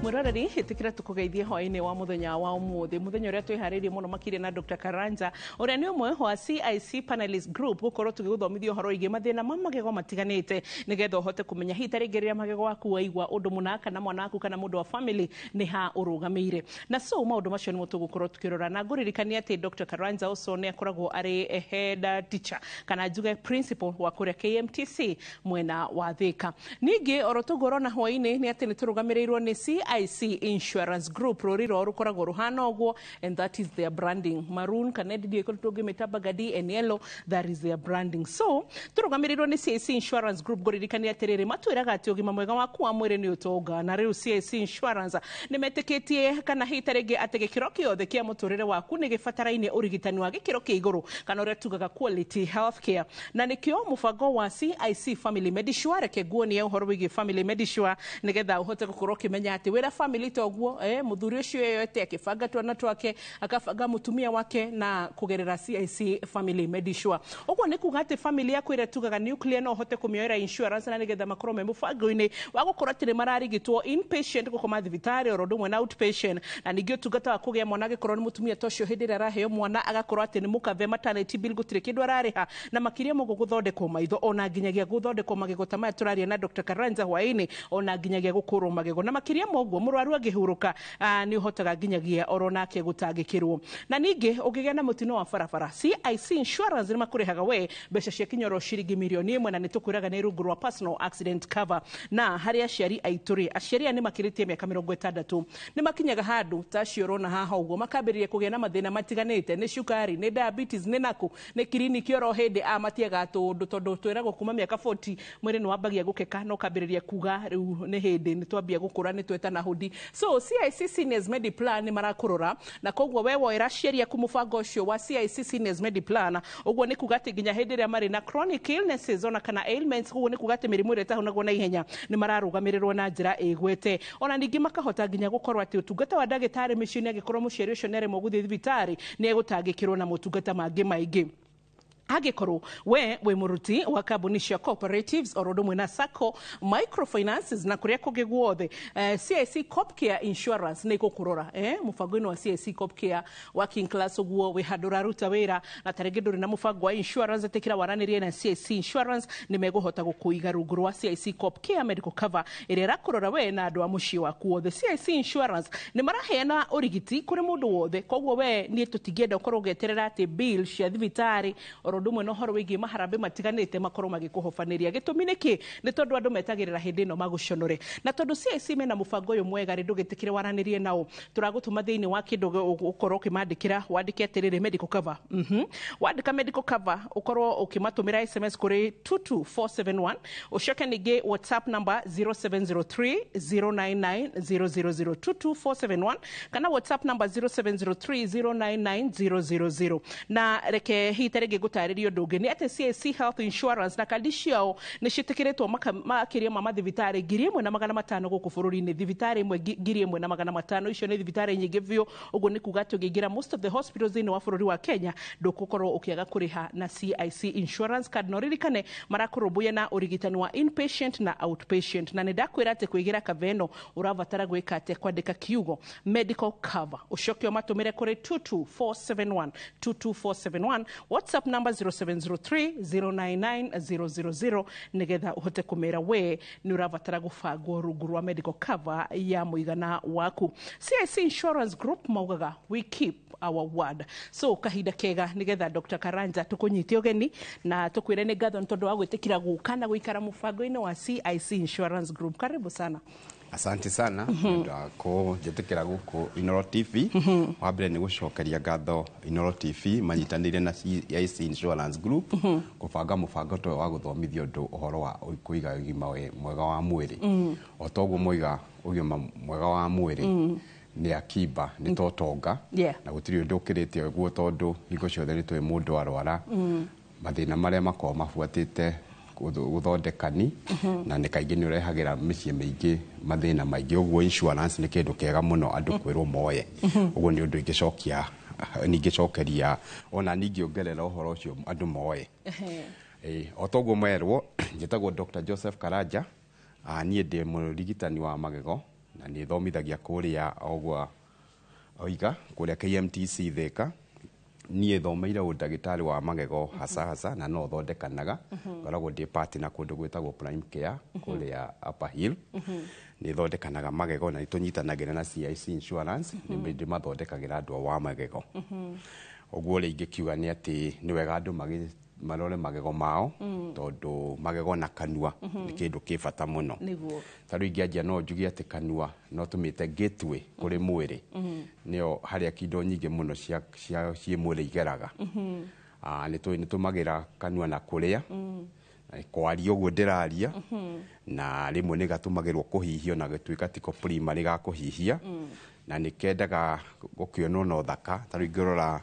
Mwiroreri, itikira tukugeithie hwaini wa muthenya wa umuthi, muthenya uria twiharĩirie muno makiria na Dr. Karanja, uria ni umwe wa CIC Panelist Group, gukorwo tugiguthomithia uhoro wĩgiĩ mathĩna ma magego matiganĩte, nigetha ũhote kũmenya hihi ta rĩngĩ rĩrĩa magego waku waigua ũndũ mũna, kana mwana waku kana mũndũ wa family, nĩ ha ũrũgamĩire. Na so maũndũ macio nĩmo tũgũkorwo tukĩrora, na ngũririkania atĩ Dr. Karanja also nĩ akoragwo arĩ head teacher, kana njuge principal wa kũrĩa KMTC mwena wa Thika. Ningĩ oro tũguo ũrona hwainĩ nĩ atĩ nĩ tũrũgamĩrĩirwo nĩ CIC Insurance Group. Rũri rwao rũkoragwo rũhana ũguo, and that is their branding, maroon kana ndiĩ tũngĩmĩta burgundy and yellow, that is their branding. So tũrũgamĩrĩirwo nĩ CIC Insurance Group. Ngũririkania atĩrĩrĩ, matwĩraga atĩ ũgima mwega waku wa mwĩrĩ nĩ ũtonga, na rĩu CIC Insurance nĩ metĩkĩtie kana hihi ta rĩngĩ atĩ gĩkĩro kĩothe kĩa mũtũrĩre waku nĩ gĩbataraine ũrigitani wa gĩkĩro kĩa igũrũ, kana ũrĩa tugaga quality healthcare, na nĩkĩo mũbango wa CIC Family Medisure. Reke nguonie ũhoro wĩgiĩ Family Medisure, nĩgetha ũhote gũkorwo ũkĩmenya atĩ wĩra family ta ũguo, mũthuri ũcio yoete akĩbanga twana twake, akabanga mũtumia wake na kũgerera CIC Family Medisure. Ũguo nĩ kuga atĩ family yaku ĩrĩa tugaga nuclear no ũhote kũmĩoera insurance, na nĩgetha makorwo me mũbango-inĩ wa gũkorwo atĩ nĩ mararigitwo inpatient, gũkoma thibitarĩ, oro ũndũ ũmwe na outpatient, na ningĩ ũtungata wa kũgĩa mwana, angĩkorwo nĩ mũtumia ta ũcio, hĩndĩ ĩrĩa araheo mwana agakorwo atĩ nĩ mũkave maternity bill, gũtirĩ kĩndũ ararĩha, na makĩria mũguo gũthondekwo maitho, ona nginyagia gũthondekwo magego ta maya tũraria na Dr. Karanja hwaĩ-inĩ, ona nginyagia gũkũrwo magego. Na makĩria ma ũguo, mũrwaru angĩhurũka, nĩ ũhotaga nginyagia oro nake gũtangĩkĩrwo. Na ningĩ ũngĩgĩa na mũtino wa barabara, CIC Insurance nĩ makũrĩhaga we mbeca cia kinyoro ciringi mirioni 1, na nĩ tũkwĩraga nĩ rungu rwa personal accident cover. Na harĩ aciari aitũ rĩ, aciari aya nĩ makĩrĩtie mĩaka 60, nĩ makinyaga handũ ta acio ũrona haha ũguo, makambĩrĩria kũgĩa na mathĩna matiganĩte, nĩ cukari, nĩ diabetes, nĩ naku nĩ kiriniki oro hĩndĩ a matiaga tũndũ, tondũ twĩragwo kuma mĩaka 40 mwĩrĩ nĩ wambagia gũkeka na ũkambĩrĩria kuga rĩu nĩ hĩndĩ nĩ twambia gũkũra, nĩ twetana hũndi. So CIC Seniors Mediplan nĩ marakũrora, na koguo we woera aciari aku mũbango ũcio wa CIC Seniors Mediplan, ũguo nĩ kuga atĩ nginya hĩndĩ ĩrĩa marĩ na chronic illnesses ona kana ailments, ũguo nĩ kuga atĩ mĩrimũ ĩrĩa ĩtahonagwo na ihenya, nĩ mararũgamĩrĩrwo na njĩra ĩgwete. Ona ningĩ makahota nginya gũkorwo atĩ ũtungata wa ndagĩtarĩ mĩciĩ-inĩ, angĩkorwo mũciari ũcio nĩ aremwo gũthiĩ thibitarĩ, nĩ egũtangĩkĩrwo na motungata mangĩ maingĩ. Angĩkorwo we wĩ mũruti wa kambuni cia cooperatives oro ũndũ ũmwe na sacco, microfinances na kũrĩa kũngĩ guothe, CIC Copcare Insurance nĩ ĩgũkũrora, mũbango-inĩ wa CIC Copcare Working Class. Ũguo wĩ handũ ũraruta wĩra na tarĩngĩ ndũrĩ na mũbango wa insurance, ĩtĩkĩra waranĩrie na CIC Insurance, nĩ megũhota gũkũiga rungu rwa CIC Copcare Medical Cover ĩrĩa ĩrakũrora we na andũ a mũciĩ waku wothe. CIC Insurance nĩ maraheana ũrigiti kũrĩ mũndũ wothe, koguo we niĩ tũtingĩenda ũkorwo ũgĩeterera atĩ bill cia thibitarĩ oro ũndũ ũmwe na ũhoro wĩgiĩ maharambĩ matiganĩte makorwo magĩkũhobanĩria. Gĩtũmi nĩ kĩ? Nĩ tondũ andũ metagĩrĩra hĩndĩ ĩno magũconore, na tondũ CIC mena mũbango ũyũ mwega rĩ, ndũgĩtĩkĩre waranĩrie nao. Tũragũtũma thĩinĩ wa kĩndũ ũkorwo ũkĩmandĩkĩra, wandĩke atĩrĩrĩ, "medical cover". Wandĩka "medical cover", ũkorwo ũkĩmatũmĩra SMS kũrĩ 22471, ũcoke ningĩ WhatsApp number 0703 099 000, 22471 kana WhatsApp number 0703 099 000. Na reke hihi ta rĩngĩ ngũtarĩrie ũndũ ũngĩ, nĩ atĩ CIC Health Insurance na kandi ciao nĩ ciĩtĩkĩrĩtwo makĩria ma mathibitarĩ 1500 gũkũ bũrũri-inĩ. Thibitarĩ ĩmwe 1500, icio nĩ thibitarĩ nyingĩ biũ. Ũguo nĩ kuga atĩ ũngĩingĩra most of the hospitals thĩinĩ wa bũrũri wa Kenya, ndũgũkorwo ũkĩaga kũrĩha na CIC Insurance card. Na ũririkane marakũrũmbũiya na ũrigitani wa inpatient na outpatient. Na nĩ ndakwĩra atĩ kwĩgĩra cover ĩno ũrabatara gwĩka atĩa? Kwandĩka kiugo "medical cover", ũcoke ũmatũmĩre kũrĩ 22471, 22471, WhatsApp number 0703 099 000, nĩgetha ũhote kũmera we nĩ ũrabatara gũbangwo rungu rwa medical cover ya mũigana waku. CIC Insurance Group maugaga, "We keep our word." So kahinda kega nĩgetha Dr. Karanja tũkũnyite ũgeni na tũkwĩre nĩ ngatho nĩ tondũ wa gwĩtĩkĩra gũka na gũikara mũbango-inĩ wa CIC Insurance Group. Karibu sana. Asante sana nĩ ũndũ wa kũnjĩtĩkĩra gũkũ Inooro TV. Wa mbere nĩ gũcokeria ngatho Inooro TV manyitanĩire na CIC Insurance Group kũbanga mũbango ta ũyũ wa gũthomithia ũndũ ũhoro wa kũiga ũgima mwega wa mwĩrĩ. O toguo moiga, ũgima mwega wa mwĩrĩ nĩ akiba, nĩ ta ũtonga, na gũtirĩ ũndũ ũkĩrĩte ũguo, tondũ hingo ciothe nĩ tũĩ mũndũ arwara, mathĩna marĩa makoragwo mabuatĩte gũthondekani na nĩ kaingĩ nĩ ũrehagĩra mĩciĩ mĩingĩ mathĩna maingĩ. Ũguo insurance nĩ kĩndũ kĩega mũno andũ kwĩrwo moye. Ũguo nĩ ũndũ ingĩcokia, ningĩcokeria ona ningĩongerera ũhoro ũcio andũ moye. O toguo merwo, njĩtagwo Dr. Joseph Karanja. Niĩ ndĩ mũrigitani wa magego. Na nĩ thomithagia kũrĩa ogwa oiga kũrĩa KMTC Thika. Niĩ thomeire ũndagĩtarĩ wa magego hasa hasa, na no thondekanaga. Ngoragwo ndĩ partner kũndũ gwĩtagwo Prime Care kũrĩa Upper Hill. Nĩ thondekanaga magego na nĩ tũnyitanagĩra na CIC Insurance, nĩ ndĩmathondekagĩra andũ wa magego. Ũguo ũrĩa ingĩkiuga nĩ atĩ nĩ wega andũ marore magego mao, tondũ magego na kanua nĩ kĩndũ kĩ bata mũno. Ta rĩu ingĩanjia no njuge atĩ kanua no tũmĩte gateway kũrĩ mwĩrĩ, nĩyo harĩa indo nyingĩ mũno cia ciĩ mwĩrĩ igeraga. Nĩ tũmagĩra kanua na kũrĩa, kwaria ũguo ndĩraria, na rĩmwe nĩ gatũmagĩrwo kũhihio na gĩtuĩka tiko primary ga kũhihia, na nĩ kendaga gũkĩonwo na ũthaka. Ta rĩu ingĩrora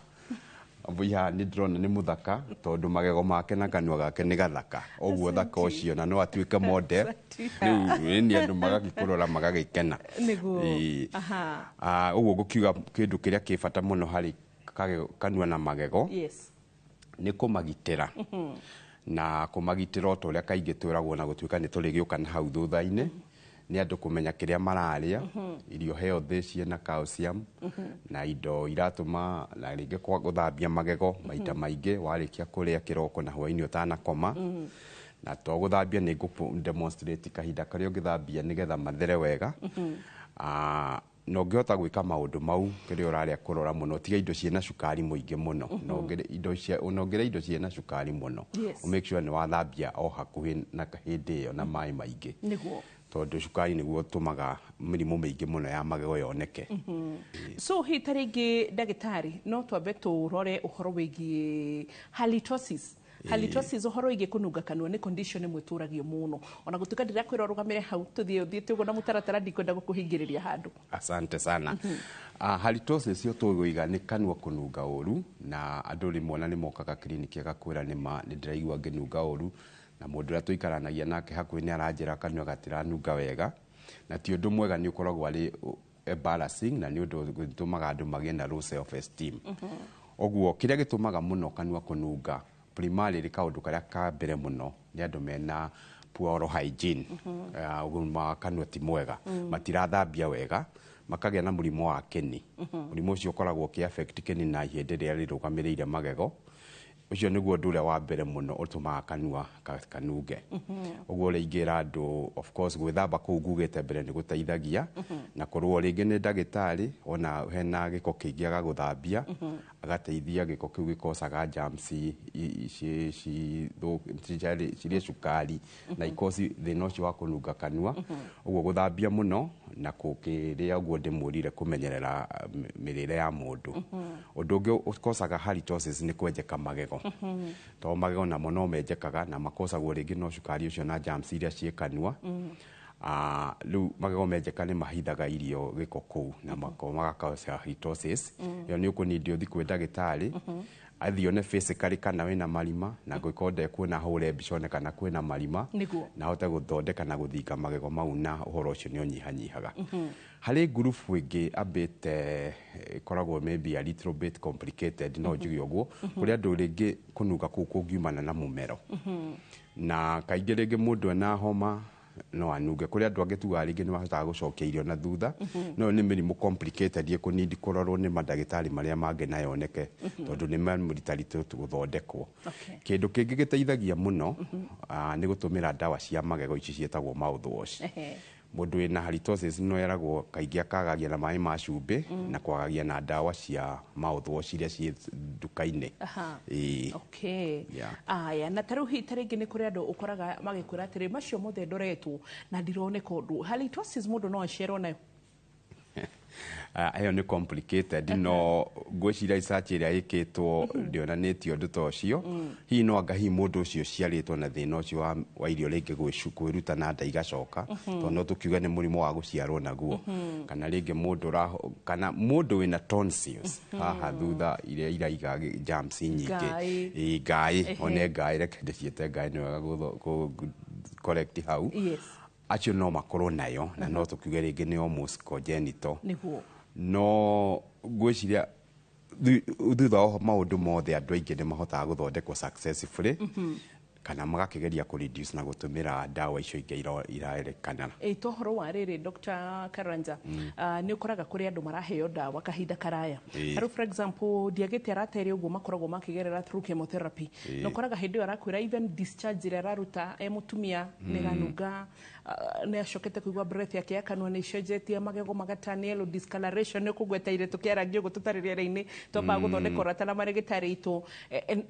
Mbui haha nĩ ndĩrona nĩ mũthaka tondũ magego make na kanua gake nĩ gathaka ũguo, thaka ũcio, na no atuĩke model. Rĩu nĩ andũ magagĩkũrora magagĩkena. Ũguo ngũkiuga kĩndũ kĩrĩa kĩ bata mũno harĩ kanua na magego nĩ kũmagitĩra, na kũmagitĩra o ta ũrĩa kaingĩ twĩragwo, na gũtuĩka nĩ tũrĩgĩũka na hau thutha-inĩ, nĩ andũ kũmenya kĩrĩa mararĩa, irio healthy ciĩna calcium na indo iratũma, na rĩngĩ kwa gũthambia magego maita maingĩ warĩkia kũrĩa kĩroko na hwaĩ-inĩ ũtanakoma. Na to gũthambia, nĩ ngũ demonstrate kahinda karĩa ũngĩthambia nĩgetha mathere wega. Na ũngĩhota gwĩka maũndũ mau, kĩrĩa ũrarĩa kũrora mũno, tiga indo ciĩna cukari mũingĩ mũno, na ũngĩrĩa indo ciĩna cukari mũno, make sure nĩ wathambia o hakuhĩ na hĩndĩ ĩyo na maĩ maingĩ, tondũ cukari nĩguo ũtũmaga mĩrimũ mĩingĩ mũno ya magego yoneke. So hi ta rĩngĩ ndagĩtarĩ, no twambe tũrore ũhoro wĩgiĩ halitosis. Halitosis, ũhoro wĩgiĩ kũnunga kanua, nĩ condition ĩmwe ĩtũragio mũno. Ona gũtuĩka ndĩrakwĩra ũrũgamĩre hau, tũthiĩ ũthiĩte ũguo na mũtaratara, ndikwenda gũkũhingĩrĩria handũ. Asante sana. Halitosis yo tũgũiga nĩ kanua kũnunga ũru, na andũ rĩmwe ona nĩ mokaga kiriniki agakwĩra nĩ nĩ ndĩraigua ngĩnunga ũru, na mũndũ ũrĩa tũikaranagia nake hakuhĩ nĩ aranjĩra kanua gatiranunga wega, na ti ũndũ mwega, nĩ ũkoragwo arĩ embarrassing na nĩ ũndũ ũtũmaga andũ magĩe na low self esteem. Ũguo kĩrĩa gĩtũmaga mũno kanua kũnunga primarily, kaũndũ karĩa ka mbere mũno, nĩ andũ mena poor oral hygiene. Ũgima wa kanua ti mwega, matirathambia wega, makagĩa na mũrimũ wa kĩni. Mũrimũ ũcio ũkoragwo ũkĩ affect kĩni na ihĩndĩ rĩrĩa rĩrũgamĩrĩire magego. Ũcio nĩguo ũndũ ũrĩa wa mbere mũno ũtũmaga kanua kanunge. Ũguo ũrĩa ingĩra andũ, of course gwĩthamba kũu ngugĩte mbere nĩ gũteithagia, na kũrwo rĩngĩ nĩ ndagĩtarĩ ona hena gĩko kĩingĩ agagũthambia, agateithia gĩko kĩu gĩkocaga germs cirĩe cukari na ikoci thĩna ũcio wa kũnunga kanua. Ũguo gũthambia mũno na kũkĩrĩa ũguo ndĩmwĩrire, kũmenyerera mĩrĩre ya mũndũ. Ũndũ ũngĩ ũkocaga halitosis nĩ kwenjeka magego, tondũ magego namo no menjekaga na makocagwo rĩngĩ no cukari ũcio na germs iria ciĩ kanua. Rĩu magego menjeka nĩ mahithaga irio gĩko kũu na magakoca halitosis. Ĩyo nĩ ũkũnindi ũthiĩ kwĩ ndagĩtarĩ, athiĩ one physically kana wĩna marima, na ngũkorwo ndekuona hũre mbica one kana kwĩna marima, na ahote gũthondeka na gũthinga magego mau, na ũhoro ũcio nĩ ũnyihanyihaga. Harĩ ngurubu ĩngĩ ambĩte ĩkoragwo maybe a little bit complicated, no njuge ũguo, kũrĩ andũ rĩngĩ kũnunga kũu kũngiumana na mũmero, na kaingĩ rĩngĩ mũndũ ena homa no anunge. Kũrĩ andũ angĩ tugaga rĩngĩ nĩ mahotaga gũcokia irio na thutha, no nĩ mĩrimũ complicated ĩkũnindi kũrorwo nĩ mandagĩtarĩ marĩa mangĩ na yoneke, tondũ nĩ mamũritaritũ gũthondekwo. Kĩndũ kĩngĩ gĩteithagia mũno nĩ gũtũmĩra ndawa cia magego ici ciĩtagwo mouthwash. Mũndũ wĩna halitosis no eragwo kaingĩ akagagia na maĩ ma cumbĩ na kwagagia na ndawa cia mouthwash iria ciĩ nduka-inĩ. Ĩĩ. Yeah. Aya, na ta rĩu hihi ta rĩngĩ nĩ kũrĩ andũ ũkoraga magĩkwĩra atĩrĩ, macio mothe ndoretwo na ndironeka ũndũ. Halitosis mũndũ no aciarwo nayo? Ĩyo nĩ complicated, no ngwĩciria research ĩrĩa ĩkĩtwo ndĩonanĩtie ũndũ ta ũcio. Hihi no anga hihi mũndũ ũcio ũciarĩtwo na thĩna ũcio wa irio rĩngĩ kwĩruta na nda igacoka, tondũ no tũkiuge nĩ mũrimũ wa gũciarwo naguo, kana rĩngĩ mũndũ kana mũndũ wĩna tonsils haha thutha iria iraiga germs nyingĩ. Ngaĩ. Ĩĩ, ngaĩ, one ngaĩ, reke ndĩciĩte ngaĩ, nĩ wega correct hau. Acio no makorwo nayo na no tũkiuge rĩngĩ nĩ almost congenital. No ngwĩciria thutha wa maũndũ mothe, andũ aingĩ nĩ mahotaga gũthondekwo successfully. Kana magakĩgeria kũ reduce na gũtũmĩra ndawa icio ingĩ iraerekana. Ĩ to ũhoro wa rĩrĩ, Dr. Karanja, nĩ ũkoraga kũrĩ andũ maraheo ndawa kahinda karaya. Tarĩu, for example, ndiagĩte arata erĩ ũguo makoragwo makĩgerera through chemotherapy, na ũkoraga hĩndĩ ĩyo arakwĩra even discharge ĩrĩa araruta e mũtumia nĩ ĩranunga, nĩ acokete kũigua breath yake ya kanua nĩ icenjetie, magego magatani yellow discoloration, nĩ ũkũgweta ire tũkĩarangia ũguo tũtarĩ rĩera-inĩ, twambaga gũthondeka ũrata na marĩgĩtarĩ itũ,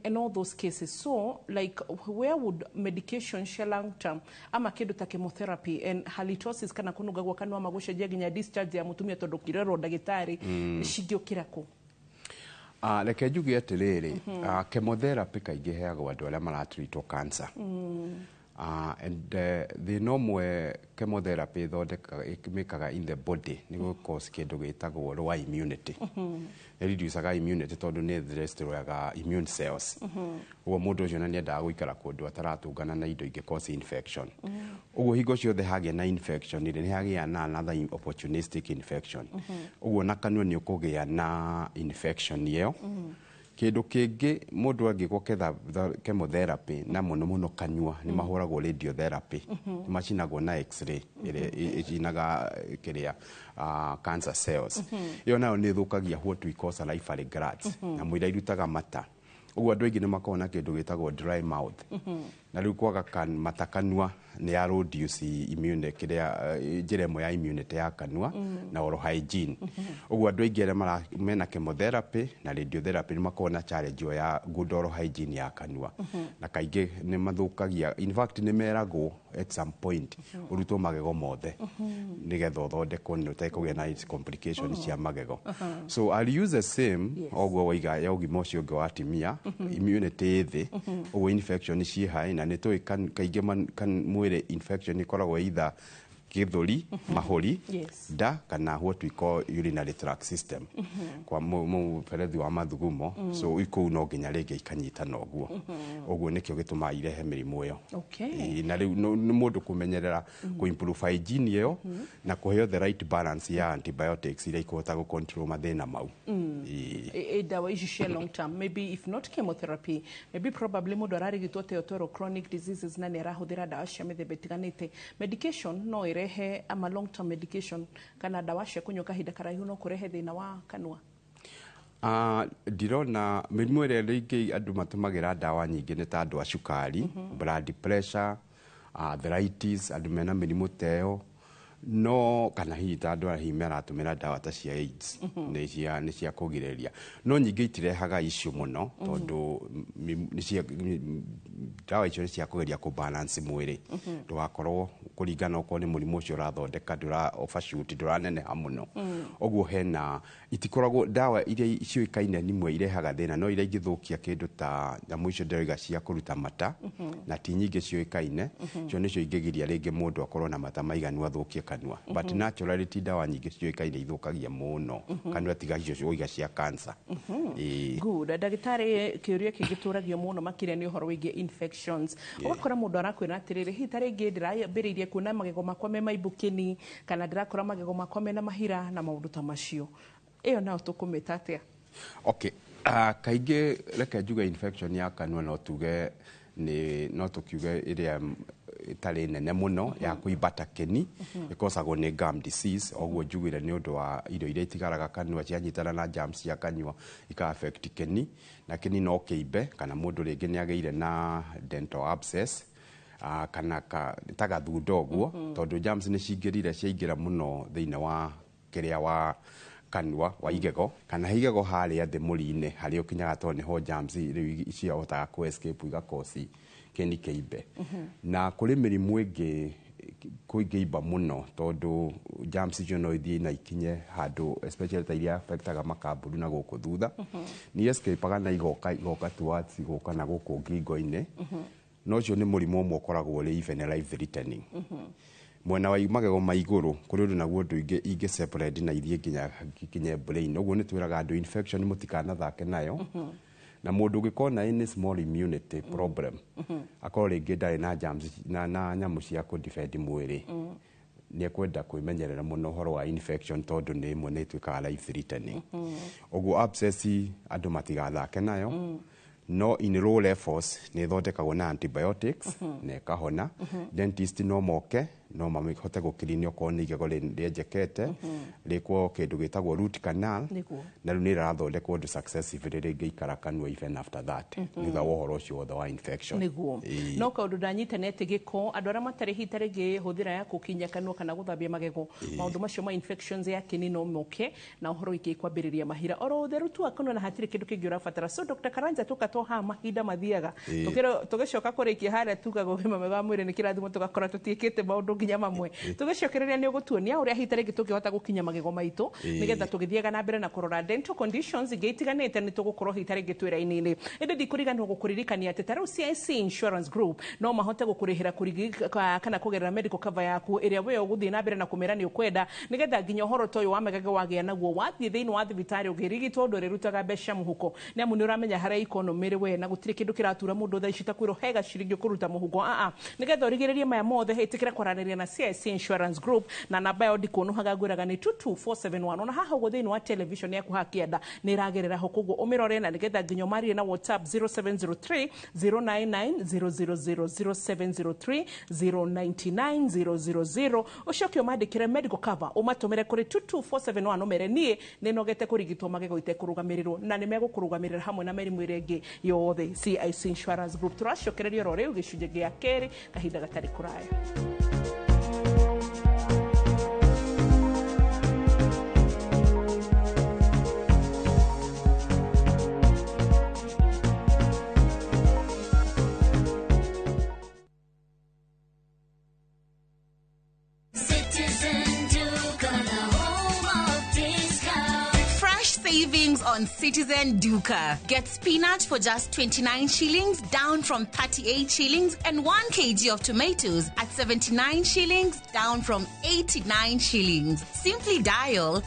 and all those cases. So like, where would medication cia long term ama kĩndũ ta chemotherapy and halitosis kana kũnunga gwa kanua ma gũcenjia nginya discharge ya mũtumia tondũ kĩrerwo ndagĩtarĩ cingĩũkĩra kũ? Reke njuge atĩrĩrĩ, chemotherapy kaingĩ ĩheagwo andũ arĩa maratreatwo cancer. And thĩna ũmwe chemotherapy ĩthondekaga, ĩmĩkaga in the body nĩ gũ cause kĩndũ gĩtagwo lower immunity. Nĩ reducaga immunity tondũ nĩ destroyaga immune cells. Ũguo mũndũ ũcio na nĩendaga gũikara kũndũ ataratũngana na indo ingĩ cause infection. Ũguo hingo ciothe hagĩa na infection rĩ, nĩ hagĩa na another opportunistic infection. Ũguo na kanua nĩ ũkũgĩa na infection ĩyo. Kĩndũ kĩngĩ, mũndũ angĩkwo chemotherapy na mũno mũno kanua nĩ mahũragwo radiotherapy, nĩ macinagwo na x-ray ĩrĩa ĩcinaga kĩrĩa cancer cells. Ĩyo nayo nĩ ĩthũkagia what we call salivary glands na mũira irutaga mata. Ũguo andũ aingĩ nĩ makoragwo na kĩndũ gĩtagwo dry mouth, na rĩu kwaga mata kanua nĩ ya reduce immune kĩrĩa njĩra ĩmwe ya immunity ya kanua na oral hygiene. Ũguo andũ aingĩ arĩa mena chemotherapy na radiotherapy nĩ makoragwo na challenge ĩyo ya good oral hygiene ya kanua, na kaingĩ nĩ mathũkagia. In fact, nĩ meragwo at some point ũrutwo magego mothe nĩgetha ũthondekwo nĩ ũtekũgĩa na complication cia magego. So I'll use the same oguo waiga ya ũgima ũcio ũngĩ wa atumia, immunity ĩ thĩ, ũguo infection ciĩ high, na nĩ tũĩ kaingĩ mwĩrĩ infection ĩkoragwo either gĩthũri, mahũri, nda kana what we call urinary tract system, kwa mũberethi wa mathugumo. So kũu no nginya rĩngĩ ikanyitana ũguo. Ũguo nĩkĩo gĩtũmaga irehe mĩrimũ ĩyo. Ĩĩ, na rĩu nĩ mũndũ kũmenyerera kũ improve hygiene ĩyo na kũheo the right balance ya antibiotics iria ikũhota gũ control mathĩna mau. Ĩĩ. Ndawa ici cia long term, maybe if not chemotherapy, maybe probably mũndũ ararigitwo ta twero chronic diseases na nĩ arahũthĩra ndawa cia mĩthemba ĩtiganĩte, medication no ĩrehe ama long term medication kana ndawa cia kũnyua kahinda karaihu no kũrehe thĩna wa kanua? Ndirona mĩrimũ ĩrĩa rĩngĩ andũ matũmagĩra ndawa nyingĩ nĩ ta andũ a cukari, blood pressure, arthritis, andũ mena mĩrimũ ta ĩyo no kana hihi ta andũ arĩa hihi maratũmĩra ndawa ta cia AIDS, nĩ cia kũgirĩrĩria, no nyingĩ itirehaga issue mũno tondũ ndawa icio nĩ cia kũgeria kũ balance mwĩrĩ ndũgakorwo kũringana okorwo nĩ mũrimũ ũcio ũrathondeka ndũra overshoot, ndũraneneha mũno. Ũguo hena itikoragwo ndawa iria ciũĩkaine nimwe irehaga thĩna, no iria ingĩthũkia kĩndũ ta nyamũ icio ndĩroiga cia kũruta mata na ti nyingĩ ciũĩkaine, icio nĩcio ingĩgiria rĩngĩ mũndũ akorwo na mata maiganu athũkie kanua. But naturally ti ndawa nyingĩ ciũĩkaine ithũkagia mũno kanua tiga icio ũiga cia cancer. Ĩĩ. Good. Ndagĩtarĩ, kĩũria kĩngĩ tũragio mũno makĩria nĩ ũhoro wĩgiĩ infections. Ũgakora mũndũ arakwĩra atĩrĩrĩ, hihi ta rĩngĩ ndĩrambĩrĩirie kuona magego makwa me maibũkĩni kana ndĩrakora magego makwa mena mahira na maũndũ ta macio. Ĩyo nayo tũkũmĩta atĩa? Okay. Kaingĩ reke njuge infection ya kanua no tuge nĩ no tũkiuge ĩrĩa ĩtarĩ nene mũno ya kũimba ta kĩni ĩkosagwo nĩ gum disease. Ũguo njugire nĩ ũndũ wa irio iria itigaraga kanua cianyitana na germs cia kanua ika affect kĩni, na kĩni no kĩimbe kana mũndũ rĩngĩ nĩ agĩire na dental abscess, kana ta gathundo ũguo, tondũ germs nĩ cingĩrire ciaingĩra mũno thĩinĩ wa kĩrĩa wa kanua wa igego kana igego harĩa thĩ mũri-inĩ harĩa ũkinyaga, tondũ nĩho germs rĩu ciahotaga kũ escape igakosi kĩni kĩimbe. Na kũrĩ mĩrimũ ĩngĩ kũingĩimba mũno tondũ germs icio no ithiĩ na ikinye handũ, especially ta iria affectaga makamburu na gũkũ thutha, nĩ escapaga na igoka towards gũka na gũkũ ngingo-inĩ. No ũcio nĩ mũrimũ ũmwe ũkoragwo ũrĩ even life threatening. Mwena wa magego ma igũrũ kũrĩ ũndũ naguo ũndũ ingĩ separate na ithiĩ nginya ikinye brain. Ũguo nĩ twĩraga andũ infection mũtikanathake nayo, na mũndũ ũngĩkorwo na any small immunity problem, akorwo rĩngĩ ndarĩ na germs na nyamũ cia kũ defend mwĩrĩ, nĩ ekwenda kwĩmenyerera mũno ũhoro wa infection tondũ nĩ ĩmwe nĩ ĩtuĩkaga life threatening. Ũguo abscess andũ matigathake nayo. No in low levels nĩ ĩthondekagwo na antibiotics na ĩkahona. Dentist no moke no mahote gũkirinia okorwo nĩ igego rĩenjekete, rĩkwo kĩndũ gĩtagwo root canal. Na rĩu nĩ rĩrathondekwo ũndũ successively rĩngĩikara kanua even after that, thutha wa ũhoro ũcio wothe wa infection. No kaũndũ ndanyita nĩ atĩ gĩko, andũ arĩa matarĩ hita rĩngĩ hũthĩra ya gũkinya kanua kana gũthambia magego, maũndũ macio ma infections ya kĩni no moke na ũhoro wĩgiĩ kwambĩrĩria mahira oro ũtheru tu wa kanua na hatirĩ kĩndũ kĩngĩ ũrabatara. So Dr. Karanja, tũka to haha mahinda mathiaga. Tũgĩcoka kũrĩkia harĩa tugaga ũgima mwega wa mwĩrĩ nĩ kĩrathimo, tũgakora tũtiĩkĩte maũndũ nginya mamwe. Tũgĩcokereria nĩ ũgũtuonia ũrĩa hita rĩngĩ tũngĩhota gũkinya magego maitũ, nĩgetha tũgĩthiaga na mbere na kũrora dental conditions ingĩ itiganĩte, nĩ tũgũkorwo hita rĩngĩ twĩ raini-inĩ. Ĩndĩ ndikũriganĩrwo gũkũririkania atĩ ta rĩu CIC Insurance Group no mahote gũkũrĩhĩra kana kũgerera medical cover yaku ĩrĩa we ũgũthiĩ na mbere na kũmĩra nĩ ũkwenda, nĩgetha nginya ũhoro ta ũyũ wa magego wagĩa naguo, wathiĩ thĩinĩ wa thibitarĩ ũkĩrigitwo, ndũrĩrutaga mbeca mũhuko, nĩ amu nĩ ũramenya harĩa economy ĩrĩ we, na gũtirĩ kĩndũ kĩratura mũndũ thaa ici ta kwĩrwo he gaciringi ũkũruta mũhuko. Aa, nĩgetha ũrigĩrĩrie maya mothe, ĩtĩkĩra kwaranĩria na CIC Insurance Group na namba yao ndikuonuhaga, ngwĩraga nĩ 22471. Ona haha ũguo thĩinĩ wa television yaku hakienda nĩ ĩragerera ho, koguo ũmĩrore, na nĩgetha nginya ũmarie na WhatsApp 0703 099 000, 0703 099 000. Ũcoke ũmandĩkĩre medical cover, ũmatũmĩre kũrĩ 22471, ũmere niĩ nĩ nogete kũrigitwo magego itekũrũgamĩrĩrwo, na nĩ megũkũrũgamĩrĩra hamwe na mĩrimũ ĩrĩa ĩngĩ yothe. CIC Insurance Group. Tũracokereria oro rĩu gĩcunjĩ gĩa kerĩ kahinda gatarĩ kũraya. Citizen Duka, the home of discount. Fresh savings on Citizen Duka. Get spinach for just 29 shillings, down from 38 shillings, and 1 kg of tomatoes at 79 shillings, down from 89 shillings. Simply dial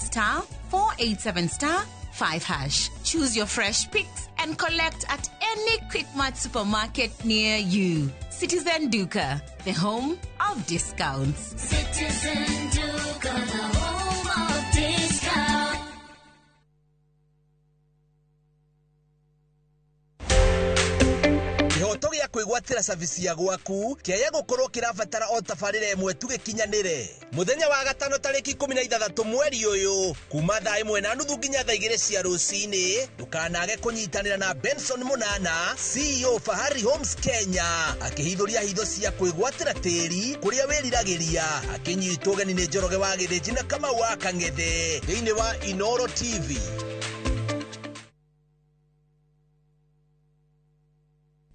*487*5#. Choose your fresh picks and collect at any Quickmart supermarket near you. Citizen Duka, the home of discounts. Citizen Duka, the home of discount. Kĩhoto gĩa kwĩgwatĩra cabici ya gwaku kĩaya gũkorwo kĩrabatara o tabarĩra ĩmwe tu gĩkinyanĩre. Mũthenya wa gatano tarĩki 16 mweri ũyũ, kuma thaa 1:30 nginya thaa 2 cia rũcinĩ, ndũkanage kũnyitanĩra na Benson Munana, CEO Fahari Homes Kenya, akĩhithũria hitho cia kwĩgwatĩra tĩri kũrĩa wĩriragĩria, akĩnyitwo ũgeni nĩ Njoroge wa Gĩthĩnji na Kamau wa Kang'ethe thĩinĩ wa Inoro TV.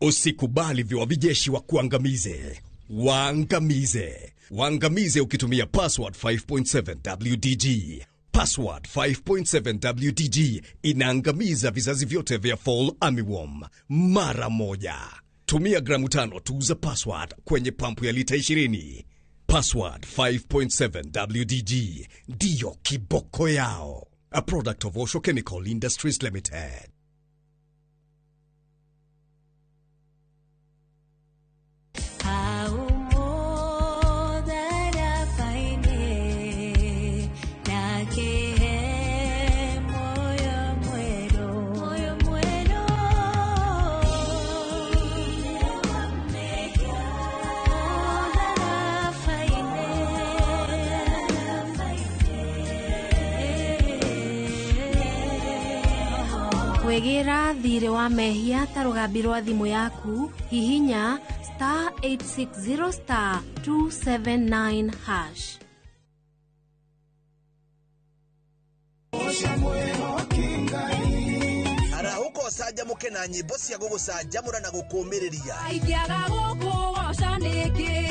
Usikubali viwavi jeshi wa kuangamize. Waangamize. Waangamize ukitumia Password 5.7 WDG. Password 5.7 WDG inaangamiza vizazi vyote vya fall armyworm mara moja. Tumia gramu 5 tu za Password kwenye pampu ya lita 20. Password 5.7 WDG ndiyo kiboko yao. A product of Osho Chemical Industries Limited. Kwĩgĩra thirĩ wa mehia ta rũgambi rwa thimũ yaku, hihinya *860*279#. Arahũka ũcanjamũke na nyĩmbo cia gũgũcanjamũra na gũkũũmĩrĩria. Ingĩaga gũkũgoca nĩkĩ?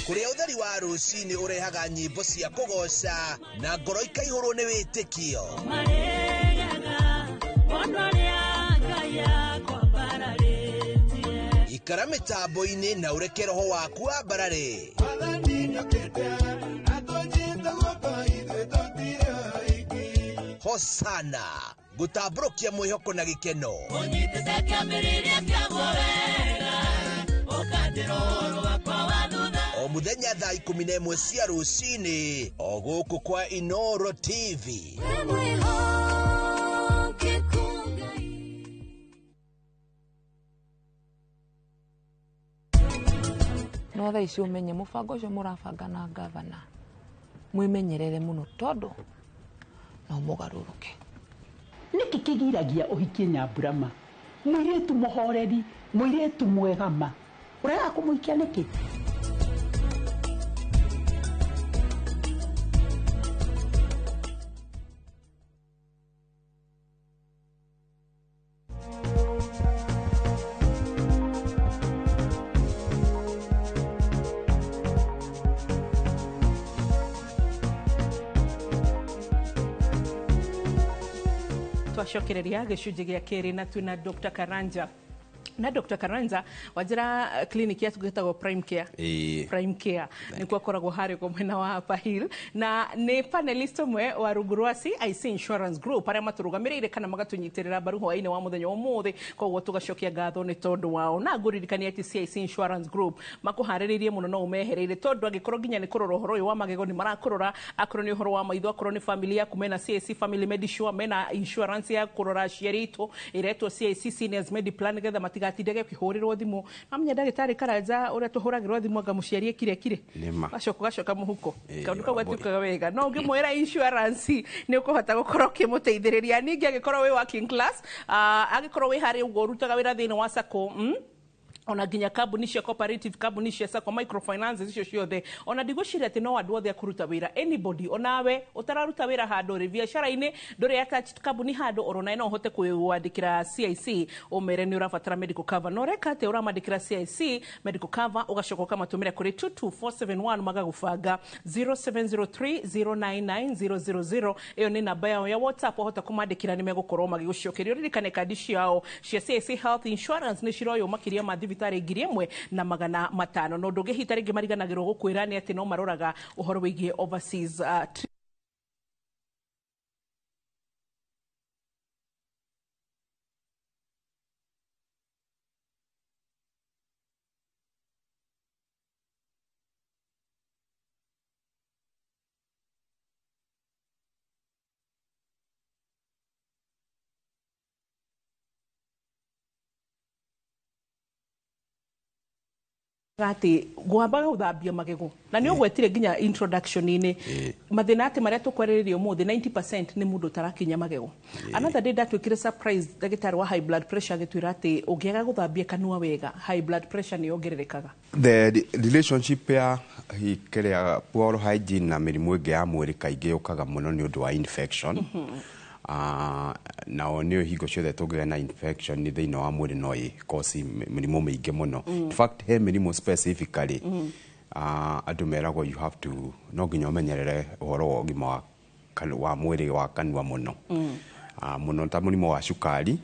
Kũrĩa ũtheri wa rũcinĩ ũrehaga nyĩmbo cia kũgoca na ngoro ikaihũrwo nĩ wĩtĩkio. Ikara mĩtambo-inĩ na ũreke roho waku wambarare. Hosana gũtambũrũkia mwĩhoko na gĩkeno. O mũthenya thaa 11 cia rũcinĩ, o gũkũ kwa Inoro TV. Mwĩhoko. No thaa ici ũmenye mũbango ũcio mũrabanga na gavana, mwĩmenyerere mũno tondũ no mũgarũrũke. Nĩkĩ kĩgiragia ũhikie Nyamburama, mũirĩtu mũhoreri, mũirĩtu mwega ma? Ũrega kũmũhikia nĩkĩ? Twacokereria gĩcunjĩ gĩa kerĩ na twĩna Dr. Karanja. Na Dr. Karanja, wanjĩra clinic yaku ĩtagwo Prime Care? Ĩĩ. Prime Care nĩkuo akoragwo harĩ kwa mwena wa Upper Hill, na nĩ panelist ũmwe wa rungu rwa CIC Insurance Group, arĩa matũrũgamĩrĩire kana magatũnyitĩrĩra mbaru hwaĩ-inĩ wa mũthenya wa ũmũthĩ. Koguo tũgacokia ngatho nĩ tondũ wao, na ngũririkania atĩ CIC Insurance Group makũharĩrĩirie mũno no ũmehereire, tondũ angĩkorwo nginya nĩ kũrora ũhoro ũyũ wa magego, nĩ marakũrora, akorwo nĩ ũhoro wa maitho, akorwo nĩ family yaku, mena CIC Family Medisure, mena insurance ya kũrora aciari aitũ ĩretwo CIC Seniors Mediplan, nĩgetha matigatindage ũkĩhũrĩrwo thimũ. Namenya ndagĩtarĩ Karanja, ũrĩa tũhũragĩrwo thimũ anga mũciari ekire kire. Nĩma. Gacoka gacoka mũhuko. Kaũndũ kau wambui. gatuĩkaga wega, no ũngĩmwĩra insurance nĩ ũkũhota gũkorwo ũkĩmũteithĩrĩria. Ningĩ angĩkorwo wĩ working class, angĩkorwo wĩ harĩ ũguo ũrutaga wĩra thĩinĩ wa sacco, ona nginya kambuni cia cooperative, kambuni cia sacco, microfinance, icio ciothe, ona ndigwĩciria atĩ no andũ othe a kũruta wĩra, anybody, onawe ũtararuta wĩra handũ rĩ, biacara-inĩ ndũrĩ attached kambuni handũ, oro nawe no ũhote kwĩwandĩkĩra CIC, ũmere nĩ ũrabatara medical cover. Na ũreka atĩa? Ũramandĩkĩra CIC medical cover, ũgacoka ũkamatũmĩra kũrĩ 22471, magagũbanga. 0703 099 000, ĩyo nĩ namba yao ya WhatsApp. Wahota kũmandĩkĩra, nĩ megũkorwo magĩgũcokeria. Ũririkane kandi ciao cia CIC Health Insurance nĩ ciroywo makĩria ma thibitarĩ 1500. Na ũndũ ũngĩ hita rĩngĩ mariganagĩrwo gũkwĩra nĩ atĩ no maroraga ũhoro wĩgiĩ overseas atĩ gwambaga gũthambia magego, na nĩ ũgwetire nginya introduction-inĩ mathĩna atĩ marĩa tũkwarĩrĩria ũmũthĩ, 90% nĩ mũndũ ũtarakinya magego. Another day ndatuĩkire surprise, ndagĩtarĩ wa high blood pressure agĩtwĩra atĩ ũngĩaga gũthambia kanua wega, high blood pressure nĩ yongererekaga. The relationship ya kĩrĩa poor hygiene na mĩrimũ ĩngĩ ya mwĩrĩ kaingĩ yũkaga mũno nĩ ũndũ wa infection. Nao nĩ hingo ciothe tũngĩgĩa na infection thĩinĩ wa mwĩrĩ, no ĩ cause mĩrimũ mĩingĩ mũno. In fact, he mĩrimũ specifically andũ meragwo you have to, no nginya ũmenyerere ũhoro wa ũgima wa mwĩrĩ wa kanua mũno. Mũno ta mũrimũ wa cukari.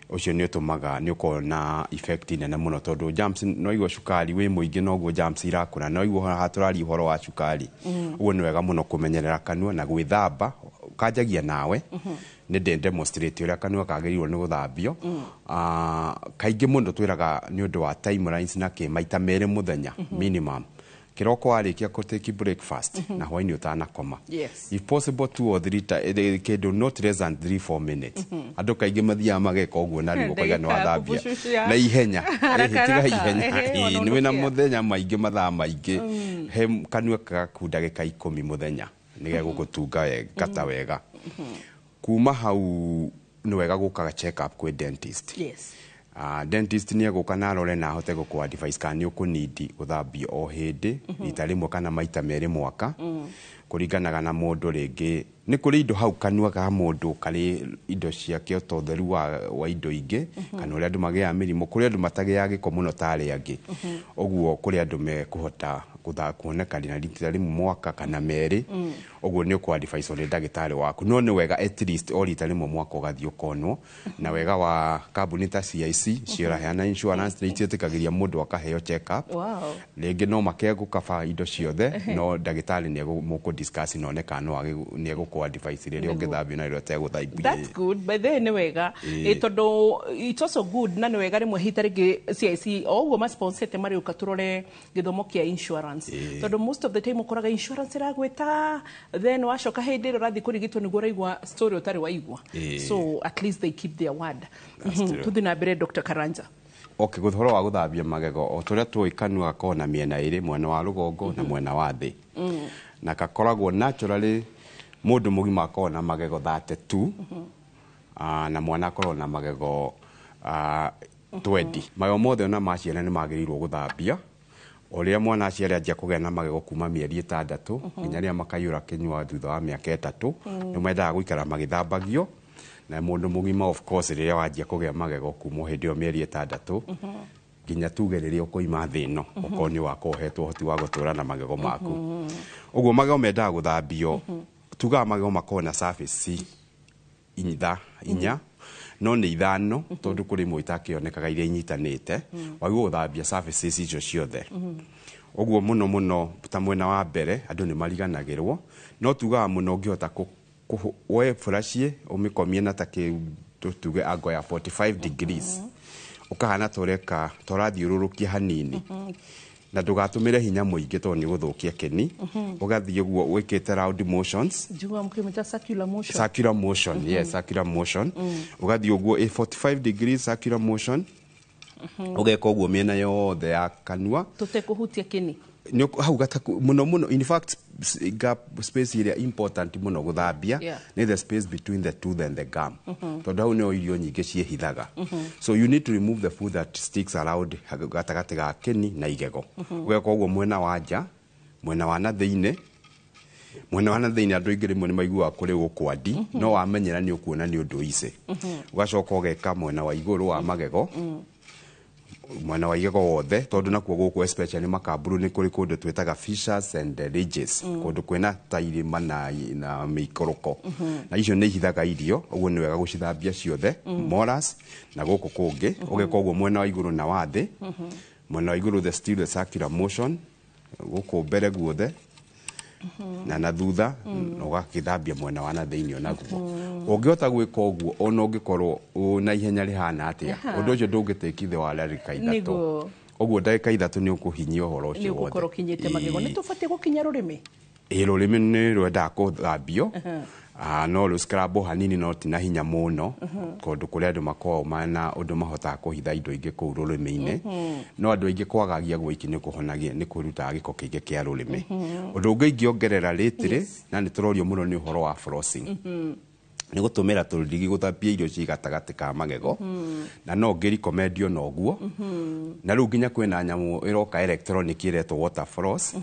Ũcio nĩ ũtũmaga nĩ ũkoragwo na effect nene mũno, tondũ germs, no igua cukari wĩ mũingĩ, noguo germs irakũra. No igua haha tũraria ũhoro wa cukari. Ũguo nĩ wega mũno kũmenyerera kanua na gwĩthamba, kanjagia nawe. Nĩ ndĩ demonstrate ũrĩa kanua kagĩrĩirwo nĩ gũthambio. Kaingĩ mũno twĩraga nĩ ũndũ wa timelines na kĩ, maita merĩ mũthenya minimum, kĩroko warĩkia kũ take breakfast na hwainĩ ũtanakoma. If possible, two or three kĩndũ not less than 3-4 minutes. Andũ kaingĩ mathiaga mageka ũguo na rĩu ũkauga nĩ Ndagĩka wathambia kũbucucia. na ihenya. Haraka, Ĩhĩ, tiga haraka. ihenya. Ehe, Ĩĩ, nĩ wĩna wanaũnukia. mũthenya maingĩ, mathaa maingĩ, he kanua gaku ndagĩka 10 mũthenya nĩ gegũgũtunga kata wega. Kuma hau nĩ wega gũkaga check up kwĩ dentist. Dentist nĩ egũka na arore na ahote gũkũ advice kana nĩ ũkũnindi gũthambio o hĩndĩ rita rĩmwe kana maita merĩ mwaka, kũringanaga na mũndũ. Rĩngĩ nĩ kũrĩ indo hau kanua ga mũndũ, karĩ indo ciake ta ũtheru wa indo ingĩ, kana ũrĩa andũ magĩaga mĩrimũ. Kũrĩ andũ matagĩaga gĩko mũno ta arĩa angĩ. Ũguo kũrĩ andũ mekũhota kuoneka na rita rĩmwe mwaka kana merĩ. Ũguo nĩ ũkũ advise nĩ ndagĩtarĩ waku, no nĩ wega at least o rita rĩmwe mwaka ũgathiĩ ũkonwo. Na wega wa kambuni ta CIC ciraheana insurance, nĩ itiĩtĩkagĩria mũndũ akaheo check up. Rĩngĩ no makegũkaba indo ciothe, no ndagĩtarĩ nĩ mũkũ discuss na one kana no nĩ egũkũ advice rĩrĩa Nĩguo. ũngĩthambio na rĩrĩa ũtegũthambio. That's good. By the way, nĩ wega. Tondũ it's also good, na nĩ wega rĩmwe hita rĩngĩ CIC o ũguo masponsete marĩũka tũrore gĩthomo kĩa insurance, tondũ most of the time ũkoraga insurance ĩragwĩta, then wacoka hĩndĩ ĩrĩa ũrathiĩ kũrigitwo nĩguo ũraigua story ũtarĩ waigua. So at least they keep their word. That's true. Tuthiĩ na mbere, Dr. Karanja. Okay, ũhoro wa gũthambia magego, o tũrĩa tũĩ kanua gakoragwo na mĩena ĩrĩ, mwena wa rũgongo na mwena wa thĩ, na gakoragwo naturally mũndũ mũgima akoragwo na magego 32, na mwana akoragwo na magego 20. Magego mothe ona ma ciana nĩ magĩrĩirwo gũthambia. Ũrĩa mwana aciara anjia kũgĩa na magego kuma mĩeri 6 nginya rĩrĩa makaiyũra kĩnyua thutha wa mĩaka 3, nĩ mendaga gũikara magĩthambagio. Na mũndũ mũgima, of course, rĩrĩa wanjia kũgĩa magego kuma hĩndĩ ĩyo mĩeri 6 nginya tuge rĩrĩa ũkoima thĩ ĩno, ũkorwo nĩ wakorwo ũhetwo ũhoti wa gũtũra na magego maku. Ũguo magego mendaga gũthambio. Tugaga magego makoragwo na surface 4, no nĩ 5, tondũ kũrĩ imwe itakĩonekaga iria inyitanĩte. Wagĩrĩirwo gũthambia surfaces icio ciothe. Ũguo mũno mũno ta mwena wa mbere andũ nĩ mariganagĩrwo, no tugaga mũno ũngĩhota woe brush ũmĩkomie na ta kĩndũ tuge angle ya 45 degrees, ũkahana ta ũreka ta ũrathiũrũrũkia hanini, na ndũgatũmĩre hinya mũingĩ tondũ nĩ ũgũthũkia kĩni. Ũgathiĩ ũguo wĩkĩte round motions. Njiguaga mũkĩmĩta circular motion. Circular motion, yes, circular motion. Ũgathiĩ ũguo a 45 degrees circular motion, ũgeka ũguo mĩena yothe ya kanua. Tũtekũhutia kĩni. Hau gataku mũno mũno, in fact, gap space ĩrĩa important mũno gũthambia nĩ the space between the tooth and the gum, tondũ hau nĩho irio nyingĩ ciĩhithaga. So you need to remove the food that sticks around gatagatĩ ga kĩni na igego. Ũgeka ũguo mwena wa nja, mwena wa na thĩinĩ. Mwena wa na thĩinĩ andũ aingĩ rĩmwe nĩ maiguaga kũrĩ gũkwandi, no wamenyera nĩ ũkuona nĩ ũndũ easy. Ũgacoka ũgeka mwena wa igũrũ wa magego, mwena wa igego wothe, tondũ nakuo gũkũ especially makamburu nĩ kũrĩ kũndũ twĩtaga fissures and ridges, kũndũ kwĩna ta irĩma na mĩikũrũko, na icio nĩ ihithaga irio. Ũguo nĩ wega gũcithambia ciothe, molars na gũkũ kũngĩ. Ũgeka ũguo mwena wa igũrũ na wa thĩ. Mwena wa igũrũ, the still the circular motion, gũkũ mbere guothe na thutha, na ũgakĩthambia mwena wa na thĩinĩ onaguo. Ũngĩhota gwĩka ũguo, ona ũngĩkorwo na ihenya rĩhana atĩa, ũndũ ũcio ndũngĩtĩki thĩ wa ndagĩka 3. Ũguo ndagĩka 3 nĩ ũkũhinyia ũhoro Nĩ ũcio wothe. ũgũkorwo ũkinyĩte magego. Nĩ tũbatiĩ gũkinya rũrĩmĩ? Ĩ, rũrĩmĩ nĩ rwendaga kũthambio. No rũ scrub hanini, no ti na hinya mũno, tondũ kũrĩ andũ makoragwo mena ũndũ mahotaga kũhitha indo ingĩ kũu rũrĩmĩ-inĩ. No andũ aingĩ kwagagia gwiki nĩ kũhonagia, nĩ kũrutaga gĩko kĩingĩ kĩa rũrĩmĩ. Ũndũ ũngĩ ingĩongerera rĩtĩrĩ, na nĩ tũrorio mũno, nĩ ũhoro wa flossing, nĩ gũtũmĩra tũrigi gũthambia irio ci gatagatĩ ka magego, na no ngĩrecommend ona ũguo. Na rĩu nginya kwĩna nyamũ ĩroka electronic ĩretwo water floss,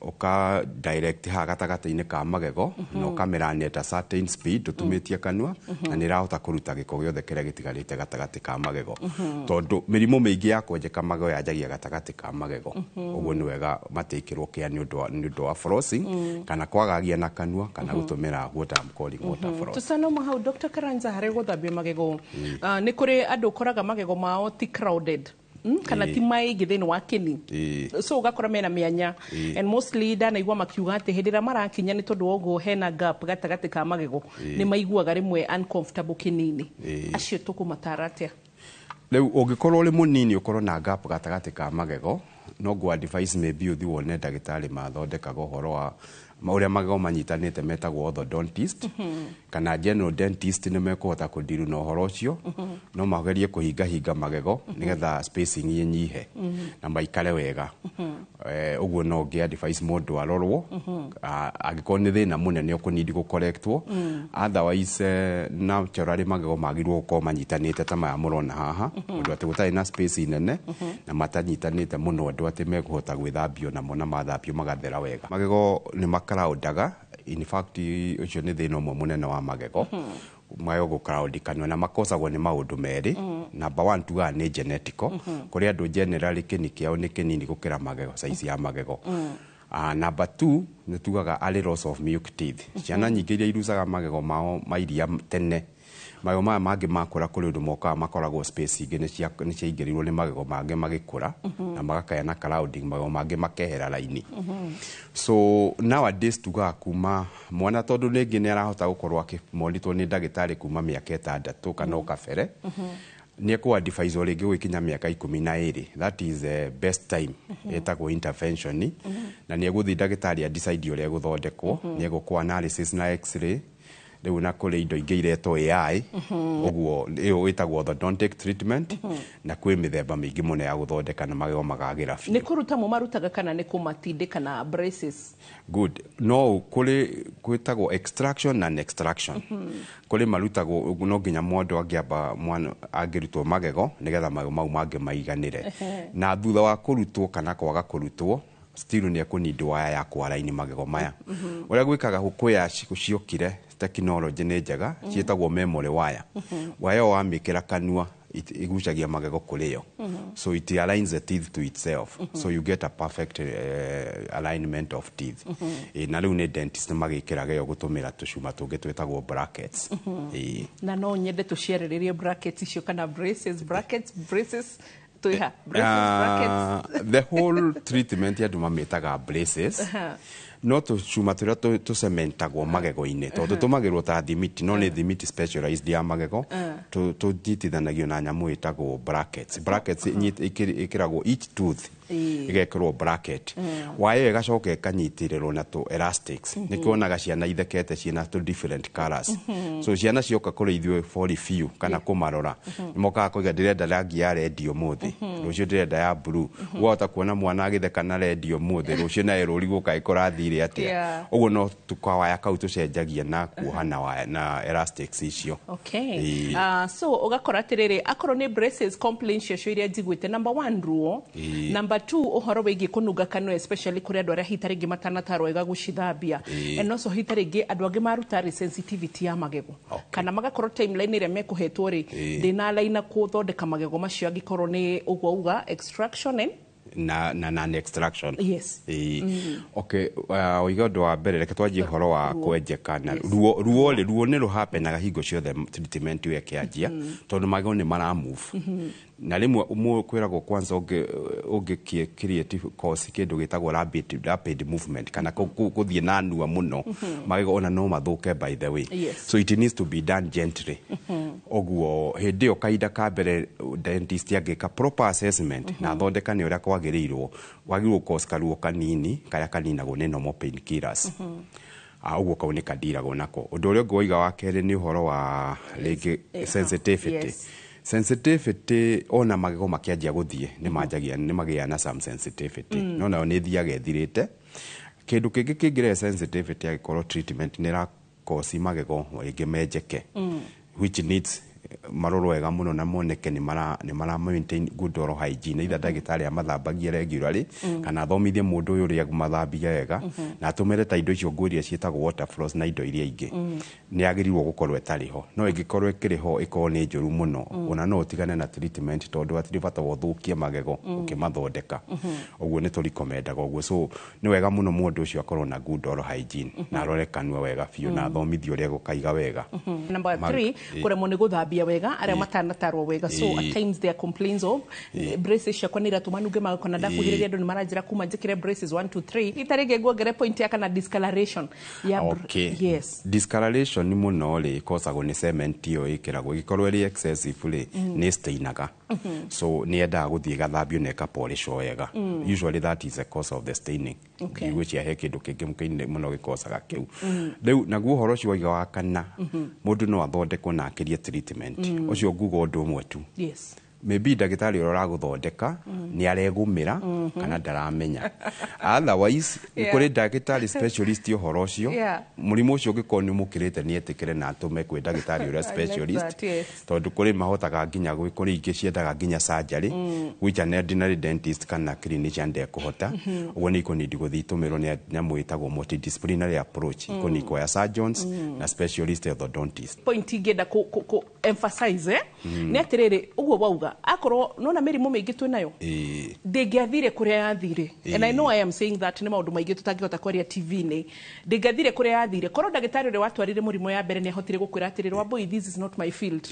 ũka direct haha gatagatĩ-inĩ ka magego na ũkamĩrania at a certain speed ũtumĩtie kanua, na nĩ ĩrahota kũruta gĩko gĩothe kĩrĩa gĩtigarĩte gatagatĩ ka magego, tondũ mĩrimũ mĩingĩ ya kwenjeka magego yanjagia gatagatĩ ka magego. Ũguo nĩ wega matĩkĩrwo kĩa nĩ ũndũ wa flossing, kana kwagagia na kanua, kana gũtũmĩra what I'm calling water floss. Tũtanoma hau, Dr. Karanja, harĩ gũthambia magego, nĩ kũrĩ andũ ũkoraga magego mao ti crowded, kana ti maingĩ thĩinĩ wa kĩni, so ũgakora mena mĩanya, and mostly ndanaigua makiuga atĩ hĩndĩ ĩrĩa marakinya, nĩ tondũ wa ũguo hena gap gatagatĩ ka magego, nĩ maiguaga rĩmwe uncomfortable kĩnini. Acio tũkũmatara atĩa? Rĩu ũngĩkorwo ũrĩ mũnini, ũkorwo na gap gatagatĩ ka magego, no ngũ advise maybe ũthiĩ wone ndagĩtarĩ mathondekaga ũhoro wa ũrĩa magego manyitanĩte, metagwo orthodontist kana general dentist. Nĩ mekũhota kũndiru na ũhoro ũcio. No magerie kũhingahinga magego nĩgetha spacing ĩnyihe na maikare wega. Ũguo no ngĩ advise mũndũ arorwo. Angĩkorwo nĩ thĩna mũnene ũkũnidi gũkorektwo. Otherwise, naturally magego magĩrĩirwo gũkorwo manyitanĩte ta maya mũrona haha, ũndũ atĩ gũtarĩ na space nene na matanyitanĩte mũno, ũndũ atĩ mekũhota gwĩthambio namo na mathambio magathera wega. Magego nĩ makaraũndaga. In fact, ũcio nĩ thĩna ũmwe mũnene wa magego, magego gũkaraũndikana, na makosagwo nĩ maũndũ merĩ. Number one, tugaga nĩ genetical. Kũrĩ andũ generally kĩni kĩao nĩ kĩnini gũkĩra magego, size ya magego. Number two, nĩ tugaga early loss of milk teeth. Ciana nyingĩ iria irucaga magego mao ma iria tene, magego maya mangĩ makũra, kũrĩ ũndũ mokaga makoragwo space ingĩ nĩ ciaingĩrĩirwo nĩ magego mangĩ magĩkũra, na magakaya na crowding, magego mangĩ makehera raini. So nowadays tugaga kuma mwana, tondũ rĩngĩ nĩ arahota gũkorwo akĩmonitwo nĩ ndagĩtarĩ kuma mĩaka 6 kana o kabere, nĩ ekũ advise rĩngĩ gũgĩkinya mĩaka 12, that is the best time ĩtagwo intervention, na nĩ egũthiĩ ndagĩtarĩ a decide ũrĩa egũthondekwo. Nĩ egũkwo analysis na x-ray. Rĩu na kũrĩ indo ingĩ iretwo AI, ũguo ĩyo ĩtagwo orthodontic treatment, na kwĩ mĩthemba mĩingĩ mũno ya gũthondeka na magego magagĩra biũ. Nĩ kũruta mũmarutaga kana nĩ kũmatindĩka na braces? Good. No kũrĩ gwĩtagwo extraction na extraction. Kũrĩ marutagwo, no nginya mũndũ angĩamba mwana angĩrutwo magego nĩgetha magego mau mangĩ maiganĩre. Na thutha wa kũrutwo kana kwaga kũrutwo, still nĩ ekũnindwo waya ya kwaraini magego maya. Ũrĩa gwĩkaga kwĩ ciokire technology nĩ njega, ciĩtagwo memory wire. Waya ĩyo wamĩkĩra kanua igucagia magego kũrĩ yo, so it aligns the teeth to itself, so you get a perfect alignment of teeth. Na rĩu nĩ dentist magĩkĩraga ĩyo gũtũmĩra tũcuma tũngĩ twĩtagwo brackets. Na no nyende tũciarĩrĩrie brackets icio kana braces, brackets, braces, twĩha braces, brackets. The whole treatment andũ mamĩtaga braces, no tũcuma tũrĩa tũcementagwo magego-inĩ tondũ tũmagĩrwo ta thimiti, no nĩ thimiti specialized ya magego, tũnyitithanagio na nyamũ ĩtagwo brackets. Brackets ĩkĩragwo each tooth, ĩgekĩrwo bracket. Waya ĩyo ĩgacoka ĩkanyitĩrĩrwo na tũ elastics. Nĩkĩo wonaga ciana ithekete ciĩna tũ different colours. So ciana cioka kũrĩ ithuĩ for review kana kũmarora, nĩmokaga koiga, "Ndĩrenda rangi ya red ũmũthĩ, rũciũ ndĩrenda ya blue." Wahota kuona mwana agĩtheka na red ũmũthĩ, rũciũ naye rũrigwo kaĩ kũrathire atĩa. Ũguo no tũkawaya kau tũcenjagia na kuoha na waya na elastics icio. Okay. Ĩĩ. So ũgakora atĩrĩrĩ, akorwo nĩ braces, complaints ciacio iria njiguĩte, number one, ruo. Number two, ũhoro wĩgiĩ kũnunga kanua, especially kũrĩ andũ arĩa hita rĩngĩ matanatarwo wega gũcithambia. And also hita rĩngĩ andũ angĩ maruta rĩ sensitivity ya magego, kana magakorwo timeline ĩrĩa mekũhetwo rĩ ndĩna gũthondeka magego macio, angĩkorwo nĩ ũguo uga extraction and na non extraction. Yes. Ĩĩ. Okay, ũiga ũndũ wa mbere, reke twanjie ũhoro wa Ruo. kwenjeka na ruo. Ruo rĩ, ruo nĩ rũhapenaga hingo ciothe treatment ĩyo ĩkĩanjia, tondũ magego nĩ mara move, na rĩmwe kwĩragwo kwanza ũngĩ create cause kĩndũ gĩtagwo rapid movement kana gũthiĩ na nua mũno, magego ona no mathũke, by the way. So it needs to be done gently. Ũguo hĩndĩ ĩyo kahinda ka mbere dentist angĩka proper assessment na athondekane ũrĩa kwagĩrĩirwo, wagĩrĩirwo gũcause karuo kanini karĩa kaninagwo nĩ normal pain killers. Ũguo kau nĩ kandiragwo nako. Ũndũ ũrĩa ũngĩ waiga wa kerĩ nĩ ũhoro wa rĩngĩ sensitivity. Sensitivity, ona magego makĩanjia gũthiĩ nĩ manjagia nĩ magĩaga na some sensitivity, no nayo nĩ ĩthiaga ĩthirĩte. Kĩndũ kĩngĩ kĩngĩrehe sensitivity, angĩkorwo treatment nĩ ĩrakosi magego rĩngĩ menjeke, which needs marorwo wega mũno na moneke nĩ mara maintain good oral hygiene, either ndagĩtarĩ amathambagie regularly kana athomithie mũndũ ũyũ ũrĩa mathambia wega na atũmĩre ta indo icio ngũria ciĩtagwo water floss na indo iria ingĩ. Nĩ agĩrĩirwo gũkorwo ĩtarĩ ho, no ĩngĩkorwo ĩkĩrĩ ho, ĩkorwo nĩ njũru mũno, ona no ũtigane na treatment tondũ hatirĩ bata wa ũthũkie magego ũkĩmathondeka. Ũguo nĩ tũrikomendaga ũguo. So nĩ wega mũno mũndũ ũcio akorwo na good oral hygiene na arore kanua wega biũ na athomithio ũrĩa gũkaiga wega. Number three, kũremwo nĩ gũthambia wega, arĩa matanatarwo wega. So at times there are complaints of, "Braces ciakwa nĩ iratũma nunge magego, na ndakuhĩrĩria andũ nĩ maranjĩra kuma njĩkĩre braces 1 2 3." Ita rĩngĩ nguongere point ya kana discoloration ya Yes. Discoloration mũno rĩ ĩkosagwo nĩ cement ĩyo ĩkĩragwo. Ĩngĩkorwo ĩrĩ excessive rĩ, nĩ stainaga, so nĩ yendaga gũthiĩ ĩgathambio na ĩkapolishwo wega. Usually that is the cause of the staining. Ndigwĩciria he kĩndũ kĩngĩ kĩnene mũno gĩkosaga kĩu. Rĩu naguo ũhoro ũcio waiga wa kana, mũndũ no athondekwo na akĩrie treatment ũcio, nguga ũndũ ũmwe tu. Maybe ndagĩtarĩ ũrĩa ũragũthondeka nĩ aregũmĩra kana ndaramenya. Otherwise kũrĩ ndagĩtarĩ specialist ũhoro ũcio. Mũrimũ ũcio ũngĩkorwo nĩ ũmũkĩrĩte, nĩ etĩkĩre na atũme kwĩ ndagĩtarĩ ũrĩa I like specialist, that, yes. tondũ kũrĩ mahotaga nginya kũrĩ ingĩ ciendaga nginya surgery, which an ordinary dentist kana clinician ndekũhota. Ũguo nĩ ikũnindi gũthiĩ itũmĩrwo nĩ nyamũ ĩtagwo multidisciplinary approach, ikũni kuoya surgeons na specialist orthodontist. Point ingĩenda ku emphasize, nĩ atĩrĩrĩ, ũguo wauga, akorwo nona mĩrimũ mĩingĩ twĩnayo ndĩngĩathire kũrĩa yathire, and I know I am saying that nĩ maũndũ maingĩ tũtangĩhota kwaria TV-inĩ, ndĩngĩathire kũrĩa yathire korwo ndagĩtarĩ ũrĩa watwarire mũrimũ ya mbere nĩ ahotire gũkwĩra atĩrĩrĩ, "Wambui, this is not my field,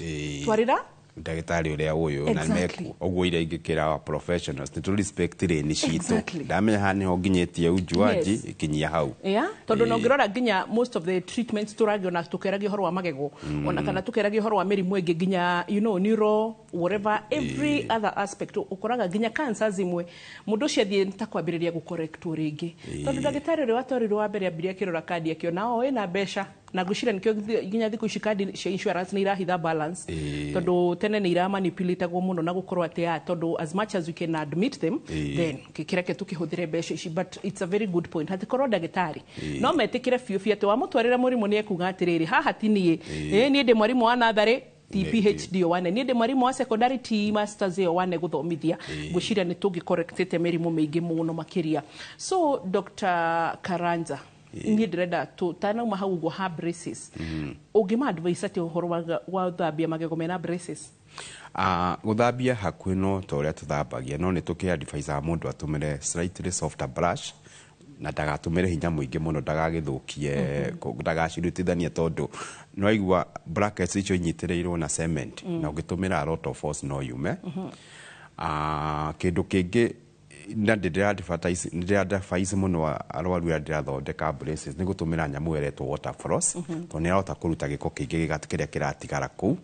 twarĩra ndagĩtarĩ ũrĩa ũyũ na meku." Ũguo iria ingĩkĩra our professionals nĩ tũ respect lane citũ. Ndamenya haha nĩho nginyĩtie ujuaji, ikinyia hau. Yeah, tondũ na ũngĩrora nginya most of the treatments tũragiona tũkĩaragia ũhoro wa magego, ona kana tũkĩaragia ũhoro wa mĩrimũ ĩngĩ, nginya neuro, whatever, every other aspect, ũkoraga nginya cancers imwe mũndũ ũcio athiĩ ta kwambĩrĩria gũkorektwo rĩngĩ, tondũ ndagĩtarĩ ũrĩa watwarirwo wa mbere ambirie akĩrora kandi akĩona o ĩna mbeca. Na ngwĩciria nĩkĩo nginya thikũ ici kandi cia insurance nĩ irahitha balance, tondũ tene nĩ iramanipulatagwo mũno na gũkorwo atĩ tondũ as much as we can admit them, then kĩreke tũkĩhũthĩre mbeca ici. But it's a very good point, hatikorwo ndagĩtarĩ no metĩkĩre biũ biũ atĩ wamũtwarĩra mũrimũ nĩ ekuga atĩrĩrĩ, haha ti niĩ. Niĩ ndĩ mwarimũ wa natharĩ, ti PhD ĩyo wane, niĩ ndĩ mwarimũ wa secondary, ti masters ĩyo wane gũthomithia. Ngwĩciria nĩ tũngĩcorrectĩte mĩrimũ mĩingĩ mũno makĩria. So Dr. Karanja, niĩ ndĩrenda tũtanauma hau ũguo ha braces, ũngĩma advice atĩa ũhoro wa thambia magego mena braces? Gũthambia hakuhĩ no ta ũrĩa tũthambagia, no nĩ tũkĩ-advisaga mũndũ atũmĩre slightly softer brush na ndagatũmĩre hinya mũingĩ mũno, ndagagĩthũkie, ndagacirutithanie, tondũ nĩwaigua brackets icio inyitĩrĩirwo na cement, na ũngĩtũmĩra a lot of force no yume. Kĩndũ kĩngĩ na ndĩra-advertise mũno arwaru arĩa ndĩrathondeka braces nĩ gũtũmĩra nyamũ ĩretwo water floss, tondũ nĩ ĩrahota kũruta gĩko kĩingĩ kĩrĩa kĩratigara kũu.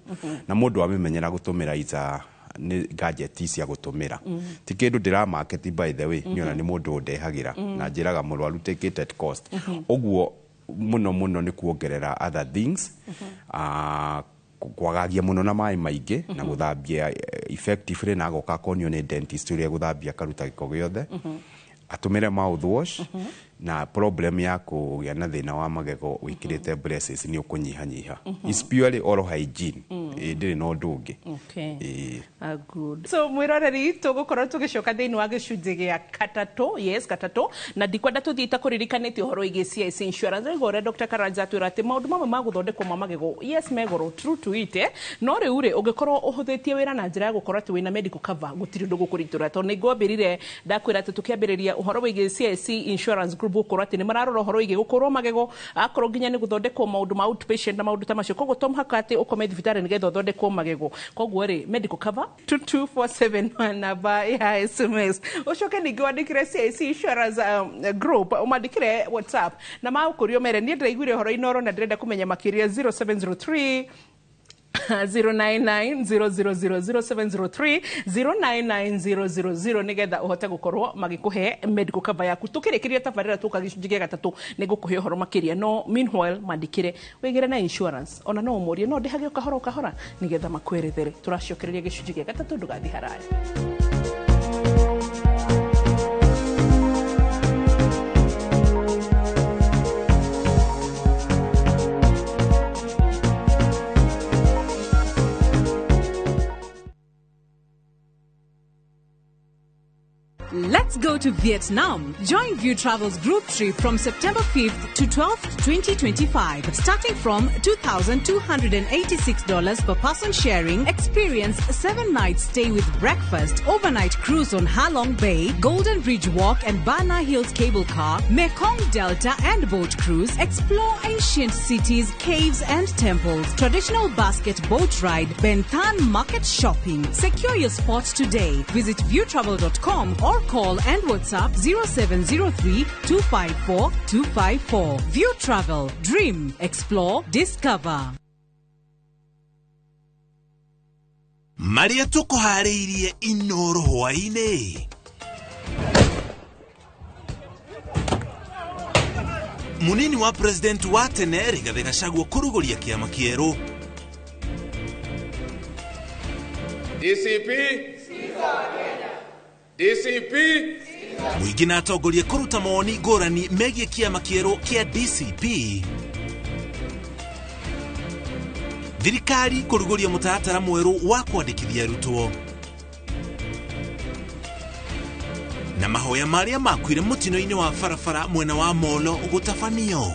Na mũndũ amĩmenyera gũtũmĩra ica nĩ gadget cia gũtũmĩra, ti kĩndũ ndĩra market, by the way. Nĩ ona nĩ mũndũ ũndehagĩra na njĩraga mũrwaru take it at cost. Ũguo mũno mũno nĩ kuongerera other things, kwagagia mũno na maĩ maingĩ na gũthambia effectively, na agoka akonio nĩ dentist ũrĩa gũthambia akaruta gĩko gĩothe, atũmĩre mouthwash, na problem ya kũgĩa na thĩna wa magego wĩkĩrĩte braces nĩ ũkũnyihanyiha. It's purely oral hygiene. Ĩ, ndĩrĩ na ũndũ ũngĩ. Ĩ. Ah, good. So mwiroreri, tũgũkorwo tũgĩcoka thĩinĩ wa gĩcunjĩ gĩa gatatũ, yes, gatatũ, na ndikwenda tũthiĩ itakũririkanĩtie ũhoro wĩgiĩ CIC Insurance. Waigua ũrĩa Dr. Karanja atwĩra atĩ maũndũ mamwe ma gũthondekwo ma magego, yes, me goro, true to it, eh? No rĩu rĩ, ũngĩkorwo ũhũthĩtie wĩra na njĩra ya gũkorwo atĩ wĩna medical cover, gũtirĩ ũndũ gũkũritũra, tondũ nĩ ngwambĩrire ndakwĩra atĩ tũkĩambĩrĩria ũhoro wĩgiĩ CIC Insurance Group gũkorwo atĩ nĩ mararora ũhoro wĩgiĩ gũkũrwo magego, akorwo nginya nĩ gũthondekwo maũndũ ma outpatient na maũndũ ta macio. Koguo to mũhaka atĩ ũkome thibitarĩ nĩgetha ũthondekwo magego. Koguo rĩ, medical cover 22471, namba ya SMS, ũcoke ningĩ wandĩkĩre CIC Insurance Group, ũmandĩkĩre WhatsApp na makũrio mere niĩ ndĩraiguire ũhoro Inoro na ndĩrenda kũmenya makĩria, 0703 099000703 099000, nigetha uhote gukorwo magikuhe medical cover yaku. Tukirikiria tabarĩra tuka gĩcunjĩ gĩa gatatũ, nĩ ngũkũhe ũhoro makĩria, no meanwhile mandĩkĩre wĩgĩre na insurance, ona no ũmũrie no ndĩhage o kahora o kahora nĩgetha makwerethere. Tũracokereria gĩcunjĩ gĩa gatatũ, ndũgathiĩ haraya. Let's go to Vietnam. Join View Travel's group trip from September 5th to 12th, 2025. Starting from $2,286 per person sharing, experience 7 nights stay with breakfast, overnight cruise on Halong Bay, Golden Bridge Walk and Bana Hills Cable Car, Mekong Delta and boat cruise, explore ancient cities, caves and temples, traditional basket boat ride, Ben Thanh market shopping. Secure your spot today. Visit viewtravel.com or call and WhatsApp 0703 254 254. View Travel. Dream, explore, discover. Marĩa tũkũharĩirie Inoro hwaĩ-inĩ. Munini wa president wa tene Rigathĩ Gachagua kũrugũria kĩama kĩerũ. DCP, DCP. Mũingĩ na atongoria kũruta mawoni ngũrani megiĩ kĩama kĩerũ kĩa DCP. Thirikari kũrugũria mũtaratara mwerũ wa kwandĩkithia arutwo, na mahoya marĩa makuire mũtino-inĩ wa barabara mwena wa Molo gũtabanio.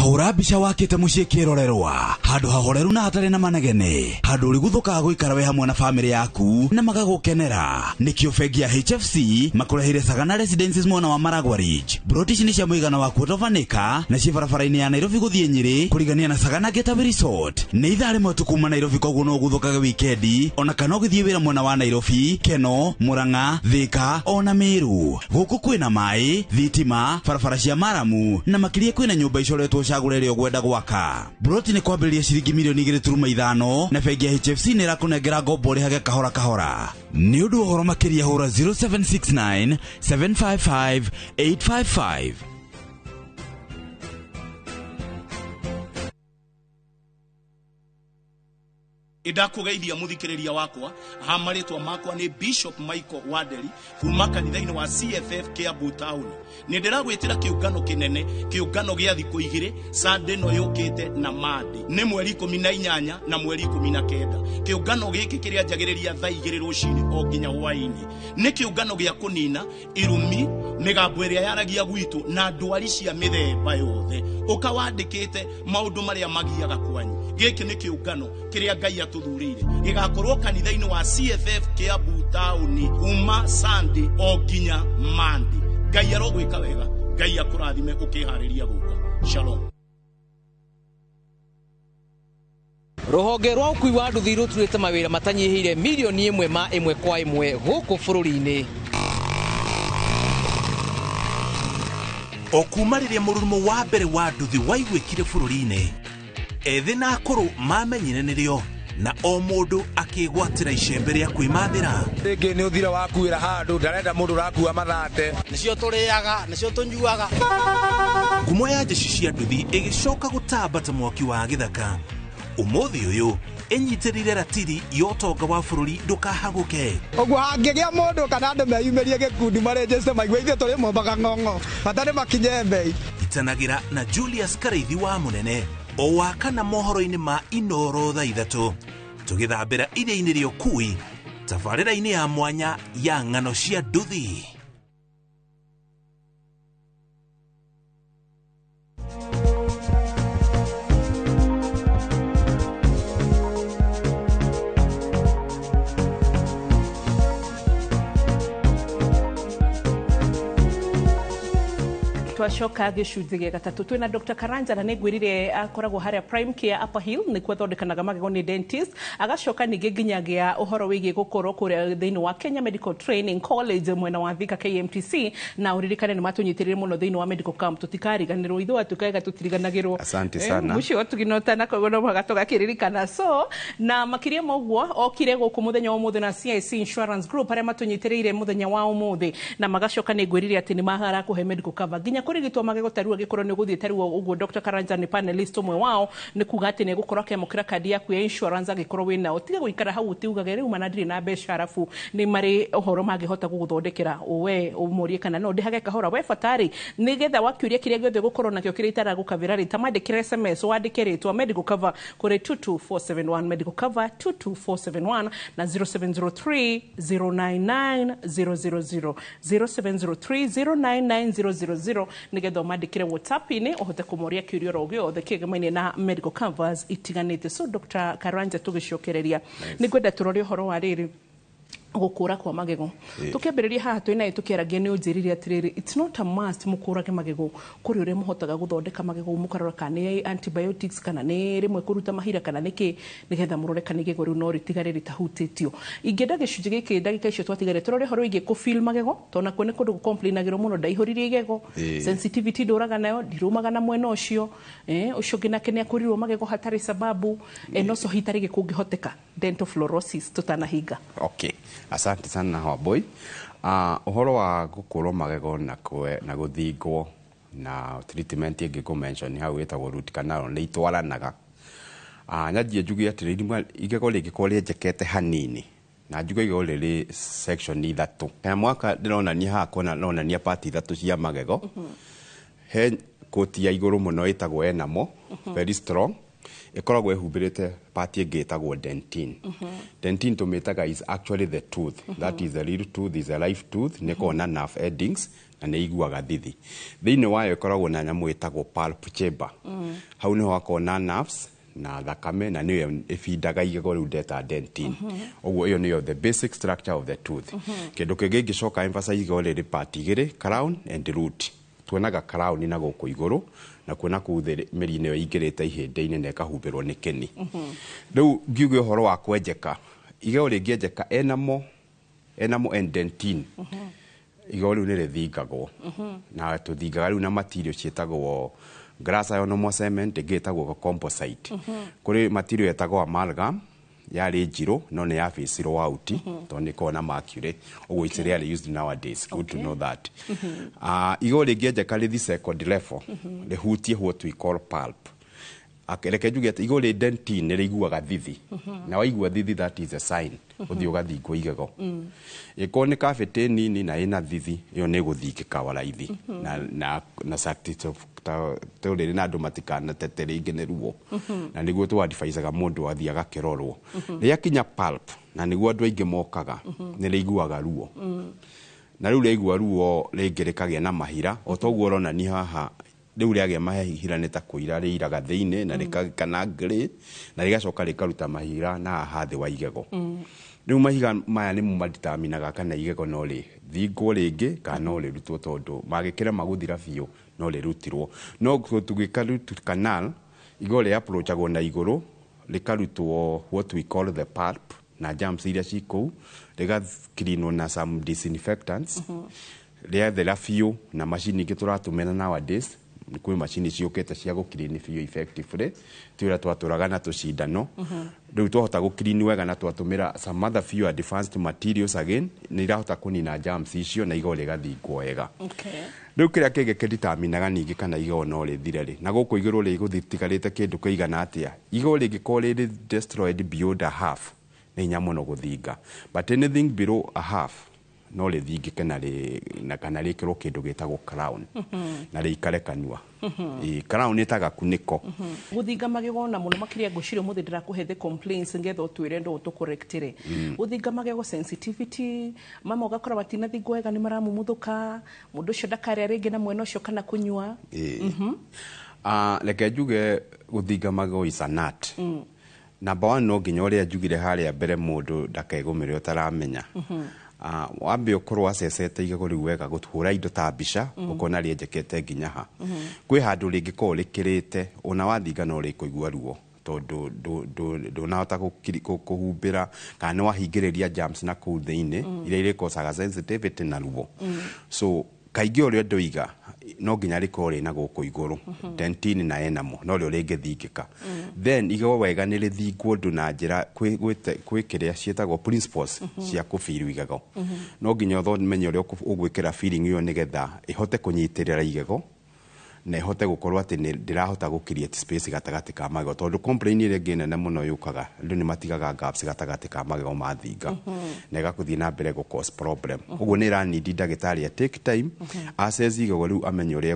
Hũra mbica wakĩte mũciĩ kĩrorerwa, handũ hahoreru na hatarĩ na manegene, handũ ũrĩguthũkaga gũikara wĩ hamwe na bamĩrĩ yaku na magagũkenera. Nĩkĩo bengi ya HFC makũreheire Sagana Residences mwena wa Maragwa Ridge. Broti ici nĩ cia mũigana wa quarter of an acre na ciĩ barabara-inĩ ya Nairobi gũthiĩ Nyĩrĩ, kũrigania na Sagana Getaway Resort. Nĩ ithaa rĩmwe tu kuma Nairobi, koguo no ũguthũkage wikendi ona kana ũgĩthiĩ wĩra mwena wa Nairobi, Keno, Murang'a, Thika ona Meru. Gũkũ kwĩna maĩ, thitima, barabara cia maramu na makĩria kwĩna nyũmba icoretwo cagũre. ũgũre ĩrĩa ũgwenda gwaka. Broti nĩ kwambĩrĩria ciringi mirioni 2.5 na bengi ya HFC nĩ ĩrakũnengera ngombo ũrĩhage kahora kahora. Nĩ ũndũ wa ũhoro makĩria hũra 0769 755 855. Ndakugeithia muthikiriria wakwa ha marĩtwa makwa nĩ Bishop Michael Wanderi kuma kanitha-inĩ wa CFF Kiambu Town. Nĩ ndĩragwĩtĩra kĩũngano kĩnene, kĩũngano gĩa thikũ igĩrĩ, Sunday ĩno yũkĩte na Monday. Nĩ mweri 18 na mweri 19. Kĩũngano gĩkĩ kĩrĩanjagĩrĩria thaa 2 rũcinĩ o nginya hwaĩ-inĩ. Nĩ kĩũngano gĩa kũnina irumi, mĩgambo ĩrĩa yaragia gwitũ na ndwari cia mĩthemba yothe. Ũka wandĩkĩte maũndũ marĩa magiaga kwanyu. Gĩkĩ nĩ kĩũngano kĩrĩa Ngai atuthurĩire. Gĩgakorwo kanitha-inĩ wa CFF Kiambu Town kuma Sunday o nginya Monday. Ngai arogwĩka wega, Ngai akũrathime ũkĩharĩria gũka. Shalom. Rũhonge rwa ũkui wa nduthi rũturĩte mawĩra matanyihĩire mirioni 1 ma 1 kwa 1 gũkũ bũrũri-inĩ. O kuma rĩrĩa mũrurumo wa mbere wa nduthi waiguĩkire bũrũri-inĩ, ethĩ na akũrũ mamenyire nĩrĩo na o mũndũ akĩgwatĩra icembe rĩa kwĩmathĩra. Rĩngĩ nĩ ũthira wakuĩra handũ ndarenda mũndũ ũrakua mathate. Nĩcio tũrĩaga, nĩcio tũnyuaga. Ngumo ya jeshi cia nduthi ĩgĩcoka gũtamba ta mwaki wa gĩthaka. Ũmũthĩ ũyũ ĩnyitĩrĩire ratiri ya ũtonga wa bũrũri ndũkahagũke. Ũguo hangĩgĩa mũndũ kana andũ meyumĩrie gĩkundi marĩnjĩte maigue ithuĩ tũrĩ mombaga ng'ong'o bata nĩ makinye mbei. Itanagĩra na Julius Karaithi wa Mũnene o wa kana mohoro-inĩ ma Inoro thaa 3 tũgĩthambĩra iria-inĩ rĩa ũkui tabarĩra-inĩ ya mwanya ya ng'ano cia nduthi. Twacoka gĩcunjĩ gĩa gatatũ twĩna Dr. Karanja na nĩngwĩrire akoragwo harĩa Prime Care Upper Hill nĩkuo athondekanaga magego nĩ dentist, agacoka ningĩ nginyagia ũhoro wĩgiĩ gũkorwo kũrĩa thĩinĩ wa Kenya Medical Training College mwena wa Thika KMTC, na ũririkane nĩ matũnyitĩrĩire mũno thĩinĩ wa medical camp, tũtikariganĩrwo ithuĩ atukaga tũtiriganagĩrwo. Asante sana. Mũcio tũginotana koguo no mũhaka tũgakĩririkana. So na makĩria ma ũguo okire gũkũ mũthenya wa ũmũthĩ na CIC Insurance Group arĩa matũnyitĩrĩire mũthenya wa ũmũthĩ, na magacoka nĩngwĩrire atĩ nĩ marakũhe medical cover nginya kũrigitwo magego tarua gĩkorwo nĩ ũgũthiĩ tarua ũguo. Dr. Karanja nĩ panelist ũmwe wao, nĩ kuga atĩ nĩ egũkorwo akĩamũkĩra kandi yaku ya insurance angĩkorwo wĩnao. Tiga gũikara hau ũtiugage rĩu mana ndirĩ na mbeca, arabu nĩ marĩ ũhoro mangĩhota gũgũthondekera we ũmorie kana no ndĩhage kahora we batarĩ nĩgetha wakĩũria kĩrĩa gĩothe ũgũkorwo nakĩo kĩrĩa itaragũkavĩra rĩ, ta mandĩkĩre SMS wandĩke rĩtwa medical cover kũrĩ 22471, medical cover 22471 na 0703 099 000, 0703 099 000 nĩgetha ũmandĩkĩre WhatsApp-inĩ ũhote kũmoria kĩũria oro gĩothe kĩgemaine na medical covers itiganĩte. So Dr. Karanja, tũgĩcokereria nĩngwenda tũrore ũhoro wa rĩrĩ gũkũra kwa magego. Tũkĩambĩrĩria haha twĩ naye tũkĩaragia nĩ ũnjĩrire atĩrĩrĩ, it's not a must mũkũrage magego, kũrĩ ũrĩa mũhotaga gũthondeka magego mũkarora kana nĩ antibiotics kana nĩ rĩmwe kũruta mahira kana nĩkĩ, nĩgetha mũrore kana igego rĩu no rĩtigare rĩtahutĩtio. Ingĩenda gĩcunjĩ gĩkĩ ndagĩka icio twatigare tũrore ũhoro wĩgiĩ kũ-feel magego, tondũ nakuo nĩ kũndũ gũcomplainagĩrwo mũno, ndaihũririe igego, sensitivity ndũraga nayo, ndirũmaga na mwena ũcio, ũcio ũngĩ nake nĩakũrirwo magego hatarĩ sababu, no so hitarĩ gĩkũngĩhoteka dental fluorosis tũtanahinga. Okay. Asante sana Wambui. Ũhoro wa gũkũrwo magego na gũthingwo na treatment ĩngĩ ngũ mention hau ĩtagwo root canal nĩ itwaranaga. Nyanjie njuge atĩrĩ, igego rĩngĩkorwo rĩenjekete hanini na njuge igego rĩrĩ section ithatũ, kana mwaka ndĩronania haha kona ronania part ithatũ cia magego. He koti ya igũrũ mũno ĩtagwo enamel, very strong, ĩkoragwo ĩhumbĩrĩte part ĩngĩ ĩtagwo dentine. Dentine tũmĩtaga is actually the tooth. That is a real tooth, is a live tooth, nĩ ĩkoragwo na nerve endings na nĩ iguaga thithi. Thĩinĩ wayo ĩkoragwo na nyamũ ĩtagwo pulp chamber. Hau nĩho hakoragwo na nerves na thakame na nĩyo ĩbindaga igego rĩu ndeta dentine. Ũguo ĩyo nĩyo the basic structure of the tooth. Kĩndũ kĩngĩ ingĩcoka emphasize igego rĩrĩ part igĩrĩ, crown and root. Tuonaga crown na gũkũ igũrũ na kuona kũu thĩ mĩri-inĩ ĩyo ĩingĩrĩte ihĩndĩ-inĩ na ĩkahumbĩrwo nĩ kĩni. Rĩu ngiuge ũhoro wa kwenjeka, igego rĩngĩenjeka enamel and dentine, igego rĩu nĩ rĩthingagwo na tũthingaga rĩu na material ciĩtagwo Glass ionomer cement ĩngĩ ĩtagwo composite. Kũrĩ material ĩtagwo amalgam, yarĩ njirũ no nĩ yabĩcirwo out tondũ nĩ ĩkoragwo na mercury, ũguo it's rarely used nowadays. Good to know that. Igego rĩngĩenjeka rĩthi second level, rĩhutie what we call pulp. Reke njuge atĩ igego rĩ dentin nĩ rĩiguaga thithi, na waigua thithi, that is a sign ũthiĩ ũgathingwo igego. Ĩkorwo nĩ cavity nini na ĩna thithi, ĩyo nĩ ĩgũthingĩka waraithi na satisfactory na andũ matikanatete rĩngĩ nĩ ruo, na nĩguo twadvisaga mũndũ athiĩ agakĩrorwo. Rĩakinya pulp, na nĩguo andũ aingĩ mokaga, nĩ rĩiguaga ruo, na rĩu rĩaigua ruo rĩngĩ rĩkagĩa na mahira o toguo ũronania haha. Rĩu rĩagĩa mahira nĩ ta kũira rĩiraga thĩinĩ na kana grey, na rĩgacoka rĩkaruta mahira na haha thĩ wa igego. Rĩu mahiga maya nĩmo maditaminaga kana igego no rĩthingwo rĩngĩ kana no rĩrutwo, tondũ mangĩkĩrema gũthira biũ no rĩrutirwo. No tũgĩka root canal, igego rĩ approachagwo na igũrũ, rĩkarutwo what we call the pulp na germs iria ci kũu, rĩgacleanwo na some disinfectants, rĩathera biũ na macini ingĩ tũratũmĩra nowadays. Kwĩ macini ciũkĩte cia gũclean biũ effectively, ti ũrĩa twatũraga na tũcindano. Rĩu twahota gũclean wega na twatũmĩra some other few advanced materials again, nĩ irahota kũnina germs icio na igego rĩgathingwo wega. Rĩu kĩrĩa kĩngĩ kĩditaminaga ningĩ kana igego no rĩthire rĩ na gũkũ igũrũ rĩgũthitigarĩte kĩndũ kĩigana atĩa, igego rĩngĩkorwo rĩrĩ destroyed beyond a half, nĩ hinya mũno gũthinga, but anything below a half no rĩthingĩke na kana rĩkĩrwo kĩndũ gĩtagwo crown na rĩikare kanua. Ĩ, crown nĩ ta gakunĩko. Gũthinga magego na mũno makĩria ngwĩciria ũmũthĩ ndĩrakũhe the complaints ngetha ũtwĩre ndo ũtũcorrectĩre. Gũthinga magego, sensitivity, mama ũgakora matinathingwo wega, nĩ maramumuthũka, mũndũ ũcio ndakarĩa rĩngĩ na mwena ũcio kana kũnyua. Ĩ. Ah, reke njuge gũthinga magego is an art. Number one, no nginya ũrĩa njugire harĩa mbere, mũndũ ndakegũmĩre ũtaramenya. Wambe ũkorwo acecete igego rĩu wega, gũhũra indo ta mbica, ũkona rĩenjekete nginya ha. Kwĩ handũ rĩngĩkorwo rĩkĩrĩte, ona wathinga no rĩkũigua ruo tondũ ndũnahota kũhumbĩra kana nĩ wahingĩrĩria germs na kũu thĩinĩ iria irĩkosaga sensitivity na ruo. So kaingĩ ũrĩa ndoiga, no nginya rĩkorwo rĩna gũkũ igũrũ dentin na enamel no rĩo rĩngĩthingĩka. Then igego wega nĩ rĩthingwo ũndũ na njĩra kwĩ kĩrĩa ciĩtagwo principles cia kũbiru igego. No nginya ũmenye ũrĩa ũgwĩkĩra filling ĩyo nĩgetha ĩhote kũnyitĩrĩra igego na ĩhote gũkorwo atĩ nĩ ndĩrahota gũ create space gatagatĩ ka magego, tondũ complaint ĩrĩa ĩngĩ nene mũno yũkaga, andũ nĩ matigaga gaps gatagatĩ ka magego mathinga na ĩgakũthiĩ na mbere gũ cause problem. Ũguo nĩ ĩranindi ndagĩtarĩ a take time assess igego rĩu, amenye ũrĩa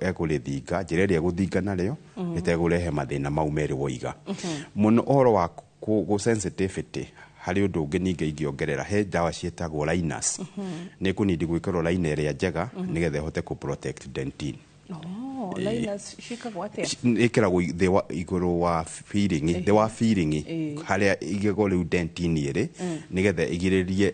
ekũrĩthinga, njĩra ĩrĩa egũthinga narĩo rĩtegũrehe mathĩna mau merĩ woiga mũno. Ũhoro wa kũ sensitivity, harĩ ũndũ ũngĩ ningĩ ingĩongerera, he ndawa ciĩtagwo liners, nĩ kũnindi gwĩkĩrwo liner ĩrĩa njega nĩgetha ĩhote kũ protect dentin. Oh, liners ciĩkagwo atĩa? Ĩkĩragwo thĩ wa igũrũ wa filling, thĩ wa filling, harĩa igego rĩu dentin ĩrĩ, nĩgetha ĩgirĩrĩrie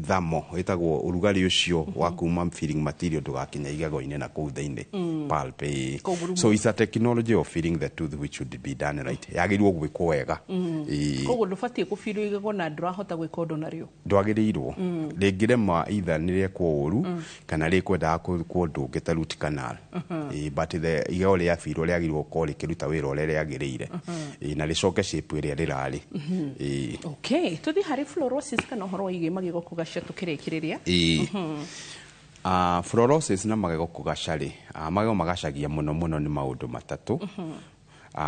thamo ĩtagwo ũrugarĩ ũcio wa kuma filling material ndũgakinya igego-inĩ na kũu thĩinĩ pulp, ĩĩ. Koguo So it's a technology of filling the tooth which should be done right, yagĩrĩirwo gwĩkwo wega. Ĩĩ. Koguo ndũbatiĩ kũbirwo igego na ndũrahota gwĩka ũndũ narĩo. Ndwagĩrĩirwo, rĩngĩrema either nĩ rĩekwo ũru kana rĩkwendaga kwĩkwo ũndũ ũngĩ ta root canal. Ĩĩ, but the igego rĩabirwo rĩagĩrĩirwo gũkorwo rĩkĩruta wĩra ũrĩa rĩagĩrĩire. Ĩĩ, na rĩcoke shape ĩrĩa rĩrarĩ. Ĩĩ. Okay, tũthiĩ harĩ fluorosis kana ũhoro wĩgiĩ magego kũgacia tũkĩrĩkĩrĩria. Ĩĩ. Fluorosis na magego kũgaca rĩ, magego magacagia mũno mũno nĩ maũndũ matatũ.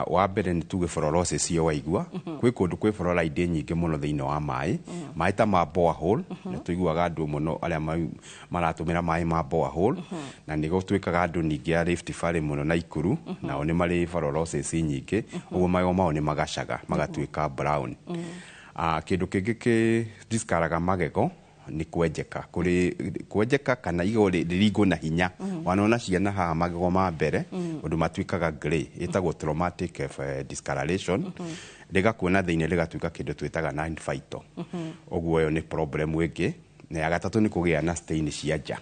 Wa mbere nĩ tuge fluorosis iyo waigua, kwĩ kũndũ kwĩ fluoride nyingĩ mũno thĩinĩ wa maĩ, maĩ ta ma borehole. Nĩ tũiguaga andũ mũno arĩa maratũmĩra maĩ ma borehole, na nĩ gũtuĩkaga andũ ningĩ a Rift Valley mũno na Ikuru, nao nĩ marĩ fluorosis nyingĩ, ũguo magego mao nĩ magacaga magatuĩka brown. Kĩndũ kĩngĩ kĩ discoloraga magego nĩ kwenjeka, kũrĩ kwenjeka kana igego rĩringwo na hinya. Wanona ciana haha magego ma mbere ũndũ matuĩkaga grey, ĩtagwo traumatic discoloration, rĩgakuona thĩinĩ rĩgatuĩka kĩndũ twĩtaga non vital. Ũguo ĩyo nĩ problem ĩngĩ. Na ya gatatũ nĩ kũgĩa na stain cia nja.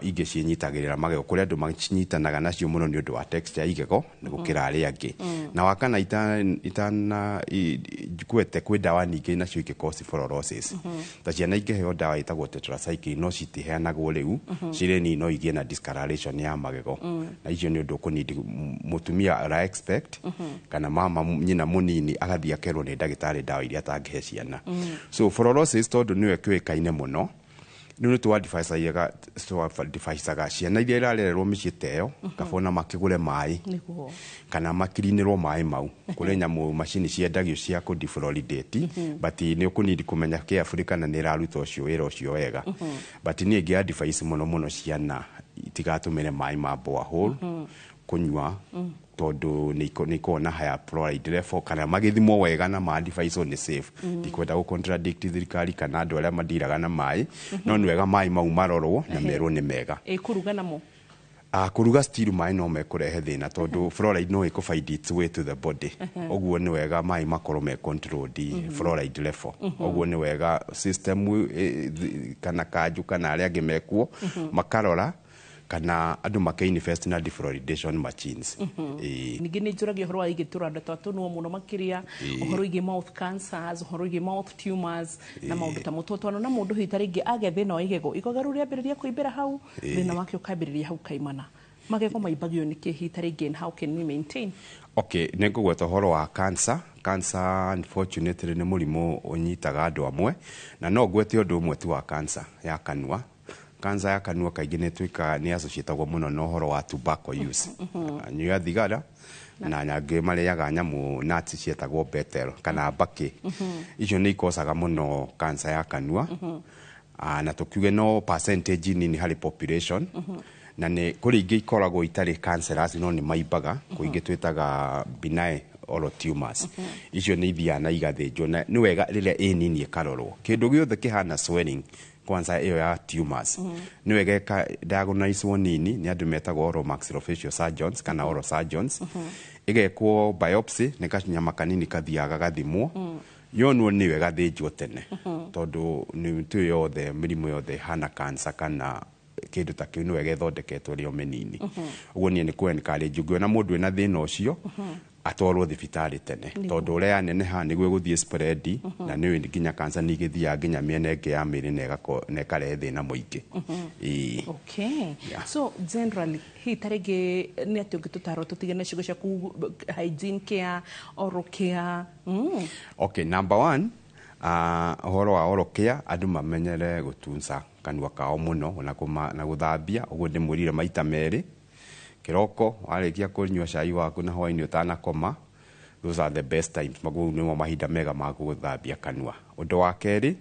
Ingĩ ciĩnyitagĩrĩra magego, kũrĩ andũ macinyitanaga nacio mũno nĩ ũndũ wa texture ya igego nĩ gũkĩra arĩa angĩ. Na wakana itana ngwete, kwĩ ndawa ningĩ nacio ingĩ cause fluorosis. Ta ciana ingĩheo ndawa ĩtagwo tetracycline, no citiheanagwo rĩu, cirĩ nini, no igĩe na discoloration ya magego. Na icio nĩ ũndũ ũkũnindi mũtumia ara expect, kana mama nyina mũnini agathiĩ akerwo nĩ ndagĩtarĩ ndawa iria atangĩhe ciana. So fluorosis, tondũ nĩyo ĩkĩũĩkaine mũno, rĩu nĩ tũadvisaga ciana iria irarererwo mĩciĩ ta ĩyo, kaba ona makĩgũre maĩ kana makirinĩrwo maĩ mau. Kũrĩ nyamũ, macini ciendagio cia kũdefluoridate, but nĩ ũkũnindi kũmenya carefully kana nĩ ĩraruta ũcio wĩra ũcio wega. But niĩ ingĩ advise mũno mũno ciana itigatũmĩre maĩ ma borehole kũnyua, tondũ nĩ ikoragwo na higher fluoride level, kana magĩthimwo wega na ma advise nĩ safe. Ndikwenda gũ contradict thirikari kana andũ arĩa mandiraga na maĩ, no nĩ wega maĩ mau marorwo na merwo nĩ mega. Ĩ kũruga namo? Kũruga still maĩ no mekũrehe thĩna, tondũ fluoride no ĩkũ find its way to the body. Ũguo nĩ wega maĩ makorwo me controlled fluoride level. Ũguo nĩ wega system kana kanjũ kana arĩa angĩ mekuo makarora kana andũ make invest na defluoridation machines. Ĩĩ. Ningĩ nĩ njũragia ũhoro wa igĩtũranda twa tũnua mũno makĩria, ũhoro wĩgiĩ mouth cancers, ũhoro wĩgiĩ mouth tumors na maũndũ ta mũtũ twana, na mũndũ hihi ta rĩngĩ agĩa thĩna wa igego, igego rĩu rĩambĩrĩria kũimbĩra hau, thĩna wake ũkambĩrĩria hau kaimana. Magego maimbagio nĩkĩ hihi ta rĩngĩ, and how can we maintain? Okay, nĩ ngũgweta ũhoro wa cancer. Cancer unfortunately nĩ mũrimũ ũnyitaga andũ amwe, na no ngwete ũndũ ũmwe tu wa cancer ya kanua. Cancer ya kanua kaingĩ nĩ ĩtuĩkaga nĩ associatagwo mũno na ũhoro wa tobacco use, anyua thigara, na angĩ marĩaga nyamũ nuts ciĩtagwo betel kana mbakĩ. Icio nĩ ikocaga mũno cancer ya kanua. Na tũkiuge no percentage nini harĩ population, na nĩ kũrĩ ingĩ ikoragwo itarĩ cancerous no nĩ maimbaga, kwĩ ingĩ twĩtaga benign oral tumors. Icio nĩ ithiaga na igathĩnjwo, na nĩ wega rĩrĩa ĩ nini ĩkarorwo. Kĩndũ gĩothe kĩhana swelling, kwanza ĩyo ya tumors, nĩ wega ĩka diagnosewo nini nĩ andũ metagwo oral maxillofacial surgeons kana oral surgeons, ĩgekwo biopsy, nĩ kanyama kanini kathiaga gagathimwo, yonwo nĩyo ĩgathĩnjwo tene, tondũ nĩ tũĩ yothe mĩrimũ yothe ĩhana cancer kana kĩndũ ta kĩu nĩ wega ĩthondeketwo ĩrĩ o mĩnini. Ũguo niĩ nĩ kũ encourage ũngĩona mũndũ ĩna thĩna ũcio atwarwo thibitarĩ tene, tondũ ũrĩa yaneneha nĩguo ĩgũthiĩ spread, na nĩ nginya cancer nĩ igĩthiaga nginya mĩena ĩngĩ ya mĩĩrĩ na ĩkarehe thĩna mũingĩ. Ĩĩ. Okay. Yeah. So generally, hihi ta rĩngĩ nĩ atĩ ũngĩtũtarwo tũtige na ciugo ciaku, hygiene care, oral care? Okay, number one, ũhoro wa oral care, andũ mamenyere gũtunza kanua kao mũno na, na gũthambia. Ũguo ndĩmwĩrire maita merĩ kĩroko warĩkia kũnyua cai waku na hwaĩ-inĩ ũtanakoma. Those are the best times, maguo nĩmo mahinda mega ma gũthambia kanua. Ũndũ wa kerĩ,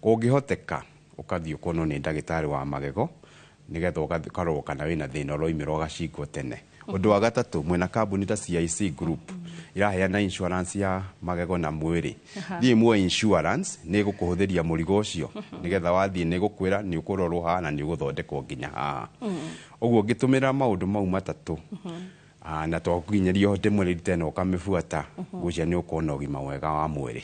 kũngĩhoteka ũkathiĩ ũkonwo nĩ ndagĩtarĩ wa magego, nĩgetha ũkarorwo kana wĩna thĩna ũroimĩra, ũgacingwo tene. Ũndũ wa gatatũ, mwĩna kambuni ta CIC Group iraheana insurance ya magego na mwĩrĩ. Thiĩ muoe insurance, nĩ ĩgũkũhũthĩria mũrigo ũcio, nĩgetha wathiĩ nĩ ĩgũkwĩra nĩ ũkũrorwo haha na nĩ ũgũthondekwo nginya haha. Ũguo ũngĩtũmĩra maũndũ mau matatũ, na twakinyĩrio ndĩmwĩrĩte na ũkamĩbuata, ngwĩciria nĩ ũkuona ũgima mwega wa mwĩrĩ.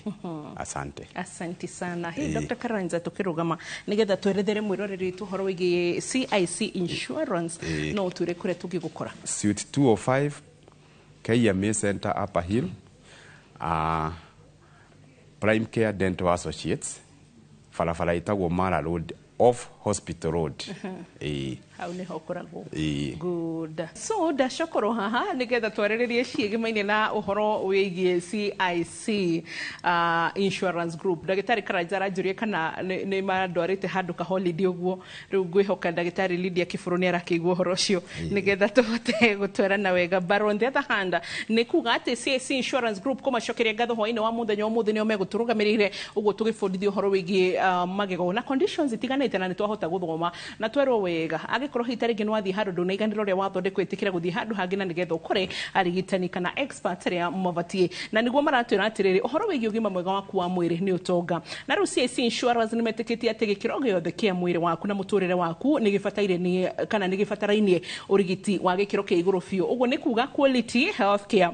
Asante. Asante sana. Hey, Dr. Karanja, tukirugama nigetha twerethere mwiroreri witũ ũhoro wĩgiĩ CIC Insurance, no ũtwĩre kũrĩa tũngĩgũkora. Suite 205, KMA Center, Upper Hill, Prime Care Dental Associates, barabara ĩtagwo Mara Road, off Hospital Road. Ĩĩ. Hau nĩho ũkoragwo. Ĩĩ. Good. So ndacokorwo haha nigetha twarĩrĩrie ciĩgĩmaine na ũhoro wĩgiĩ CIC Insurance Group. Ndagĩtarĩ Karanja aranjũria kana nĩ mandwarĩte handũ ka holiday ũguo. Rĩu ngwĩhoka ndagĩtarĩ Lydia Kĩbũrũ nĩ arakĩigua ũhoro ũcio, nĩgetha tũhote gũtwarana wega. But on the other hand, nĩ kuga atĩ CIC Insurance Group kũmacokeria ngatho hwaĩ-inĩ wa mũthenya ũmũthĩ, nĩo megũtũrũgamĩrĩire ũguo tũgĩbundithio ũhoro wĩgiĩ magego na conditions itiganĩte, na nĩ twahota gũthoma na twerwo wega angĩkorwo hihi ta rĩngĩ nĩ wathiĩ handũ ndũnaiganĩra ũrĩa wathondekwo, ĩtĩkĩra gũthiĩ handũ hangĩ na nĩgetha ũkore arigitani kana expert arĩa mabatiĩ, na nĩguo maratwĩra atĩrĩrĩ, ũhoro wĩgiĩ ũgima mwega waku wa mwĩrĩ nĩ ũtonga. Na rĩu CIC Insurance nĩ metĩkĩtie atĩ gĩkĩro gĩothe kĩa mwĩrĩ waku na mũtũrĩre waku nĩ gĩbataire nĩ kana nĩ gĩbatarainie ũrigiti wa gĩkĩro kĩa igũrũ biũ. Ũguo nĩ kuga quality health care.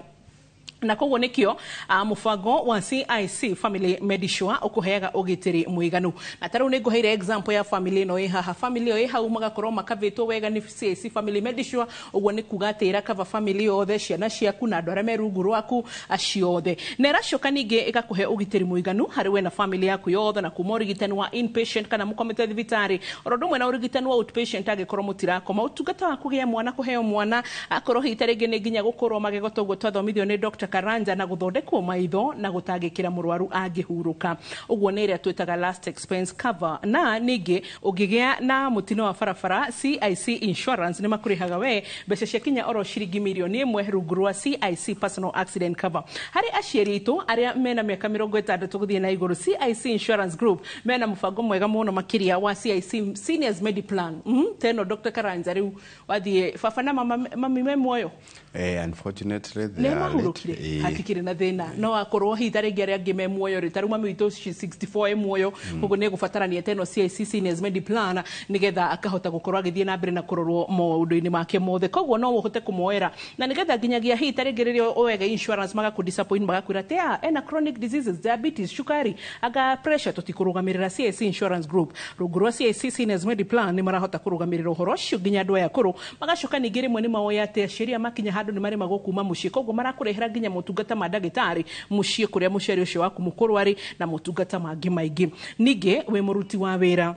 Na koguo nikio mubango wa CIC Family Medisure ukuheaga ugitiri muiganu. Na ta riu ninguheire example ya family ino ĩ haha. Family ĩyo ĩ hau magakorwo makavĩtwo wega nĩ CIC Family Medisure. Ũguo nĩ kuga atĩ ĩrakava family yothe, ciana ciaku na andũ arĩa me rungu rwaku acio othe. Na ĩracoka ningĩ ĩgakũhe ũgitĩri mũiganu harĩ we na family yaku yothe, na kuma ũrigitani wa inpatient kana mũkomete thibitarĩ, oro ũndũ ũmwe na ũrigitani wa outpatient angĩkorwo mũtirakoma, ũtungata wa kũgĩa mwana, kũheo mwana, akorwo hihi ta rĩngĩ nĩ nginya gũkũrwo magego toguo twathomithio nĩ Dr. Karanja, na gũthondekwo maitho na gũtangĩkĩra mũrwaru angĩhurũka. Ũguo nĩ ĩrĩa twĩtaga last expense cover. Na ningĩ ũngĩgĩa na mũtino wa barabara, CIC Insurance nĩ makũrĩhaga we mbeca cia kinya oro ciringi mirioni 1 rungu rwa CIC Personal Accident Cover. Harĩ aciari aitũ arĩa mena mĩaka 60 gũthiĩ na igũrũ, CIC Insurance Group mena mũbango mwega mũno makĩria wa CIC Seniors Mediplan. Teno Dr. Karanja, rĩu wathiĩ baba na mama, mami me muoyo? Unfortunately they nĩ are late. Mahurũkire. Hatikĩrĩ na thĩna, no akorwo hihi ta rĩngĩ arĩa angĩ me muoyo rĩ, ta rĩu mami witũ 64 e muoyo, koguo nĩ egũbatarania teno CIC Seniors Mediplan nĩgetha akahota gũkorwo agĩthiĩ na mbere na kũrorwo maũndũ-inĩ make mothe. Koguo no ũhote kũmoera na nĩgetha nginyagia hihi ta rĩngĩ rĩrĩa wega insurance magakũ disappoint, magakwĩra atĩ ena chronic diseases, diabetes, cukari, anga pressure, tũtikũrũgamĩrĩra. CIC Insurance Group rungu rwa CIC Seniors Mediplan nĩ marahota kũrũgamĩrĩra ũhoro ũcio nginya andũ aya akũrũ. Magacoka ningĩ rĩmwe nĩ maoya atĩ aciari aya makinya handũ nĩ maremagwo kuma mũciĩ, koguo marakũrehera nginya motungata ma ndagĩtarĩ mũciĩ kũrĩa mũciari ũcio waku mũkũrũ arĩ, na motungata mangĩ maingĩ. Ningĩ wĩ mũruti wa wĩra,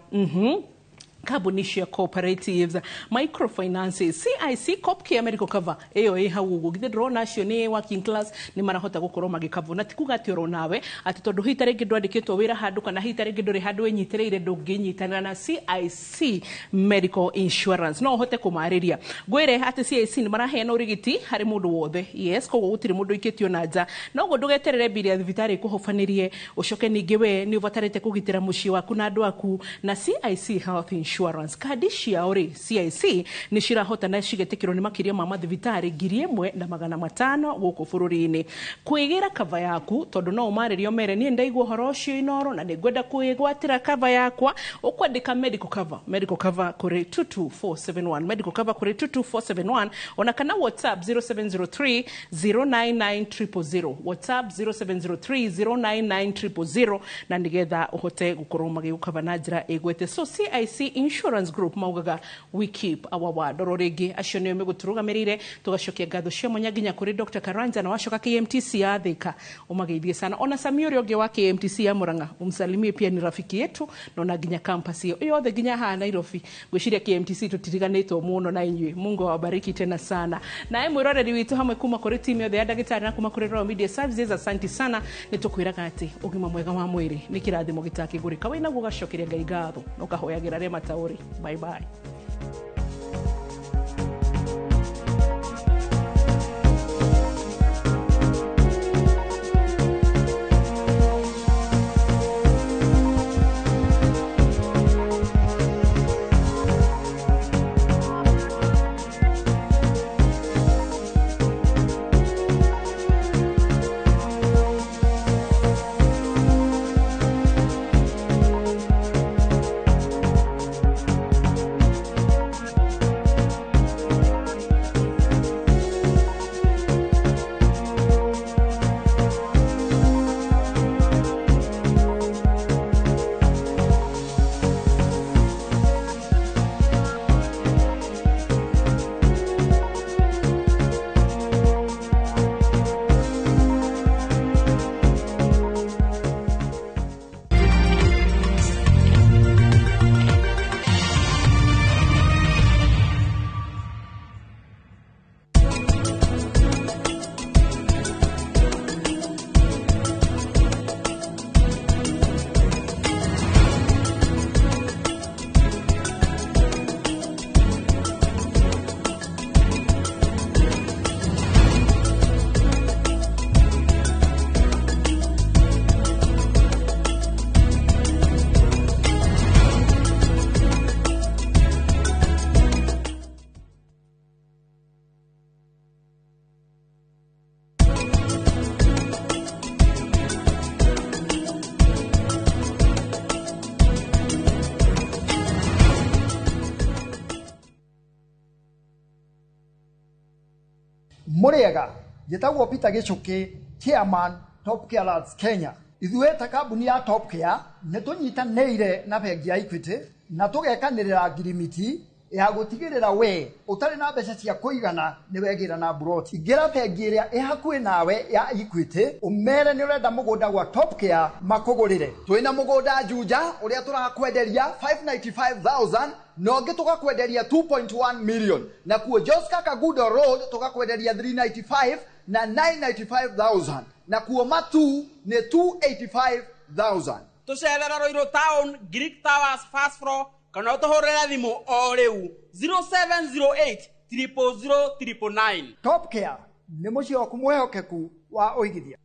kambuni cia cooperatives, microfinances, CIC Copcare Medical Cover ĩyo ĩ hau ũguo, githĩ ndĩrona acio nĩ working class nĩ marahota gũkorwo magĩkavwo. Na ti kuga atĩ oro nawe atĩ tondũ hihi ta rĩngĩ ndwandĩkĩtwo wĩra handũ kana hihi ta rĩngĩ ndũrĩ handũ wĩnyitĩrĩire ndũngĩnyitanĩra na CIC Medical Insurance, no ũhote kũmarĩria. Ngwĩre atĩ CIC nĩ maraheana ũrigiti harĩ mũndũ wothe, yes, koguo gũtirĩ mũndũ ũikĩtio na nja. Noguo ndũgeterere mbiri ya thibitarĩ ĩkũhobanĩrie, ũcoke ningĩ we nĩ ũbatarĩte kũgitĩra mũciĩ waku na andũ aku na CIC Health Insurance. Kandi ciao rĩ, CIC nĩ cirahota na cigetĩkĩrwo nĩ makĩria ma mathibitarĩ 1500 gũkũ bũrũri-inĩ. Kwĩgĩra kava yaku, tondũ no ũmarĩrie ũmere niĩ ndaigua ũhoro ũcio Inoro na nĩngwenda kwĩgwatĩra kava yakwa, ũkwandĩka medical cover, medical cover kũrĩ 22471, medical cover kũrĩ 22471, ona kana WhatsApp 0703 099 000, WhatsApp 0703 099 000, na nĩgetha ũhote gũkorwo magĩgũkava na njĩra ĩgwete. So CIC Insurance Group maugaga we keep our word. Oro rĩngĩ acio nĩo megũtũrũgamĩrĩire. Tũgacokia ngatho cia mwanya nginya kũrĩ Dr. Karanja, na wacoka KMTC ya Thika ũmageithie sana, ona Sami ũrĩa ũngĩ wa KMTC ya Murang'a umsalimie pia, ni rafiki yetu, na ona nginya campus ĩyo yothe nginya haha Nairobi. Ngwĩciria KMTC tũtiriganĩtwo mũno na inyuĩ. Mungu awabariki tena sana. Naye mwĩroreri witũ, hamwe kuma kũrĩ timu yothe ya ndagĩtarĩ na kuma kũrĩ Royal Media Services, asanti sana. Nĩ tũkwĩraga atĩ ũgima mwega wa mwĩrĩ nĩ kĩrathimo gĩtakĩgũrĩka. Wĩnaguo ũgacokeria Ngai ngatho na ũkahoyagĩra arĩa mataũrĩ. Bye bye. Mũrĩega. Njĩtagwo Peter Gĩchũkĩ, chairman Top Care Lands Kenya. Ithuĩ ta kambuni ya Top Care nĩ tũnyitanĩire na bengi ya Equity na tũgekanĩrĩra ngirimiti ya gũtigĩrĩra we ũtarĩ na mbeca cia kũigana nĩ wegĩra na mburoti. Ingĩra bengi ĩrĩa ĩ hakuhĩ nawe ya Equity ũmere nĩ ũrenda mũgũnda gwa Top Care makũgũrĩre. Twĩna mũgũnda Juja ũrĩa tũrakwenderia 595,000 na ũngĩ tũgakwenderia 2.1 million, na kuo Joska Kagudo Road tũgakwenderia 395 na 995,000, na kuo Matu nĩ 285,000. Tũcerere Ruiru Town, Greek Towers first floor, kana ũtũhũrĩre thimũ o rĩu 0708 000 999. Top Care nĩ mũciĩ waku mwĩhokeku wa ũigithia.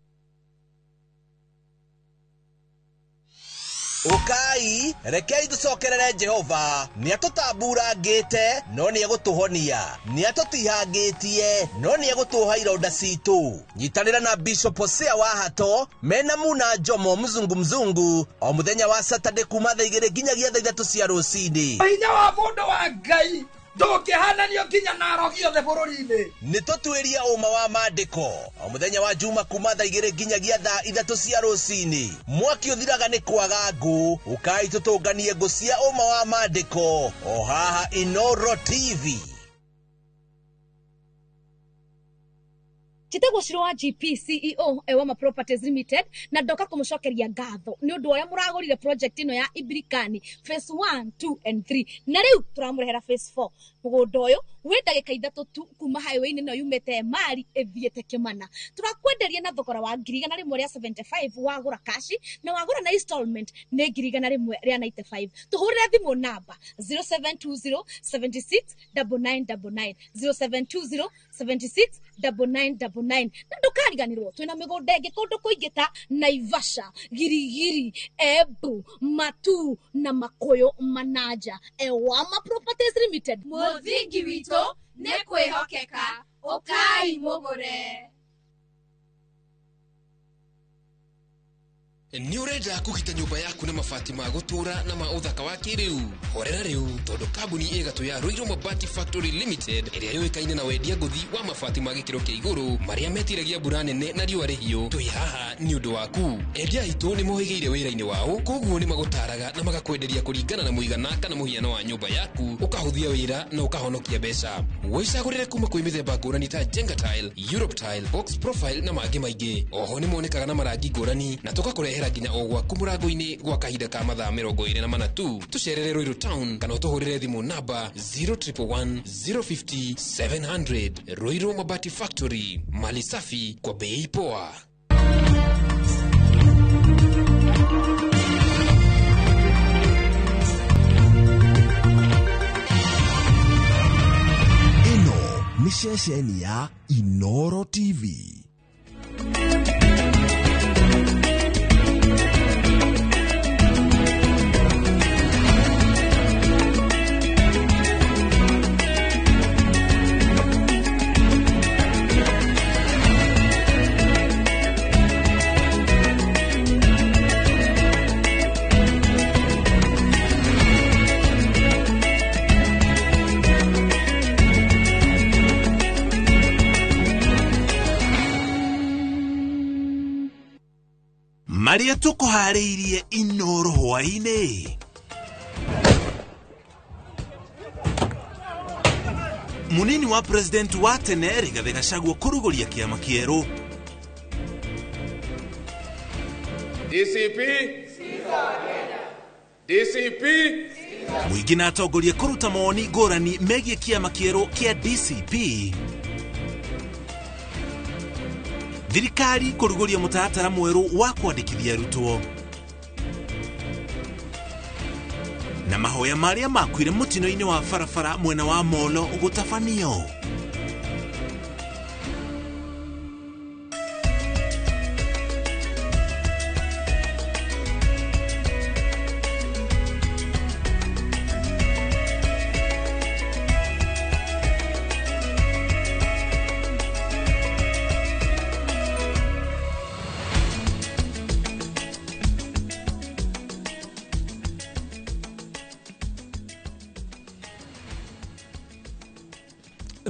Ũkai, rekei tũcokerere Jehova. Nĩatũtamburangĩte no nĩegũtũhonia, nĩatũtihangĩtie no nĩegũtũha ironda citũ. Nyitanĩra na Bishop Hosea wa Hato mena Muna Njomo mzungu mzungu o mũthenya wa Saturday kuma thaa 2 nginyagia thaa 3 cia rũcinĩ. Hinya wa mũndũ wa Ngai ndũngĩhananio nginya na arogi othe bũrũri-inĩ. Nĩtũtuĩria ũma wa maandĩko o mũthenya wa Juma kuma thaa 2 nginyagia thaa 3 cia rũcinĩ. Mwaki ũthiraga nĩ kwaga ngũ, ũkai tũtũnganie ngũ cia ũma wa maandĩko o haha Inoro TV. Njĩtagwo Shiro wa GP CEO Ewama Properties Limited na ndoka kũmũcokeria ngatho nĩ ũndũ ũrĩa mũragũrire project ĩno ya Ibirikani phase 1, 2 and 3 na rĩu tũramũrehera phase 4. Mũgũnda ũyũ wĩ ndagĩka 3 tu kuma highway-inĩ ĩno yumĩte Emali ĩthiĩte Kĩmana. Tũrakwenderia na thogora wa 175,000 wagũra kashi na wagũra na installment nĩ 195,000. Tũhũrĩre thimũ namba 0720 76 9999 0720 76 9999 na ndũkariganĩrwo twĩna mĩgũnda ĩngĩ kũndũ kũingĩ ta Naivasha, Girigiri, Embu, Matu na Makuyu Manaja. Ewama Properties Limited, Mũthingi witũ nĩ kwĩhokeka, ũkai mũgũre. Nĩ ũrenda kũgita nyũmba yaku na mabati ma gũtũũra na ma ũthaka wa kĩrĩu? Horera rĩu tondũ kambuni ĩgatũ ya Ruiru Mabati Factory Limited ĩrĩa yũĩkaine na wendia ngũthi wa mabati ma gĩkĩro kĩa igũrũ marĩa metiragia mbura nene na riũa rĩhiũ, twĩ haha nĩ ũndũ waku. Endia aitũ nĩ mohĩgĩire wĩra-inĩ wao, koguo nĩ magũtaraga na magakwenderia kũringana na mũigana kana mũhiano wa nyũmba yaku, ũkahũthia wĩra na ũkahonokia mbeca. Wĩcagũrĩre kuma kwĩ mĩthemba ngũrani ta Jenga Tile, Europe Tile, Box Profile na mangĩ maingĩ. Oho nĩ monekaga na marangi ngũrani na tũgakũrehera nginya o gwaku mũrango-inĩ gwa kahinda ka mathaa 24 tu. Tũcerere Ruiru Town kana ũtũhũrĩre thimũ namba 0111 050 700. Ruiru Mabati Factory, mali safi kwa bei poa. Ĩno nĩ ceceni ya Inoro TV. Marĩa tũkũharĩirie Inoro hwaĩ-inĩ. Munini wa president wa tene Rigathĩ Gachagua kũrugũria kĩama kĩerũ. DCP DCP Mũingĩ na atongoria kũruta mawoni ngũrani megiĩ kĩama kĩerũ kĩa DCP. Thirikari kũrugũria mũtaratara mwerũ wa kwandĩkithia arutwo. Na mahoya marĩa makuire mũtino-inĩ wa barabara mwena wa Molo gũtabanio.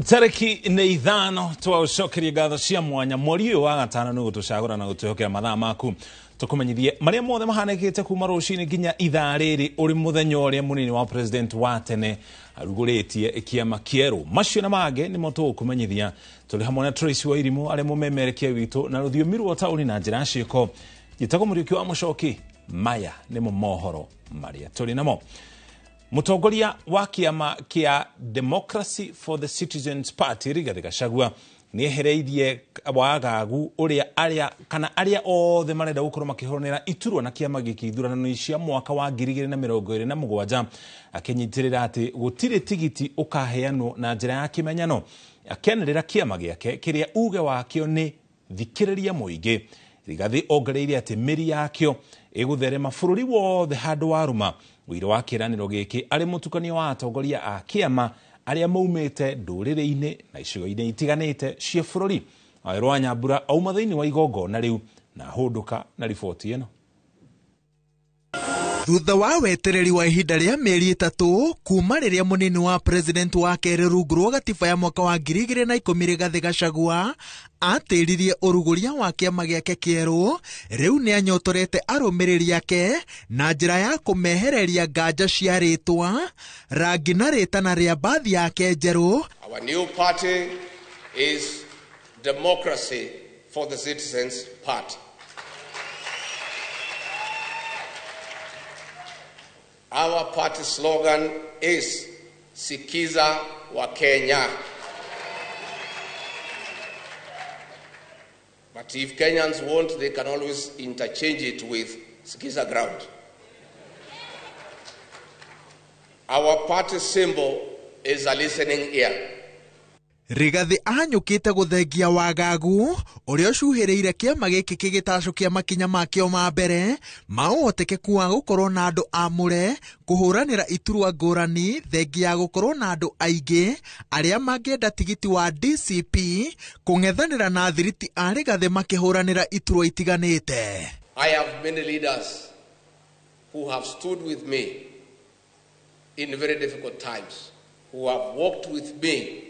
Tarĩki nĩ 5 twaũcokeria ngatho cia mwanya mweri ũyũ wa gatano nĩ gũtũcagũra na gũtwĩhokera mathaa maku tũkũmenyithie marĩa mothe mahanĩkĩte kuma rũcinĩ nginya ithaa rĩrĩ ũrĩ mũthenya ũrĩa mũnini wa president wa tene arugũrĩtie kĩama kĩerũ. Macio na mangĩ nĩmo tũgũkũmenyithia tũrĩ hamwe na Tracy Wairimu arĩa mũmemerekia witũ na rũthiomi rwa taũni na njĩra ya ciĩko. Njĩtagwo Mũriũki wa Mũcoki, maya nĩmo mohoro marĩa tũrĩ namo. Mũtongoria wa kĩama kĩa Democracy for the Citizens Party Rigathi Gachagua nĩehereirie wagagu ũrĩa arĩa kana arĩa othe marenda gũkorwo makĩhũranĩra iturwa na kĩama gĩkĩ ithurano-inĩ cia mwaka wa 2027 akĩnyitĩrĩra atĩ gũtirĩ tigiti ũkaheanwo na njĩra ya kĩmenyano. Akĩanĩrĩra kĩama gĩake kĩrĩa uge wakĩo nĩ thikĩrĩria mũingĩ. Rigathi ongereire atĩ mĩri yakĩo ĩgũtherema bũrũri wothe handũ warũma. Ũira wa kĩĩranĩro gĩkĩ arĩ mũtukanio wa atongoria a kĩama arĩa maumĩte ndũrĩrĩ-inĩ na icigo-inĩ itiganĩte cia bũrũri. Wawerũ wa Nyambura auma thĩinĩ wa igongona rĩu na hũndũka na riboti ĩno. Thutha wa wetereri wa ihinda rĩa mĩeri 3 kuma rĩrĩa mũnini wa president wa kerĩ rungu rwa gatiba ya mwaka wa 2010 Rigathi Gachagua atĩririe ũrugũria wa kĩama gĩake kĩerũ, rĩu nĩanyotorete arũmĩrĩri ake na njĩra ya kũmehereria nganja cia rĩtwa, rangi na rĩtana rĩa mbathi yake njerũ. Our new party is Democracy for the Citizens Party. Our party slogan is Sikiza wa Kenya. But if Kenyans want, they can always interchange it with Sikiza ground. Our party symbol is a listening ear. Rigathi ahanyũkĩte gũthengia wagagu ũrĩa ũcuhĩrĩire kĩama gĩkĩ kĩgĩtacũkia makinya makĩo ma mbere ma ũhotekeku wa gũkorwo na andũ amũre kũhũranĩra iturwa ngũrani, thengia ya gũkorwo na andũ aingĩ arĩa mangĩenda tigiti wa DCP kũng'ethanĩra na thiriti a Rigathi makĩhũranĩra iturwa itiganĩte. I have many leaders who have stood with me in very difficult times, who have walked with me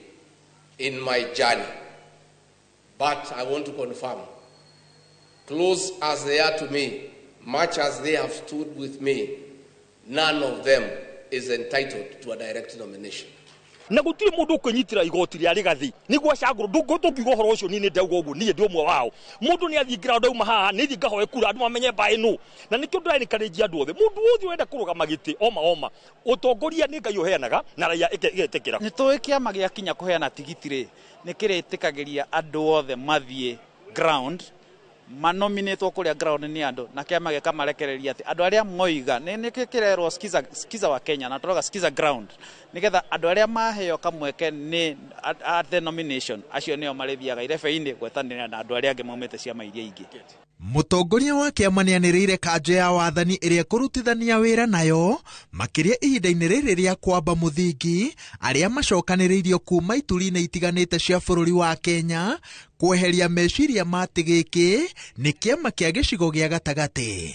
in my journey. But I want to confirm, close as they are to me, much as they have stood with me, none of them is entitled to a direct nomination. Na gutiri mundu ukunyitira igoti ria Rigathi niguo acagurwo ndungiuga uhoro ucio ni ndauga uguo nie ndi umwe wao. Mundu ni athii ground auma haha ni thii ngahoe kura andu mamenye mbaĩ nu, na nikio ndĩraencourage andu othe mundu wothe urenda kurugama giti oma oma utongoria ni Ngai uheanaga na raia igetikira. Ni tũĩ kĩama gĩakinya kũheana tigiti rĩ nĩ kĩrĩtĩkagĩria andũ othe mathiĩ ground manominĩtwo kũrĩa ground nĩ andũ na kĩama gĩkamarekereria atĩ andũ arĩa moiga nĩ kĩrerwo skiza wa Kenya na tũroga skiza ground nĩgetha andũ arĩa maheo kamweke nĩ at the nomination acio nĩo marĩthiaga irebe-inĩ gwetanĩra na andũ arĩa angĩ maumĩte ciama iria ingĩ. Mũtongoria wa kĩama nĩanĩrĩire kanjũ ya wathani ĩrĩa ĩkũrutithania wĩra nayo makĩria ihinda-inĩ rĩrĩ rĩa kwamba mũthingi arĩa macokanĩrĩirio kuma ituri-inĩ itiganĩte cia bũrũri wa Kenya kweheria meciria ma atĩ gĩkĩ nĩ kĩama kĩa gĩcigo gĩa gatagatĩ.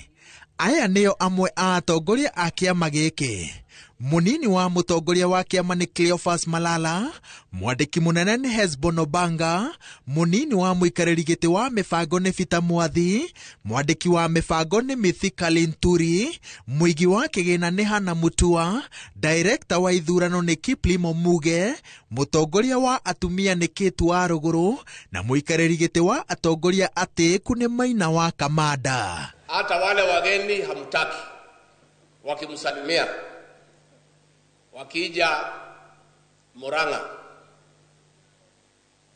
Aya nĩo amwe a atongoria a kĩama gĩkĩ. Mũnini wa mũtongoria wa kĩama nĩ Cleophas Malala, mwandĩki mũnene nĩ Hesbon Obanga, mũnini wa mũikarĩri gĩtĩ wa mĩbango nĩ Peter Mwathi, mwandĩki wa mĩbango nĩ Mithika Linturi, mũigi wa kĩgĩna nĩ Hannah Mutua, director wa ithurano nĩ Kiplimo Muge, mũtongoria wa atumia nĩ Kate Warũgũrũ na mũikarĩri gĩtĩ wa atongoria atĩĩku nĩ Maina wa Kamanda. Hata wale wageni hamtaki wakimsalimia wakija Murang'a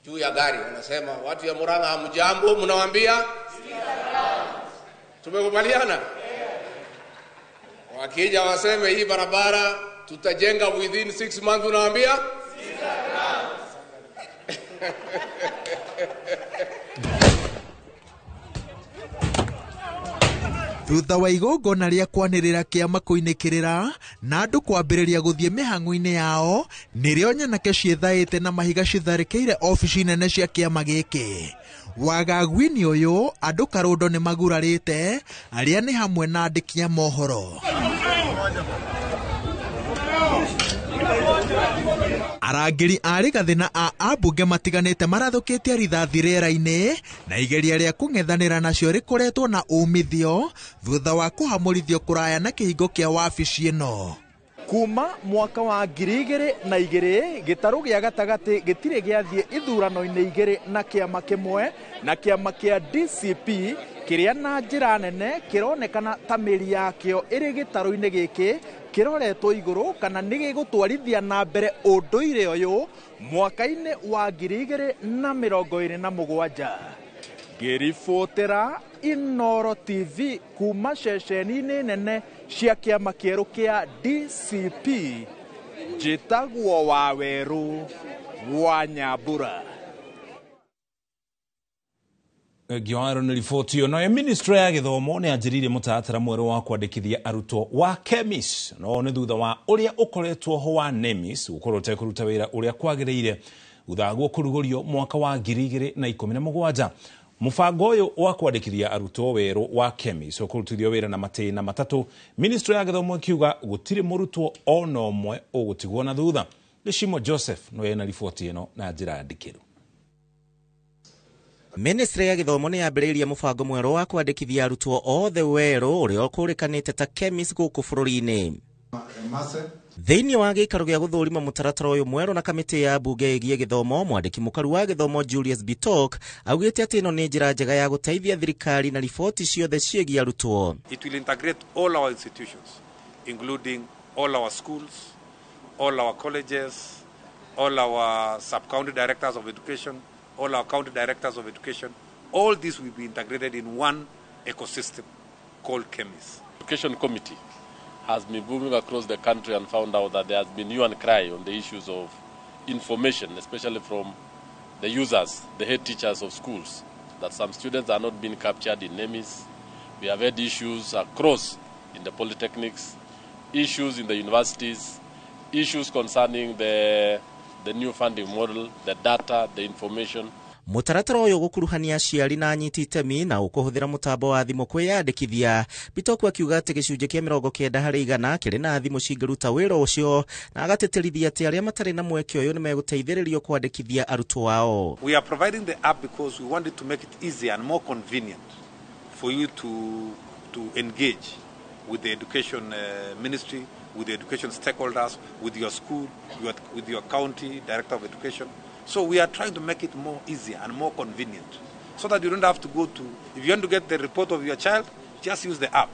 juu ya gari wanasema watu ya Murang'a hamjambo, mnawaambia tumekubaliana. Wakija waseme hii barabara tutajenga within 6 months, unawaambia Thutha wa igongona rĩa kwanĩrĩra kĩama kũinĩkĩrĩra na andũ kwambĩrĩria gũthiĩ mĩhang'o-inĩ yao nĩrĩo nyanake ciĩthaĩte na mahiga citharĩkĩire obici nene cia kĩama gĩkĩ. Wagagu-inĩ ũyũ andũ karũndo nĩ magurarĩte arĩa nĩ hamwe na andĩki a mohoro. Arangĩri a Rigathĩ na a ambunge matiganĩte marathũkĩtie rithathi rĩera-inĩ na igeria rĩa kũng'ethanĩra nacio rĩkoretwo na umithio thutha wa kũhamũrithio kũraya na kĩhingo kĩa wabici ĩno. Kuma mwaka wa 2002 gĩtarũ gĩa gatagatĩ gĩtirĩ gĩathiĩ ithurano-inĩ igĩrĩ na kĩama kĩmwe na kĩama kĩa DCP kĩrĩa na njĩra nene kĩronekana ta mĩri yakĩo ĩrĩ gĩtarũ-inĩ gĩkĩ kĩroretwo igũrũ kana nĩ gĩgũtwarithia na mbere ũndũire ũyũ mwaka-inĩ wa 2027. Ngĩribotera Inooro TV kuma ceceni-inĩ nene cia kĩama kĩerũ kĩa DCP, njĩtagwo Wawerũ wa Nyambura. Ngĩwaro nĩ riboti ĩyo. Nayo ministry ya gĩthomo nĩ yanjĩrĩirie mũtaratara mwerũ wa kwandĩkithia arutwo wa KEMIS, no nĩ thutha wa ũrĩa ũkoretwo ho wa NEMIS gũkorwo ũtekũruta wĩra ũrĩa kwagĩrĩire thutha waguo kũrugũrio mwaka wa 2017. Mũbango ũyũ wa kwandĩkithia arutwo werũ wa KEMIS ũkũrutithio wĩra na matĩna matatũ, ministry ya gĩthomo ĩkiuga gũtirĩ mũrutwo ona ũmwe ũgũtigwo na thutha. Gĩcimo Joseph no ena riboti ĩno na njĩra ndikĩru. Ministry ya gĩthomo nĩ yambĩrĩirie mũbango mwerũ wa kwandĩkithia arutwo othe werũ ũrĩa ũkũrĩkanĩte ta KEMIS gũkũ bũrũri-inĩ. Thĩinĩ wa gĩikaro gĩa gũthũrima mũtaratara ũyũ mwerũ na kamĩtĩ ya mbunge ĩgiĩ gĩthomo, mwandĩki mũkaru wa gĩthomo Julius Bitok augĩte atĩ ĩno nĩ njĩra njega ya gũteithia thirikari na riboti ciothe ciĩgiĩ arutwo. It will integrate all our institutions, including all our schools, all our colleges, all our sub-county directors of education, all our county directors of education. All this will be integrated in one ecosystem called KEMIS. Education Committee has been moving across the country and found out that there has been hue and cry on the issues of information, especially from the users, the head teachers of schools, that some students are not being captured in NEMIS. We have had issues across in the polytechnics, issues in the universities, issues concerning the new funding model, the data, the information. Mũtaratara ũyũ ũgũkuruhania aciari na anyiti itemi na ũkũhũthĩra mũtambo wa thimũ kwĩyandĩkithia. Bitoku akiuga atĩ gĩcunjĩ kĩa 90 harĩ igana kĩrĩ na thimũ cingĩruta wĩra ũcio, na agatĩtĩrithia atĩ arĩa matarĩ na mweke ũyũ nĩmegũteithĩrĩrio kwandĩkithia arutwo ao. We are providing the app because we wanted to make it easier and more convenient for you to engage with the education ministry, with the education stakeholders, with your school, with your county director of education. So we are trying to make it more easier and more convenient so that you don't have to go to, if you want to get the report of your child, just use the app.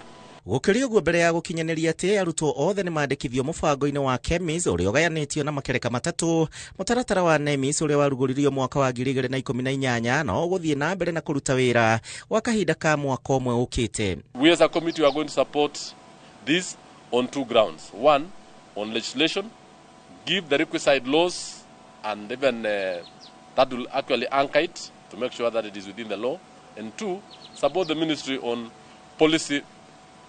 Gũkĩrĩ ũguo mbere ya gũkinyanĩria atĩ arutwo othe nĩ mandĩkithio mũbango-inĩ wa KEMIS ũrĩa ũgayanĩtio na makereka matatũ, mũtaratara wa NEMIS ũrĩa warugũririo mwaka wa 2018 no ũgũthiĩ na mbere na kũruta wĩra gwa kahinda ka mwaka ũmwe ũkĩte. We as a committee are going to support this on two grounds. One, on legislation, give the requisite laws and even that will actually anchor it to make sure that it is within the law. And two, support the ministry on policy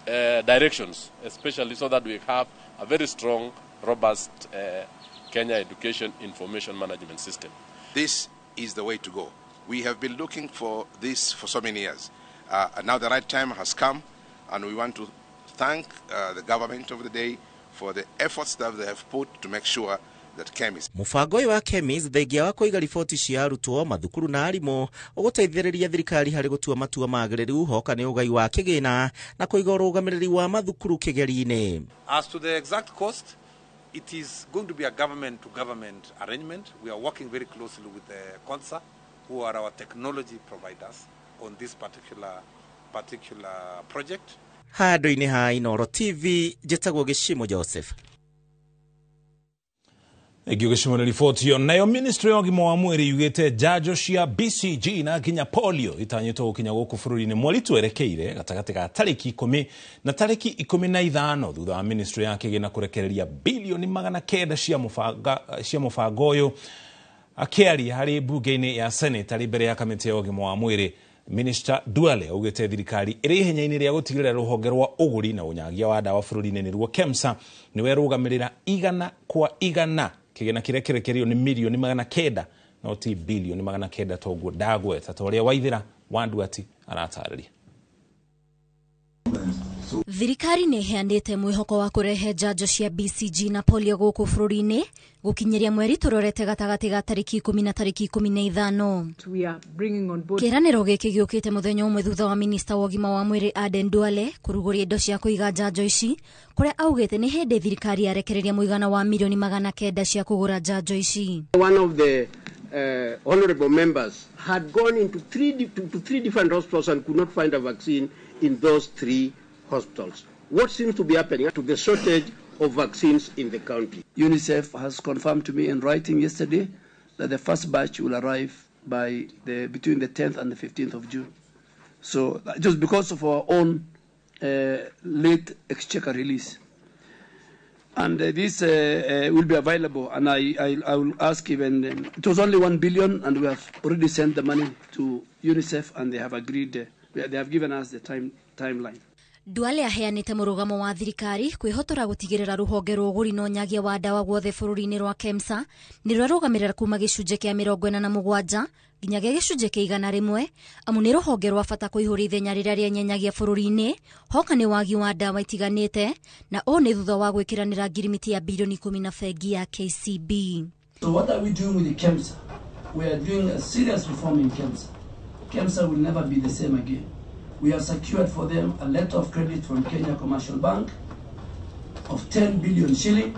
directions, especially so that we have a very strong, robust Kenya Education Information Management System. This is the way to go. We have been looking for this for so many years. And now the right time has come, and we want to thank the government of the day for the efforts that they have put to make sure that KEMIS. Mũbango ũyũ wa KEMIS thengia wa kũiga riboti cia arutwo, mathukuru na arimũ ũgũteithĩrĩria thirikari harĩ gũtua matua magĩrĩru hoka nĩ ũgai wa kĩgĩna na kũiga ũrũgamĩrĩri wa mathukuru kĩgeri-inĩ. As to the exact cost, it is going to be a government to government arrangement. We are working very closely with the CONSA, who are our technology providers on this particular project. Handũ-inĩ ha Inooro TV, njĩtagwo Gĩcimo Joseph. Ĩngĩ gĩcimo nĩ riboti ĩyo. Nayo ministry ya ũgima wa mwĩrĩ yugĩte njanjo cia BCG na nginya polio itanyĩtwo gũkinya gũkũ bũrũri-inĩ mweri twerekeire gatagatĩ ga tarĩki 10 na tarĩki 15 thutha wa ministry ya kĩgĩna kũrekereria bilioni 900 cia mũbango ũyũ. Akĩaria harĩ mbunge-inĩ ya Senate arĩ mbere ya kamĩtĩ ya ũgima wa mwĩrĩ, Minister Duale augĩte thirikari ĩrĩ ihenya-inĩ rĩa gũtigĩrĩra rũhonge rwa ũgũri na ũnyagia wa ndawa bũrũri-inĩ nĩruo KEMSA nĩwe rũgamĩrĩra 100 kwa 100 kĩgĩna kĩrĩa kĩrekereirio nĩ milioni 900 no ti bilioni 900 toguo ndagweta ta ũrĩa Waithĩra wa Nduati aratarĩria. Thirikari nĩ ĩheanĩte mwĩhoko wa kũrehe njanjo cia BCG na polio gũkũ bũrũri-inĩ gũkinyĩria mweri tũrorete gatagatĩ ga tarĩki 10 na tarĩki 15. Kĩranĩro gĩkĩ gĩũkĩte mũthenya ũmwe thutha wa minista wa ũgima wa mwĩrĩ Aden Duale kũrugũria indo cia kũiga njanjo ici, kũrĩa augĩte nĩ hĩndĩ thirikari yarekereria mũigana wa mirioni 900 cia kũgũra njanjo ici. One of the honorable members had gone into three different hospitals and could not find a vaccine in those three hospitals. What seems to be happening to the shortage of vaccines in the country? UNICEF has confirmed to me in writing yesterday that the first batch will arrive by between the 10th and the 15th of June. So just because of our own late exchequer release. And this will be available, and I will ask even, it was only 1 billion, and we have already sent the money to UNICEF, and they have agreed, they have given us the timeline. Duale aheanĩte mũrũgamo wa thirikari kwĩhotora gũtigĩrĩra rũhonge rwa ũgũri na ũnyagia wa ndawa guothe bũrũri-inĩ rwa KEMSA nĩ rwarũgamĩrĩra kuma gĩcunjĩ kĩa 47 nginya gĩa gĩcunjĩ kĩa 100, amu nĩ rũhonge rwa bata kũihũria ithenya rĩrĩa rĩenyenyagia bũrũri-inĩ hoka nĩ wagi wa ndawa itiganĩte, na ũũ nĩ thutha wa gwĩkĩranĩra ngirimiti ya bilioni 10 na bengi ya KCB. So what are we doing with the KEMSA? We are doing a serious reform in KEMSA. KEMSA will never be the same again. We have secured for them a letter of credit from Kenya Commercial Bank of 10 billion shilling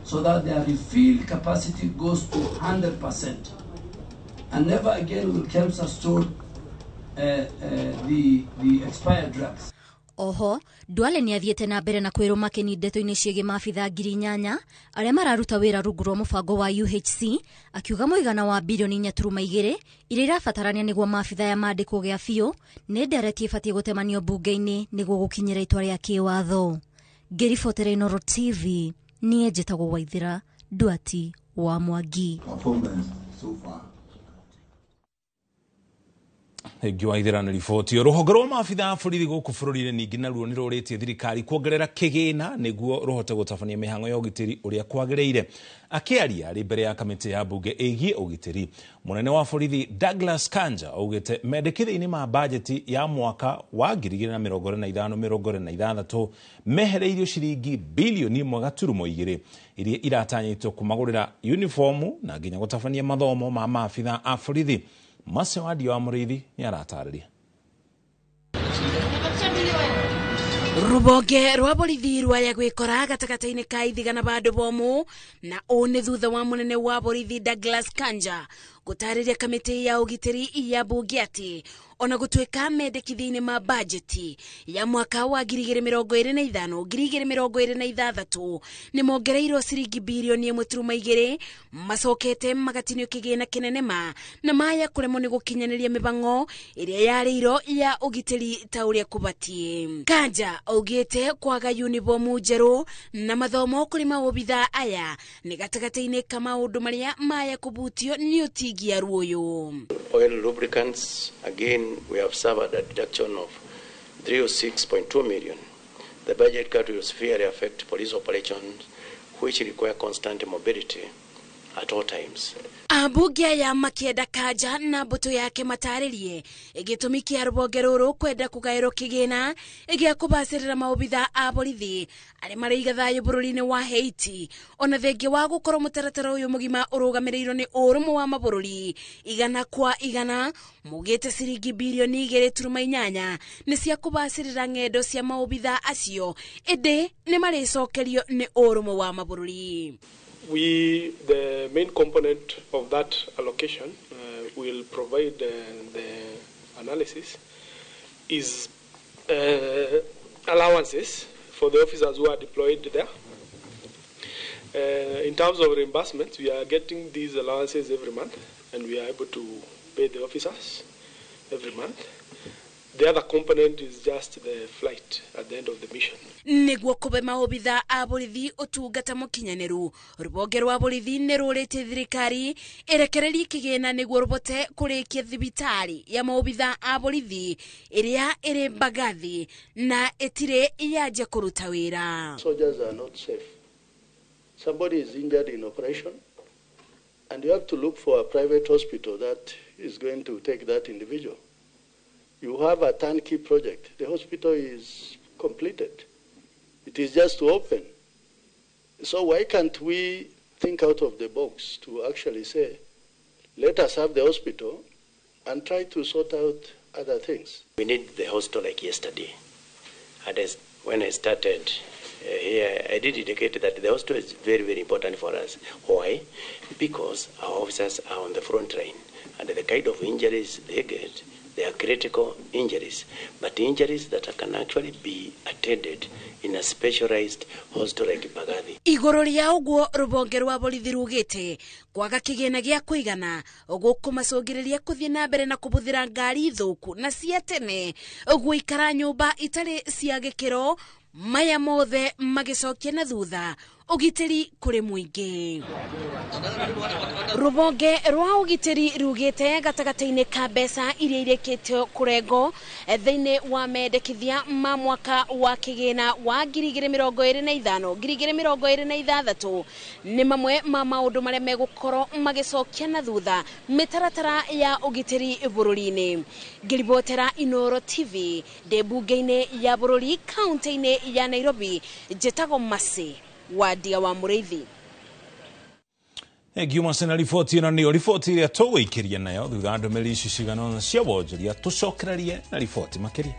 so that their refill capacity goes to 100%. And never again will KEMSA store the expired drugs. Oho, Duale nĩ athiĩte na mbere na kwĩrũma kĩni ndeto-inĩ ciĩgiĩ maabitha 8,000 arĩa mararuta wĩra rungu rwa mũbango wa UHC, akiuga mũigana wa bilioni 4.2 iria irabatarania nĩguo maabitha ya mandĩkwo gĩa biũ nĩ ndereti ĩbatiĩ gũtemanio mbunge-inĩ nĩguo gũkinyĩra itua rĩa kĩwatho. Ngĩribotera Inooro TV, niĩ njĩtagwo Waithĩra Nduati wa Mwangi. Thengiũ Waithĩra nĩ riboti. Rũhonge rwa maabitha a borithi gũkũ bũrũri-inĩ ningĩ naruo nĩ rũrĩtie thirikari kuongerera kĩgĩna nĩguo rũhote gũtabania mĩhang'o ya ũgitĩri ũrĩa kwagĩrĩire. Akĩaria arĩ mbere ya kamĩtĩ ya mbunge ĩgiĩ ũgitĩri, mũnene wa borithi Douglas Kanja augĩte mendekithia-inĩ ma bajeti ya mwaka wa 2025-2026 mehereirio ciringi bilioni 1.2 iria iratanyĩtwo kũmagũrĩra uniformu na nginya gũtabania mathomo ma maabitha a borithi. Mase wa Dio wa Mũrĩithi nĩ aratarĩria. Rũhonge rwa borithi rwaya gwĩkora gatagatĩ-inĩ ka ithiga na bandũ bomu, na ũũ nĩ thutha wa mũnene wa borithi Douglas Kanja gũtarĩria kamĩtĩ ya ũgitĩri ya mbunge atĩ ona gũtuĩka mendekithia-inĩ ma bajeti ya mwaka wa 2025 2026 nĩ mongereirwo ciringi bilioni 1.2 macokete magatinio kĩgĩna kĩnene ma na maya kũremwo nĩ gũkinyanĩria mĩbango ĩrĩa yarĩirwo ya ũgitĩri ta ũrĩa kũbatiĩ. Kanja augĩte kwaga unibomu njerũ na mathomo kũrĩ maobitha aya nĩ gatagatĩ-inĩ ka maũndũ marĩa maya kũbutio nĩ ũtingia ruoyo. Oil lubricants, again, we have suffered a deduction of 306.2 million. The budget cut will severely affect police operations, which require constant mobility at all times. Ambunge aya makĩenda Kanja na mbũtũ yake matarĩrie gĩtũmi kĩa rũhonge rũrũ kwenda kũgaĩrwo kĩgĩna gĩa kũbacĩrĩra maobitha a borithi arĩa maraiga thayũ bũrũri-inĩ wa Haiti, ona thengia wa gũkorwo mũtaratara ũyũ mũgima ũrũgamĩrĩirwo nĩ ũrũmwe wa mabũrũri 100 kwa 100 mugĩte ciringi bilioni 2.8 nĩ cia kũbacĩrĩra ng'endo cia maobitha acio, ĩndĩ nĩ marĩcokerio nĩ ũrũmwe wa mabũrũri. The main component of that allocation will provide the analysis is allowances for the officers who are deployed there. In terms of reimbursements, we are getting these allowances every month, and we are able to pay the officers every month. The other component is just the flight at the end of the mission. Nĩguo kũbe maobitha a borithi ũtungata mũkinyanĩru, rũhonge rwa borithi nĩ rũrĩtie thirikari ĩrekererie kĩgĩna nĩguo rũbote kũrĩkia thibitarĩ ya maobitha a borithi ĩrĩa ĩrĩ Mbagathi na ĩtirĩ yanjia kũruta wĩra. Soldiers are not safe. Somebody is injured in operation, and you have to look for a private hospital that is going to take that individual. You have a turnkey project. The hospital is completed. It is just to open. So why can't we think out of the box to actually say, let us have the hospital and try to sort out other things? We need the hospital like yesterday. And as when I started here, I did indicate that the hospital is very, very important for us. Why? Because our officers are on the front line, and the kind of injuries they get, they are critical injuries, but injuries that can actually be attended in a specialized hospital like Mbagathi. Igũrũ rĩa ũguo rũhonge rwa borithi rugĩte kwaga kĩgĩna gĩa kũigana gũkũmacũngĩrĩria kũthiĩ na mbere na kũbũthĩra ngari thũku na cia tene gũikara nyũmba itarĩ cia gĩkĩro maya mothe magĩcokia na thutha ũgitĩri kũrĩ mũingĩ. Rũhonge rwa ũgitĩri rugĩte gatagatĩ-inĩ ka mbeca iria irĩkĩtio kũrengo thĩinĩ wa mendekithia ma mwaka wa kĩgĩna wa 2025 2026 nĩ mamwe ma maũndũ marĩa megũkorwo magĩcokia na thutha mĩtaratara ya ũgitĩri bũrũri-inĩ. Ngĩribotera Inooro TV ndĩ mbunge-inĩ ya bũrũri kaunti-inĩ ya Nairobi, njĩtagwo Mercy Wadia wa Mũrĩithi. Thengiũ Mercy na riboti ĩno nĩyo riboti ĩrĩa tũgũikĩria nayo thutha wa ndũmĩrĩri ici cigana cia wonjoria tũcokererie na riboti makĩria.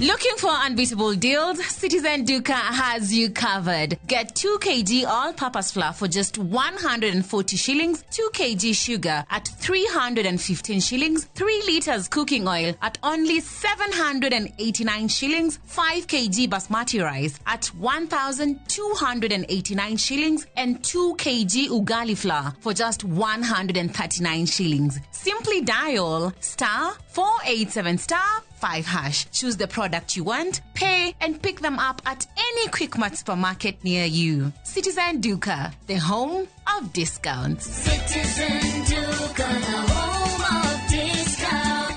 Looking for unbeatable deals? Citizen Duka has you covered. Get 2 kg all-purpose flour for just 140 shillings, 2 kg sugar at 315 shillings, 3 liters cooking oil at only 789 shillings, 5 kg basmati rice at 1,289 shillings, and 2 kg ugali flour for just 139 shillings. Simply dial *487*5#. Choose the product you want, pay, and pick them up at any Quickmart supermarket near you. Citizen Duka, the home of discounts. Citizen Duka, the home of discounts.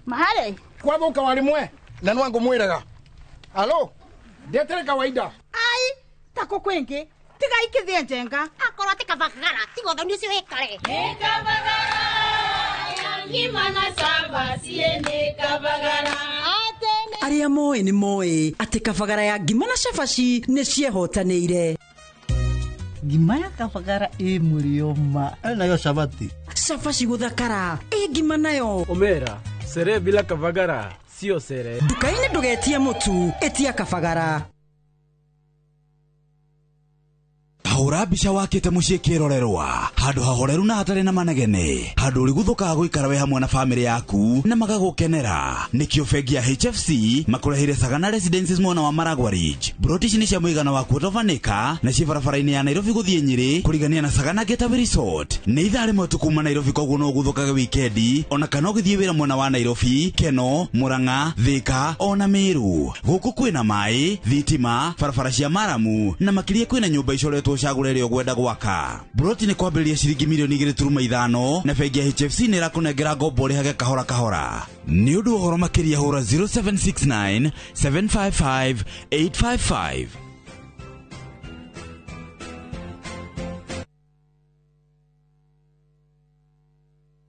Mahale kwathuka warimwe na nwangu mwiraga alo ndetere kawaida ai tako kwingi tiga ikithie njenga akorwo ti kabagara tiga uthoni ucio wikare ni kabagara ya ngima na cabaci ni kabagara. Arĩa moĩ nĩ moĩ atĩ kabagara ya ngima na cabaci nĩ ciehotanĩire. Ngima ya kabagara ĩ mũrĩo ma nayo cabaci cabaci gũthakara ĩ ngima nayo omera sere bila kabagara sio sere. Nduka-inĩ ndũgetie mũtu, ĩtia kabagara. Hũra mbica wakĩte mũciĩ kĩrorerwa handũ hahoreru na hatarĩ na manegene handũ ũrĩguthũkaga gũikara wĩ hamwe na bamĩrĩ yaku na magagũkenera. Nĩkĩo bengi ya HFC makũreheire Sagana Residences mwena wa Maragwa Ridge. Broti ici nĩ cia mũigana wa quarter of an acre na ciĩ barabara-inĩ ya Nairobi gũthiĩ Nyĩrĩ kũrigania na Sagana Getaway Resort. Nĩ ithaa rĩmwe tu kuma Nairobi, koguo no ũguthũkage wikendi ona kana ũgĩthiĩ wĩra mwena wa Nairobi, Keno, Murang'a, Thika ona Meru. Gũkũ kwĩna maĩ, thitima, barabara cia maramu na makĩria kwĩna nyũmba icoretwo cagũre ĩrĩa ũgwenda gwaka. Broti nĩ kwambĩrĩria ciringi milioni 2.5 na bengi ya HFC nĩ ĩrakũnengera ngombo ũrĩhage kahora kahora. Nĩ ũndũ wa ũhoro makĩria hũra 0769 755 855.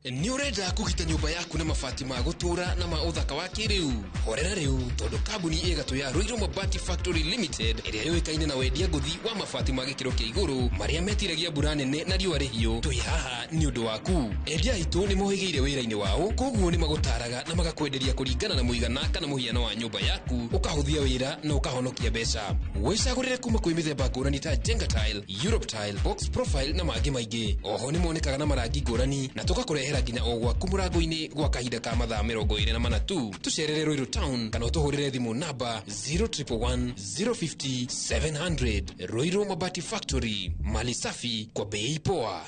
Nĩ ũrenda kũgita nyũmba yaku na mabati ma gũtũũra na ma ũthaka wa kĩrĩu? Horera rĩu tondũ kambuni ĩgatũ ya Ruiru Mabati Factory Limited ĩrĩa yũĩkaine na wendia ngũthi wa mabati ma gĩkĩro kĩa igũrũ marĩa metiragia mbura nene na riũa rĩhiũ, twĩ haha nĩ ũndũ waku. Endia aitũ nĩ mohĩgĩire wĩra-inĩ wao, koguo nĩ magũtaraga na magakwenderia kũringana na mũigana kana mũhiano wa nyũmba yaku, ũkahũthia wĩra na ũkahonokia mbeca. Wĩcagũrĩre kuma kwĩ mĩthemba ngũrani ta Jenga Tile, Europe Tile, Box Profile na mangĩ maingĩ. Oho nĩ monekaga na marangi ngũrani na tũgakũrehera nginya o gwaku mũrango-inĩ gwa kahinda ka mathaa 24 tu. Tũcerere Ruiru Town kana ũtũhũrĩre thimũ namba 0111 050 700. Ruiru Mabati Factory, mali safi kwa bei poa.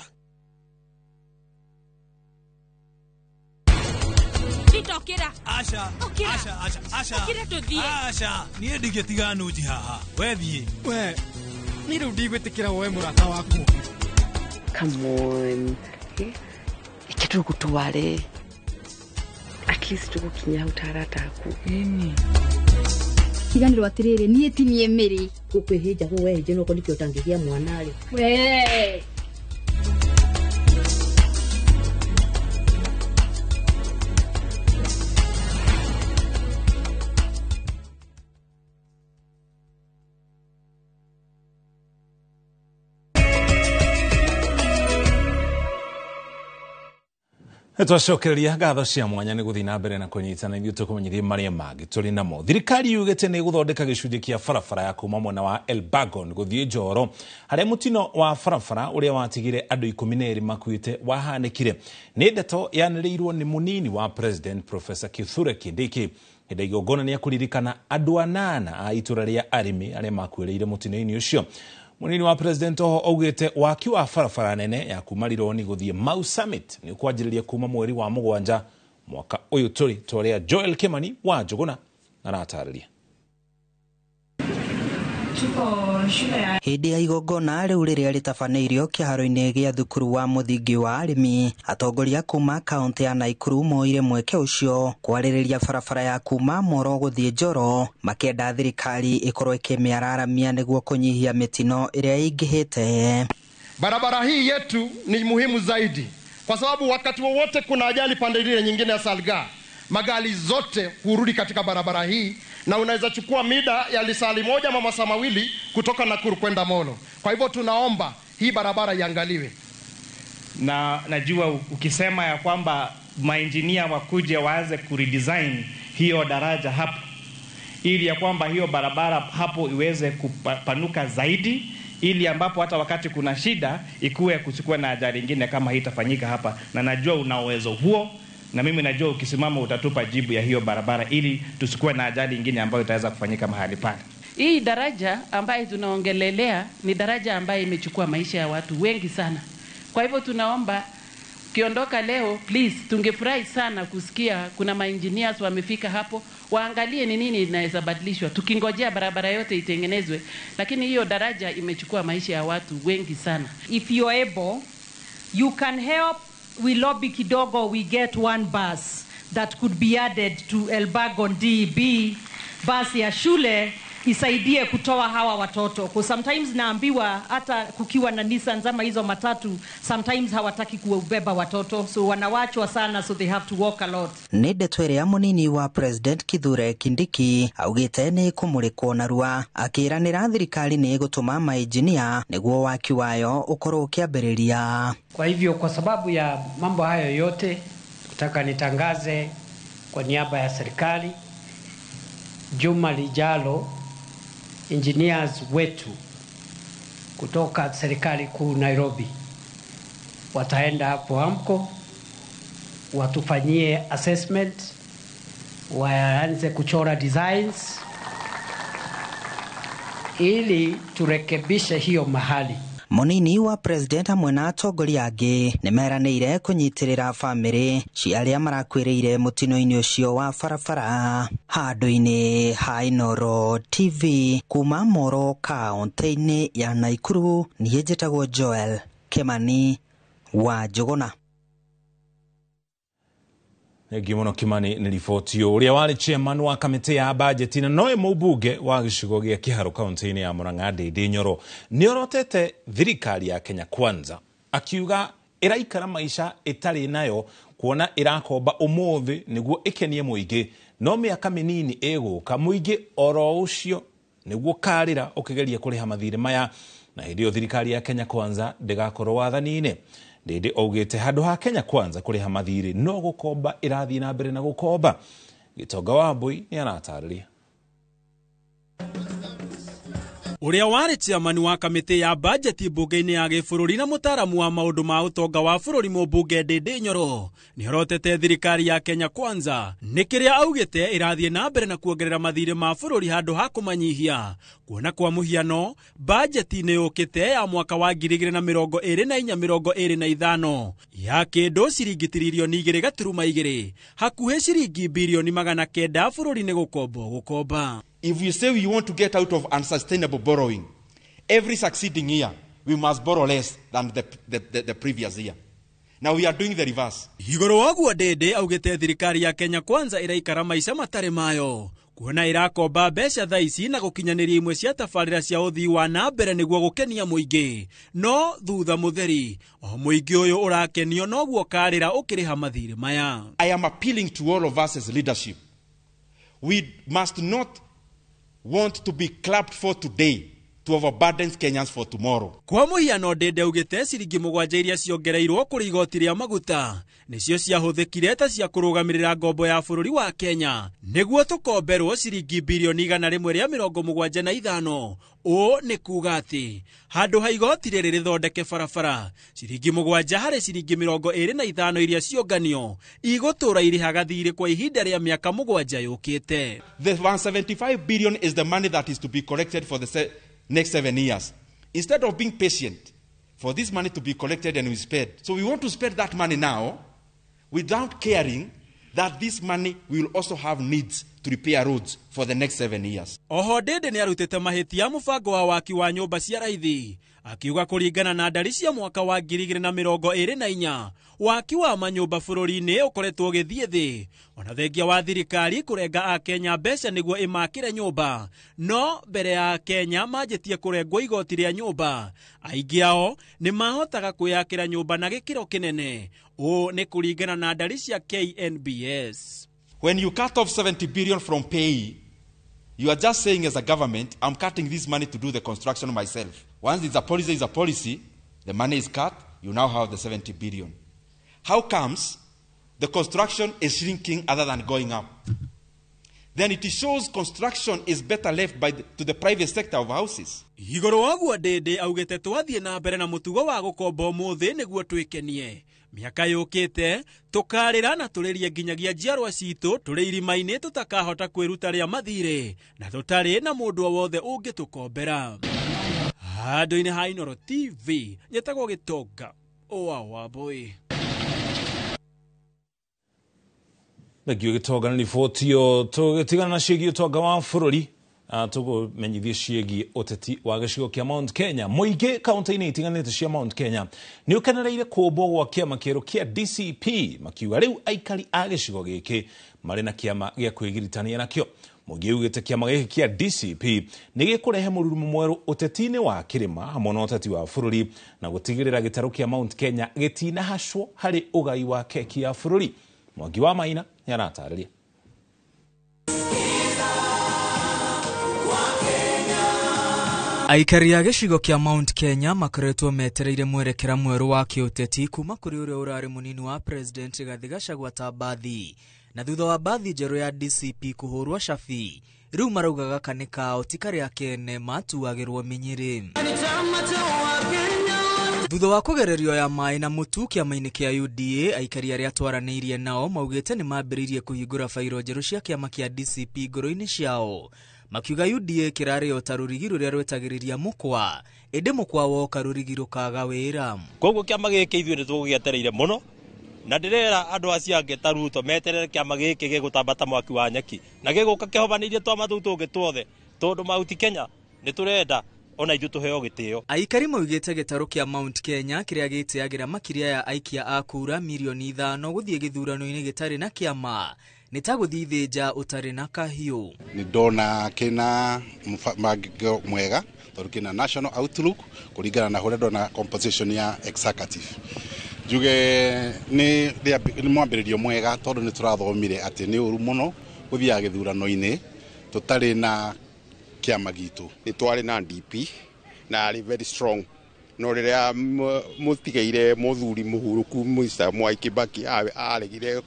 Peter okĩra. Aca. Okĩra. Aca, aca, aca. Okĩra tũthiĩ. Aca, niĩ ndingĩtiga nunji haha. We thiĩ. We, niĩ rĩu ndigwĩtĩkĩra woe mũrata waku. Come on. Reke tũgũtware. At least tũgũkinya hau ta arata aku. Ĩni. Tiganĩrwo atĩrĩrĩ, niĩ ti niĩ mĩrĩ. Gũkwĩhĩnja kũu wehĩnje no nĩkĩo ũtangĩgĩa mwana rĩ. We. Twacokereria ngatho cia mwanya nĩ gũthiĩ na mbere na kũnyitana ithuĩ tũkũmenyithie marĩa mangĩ tũrĩ namo. Thirikari yugĩte nĩ ĩgũthondeka gĩcunjĩ kĩa barabara ya kuma mwena wa Elbagon gũthiĩ Njoro harĩa mũtino wa barabara ũrĩa watigire andũ 12 makuĩte wahanĩkire. Nĩ ndeto yanĩrĩirwo nĩ mũnini wa President Professor Kithure Kindiki hĩndĩ ya igongona rĩa kũririkana andũ 8 a itũra rĩa arĩmi arĩa makuĩrĩire mũtino-inĩ ũcio. Munini wa President oho augĩte waki wa barabara nene ya kuma Rironi gũthiĩ Mau Summit nĩ ũkwanjĩrĩria kuma mweri wa 7 mwaka ũyũ tũrĩ, ta ũrĩa Joel Kimani wa Njũgũna aratarĩria. Hĩndĩ ya igongona rĩu rĩrĩa rĩtabanĩirio kĩharo-inĩ gĩa thukuru wa mũthingi wa arĩmi, atongoria kuma kaũntĩ ya Naikuru moire mweke ũcio kwarĩrĩria barabara ya kuma Moro gũthiĩ Njoro, makĩenda thirikari ĩkorwo ĩkĩmĩararamia nĩguo kũnyihia mĩtino ĩrĩa ĩingĩhĩte. Barabara hii yetu ni muhimu zaidi kwa sababu wakati wowote kuna ajali pande ile nyingine ya Salga, magari zote hurudi katika barabara hii na unaweza chukua mida ya lisali moja ama masaa mawili kutoka Nakuru kwenda Molo. Kwa hivyo tunaomba hii barabara iangaliwe. Na najua ukisema ya kwamba maengineer wakuje waanze kuredesign hiyo daraja hapo ili ya kwamba hiyo barabara hapo iweze kupanuka zaidi, ili ambapo hata wakati kuna shida ikuwe kusikuwe na ajali nyingine kama hii itafanyika hapa. Na najua una uwezo huo, na mimi najua ukisimama utatupa jibu ya hiyo barabara ili tusikuwe na ajali nyingine ambayo itaweza kufanyika mahali pale. Hii daraja ambayo tunaongelelea ni daraja ambayo imechukua maisha ya watu wengi sana. Kwa hivyo tunaomba kiondoka leo, please, tungefurahi sana kusikia kuna ma-engineers wamefika hapo, waangalie ni nini inaweza badilishwa. Tukingojea barabara yote itengenezwe, lakini hiyo daraja imechukua maisha ya watu wengi sana. If you are able, you can help. We lobby kidogo, we get one bus that could be added to Elbagon DB, bus ya shule isaidie kutoa hawa watoto. Kwa sometimes naambiwa hata kukiwa na Nissan zama hizo matatu, sometimes hawataki kuubeba watoto, so wanawachwa sana, so they have to walk a lot. Nĩ ndeto ĩrĩa mũnini wa President Kithure Kindiki augĩte nĩ kũmũrĩkwo narua, akĩranĩra thirikari nĩ ĩgũtũma mainjinia nĩguo waki wayo ũkorwo ũkĩambĩrĩria. Kwa hivyo kwa sababu ya mambo hayo yote, nataka nitangaze kwa niaba ya serikali, juma lijalo engineers wetu kutoka serikali kuu Nairobi wataenda hapo AMCO watufanyie assessment, waanze kuchora designs ili turekebishe hiyo mahali. Munini wa President hamwe na atongoria angĩ nĩmeranĩire kũnyitĩrĩra bamĩrĩ cia arĩa marakuĩrĩire mũtino-inĩ ũcio wa barabara. Handũ-inĩ ha Inooro TV kuma Moro kaũntĩ-inĩ ya Naikuru, niĩ njĩtagwo Joel Kimani wa Njũgũna. Thengiũ mũno Kimani nĩ riboti ũrĩa warĩ chairman wa kamĩtĩ ya bajeti na nowe mũmbunge wa gĩcigo gĩa Kĩharũ kaũntĩ-inĩ ya Murang'a Ndindi Nyoro nĩorotete thirikari ya Kenya Kwanza akiuga ĩraikara maica ĩtarĩ nayo kuona ĩrakomba ũmũthĩ nĩguo ĩkenie mũingĩ, no mĩaka mĩnini ĩgũka mũingĩ oro ũcio nĩguo karĩra ũkĩgeria kũrĩha mathirĩ maya, na hĩndĩ ĩyo thirikari ya Kenya Kwanza ndĩgakorwo wathani-inĩ. Ndindi augĩte handũ ha Kenya Kwanza kũrĩha mathirĩ no gũkomba ĩrathiĩ na mbere na gũkomba. Gĩtonga wa Mbui nĩ aratarĩria. Ũrĩa warĩ chairman wa kamĩtĩ ya bajeti mbunge-inĩ ya gĩbũrũri na mũtaaramu wa maũndũ ma ũtonga wa bũrũri mũmbunge Ndindi Nyoro nĩorotete thirikari ya Kenya Kwanza nĩ kĩrĩa augĩte ĩrathiĩ na mbere na kuongerera mathirĩ ma bũrũri handũ ha kũmanyihia. Kuona kwa mũhiano bajeti nĩ yũkĩte ya mwaka wa 2024-2025 ya kĩndũ ciringi tiririoni 2.2 hakuhĩ ciringi bilioni 900 bũrũri-inĩ gũkombo gũkomba. If we say we want to get out of unsustainable borrowing, every succeeding year we must borrow less than the previous year. Now we are doing the reverse. Igũrũ wa ũguo Ndindi augĩte thirikari ya Kenya Kwanza ĩraikara maica matarĩ mayo kuona ĩrakomba mbeca thaa ici na gũkinyanĩria imwe cia tabarĩra cia ũthii wa na mbere nĩguo gũkenia mũingĩ, no thutha mũtheri o mũingĩ ũyũ ũrakenio noguo karĩra ũkĩrĩha mathirĩ maya. I am appealing to all of us as leadership. We must not want to be clapped for today to overburden Kenyans for tomorrow. Kwa mũhiano Ndindi augĩte ciringi 7 iria ciongereirwo kũrĩ igoti rĩa maguta nĩcio ciahũthĩkire ta cia kũrũgamĩrĩra ngombo ya bũrũri wa Kenya nĩguo tũkomberwo ciringi bilioni 175. Ũũ nĩ kuga atĩ handũ ha igoti rĩrĩ rĩthondeke barabara ciringi 7 harĩ ciringi 25 iria cionganio igũtũra irĩhaga thirĩ kwa ihinda rĩa mĩaka 7 yũkĩte. The 175 billion is the money that is to be collected for the next 7 years. Instead of being patient for this money to be collected and we spend. So we want to spend that money now without caring that this money will also have needs to repair roads for the next 7 years. Oho Ndindi nĩarutĩte mahĩtia mũbango wa waki wa nyũmba cia raithi akiuga kũringana na ndari cia mwaka wa 2024 waki wa manyũmba bũrũri-inĩ ũkoretwo ũgĩthiĩ thĩ ona thengia wa thirikari kũrenga akenya mbeca nĩguo ĩmakĩre nyũmba, no mbere ya Kenya manjĩtie kũrengwo igoti rĩa nyũmba aingĩ ao nĩ mahotaga kwĩyakĩra nyũmba na gĩkĩro kĩnene. Ũũ nĩ kũringana na ndari cia KNBS. When you cut off 70 billion from pay, you are just saying as a government, I'm cutting this money to do the construction myself. Once it's a policy, it's a policy, the money is cut, you now have the 70 billion. How comes the construction is shrinking other than going up? Then it shows construction is better left to the private sector of houses. Igũrũ wa ũguo Ndindi augĩte twathiĩ na mbere na mũtugo wa gũkomba ũmũthĩ nĩguo twĩkenie mĩaka yũkĩte tũkarĩra na tũrĩrie nginyagia njiarwa citũ tũrĩ irima-inĩ tũtakahota kwĩruta rĩa mathirĩ na tũtarĩ na mũndũ o wothe ũngĩtũkombera. Handũ-inĩ ha Inooro TV nyetagwo Gĩtonga wa Wambui. Thengio Gĩtonga nĩ riboti ĩyo. Tũgĩtigana na ciĩgiĩ ũtonga wa bũrũri tũkũmenyithie ciĩgiĩ ũteti wa gĩcigo kĩa Mount Kenya. Mũingĩ kaunti-inĩ itiganĩte cia Mount Kenya nĩ ũkenereire kũmbwo gwa kĩama kĩerũ kĩa DCP makiuga rĩu aikari a gĩcigo gĩkĩ marĩ na kĩama gĩa kwĩgiritania nakĩo. Mũingĩ ugĩte kĩama gĩkĩ kĩa DCP nĩ gĩkũrehe mũrurumo mwerũ ũteti-inĩ wa kĩrĩma hamwe na ũteti wa bũrũri na gũtigĩrĩra gĩtarũ kĩa Mount Kenya gĩtinahacwo harĩ ũgai wa keki ya bũrũri. Mwangi wa Maina nĩaratarĩria. Aikari a gĩcigo kĩa Mount Kenya makoretwo metereire mwerekera mwerũ wa kĩũteti kuma kũrĩ ũrĩa ũrarĩ mũnini wa President Rigathi Gachagua ta Mbathi, na thutha wa mbathi njerũ ya DCP kũhũrwo cabi rĩu marauga gaka nĩ kao ti karĩa kene matuagĩrwo mĩnyĩrĩ. Thutha wa kũgererio ya maĩ na mũtu kĩama-inĩ kĩa UDA, aikari arĩa twaranĩirie nao maugĩte nĩ mambĩrĩirie kũhingũra bairo njerũ cia kĩama kĩa DCP ngoro-inĩ ciao, makiuga UDA kĩrarĩ o ta rũrigi rũrĩa rwetagĩrĩria mũkwa, ĩndĩ mũkwa woka rũrigi rũkaga wĩra. Koguo kĩama gĩkĩ ithuĩ nĩ tũgũgĩetereire mũno, na ndĩrera andũ acio angĩ ta Ruto meterere kĩama gĩkĩ gĩgũtamba ta mwaki wa nyeki na gĩgũka kĩhobanĩirie twama tũu tũngĩ tuothe, tondũ Mount Kenya nĩ tũrenda ona ithuĩ tũheo gĩtĩo. Aikari maugĩte gĩtarũ kĩa Mount Kenya kĩrĩa gĩtĩagĩra makĩria ya aikia a kura mirioni 5 gũthiĩ gĩthurano-inĩ gĩtarĩ na kĩama nĩ ta gũthiĩ thĩnja ũtarĩ na kahiũ. Nĩ ndona kĩna mũbango mwega tondũ kĩna national outlook kũringana na ũrĩa ndona composition ya executive. Njuge nĩ mwambĩrĩrio mwega tondũ nĩ tũrathomire atĩ nĩ ũru mũno gũthiaga gĩthurano-inĩ tũtarĩ na kĩama gitũ. Nĩ twarĩ na DP na arĩ very strong, no rĩrĩa mũtigeire mũthuri mũhurũku Mr. Mwai Kibaki aregire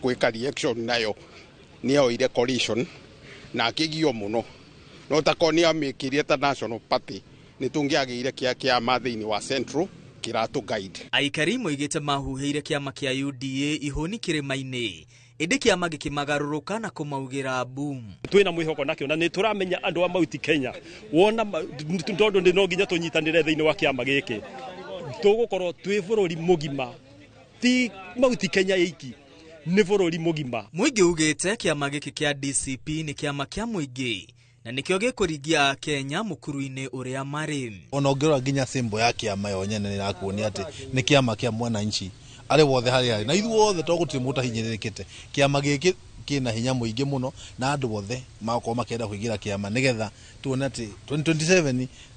gwĩka reaction nayo nĩ oire coalition na akĩgio mũno. No takorwo nĩ amĩkirie ta National Party nĩ tũngĩagĩire kĩama thĩinĩ wa Central kĩratũ guide. Aikari moigĩte mahuhĩire kĩama kĩa UDA ihũni kĩrĩma-inĩ ĩndĩ kĩama gĩkĩmagarũrũka na kũmaugĩra boom. Twĩna mwĩhoko nakĩo na nĩ tũramenya andũ a Mount Kenya wona tondũ nĩ no nginya tũnyitanĩre thĩinĩ wa kĩama gĩkĩ tũgũkorwo twĩ bũrũri mũgima ti Mount Kenya iki nĩ bũrũri mũgima. Mũingĩ ugĩte kĩama gĩkĩ kĩa DCP nĩ kĩama kĩa mũingĩ na nĩkĩo gĩkũringia Kenya mũkuru-inĩ ũrĩa marĩ. Ona ũngĩrora nginya symbol ya kĩama yo nyene nĩ ĩrakuonia atĩ nĩ kĩama kĩa mwananchi arĩ wothe harĩa arĩ na ithuothe to gũtirĩ mũndũ ũtahinyĩrĩrĩkĩte. Kĩama gĩkĩ kĩna hinya mũingĩ mũno na andũ othe magakorwo makĩenda kũingĩra kĩama nĩgetha tuone atĩ 2027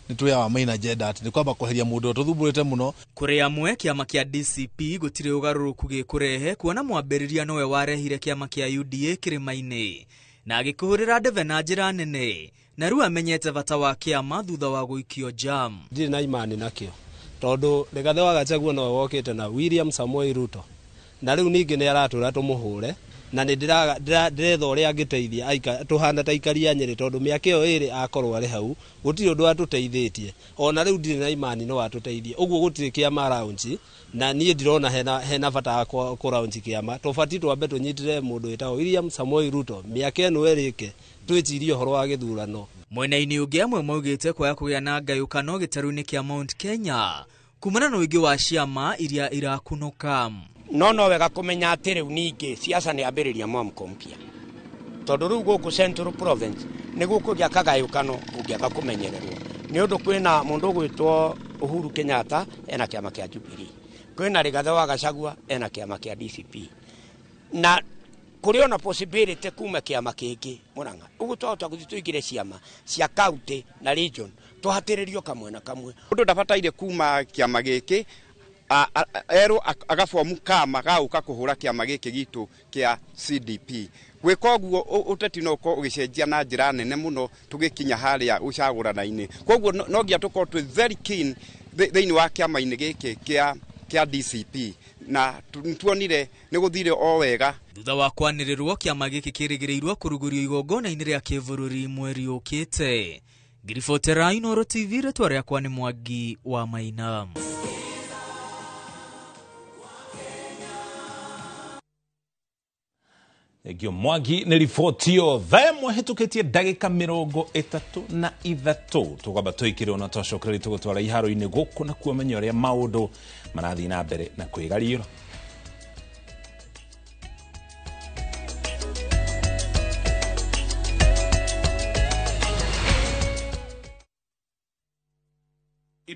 nĩ twĩ our main agenda atĩ nĩ kwamba kweheria mũndũ ũrĩa tũthumbũrĩte mũno. Kũrĩ amwe kĩama kĩa DCP gũtirĩ ũgarũrũku gĩkũrehe kuona mwambĩrĩria nowe warehire kĩama kĩa UDA kĩrĩma-inĩ na agĩkũhũrĩra ndebe na njĩra nene na rĩu amenyete bata wa kĩama thutha wa gũikio jam. Ndirĩ na imani nakĩo tondũ Rigathĩ wa Gachagua nowe wokĩte na William Samoei Ruto na rĩu ningĩ nĩ aratũra tũmũhũre na nĩ ndĩretha ũrĩa angĩteithia tũhana ta aikari a Nyĩrĩ tondũ mĩaka ĩyo ĩrĩ akorwo arĩ hau gũtirĩ ũndũ atũteithĩtie ona rĩu ndirĩ na imani no atũteithie ũguo gũtirĩ kĩama launch na niĩ ndirona hena bata wa kũ launch kĩama tũbatiĩ twambe tũnyitĩre mũndũ wĩtagwo William Samoei Ruto mĩaka ĩno ĩrĩke twĩcirie ũhoro wa gĩthurano. Mwena-inĩ ũngĩ amwe maugĩte kwaga kũgĩa na ngayũkano gĩtarũ-inĩ kĩa Mount Kenya kumana na ũingĩ wa ciama iria irakunũka. No wega kũmenya atĩ rĩu ningĩ siasa nĩ ambĩrĩria mwamũko mpya tondũ rĩu gũkũ Central Province nĩ gũkũgĩa kagayũkano kũngĩaga kũmenyererwo nĩ ũndũ kwĩna mũndũ ũgwĩtwo Uhuru Kenyatta ena kĩama kĩa Jubilee, kwĩna Rigathĩ wa Gachagua ena kĩama kĩa DCP na kũrĩ ona possibility kuma kĩama kĩngĩ Murang'a ũguo twahota gũthiĩ tũingĩre ciama cia county na region tũhatĩrĩrio kamwe na kamwe. Mũndũ ndabataire kuma kĩama gĩkĩ erwo agabomu kama gagũka kũhũra kĩama gĩkĩ gitũ kĩa CDP. Gwĩka ũguo ũteti no ũkorwo ũgĩcenjia na njĩra nene mũno tũgĩkinya harĩa ũcagũrana-inĩ. Koguo no nginya tũkorwo twĩ very keen thĩinĩ wa kĩama-inĩ gĩkĩ kĩa DCP na tuonire nĩ gũthire o wega. Thutha wa kwanĩrĩrwo kĩama gĩkĩ kĩrĩgĩrĩirwo kũrugũrio igongona-inĩ rĩa kĩbũrũri mweri ũkĩte. Ngiribotera Inooro TV, rĩtwa rĩakwa nĩ Mwangi wa Maina. Egio Mwangi nĩ riboti yothe mwahĩtũkĩtie ndagĩka 33 tũkwamba tũikĩrwo na twacokereria tũgũtwara iharo-inĩ gũkũ na kuo menya ũrĩa maũndũ marathiĩ na mbere na kwĩgariũra.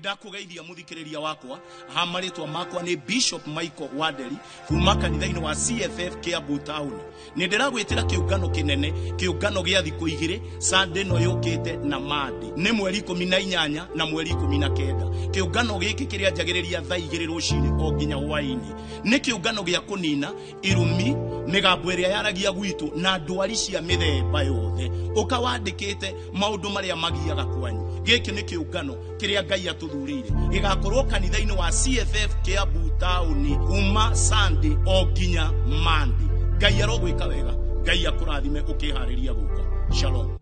Ndakugeithia muthikiriria wakwa ha marĩtwa makwa nĩ Bishop Michael Wanderi kuma kanitha-inĩ wa CFF Kiambu Town. Nĩ ndĩragwĩtĩra kĩũngano kĩnene, kĩũngano gĩa thikũ igĩrĩ Sunday ĩno yũkĩte na Monday nĩ mweri 18 na mweri 19. Kĩũngano gĩkĩ kĩrĩa njagĩrĩria thaa 2 rũcinĩ o nginya hwaĩ-inĩ. Nĩ kĩũngano gĩa kũnina irumi, mĩgambo ĩrĩa yaragia gwitũ na ndwari cia mĩthemba yothe. Ũka wandĩkĩte maũndũ marĩa magiaga kwanyu. Gĩkĩ nĩ kĩũngano kĩrĩa Ngai atũthurĩire gĩgakorwo kanitha-inĩ wa CFF Kiambu Town kuma Sunday o nginya Monday. Ngai arogwĩka wega, Ngai akũrathime ũkĩharĩria gũka. Shalom.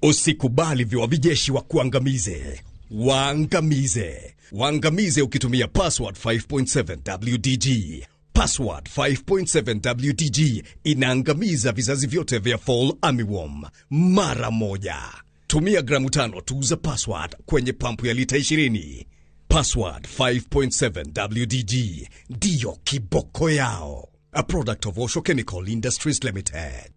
Usikubali viwavijeshi wa kuangamize. Waangamize. Waangamize ukitumia password 5.7 WDG. Password 5.7 WDG inaangamiza vizazi vyote vya fall armyworm mara moja. Tumia gramu 5 tu za password kwenye pampu ya lita 20. Password 5.7 WDG ndiyo kiboko yao. A product of Osho Chemical Industries Limited.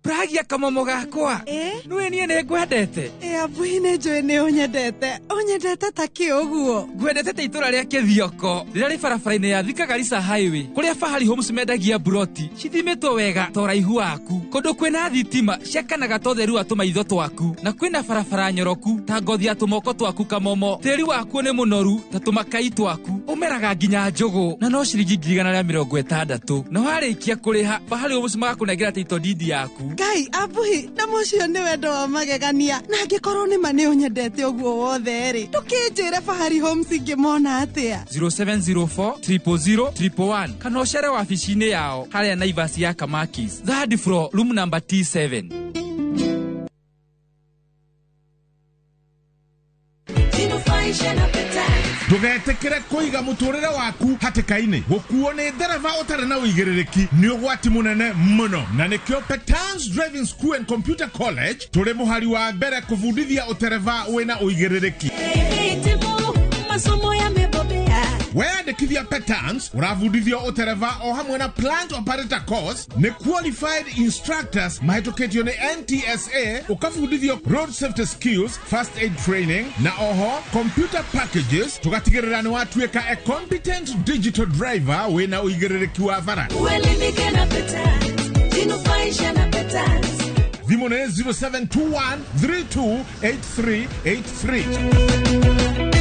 Pragia kamomo gakwa. Nĩwe niĩ nĩ ngwendete. Abuhi nĩ njũĩ nĩ ũnyendete. Ũnyendete ta kĩ ũguo? Ngwendete ta itũra rĩa Kĩthioko rĩrĩa rĩ barabara-inĩ ya Thika Garissa Highway kũrĩa Fahari Homes mendagia buroti cithimĩtwo wega ta ũraihu waku kũndũ kwĩna thitima ciakanaga ta ũtheru wa tũmaitho twaku na kwĩna barabara nyoroku ta ngothi ya tũmoko twaku kamomo tĩri wakuo nĩ mũnoru ta tũmakai twaku Ũmeraga nginya njũgũ na no ciringi 160 na warĩkia kũrĩha Fahari Homes magakũnengera title deed yaku. Ngai abuhi na mũcio nĩ wendo wa magegania na angĩkorwo nĩ ma nĩ ũnyendete ũguo wothe rĩ ndũkĩnjĩre Fahari Homes ingĩmona atĩa? 0704 000 111 kana ũcere wabici-inĩ yao harĩa Naivas ya Kamakis, third floor, room number T7. Ndũgetĩkĩre kũiga mũtũrĩre waku hatĩka-inĩ. Gũkuo nĩ ndereba ũtarĩ na ũigĩrĩrĩki nĩ ũgwati mũnene mũno, na nĩkĩo Petans Driving School and Computer College tũrĩ mũhari wa mbere kũbundithia ũtereba wĩna ũigĩrĩrĩki. Weyandĩkithia Petans ũrabundithio ũtereba o hamwe na plant operator course nĩ qualified instructors mahĩtũkĩtio nĩ NTSA, ũkabundithio road safety skills, first aid training na oho computer packages, tũgatigĩrĩra nĩ watuĩka a competent digital driver wĩna ũigĩrĩrĩki wa bara. Uelimike na Petans, jinufaishe na Petans. Thimũ nĩ 0721 328383.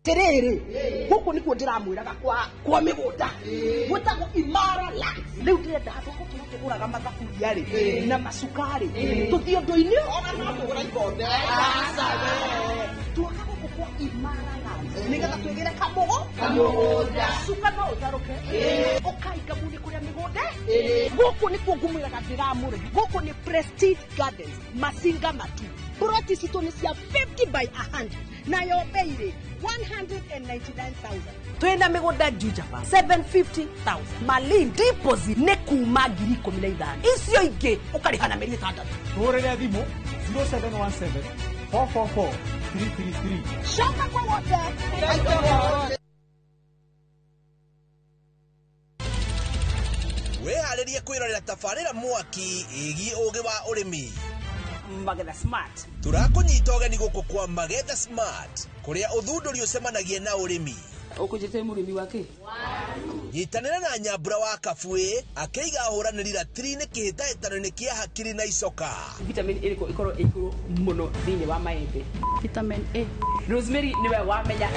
Terere guku nikuo ndiramwiraga kwa migunda gwitagwo Imara Land. Riu ndirenda handu gũkorwo tũgũraga mathaburia rĩ na macukari tũthiĩ ũndũ-inĩ ona no tũgũra ikombe tuoka gũkũ kwa Imara Land nĩgetha twĩgĩre kamũgũnda cuka no ũtarũke ũkai ngamuni kũrĩa mĩgũnda gũkũ nĩkuo ngũmwĩraga ndĩramũrĩhi. Gũkũ nĩ Prestige Gardens Masinga Matu. Ploti citũ nĩ cia 50 by 100 nayo bei rĩ 199,000. Twina mĩgũnda Juja 750,000. Malin deposit nĩ kuma 15,000. Icio ingĩ ũkarĩha na mĩeri 6. Tũhũrĩre thimũ 0717 444 333. Coka kwa wote. Wĩharĩrie kwĩrorera tabarĩra mwaki ĩgiĩ ũgĩ wa ũrĩmi. Magetha Smart. Tũrakũnyita ũgeni gũkũ kwa Magetha Smart kũrĩa ũthundũri ũcemanagia na ũrĩmi. Ũkũnjĩte mũrĩmi wa kĩ? Nyitanĩra na Nyambura wa Kabuĩ akĩiga ahũranĩri ratiri-inĩ kĩhĩtahĩtano-inĩ kĩa hakiri na icoka. Vitamin ĩrĩkũ ĩkorwo ĩ igũrũ mũno thĩinĩ wa maembe? Vitamin A. Rosemary nĩwe wamenya.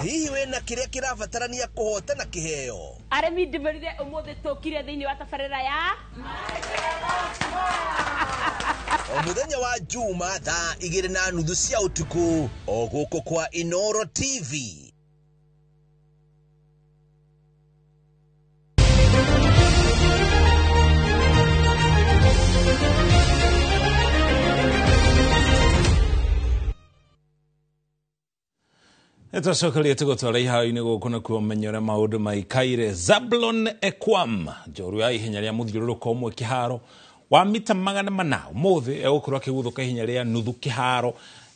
Hihi wĩna kĩrĩa kĩrabatarania kũhotana kĩheo? Arĩmi ndĩmerire ũmũthĩ tũkire thĩinĩ wa tabarĩra ya o mũthenya wa Juma thaa 2:30 cia ũtukũ o gũkũ kwa Inoro TV. Nĩtwacokeria tũgũtwara iharo-inĩ gũkũ nĩkuo ũmenye ũrĩa maũndũ maikaire. Zablon Ekwam njorua ya ihenya rĩa mũthiũrũrũko ũmwe kĩharo wa mita 400 ũmũthĩ egũkorwo akĩguthũka ihenya rĩa nuthu kĩharo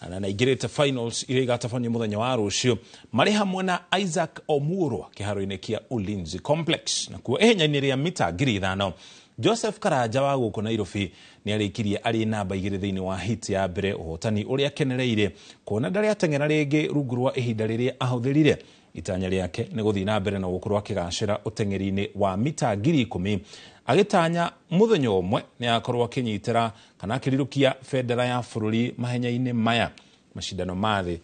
na naingĩrĩte finals iria igatabanio mũthenya wa rũciũ marĩ hamwe na Isaac Omurwa kĩharo-inĩ kĩa Ulinzi Complex. Nakuo ihenya-inĩ rĩa mita 5,000 Joseph Karanja wa gũkũ Nairobi nĩ arĩkirie arĩ namba 2 thĩinĩ wa hit ya mbere, ũhotani ũrĩa akenereire kuona ndarĩ ateng'era rĩngĩ rungu rwa ihinda rĩrĩa ahũthĩrire. Itanya rĩake nĩ gũthiĩ na mbere na gũkorwo akĩgacĩra ũteng'eri-inĩ wa mita 10,000 agĩtanya mũthenya ũmwe nĩ akorwo akĩnyitĩra kana akĩrirũkia bendera ya bũrũri mahenya-inĩ maya. Macindano ma thĩ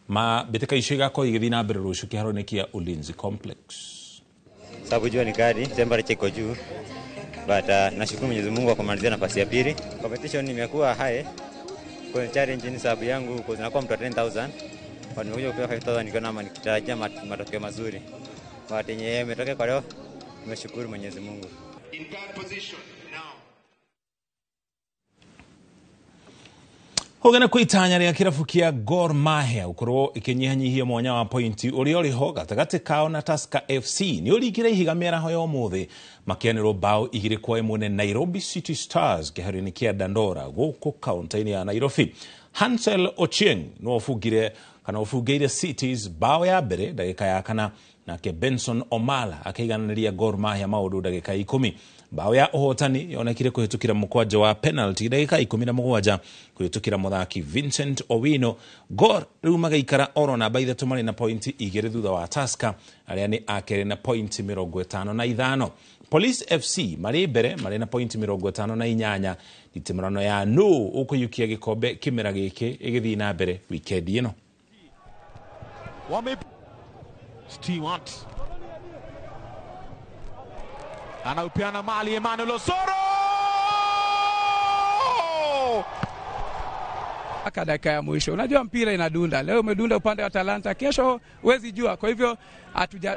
ma mbĩtĩka icio igakorwo igĩthiĩ na mbere rũciũ kĩharo-inĩ kĩa Ulinzi Complex. Sababu jua ni kali, temperature iko juu. But nashukuru Mwenyezi Mungu kwa kumalizia nafasi ya pili. Competition imekuwa high. Kwa challenge ni sababu yangu kwa nakuwa mtu wa 10,000. Kwa nimekuja kupewa 5,000 nikiona ama nikitarajia matokeo mazuri. But yenyewe imetokea kwa leo, nimeshukuru Mwenyezi Mungu. In third position now. Hogana kwitanya rĩa kĩrabu kĩa Gor Mahia ũkorwo ĩkĩnyihanyihia mwanya wa pointi ũrĩa ũrĩ ho gatagatĩ kao na Tusker FC nĩ ũringire ihiga mĩaraho ya ũmũthĩ makĩanĩrwo bao 2-1 nĩ Nairobi City Stars kĩharo-inĩ kĩa Dandora gũkũ kaunti-inĩ ya Nairobi. Hansel Ochieng nĩwe ũbungire kana ũbungĩire Cities bao ya mbere ndagĩka ya kana, nake Benson Omala akĩigananĩria Gor Mahia maũndũ ndagĩka 10. Bao ya ũhotani yonekire kũhĩtũkĩra mũkwanja wa penalty ndagĩka 17 kũhĩtũkĩra mũthaki Vincent Owino. Gor rĩu magaikara oro namba 3 marĩ na pointi 2 thutha wa Tusker arĩa nĩ akerĩ na pointi 55. Police FC marĩ mbere marĩ na pointi 58. Nditimũrano ya nũ ũkũiyũkia gĩkombe kĩmera gĩkĩ ĩgĩthiĩ na mbere wikendi ĩno. Stewart anaupiana mali Emmanuel Osoro mpaka dakika ya mwisho. Unajua mpira inadunda. Leo umedunda upande wa Talanta, kesho huwezi jua. Kwa hivyo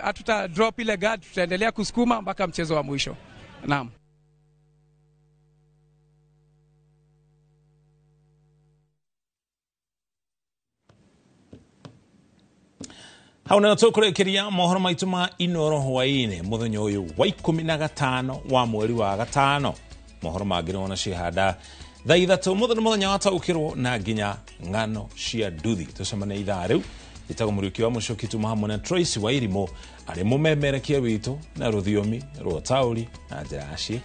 hatuta drop ile guard, tutaendelea kusukuma mpaka mchezo wa mwisho. Naam. Hau nĩho tũkũrĩkĩria mohoro maitũ ma Inoro hwaĩ-inĩ mũthenya ũyũ wa 15 wa mweri wa gatano. Mohoro mangĩ nĩwona ciĩhanda thaa 3 mũthenya mũthenya wataũkĩrwo na nginya ng'ano cia nduthi. Tũcemanie ithaa rĩu. Njĩtagwo Mũriũki wa Mũcuki, tuma hamwe na Tracy Wairimũ arĩ mũmemerekia witũ na rũthiomi rwa taũri na njĩra ya ciĩko.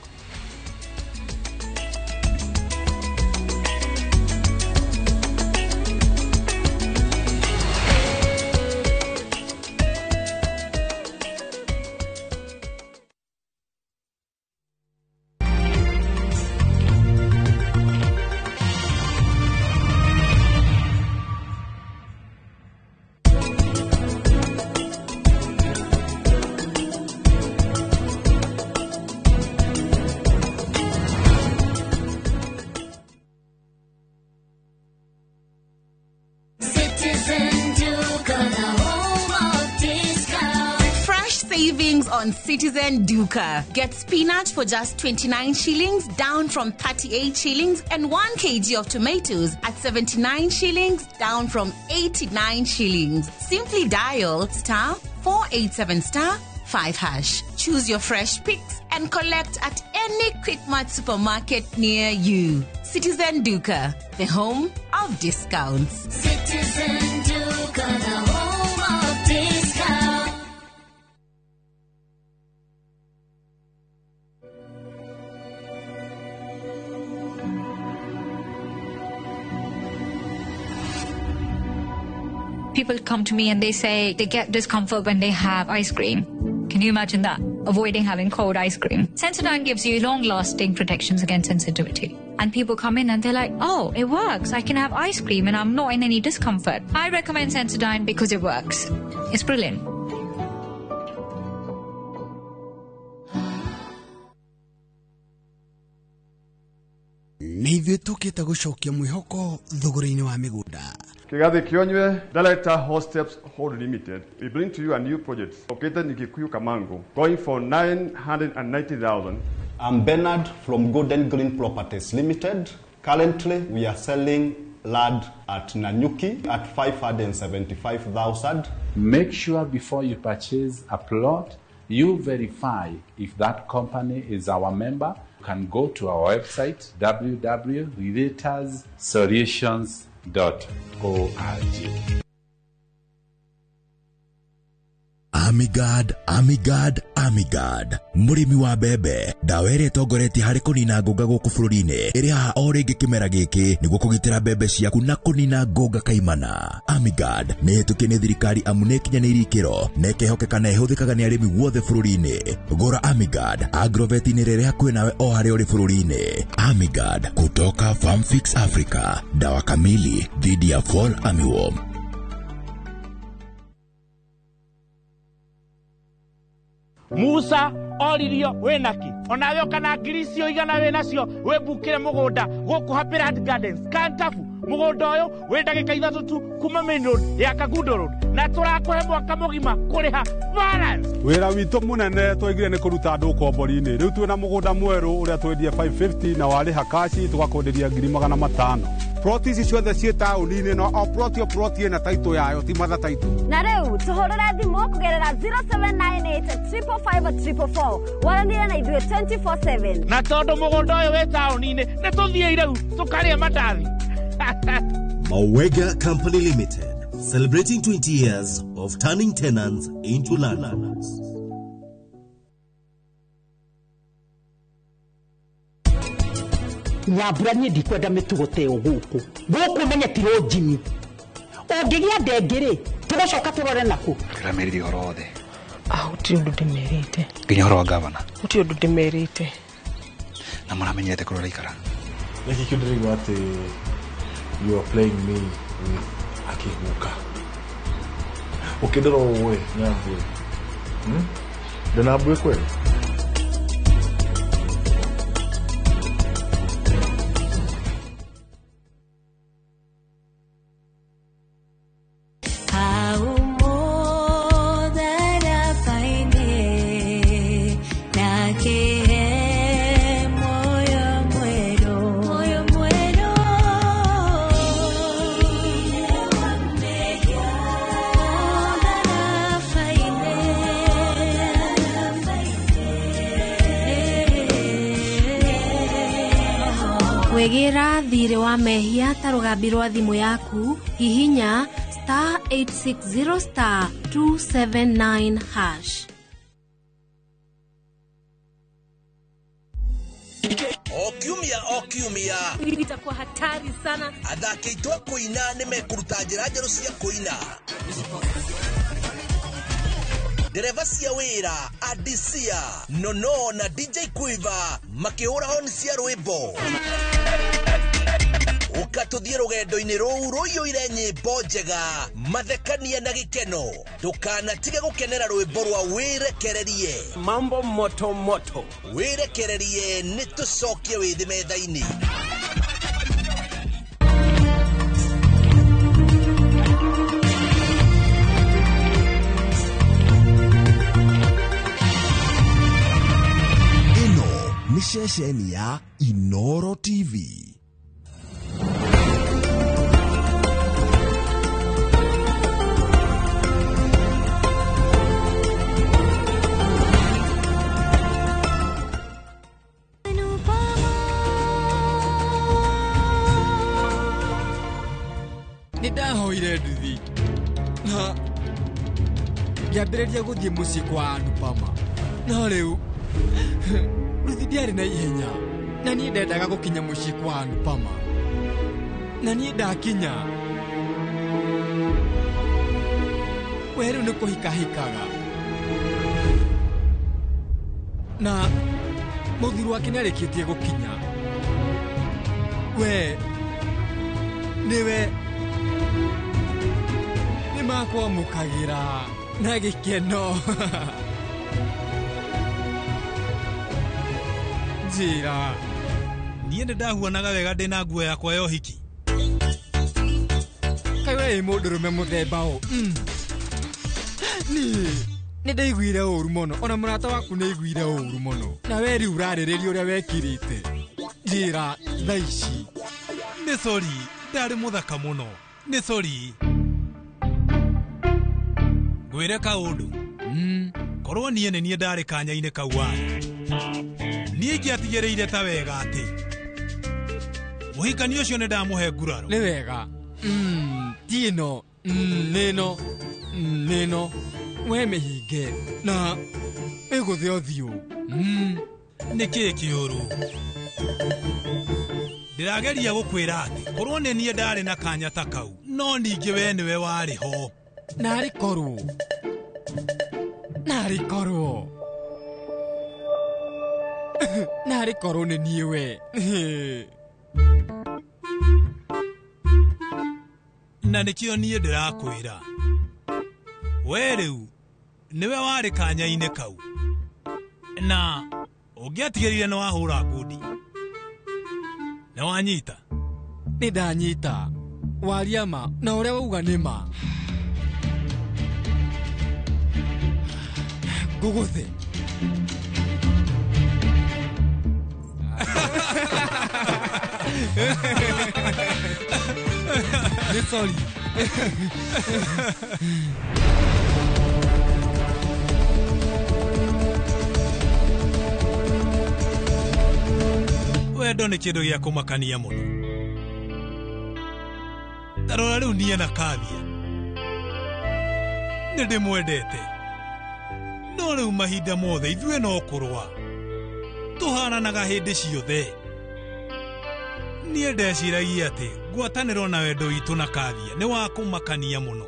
On Citizen Duka. Get spinach for just 29 shillings, down from 38 shillings, and 1 kg of tomatoes at 79 shillings, down from 89 shillings. Simply dial *487*5#. Choose your fresh picks and collect at any Quickmart supermarket near you. Citizen Duka, the home of discounts. Citizen Duka, the home of discounts. People come to me and they say they get discomfort when they have ice cream. Can you imagine that? Avoiding having cold ice cream. Sensodyne gives you long-lasting protections against sensitivity. And people come in and they're like, oh, it works. I can have ice cream and I'm not in any discomfort. I recommend Sensodyne because it works. It's brilliant. Nĩ ithuĩ tũkĩte gũcokia mwĩhoko thogora-inĩ wa mĩgũnda. Kigathi Kionywe, Director Hosteps Hold Limited. We bring to you a new project located in Kikuyu Kamango, going for 990,000. I'm Bernard from Golden Green Properties Limited. Currently, we are selling land at Nanyuki at 575,000. Make sure before you purchase a plot, you verify if that company is our member. You can go to our website, www.realtorsolutions.org. Amigad, Amigad, Amigad. Mũrĩmi wa mbembe, ndawa ĩrĩa ĩtongoretie harĩ kũnina ngũnga gũkũ bũrũri-inĩ ĩrĩ haha o rĩngĩ kĩmera gĩkĩ nĩguo kũgitĩra mbembe ciaku na kũnina ngũnga kaimana. Amigad nĩ ĩhĩtũkie nĩ thirikari amu nĩ ĩkinyanĩirie ikĩro na ĩkehokeka na ĩhũthĩkaga nĩ arĩmi guothe bũrũri-inĩ. Gũra Amigad Agrovet-inĩ ĩrĩa ĩrĩ hakuhĩ nawe o harĩa ũrĩ bũrũri-inĩ. Amigad kutoka Farmfix Africa, dawa kamili dhidi ya fall armyworm. Musa oririo wĩnaki onawe ũkana ngiri icio igana wĩnacio wĩmbukĩre mũgũnda gũkũ Happy Land Gardens Kantafu. Mũgũnda ũyũ wĩ ndagĩka 3 tu kuma main road ya Kangundo Road na tũrakũhe mwaka mũgima kũrĩha balance. Wĩra witũ mũnene twaigire nĩ kũruta andũ ũkombori-inĩ. Rĩu twĩna mũgũnda mwerũ ũrĩa twendie 550 na warĩha kaci tũgakwenderia 500,000. Ploti ici ciothe ciĩ taũni-inĩ no o ploti o ploti ĩna taitũ yayo ti matha taitũ. Na rĩu tũhũrĩre thimũ kũgerera 0798 555 444 waranĩre na ithuĩ 24/7. Na tondũ mũgũnda ũyũ wĩ taũni-inĩ nĩ tũthiĩ rĩu tũkarĩe mandathi. Mawega Company Limited, celebrating 20 years of turning tenants into landlords. Nyambura niĩ ndikwenda mĩtugo ta ĩyo gũkũ. Gũkũ menye ti rũnjini. Ũngĩgĩa ndengĩ rĩ, tũgũcoka tũrore nakũ. Ndĩramerire ũhoro wothe. Ah, gũtirĩ ũndũ ndĩmerĩte. Nginya ũhoro wa gavana. Gũtirĩ ũndũ ndĩmerĩte. Na maramenyete kũrĩa ũraikara. Nĩkĩ kĩu ndĩraigua atĩ you are playing me with akĩguka. Ũkĩndora ũũ ĩ, Nyambue. Ndĩna mbue kweli? Wĩgĩra thirĩ wa mehia ta rũgambi rwa thimũ yaku, hihinya star 860 star 279 hash. O kiumia o kiumia itakuwa hatari sana. Athaki aitũ a kũina nĩ mekũruta njĩra njerũ cia kũina. Ndereba cia wĩra Adisia Nono na DJ Quiver makĩhũra honi cia rwĩmbo. Ũka tũthiĩ rũgendo-inĩ rũu rũiyũire nyĩmbo njega, mathekania na gĩkeno. Ndũkanatige gũkenera rwĩmbo rwa wĩrekererie. Mambo moto moto. Wĩrekererie nĩ tũcokie wĩthĩ metha-inĩ. Ĩno nĩ ceceni ya Inoro TV. Nĩndahoire nduthi na ngĩambĩrĩria gũthiĩ mũciĩ kwa Anupama, no rĩu nduthi ndiarĩ na ihenya na niĩ ndendaga gũkinya mũciĩ kwa Anupama, na niĩ ndakinya we rĩu nĩ kũhikahikaga na mũthuri wake nĩarĩkĩtie gũkinya. We nĩwe nĩmakwamũkagĩra na gĩkeno. Njĩra niĩ nĩndahuanaga wega ndĩna nguo yakwa ya ũhiki. Kaĩ we wĩ mũndũrũme mũthemba ũ? Niĩ nĩndaiguire ũru mũno, ona mũrata waku nĩaiguire ũru mũno, na we rĩu ũrarĩrĩria ũrĩa wekirĩte. Njĩra thaa ici. Nĩ sori, ndarĩ mũthaka mũno. Nĩ sori. Ngwĩre kaũndũ. Korwo niĩ nĩ niĩ ndarĩ kanya-inĩ kau warĩ, niĩ ingĩatigĩrĩire ta wega atĩ mũhikani ũcio nĩ ndamũhe nguraro. Nĩ wega. Ti ĩno, nĩ ĩno, nĩ ĩno. We mĩhinge na ĩgũthe ũthiũ. Nĩ kĩĩ kĩũru? Ndĩrageria gũkwĩra atĩ korwo nĩ niĩ ndarĩ na kanya ta kau, no ningĩ we nĩwe warĩ ho. Narĩ korwo, narĩ korwo, narĩ korwo nĩ niĩ we. Na nĩkĩo niĩ ndĩrakwĩra we rĩu nĩwe warĩ kanya-inĩ kau, na ũngĩatigĩrĩire nĩ wahũra ngundi. Nĩ wanyita? Nĩ ndanyita. Waria ma na ũrĩa wauga nĩ ma. Ngũgũthe. Nĩ sorry. Wendo nĩ kĩndũ gĩa kũmakania mũno. Ta rora rĩu niĩ na Kathia nĩ ndĩmwendete, no rĩu mahinda mothe ithuĩ no kũrũa tũharanaga hĩndĩ ciothe. Niĩ ndeciragia atĩ ngwatanĩro na wendo witũ na Kathia nĩ wa kũmakania mũno.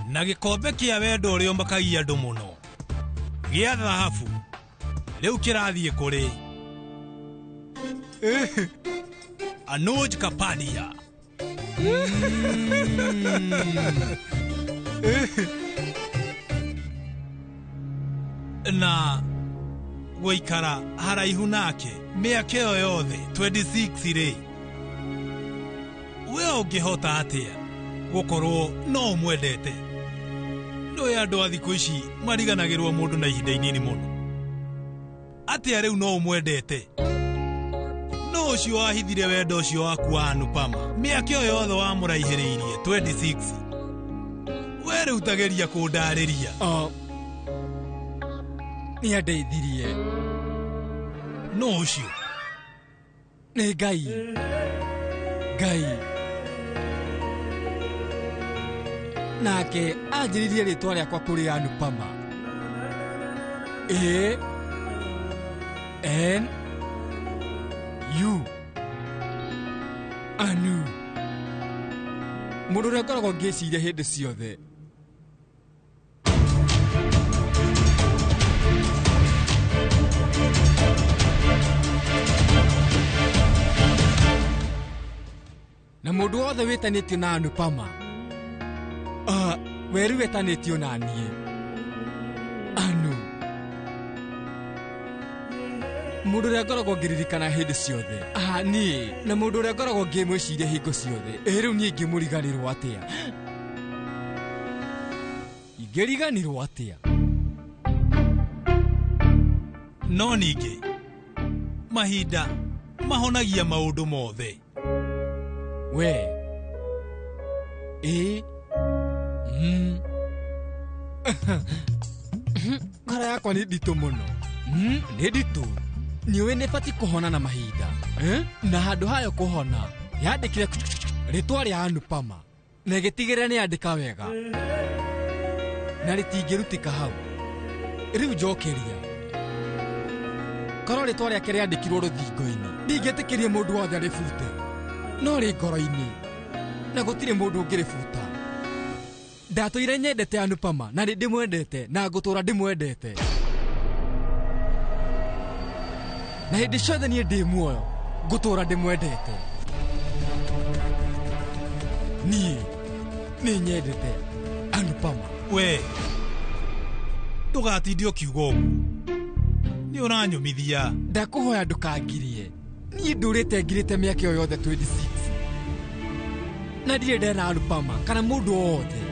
Na gĩkombe kĩa wendo ũrĩa ũmakagia andũ mũno gĩa thahabu rĩu kĩrathiĩ kũrĩ Anuj Kapadia. Na gũikara haraihu nake mĩaka ĩyo yothe 26 rĩ, we ũngĩhota atĩa gũkorwo no ũmwendete? Nĩũĩ andũ a thikũ ici mariganagĩrwo mũndũ na ihinda inini mũno. Atĩa rĩu no ũmwendete? No ũcio wahithire wendo ũcio waku wa Anupama mĩaka ĩyo yothe wamũraihĩrĩirie 26. We rĩu tageria kũndarĩria. Nĩ andeithirie. No ũcio nĩ Ngai. Ngai nake anjĩrĩrie rĩtwa rĩakwa kũrĩ Anupama. A N U Anu. Mũndũ ũrĩa ngoragwo ngĩciria hĩndĩ ciothe. Na mũndũ wothe wĩtanĩtio na Anupama, weru wetanĩtio na niĩ Anu. Mũndũ ũrĩa ngoragwo ngĩririkana hĩndĩ ciothe, niĩ na mũndũ ũrĩa ngoragwo ngĩmwĩciria hingo ciothe. Ĩ rĩu niĩ ingĩmũriganĩrwo atĩa? Ingĩriganĩrwo atĩa? No ningĩ mahinda mahonagia maũndũ mothe. We ĩ ngoro yakwa nĩ nditũ mũno. Nĩ nditũ. Nĩũĩ nĩ batiĩ kũhona na mahinda, na handũ hayo kũhona yandĩkire rĩtwa rĩa Anupama na ĩgĩtigĩrĩra nĩ yandĩka wega na rĩtingĩrutĩka hau. Rĩu njokeria, korwo rĩtwa rĩake rĩandĩkirwo rũthingo-inĩ, ndingĩtĩkĩria mũndũ wothe arĩbute, no rĩ ngoro-inĩ na gũtirĩ mũndũ ũngĩrĩbuta. Ndatũire nyendete Anupama na nĩ ndĩmwendete na ngũtũra ndĩmwendete, na hĩndĩ ciothe niĩ ndĩ muoyo ngũtũra ndĩmwendete. Niĩ nĩ nyendete Anupama. We ndũgatinde ũkiuga ũguo, nĩ ũranyũmithia. Ndakũhoya ndũkangirie. Niĩ ndũrĩte ngirĩte mĩaka ĩyo yothe 26 na ndirĩ ndera Anupama kana mũndũ o wothe.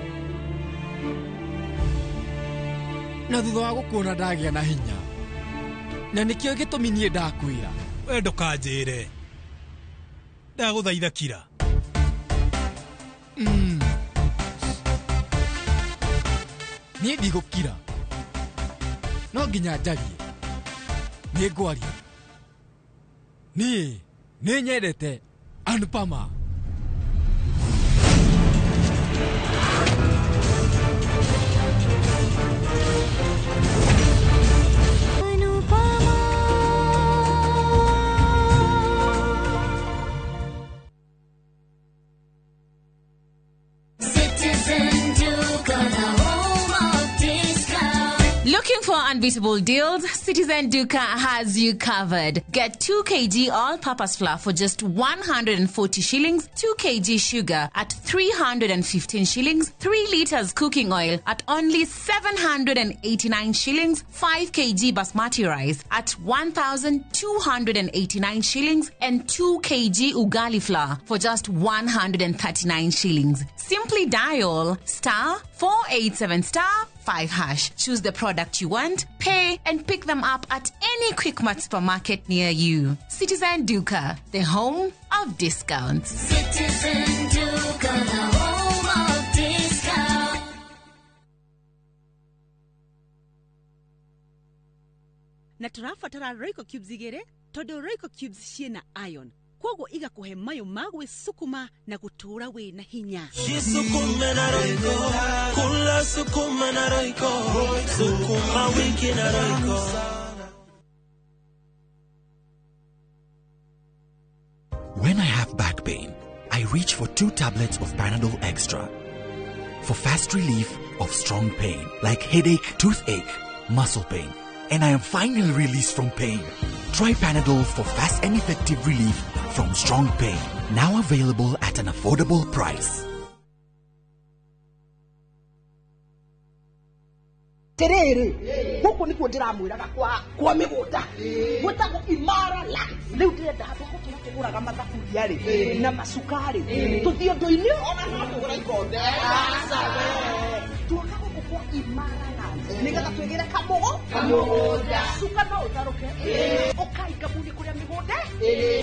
Na thutha wa gũkuona ndagĩa na hinya, na nĩkĩo gĩtũmi niĩ ndakwĩra. We ndũkanjĩre, ndagũthaitha kira. Niĩ ndigũkira, no nginya njarie. Nĩ ngwaria. Niĩ nĩ nyendete Anupama. Looking for unbeatable deals? Citizen Duka has you covered. Get 2 kg all-purpose flour for just 140 shillings, 2 kg sugar at 315 shillings, 3 liters cooking oil at only 789 shillings, 5 kg basmati rice at 1,289 shillings, and 2 kg ugali flour for just 139 shillings. Simply dial star 487 star 5 hash. Choose the product you want, pay, and pick them up at any Quickmart supermarket near you. Citizen Duka, the home of discounts. Citizen Duka, the home of discounts. Na tũrabatara Royco cubes igĩrĩ tondũ Royco cubes ciĩna iron, koguo igakuhe mayo ma gwĩsukuma na gũtũũra wĩna hinya. Jisukume na Royco, kula sukuma na Royco, sukuma wiki na Royco. stomach pain, I reach for 2 tablets of Panadol Extra. For fast relief of strong pain, like headache, toothache, muscle pain, and I am finally released from pain. Try Panadol for fast and effective relief from strong pain. Now available at an affordable price. Terere guku nikuo ndiramwiraga kwa migunda gwetagwo Imara Lands. Riu ndirenda handu gũtũra tũgũraga mathaburia rĩ na macukari tũthiĩ ũndũ-inĩ ona no tũgũra ikombe. Tuoka gũkũ kwa Imara Lands nĩgetha twĩgĩre kamũgũnda cuka no ũtarũke ũkai ngamuni kũrĩa mĩgũnda.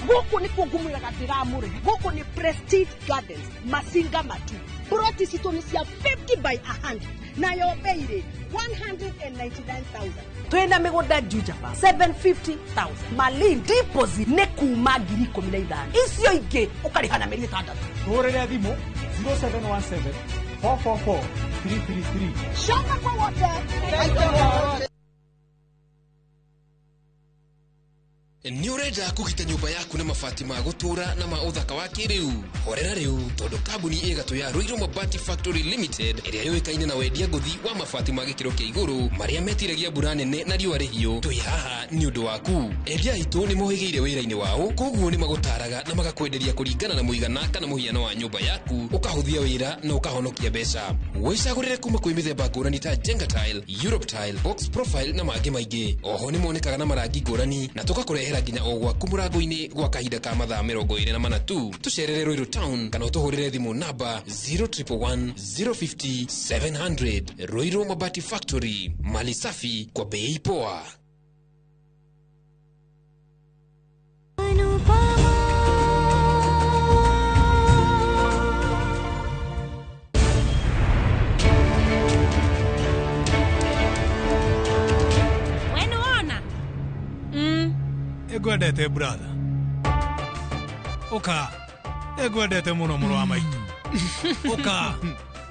Gũkũ nĩkuo ngũmwĩraga ndĩramũrĩhe. Gũkũ nĩ Prestige Gardens Masinga Matu. Ploti citũ nĩ cia 50 by 100 nayo bei rĩ 199,000. Twina mĩgũnda Juja 750,000. Malin deposit nĩ kuma 15,000. Icio ingĩ ũkarĩha na mĩeri 6. Tũhũrĩre thimũ 0717 444 333. Shamba kwa wote. Nĩ ũrenda kũgita nyũmba yaku na mabati ma gũtũũra na ma ũthaka wa kĩrĩu? Horera rĩu tondũ kambuni ĩgatũ ya Ruiru Mabati Factory Limited ĩrĩa yũĩkaine na wendia ngũthi wa mabati ma gĩkĩro kĩa igũrũ marĩa metiragia mbura nene na riũa rĩhiũ, twĩ haha nĩ ũndũ waku. Endia aitũ nĩ mohĩgĩire wĩra-inĩ wao, koguo nĩ magũtaraga na magakwenderia kũringana na mũigana kana mũhiano wa nyũmba yaku, ũkahũthia wĩra na ũkahonokia mbeca. Wĩcagũrĩre kuma kwĩ mĩthemba ngũrani ta Jenga Tile, Europe Tile, Box Profile na mangĩ maingĩ. Oho nĩ monekaga na marangi ngũrani na tũgakũrehera nginya o gwaku mũrango-inĩ gwa kahinda ka mathaa 24 tu. Tũcerere Ruiru Town kana ũtũhũrĩre thimũ namba 0111 050 700. Ruiru Mabati Factory, mali safi kwa bei poa. Ngwendete brother. Ũka, nĩngwendete mũno mũrũ wa maitũ. Ũka,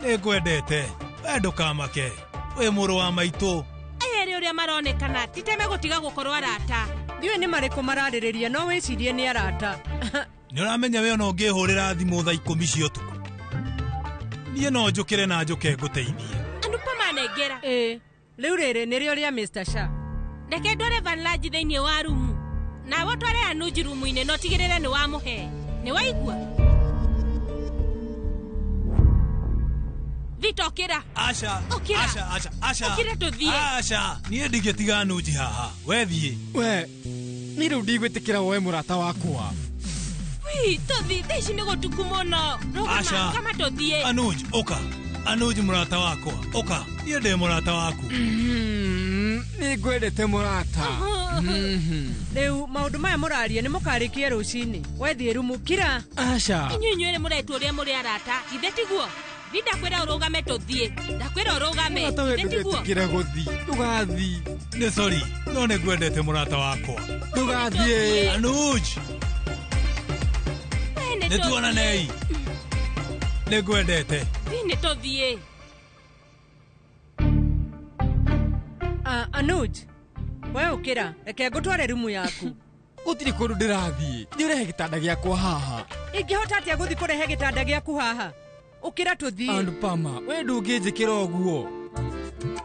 nĩngwendete. We ndũkamake, wĩ mũrũ wa maitũ. Aya rĩ ũrĩa maronekana titeme gũtiga gũkorwo arata. Ndiũĩ nĩ marĩkũ mararĩrĩria no wĩcirie nĩ arata. Nĩ ũramenya we ona ũngĩhũrĩra thimũ thaa 10 cia ũtukũ, niĩ no njũkĩre na njũke ngũteithie. Anupama nengera. Ĩĩ, rĩu rĩrĩ nĩrĩo rĩa Mr. Shah. Reke ndware Vanlaji thĩinĩ wa rumu. Nawe tware Anuji rumu-inĩ no tigĩrĩre nĩ wamũhe. Nĩ waigua? Vito ũkĩra. Aca, Ũkĩra. aca, aca, aca. Ũkĩra tũthiĩ. Aca, niĩ ndingĩtiga Anuji haha. We thiĩ. We, niĩ rĩu ndigwĩtĩkĩra woe mũrata wakwa. Wi, tũthiĩ, thaa ici nĩ gũtuku mũno. Rũgama, Aca. rũgama tũthiĩ. Anuj, ũka. Anuj mũrata wakwa, ũka. Niĩ ndĩ mũrata waku. Nĩ ngwendete mũrata. Rĩu maũndũ maya mũraria nĩ mũkarĩkie rũcinĩ. Wethiĩ rumu kira. Aca. Inyuĩ inyuerĩ mũretwo ũrĩa mũrĩ arata. Githĩ tiguo? Thi ndakwĩra ũrũgame tũthiĩ. Ndakwĩra ũrũgame. Mũrata we Githĩ tiguo? ndũgetĩkĩre gũthiĩ. Ndũgathiĩ. Nĩ sorry, no nĩ ngwendete mũrata wakwa. Ndũgathiĩ. Anuj, We, nĩ nĩ tũthiĩ. tuonanei. Nĩ ngwendete. Thi nĩ tũthiĩ. Anuj, we ũkĩra, reke ngũtware rumu yaku. Gũtirĩ kũndũ ndĩrathiĩ. Thiĩ ũrehe gĩtanda gĩakwa haha. Ingĩhota atĩa gũthiĩ kũrehe gĩtanda gĩaku haha? Ũkĩra tũthiĩ. Anupama, we ndũngĩnjĩkĩra ũguo.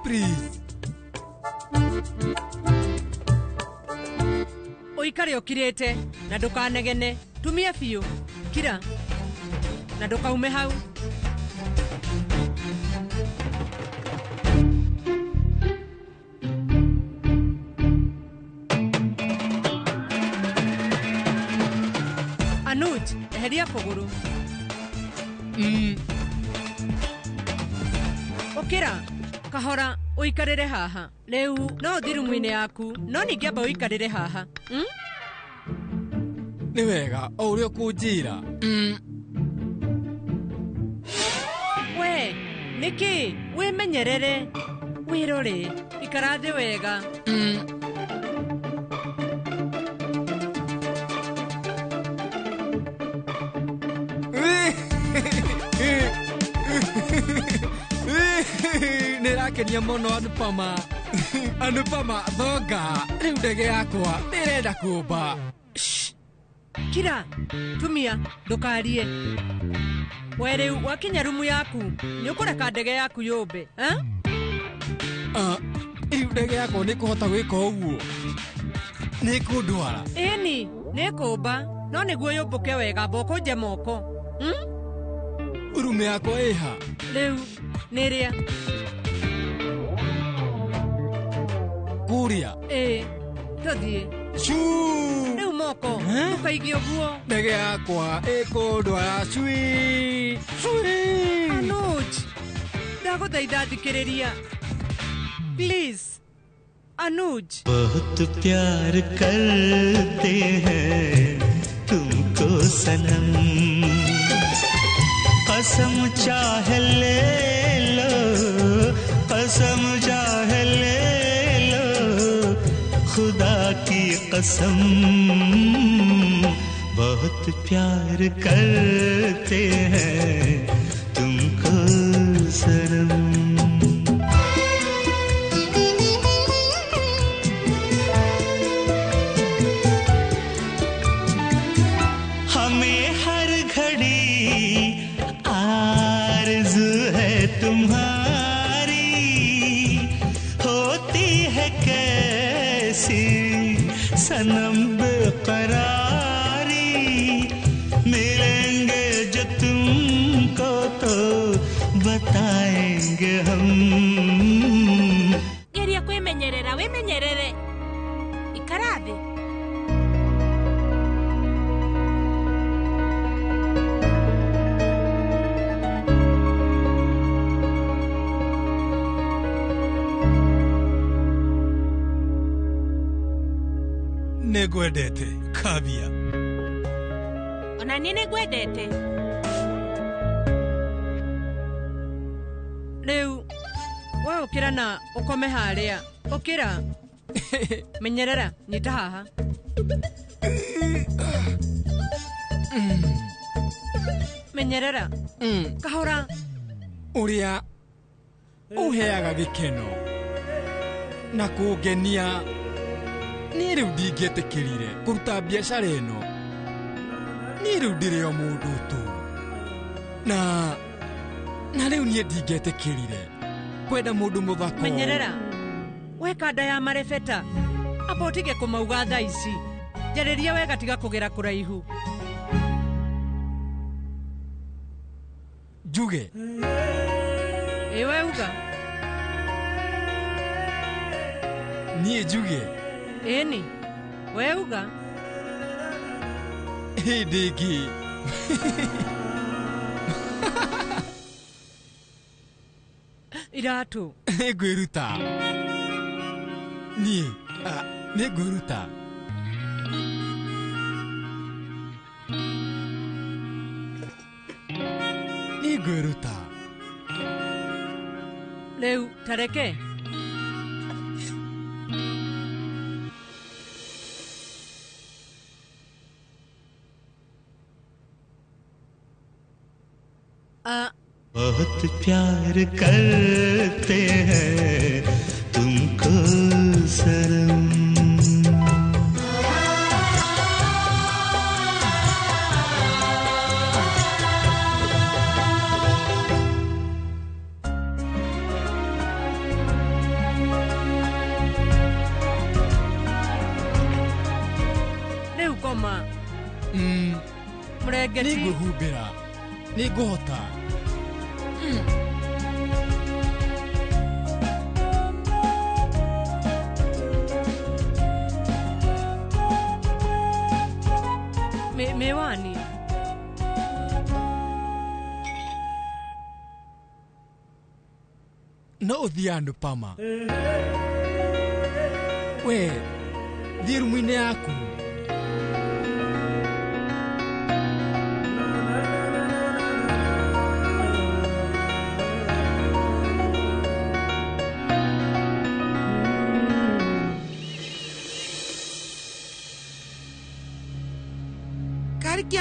Please. Ũikare ũkirĩte na ndũkanegene. Tumia biũ. Kira. Na ndũkaume hau. Anuj, eheria kũgũrũ. Ũkĩra, kahora ũikarĩre haha. Rĩu no ũthiĩ rumu-inĩ yaku, no ningĩ amba ũikarĩre haha. Nĩ wega, o ũrĩa ũkũnjĩra. We, nĩkĩ? Wĩmenyerere. Wĩrore, ikara thĩ wega. Nĩ ĩrakenia mũno Anupama. Anupama, thonga. Rĩu ndege yakwa nĩ ĩrenda kũũmba. Kira tumia ndukarie. We riu wakinya rumu yaku ni ukureka ndege yaku yumbe eh? Riu ndege yakwa ni kuhota gwika uguo ni kundwara ĩni nĩ kũmba no nĩguo yũmbũke wega mba ũkũnje moko. Rumu yakwa ĩha rĩu nĩ rĩa kũrĩa ĩĩ tũthiĩ Shuu! Rĩu moko ndũkaige ũguo ndege yakwa ĩkũndwara cui cui. Anuj ndagũthaitha thikĩrĩria please. Anuj बहुत प्यार करते हैं तुमको सनम कसम चाहे ले लो कसम चाहे ले लो खुदा की कसम बहुत प्यार करते हैं तुमको सनम। हमें हर घड़ी आरज़ू है तुम्हारी होती है कैसी सनम बेकरारी मिलेंगे जो तुमको तो बताएंगे हम। Geria kwimenyerera wimenyerere ikara thi. Nĩngwendete Kavia. Ona niĩ nĩngwendete. Rĩu we ũkĩra na ũkome harĩa ũkĩra menyerera nyita haha menyerera kahora ũrĩa ũheaga gĩkeno na kũngenia niĩ rĩu ndingĩetĩkĩrire kũruta biacara ĩno niĩ rĩu ndĩrĩ o mũndũ tu na rĩu niĩ ndingĩetĩkĩrire kwenda mũndũ mũthaka. Menyerera we kanda ya marebeta amba ũtige kũmauga thaa ici njarĩria wega tiga kũgera kũraihu. Njuge ĩ we uga niĩ njuge ĩni we uga hĩndĩ ĩngĩ. Iratũ nĩngwĩruta niĩ nĩngwĩruta. Nĩngwĩruta rĩu tareke. बहुत प्यार करते हैं तुमको सनम। Rĩu koma mũrengeti nĩngwĩhumbĩra nĩngũhota. Miwani no ũthiĩ Anupama we thiĩ rumu-inĩ yaku.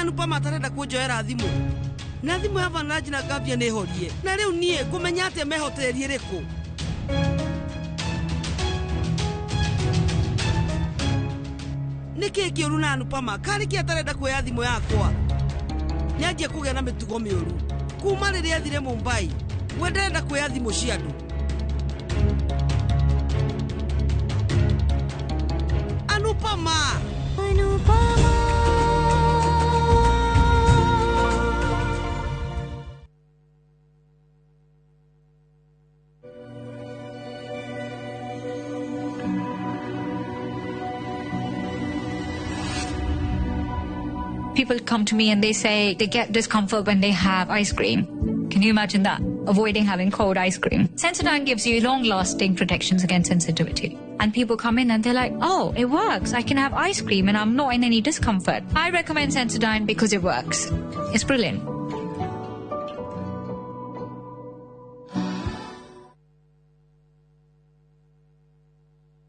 Anupama atarenda kunjoera thimu na thimu ya Vanraj na Gavia nĩ horie na rĩu niĩ ngũmenya atĩa me hoteli ĩrĩkũ. Nĩkĩĩ kĩũru na Anupama? Karĩ kĩ atarenda kuoya thimũ yakwa? Nĩanjia kũgĩa na mĩtugo mĩũru. Kuma rĩrĩa athire Mumbai, we ndarenda kuoya thimũ cia andũ. Anupama! Anupama. People come to me and they say they get discomfort when they have ice cream. Can you imagine that? Avoiding having cold ice cream. Sensodyne gives you long-lasting protections against sensitivity. And people come in and they're like, oh, it works. I can have ice cream and I'm not in any discomfort. I recommend Sensodyne because it works. It's brilliant.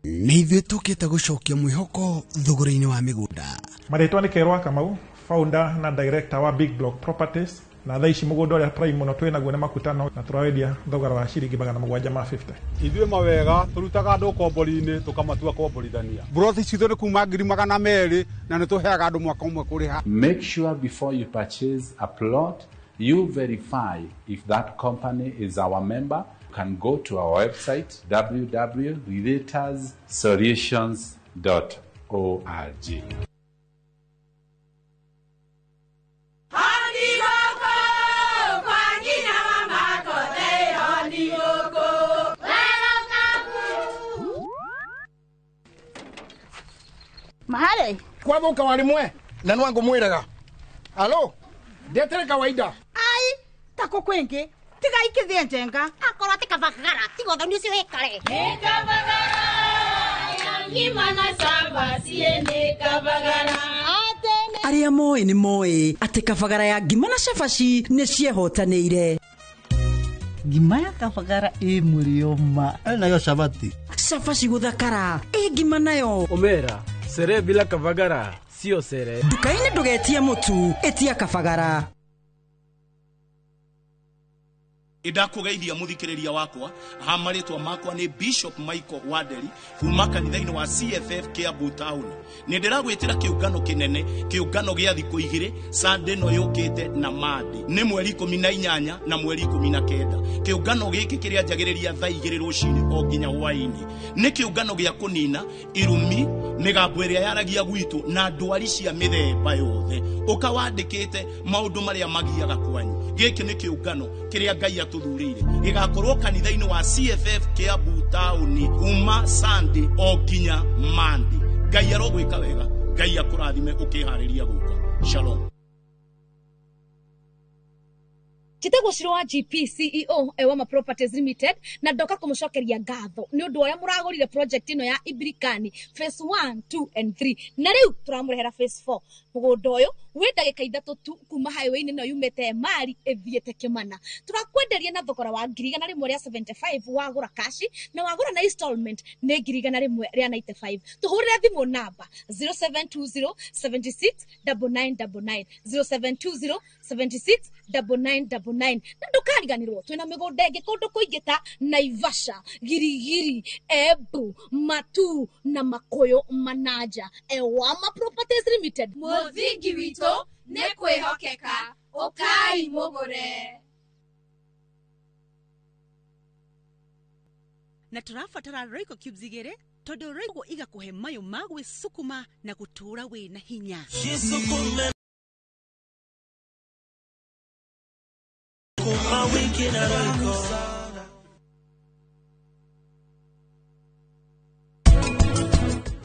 Nĩ ithuĩ tũkĩte gũcokia mwĩhoko thogora-inĩ wa mĩgũnda. Marĩtwa nĩ Kerwa Kamau, founder na director wa Big Block Properties, na thaa ici mũgũnda ũrĩa prime mũno twĩ naguo nĩ Makutano na tũrawendia thogora wa ciringi 750. Ithuĩ mawega tũrutaga andũ ũkombori-inĩ tũkamatua komborithania. Mburoti citũ nĩ kuma 200,000 na nĩ tũheaga andũ mwaka ũmwe kũrĩha. Make sure before you purchase a plot, you verify if that company is our member. You can go to our website www.relatorsolutions.org. Mahare kwathuka wari mwe na nwangu mwiraga alo ndetere kawaida ai tako kwingi tiga ikithie njenga akorwo ti kabagara tiga ũthoni ũcio wĩkare nĩ kabagara ya ngima na cabaci nĩ kabagara. Arĩa moĩ nĩ moĩ atĩ kabagara ya ngima na cabaci nĩ ciehotanĩire. Ngima ya kabagara ĩ mũrĩo ma nayo cabaci cabaci gũthakara ĩ ngima nayo omera sere bila kabagara sio sere. Nduka-inĩ ndũgetie mũtu, ĩtia kabagara. Ndakũgeithia mũthikĩrĩria wakwa ha marĩtwa makwa nĩ Bishop Michael Wanderi kuma kanitha-inĩ wa CFF Kiambu Town. Nĩ ndĩragwĩtĩra kĩũngano kĩnene, kĩũngano gĩa thikũ igĩrĩ Sunday ĩno yũkĩte na Monday nĩ mweri 18 na mweri 19. Kĩũngano gĩkĩ kĩrĩanjagĩrĩria thaa 2 rũcinĩ o nginya hwaĩ-inĩ. Nĩ kĩũngano gĩa kũnina irumi, mĩgambo ĩrĩa yaragia gwitũ na ndwari cia mĩthemba yothe. Ũka wandĩkĩte maũndũ marĩa magiaga kwanyu. Gĩkĩ nĩ kĩũngano kĩrĩa Ngai atũthurĩire. Gĩgakorwo kanitha-inĩ wa CFF Kiambu Town kuma Sunday o nginya Monday. Ngai arogwĩka wega, Ngai akũrathime ũkĩharĩria gũka. Shalom. Njĩtagwo Shiro wa GP CEO Ewama Properties Limited na ndoka kũmũcokeria ngatho nĩ ũndũ ũrĩa mũragũrire project ĩno ya Ibirikani phase 1, 2 and 3 na rĩu tũramũrehera phase 4. Mũgũnda ũyũ wĩ ndagĩka 3 tu kuma highway-inĩ ĩno yumĩte Emali ĩthiĩte Kĩmana. Tũrakwenderia na thogora wa 175,000 wagũra kashi na wagũra na installment nĩ 195,000. Tũhũrĩre thimũ namba 0720 76 9999 0720 76 9999 na ndũkariganĩrwo twĩna mĩgũnda ĩngĩ kũndũ kũingĩ ta Naivasha, Girigiri, Embu, Matu na Makuyu Manaja. Ewama Properties Limited, mũthingi witũ nĩ kwĩhokeka. Ũkai mũgũre. Na tũrabatara Royco cubes 2 tondũ Royco igakũhe mayũ ma gwĩcukuma na gũtũũra wĩna hinya.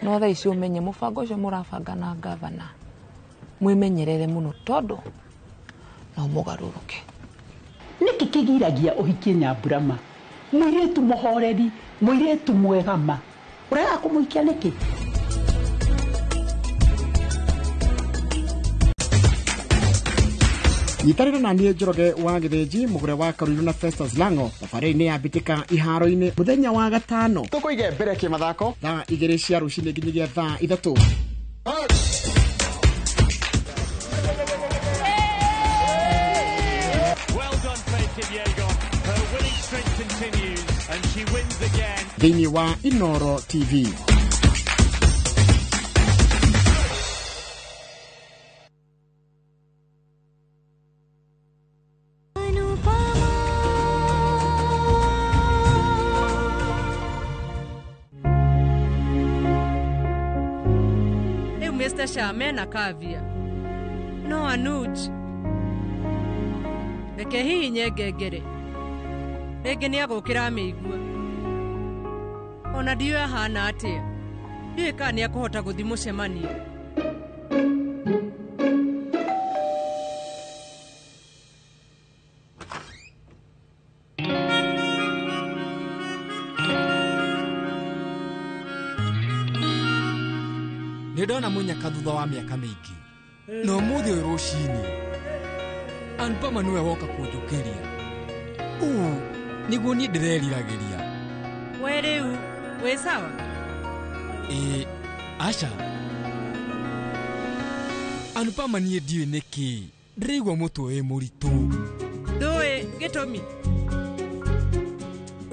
No thaa ici ũmenye mũbango ũcio mũrabanga na gavana mwĩmenyerere mũno tondũ no mũgarũrũke. Nĩkĩ kĩgiragia ũhikie Nyamburama, mũirĩtu mũhoreri, mũirĩtu mwega ma, ũrega kũmũhikia nĩkĩ? Nyitanĩra na niĩ Njoroge wa Gĩthĩnji mũgũre wa Karuiru na Festus Lango thabarĩ-inĩ ya mbĩtĩka iharo-inĩ mũthenya wa gatano tũkũige mbere kĩmathako thaa 2 cia rũcinĩ nginyagia thaa 3. Well done, Faith Kipyegon. Her winning streak continues and she wins again. Thĩinĩ wa Inoro TV. Mr. Shah mena kavia. No Anuj. Reke hihinye ngengere. Rĩngĩ nĩagũkĩra amĩigua. Ona ndiũĩ ahana atĩa. Ndiũĩ kana nĩekũhota gũthiĩ mũcemanio. Nĩ ndona mũnyaka thutha wa mĩaka mĩingĩ. Na ũmũthĩ ũyũ rũcinĩ Anupama nĩwe woka kũnjũkĩria. Ũũ nĩguo niĩ ndĩreriragĩria. We rĩu wĩ sawa? Ĩĩ, aca. Anupama niĩ ndiũĩ nĩkĩ ndĩraigua mũtwe wĩ mũritũ. Ndũĩ gĩtũmi?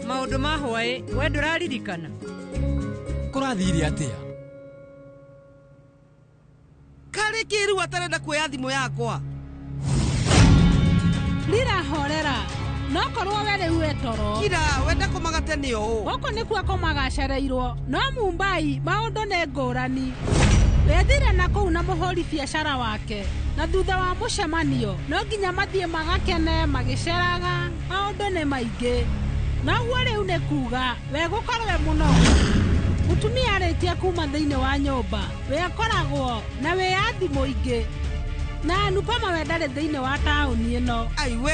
Maũndũ ma hwaĩ we ndũraririkana? Kũrathire atĩa? Karĩ kĩrĩu atarenda kuoya thimũ yakwa. Rira horera. No korwo we rĩu wĩ toro. Kira wenda kũmaga tene ũũ. Gũkũ nĩkuo akomaga acereirwo. No Mumbai maũndũ nĩ ngũrani. Wethire na kũu na mũhũri biacara wake. Na thutha wa mũcemanio no nginya mathiĩ magakene magĩceraga. Maũndũ nĩ maingĩ. Noguo rĩu nĩ kuga we gũkorwo e mũnogu. Mũtumia arĩtie kuma thĩinĩ wa nyũmba we akoragwo na wĩyathi mũingĩ. Na Anupama we ndarĩ thĩinĩ wa taũni ĩno. Ai we,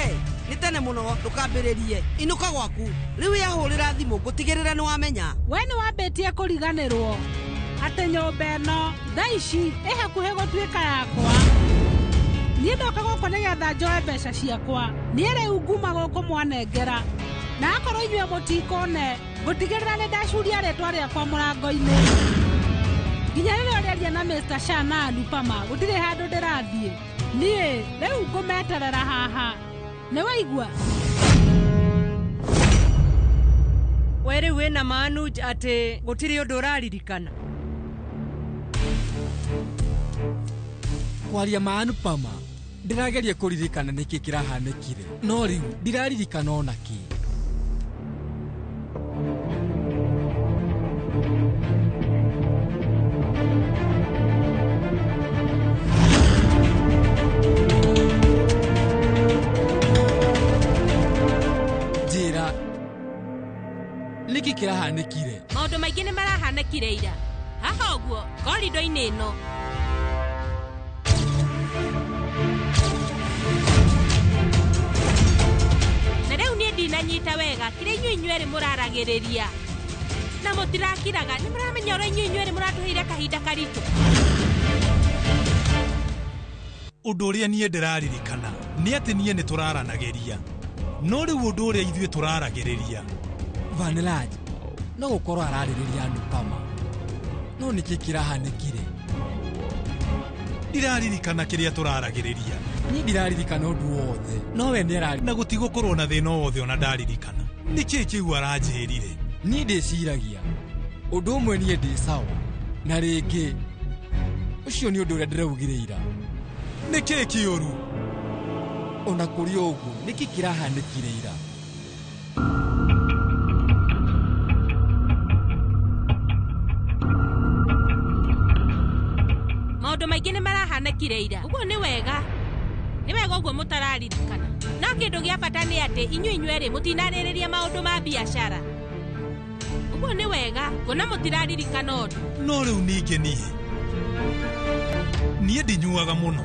nĩ tene mũno ndũkambĩrĩrie. Inũka gwaku. Rĩu yahũrĩra thimũ ngũtigĩrĩra nĩ wamenya. We nĩ wambĩtie kũriganĩrwo atĩ nyũmba ĩno thaa ici ĩ hakuhĩ gũtuĩka yakwa. Niĩ ndoka gũkũ nĩgetha njoe mbeca ciakwa. Niĩ rĩu nguma gũkũ mwanengera. Na akorwo inyuĩ mũtikũne ngũtigĩrĩra nĩ ndacuria rĩtwa rĩakwa mũrango-inĩ. Nginya rĩrĩa ũrĩaria na Mr. Shah na Anupama gũtirĩ handũ ndĩrathiĩ. Niĩ rĩu ngũmeterera haha. Nĩ waigua? We rĩu wĩna ma Anuj atĩ gũtirĩ ũndũ ũraririkana? Kwaria ma Anupama ndĩrageria kũririkana nĩkĩ kĩrahanĩkire. No rĩu ndiraririkana ona kĩ. Njĩra nĩkĩ kĩrahanĩkire? Maũndũ maingĩ nĩ marahanĩkire ira. Haha ũguo korido-inĩ ĩno. Na rĩu niĩ ndinanyita wega kĩrĩa inyuĩ inyuerĩ mũraragĩrĩria. Na mũtirakiraga nĩ mũramenya ũrĩa inyuĩ inyuerĩ mũratũheire kahinda karitũ. Ũndũ ũrĩa niĩ ndĩraririkana nĩ atĩ niĩ nĩ tũraranagĩria. No rĩu ũndũ ũrĩa ithuĩ tũraragĩrĩria. Vanilaj no gũkorwo ararĩrĩria Anupama. No nĩkĩ kĩrahanĩkire? Ndiraririkana kĩrĩa tũraragĩrĩria. Niĩ ndiraririkana ũndũ wothe. No we nĩ arari. Na gũtigũkorwo na thĩna wothe ona ndaririkana. Nĩkĩ kĩu aranjĩrire? Niĩ ndĩciragia ũndũ ũmwe niĩ ndĩ sawa na rĩngĩ ũcio nĩ ũndũ ũrĩa ndĩraugire ira. Nĩkĩ kĩũru? Ona kũrĩ ũguo nĩkĩ kĩrahanĩkire ira? Maũndũ maingĩ nĩ marahanĩkire ira. Ũguo nĩ wega. Nĩ wega ũguo mũtararirikana. No kĩndũ gĩa bata nĩ atĩ inyuĩ inyuerĩ mũtinarĩrĩria maũndũ ma biacara. Ũguo nĩ wega kuona mũtiraririkana ũndũ. No rĩu ningĩ niĩ niĩ ndinyuaga mũno.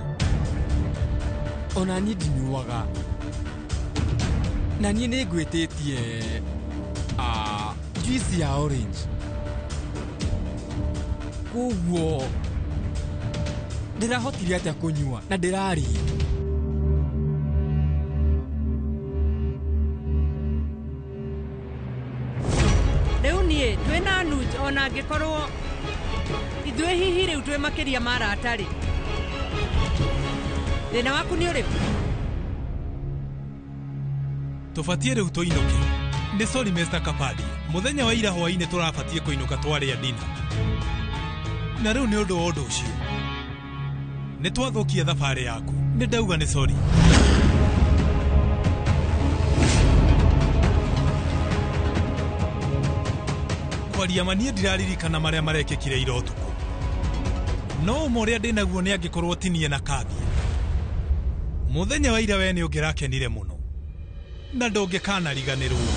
Ona niĩ ndinyuaga. Na niĩ nĩ ngwĩtĩtie juice ya orange. Koguo ndĩrahotire atĩa kũnyua na ndĩrarĩa. Rĩu niĩ twĩna Anuj ona angĩkorwo ithuĩ hihi rĩu twĩ makĩria ma arata-rĩ. Thĩna waku nĩ ũrĩkũ? Tũbatiĩ rĩu tũinũke. Nĩ sorry Mr. Kapadia. Mũthenya wa ira hwaĩ-inĩ tũrabatiĩ kũinũka twarĩa dina. Na rĩu nĩ ũndũ wa ũndũ ũcio. Nĩ twathũkia thabarĩ yaku. Nĩ ndauga nĩ sorry. Kwaria ma niĩ ndiraririkana marĩa marekĩkire ira ũtukũ. No ũma ũrĩa ndĩnaguo nĩ angĩkorwo tinie na Kavya. Mũthenya wa ira we nĩ ũngĩrakenire mũno na ndũngĩkanariganĩrwo.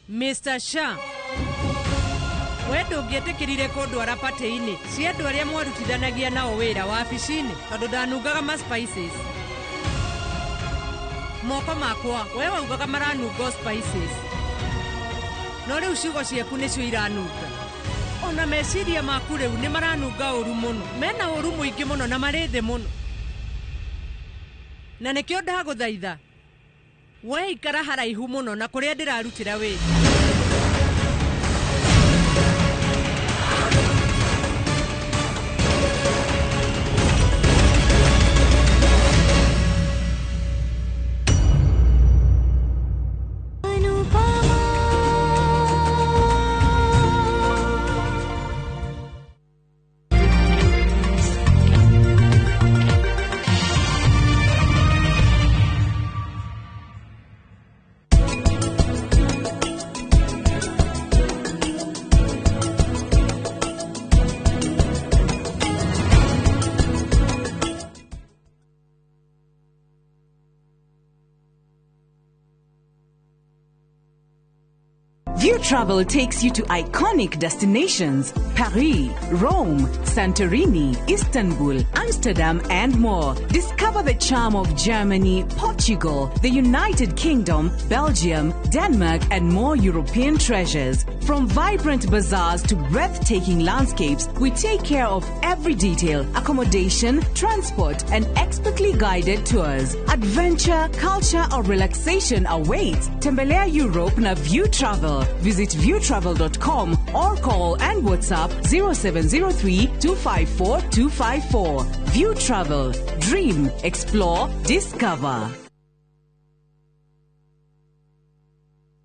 Mr. Shah, we ndũngĩetĩkĩrire kũndwara patĩ-inĩ cia andũ arĩa mwarutithanagia nao wĩra wabici-inĩ tondũ ndanungaga ma spices. Moko makwa we waugaga maranunga o spices, no rĩu ciugo ciaku nĩcio iranunga. Ona meciria maku rĩu nĩ maranunga ũru mũno, mena ũru mũingĩ mũno na marĩ thĩ mũno, na nĩkĩo ndagũthaitha we ikara haraihu mũno na kũrĩa ndĩrarutĩra wĩra. View Travel takes you to iconic destinations: Paris, Rome, Santorini, Istanbul, Amsterdam, and more. Discover the charm of Germany, Portugal, the United Kingdom, Belgium, Denmark, and more European treasures. From vibrant bazaars to breathtaking landscapes, we take care of every detail: accommodation, transport, and expertly guided tours. Adventure, culture, or relaxation awaits. Tembelea Europe na View Travel. Visit viewtravel.com or call and WhatsApp 0703 254 254. View Travel. Dream, explore, discover.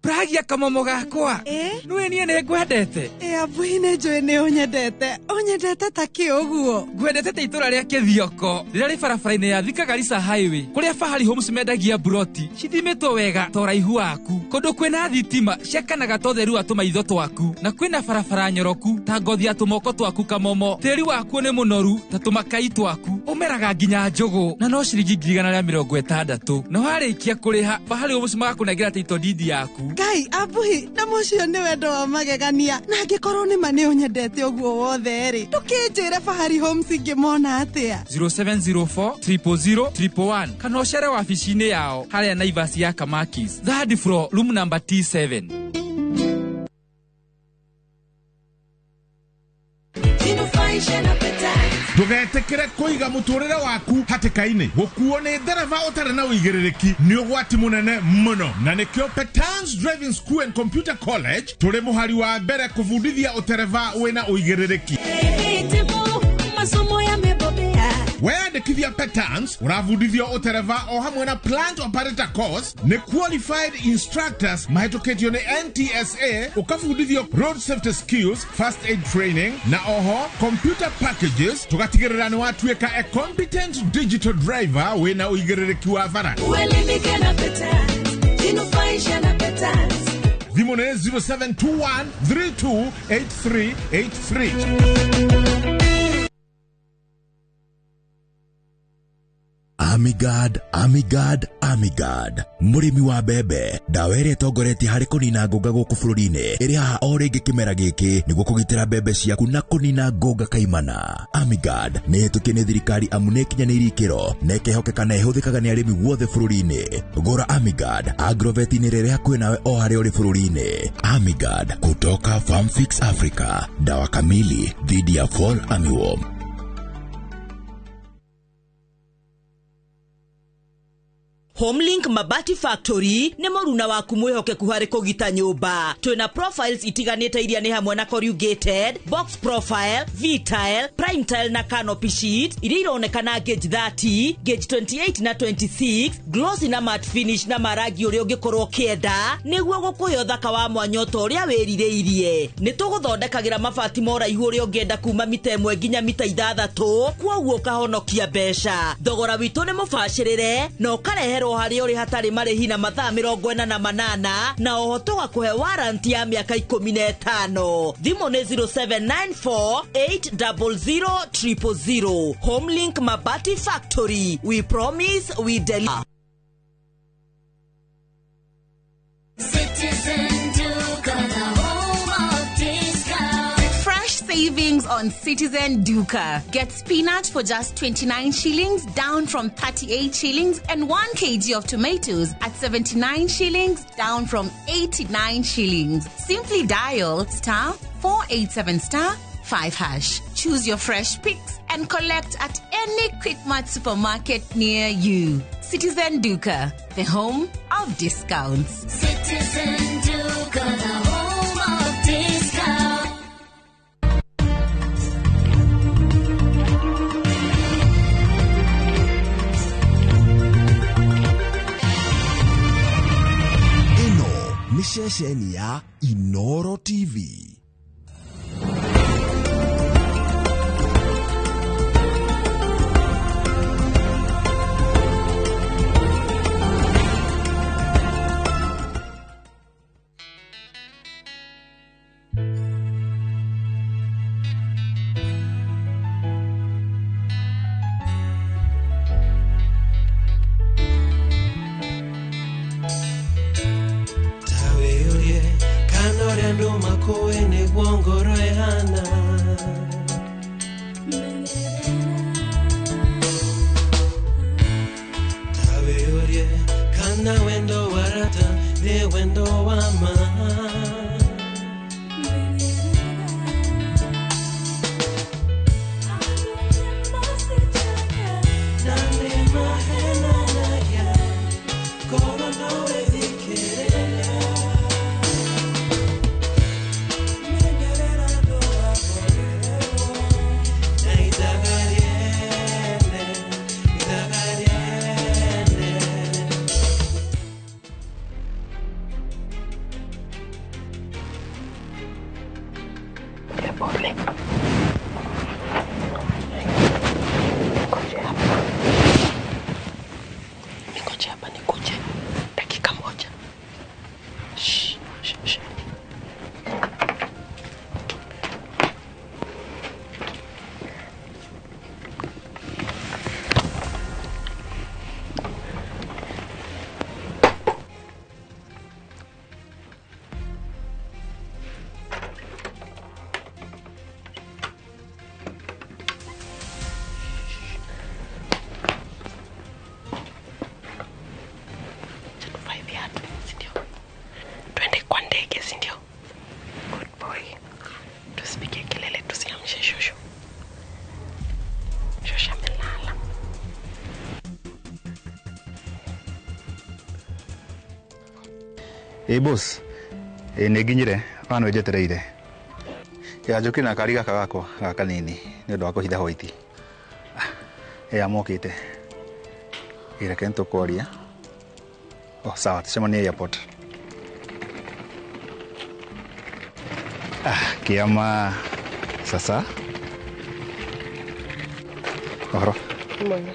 Pragia kamomo gakwa. Nĩwe niĩ nĩ ngwendete. Abuhi nĩ njũĩ nĩ ũnyendete. Ũnyendete ta kĩ ũguo? Ngwendete ta itũra rĩa Kĩthioko rĩrĩa rĩ barabara-inĩ ya Thika Garissa Highway, kũrĩa Fahari Homes mendagia buroti cithimĩtwo wega ta ũraihu waku, kũndũ kwĩna thitima ciakanaga ta ũtheru wa tũmaitho twaku, na kwĩna barabara nyoroku ta ngothi ya tũmoko twaku kamomo. Tĩri wakuo nĩ mũnoru ta tũmakai twaku, ũmeraga nginya njũgũ, na no ciringi 160,000. Na warĩkia kũrĩha, Fahari Homes magakũnengera title deed yaku. Ngai abuhi na mũcio nĩ wendo wa magegania, na angĩkorwo nĩ ma nĩ ũnyendete ũguo wothe rĩ, ndũkĩnjĩre Fahari Homes ingĩmona atĩa? 0704 000 111 kana ũcere wabici-inĩ yao harĩa Naivas ya Kamakis, third floor, room number T7. Ndũgetĩkĩre kũiga mũtũrĩre waku hatĩka-inĩ. Gũkuo nĩ ndereba ũtarĩ na ũigĩrĩrĩki nĩ ũgwati mũnene mũno, na nĩkĩo Petans Driving School and Computer College tũrĩ mũhari wa mbere kũbundithia ũtereba wĩna ũigĩrĩrĩki. Weyandĩkithia Petans ũrabundithio ũtereba o hamwe na plant operator course nĩ qualified instructors mahĩtũkĩtio nĩ NTSA, ũkabundithio road safety skills, first aid training na oho computer packages, tũgatigĩrĩra nĩ watuĩka a competent digital driver wĩna ũigĩrĩrĩki wa bara. Uelimike na Petans, jinufaishe na Petans. Thimũ nĩ 0721 328383. Amigad, Amigad, Amigad. Mũrĩmi wa mbembe, ndawa ĩrĩa ĩtongoretie harĩ kũnina ngũnga gũkũ bũrũri-inĩ ĩrĩ haha o rĩngĩ kĩmera gĩkĩ nĩguo kũgitĩra mbembe ciaku na kũnina ngũnga kaimana. Amigad nĩ ĩhĩtũkie nĩ thirikari amu nĩ ĩkinyanĩirie ikĩro na ĩkehokeka na ĩhũthĩkaga nĩ arĩmi guothe bũrũri-inĩ. Gũra Amigad Agrovet-inĩ rĩrĩ hakuhĩ nawe o harĩa ũrĩ bũrũri-inĩ. Amigad kutoka Farmfix Africa, dawa kamili dhidi ya fall armyworm. Homelink Mabati Factory nĩ mũruna waku mwĩhokeku harĩ kũgita nyũmba. Twĩna profiles itiganĩte iria nĩ hamwe na corrugated, box profile, V-tile, prime tile na canopy sheet iria ironekana gauge 30, gauge 28 na 26, glossy na matte finish na marangi ũrĩa ũngĩkorwo ũkĩenda nĩguo gũkũhe ũthaka wa mwanya ta ũrĩa wĩrirĩirie. Nĩ tũgũthondekagĩra mabati ma ũraihu ũrĩa ũngĩenda kuma mita 1 nginya mita 6, kwoguo ũkahonokia mbeca. Thogora witũ nĩ mũbacĩrĩre na ũkareherwo Tũgũreherwo harĩa ũrĩ hatarĩ marĩhi na mathaa 48 na oho tũgakũhe warranty ya mĩaka 15. Thimũ nĩ 0794 800 000. Homelink Mabati Factory. We promise, we deliver. Citizen Duka, the home of discount. Fresh savings on Citizen Duka. Get spinach for just 29 shillings, down from 38 shillings, and 1 kg of tomatoes at 79 shillings, down from 89 shillings. Simply dial *487*5#. Choose your fresh picks and collect at any Quickmart supermarket near you. Citizen Duka, the home of discounts. Citizen Duka, the home of discounts. Ĩno nĩ ceceni ya Inoro TV. Ĩ boss, ĩ nĩ nginyire ona njetereire. Ya njũkire na kari gaka gakwa gaka kanini nĩ ũndũ wa kũhitha hwaiti. Ĩ amokĩte. Ĩ reke nĩtũkwaria. Oh sawa, tucemanie airport. Ah, kĩama sasa. Ũhoro. Mwega.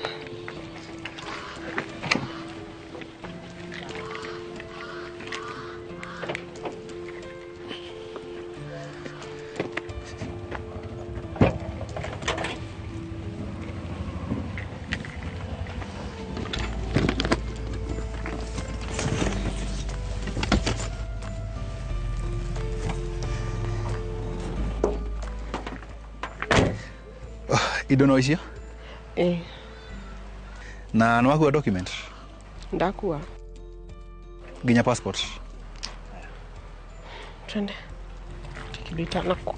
Indo no icio? Ĩ. Na nĩ wakua document? Ndakua. Nginya passport? Twende. Kindu itanakua.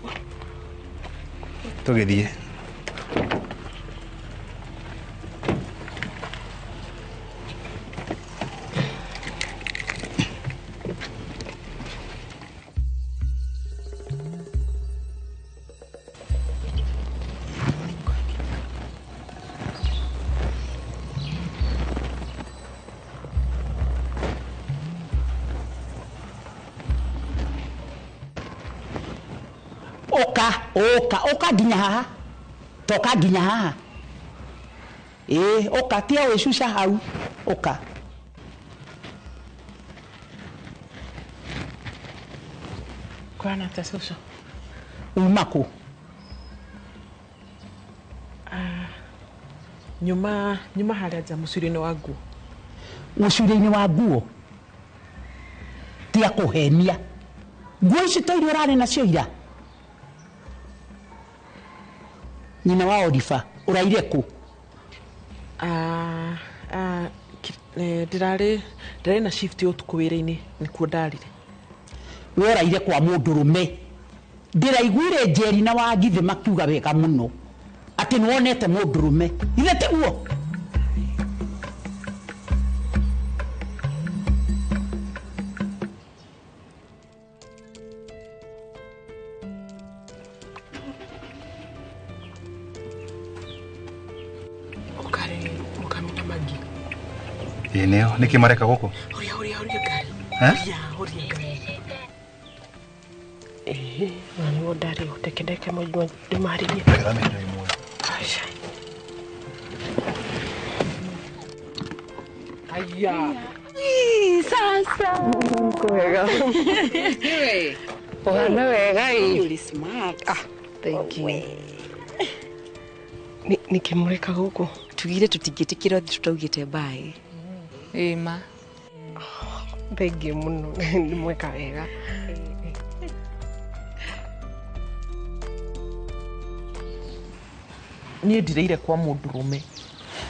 Tũgĩthiĩ. Oka, oka nginya haha. Toka nginya haha. Ĩ, oka tia wĩcuca hau. Oka. Kwana ta cucu. Uma kũ? Nyuma harĩa nja mũcurio-inĩ wa nguo. Mũcurio-inĩ wa nguo? Tiga kũhenia. Nguo ici to iria ũrarĩ nacio ira? Nyina wa Oliver, ũraire kũ? Ndĩrarĩ na shift ya ũtukũ wĩra-inĩ nĩkuo ndarire. We ũraire kwa mũndũrũme. Ndĩraiguire Njeri na Wangithĩ makiuga wega mũno atĩ nĩwonete mũndũrũme. Ithe tiguo? Ĩĩ nĩo, nĩkĩ mareka gũkũ? Horia ngari. Horia ngari. Ĩĩ, na nĩguo ndarĩ ũtekendeke ndĩmarĩrie. Aca. Aya. Sasa. Kwega. Ũhana wega ĩ. You're smart. Ah, thank you. Nĩkĩ mũreka gũkũ? Tugire tũtingĩtĩkĩra tũtaugĩte bye. Ĩĩ ma. Thengiũ mũno, nĩ mweka wega. Niĩ ndireire kwa mũndũrũme.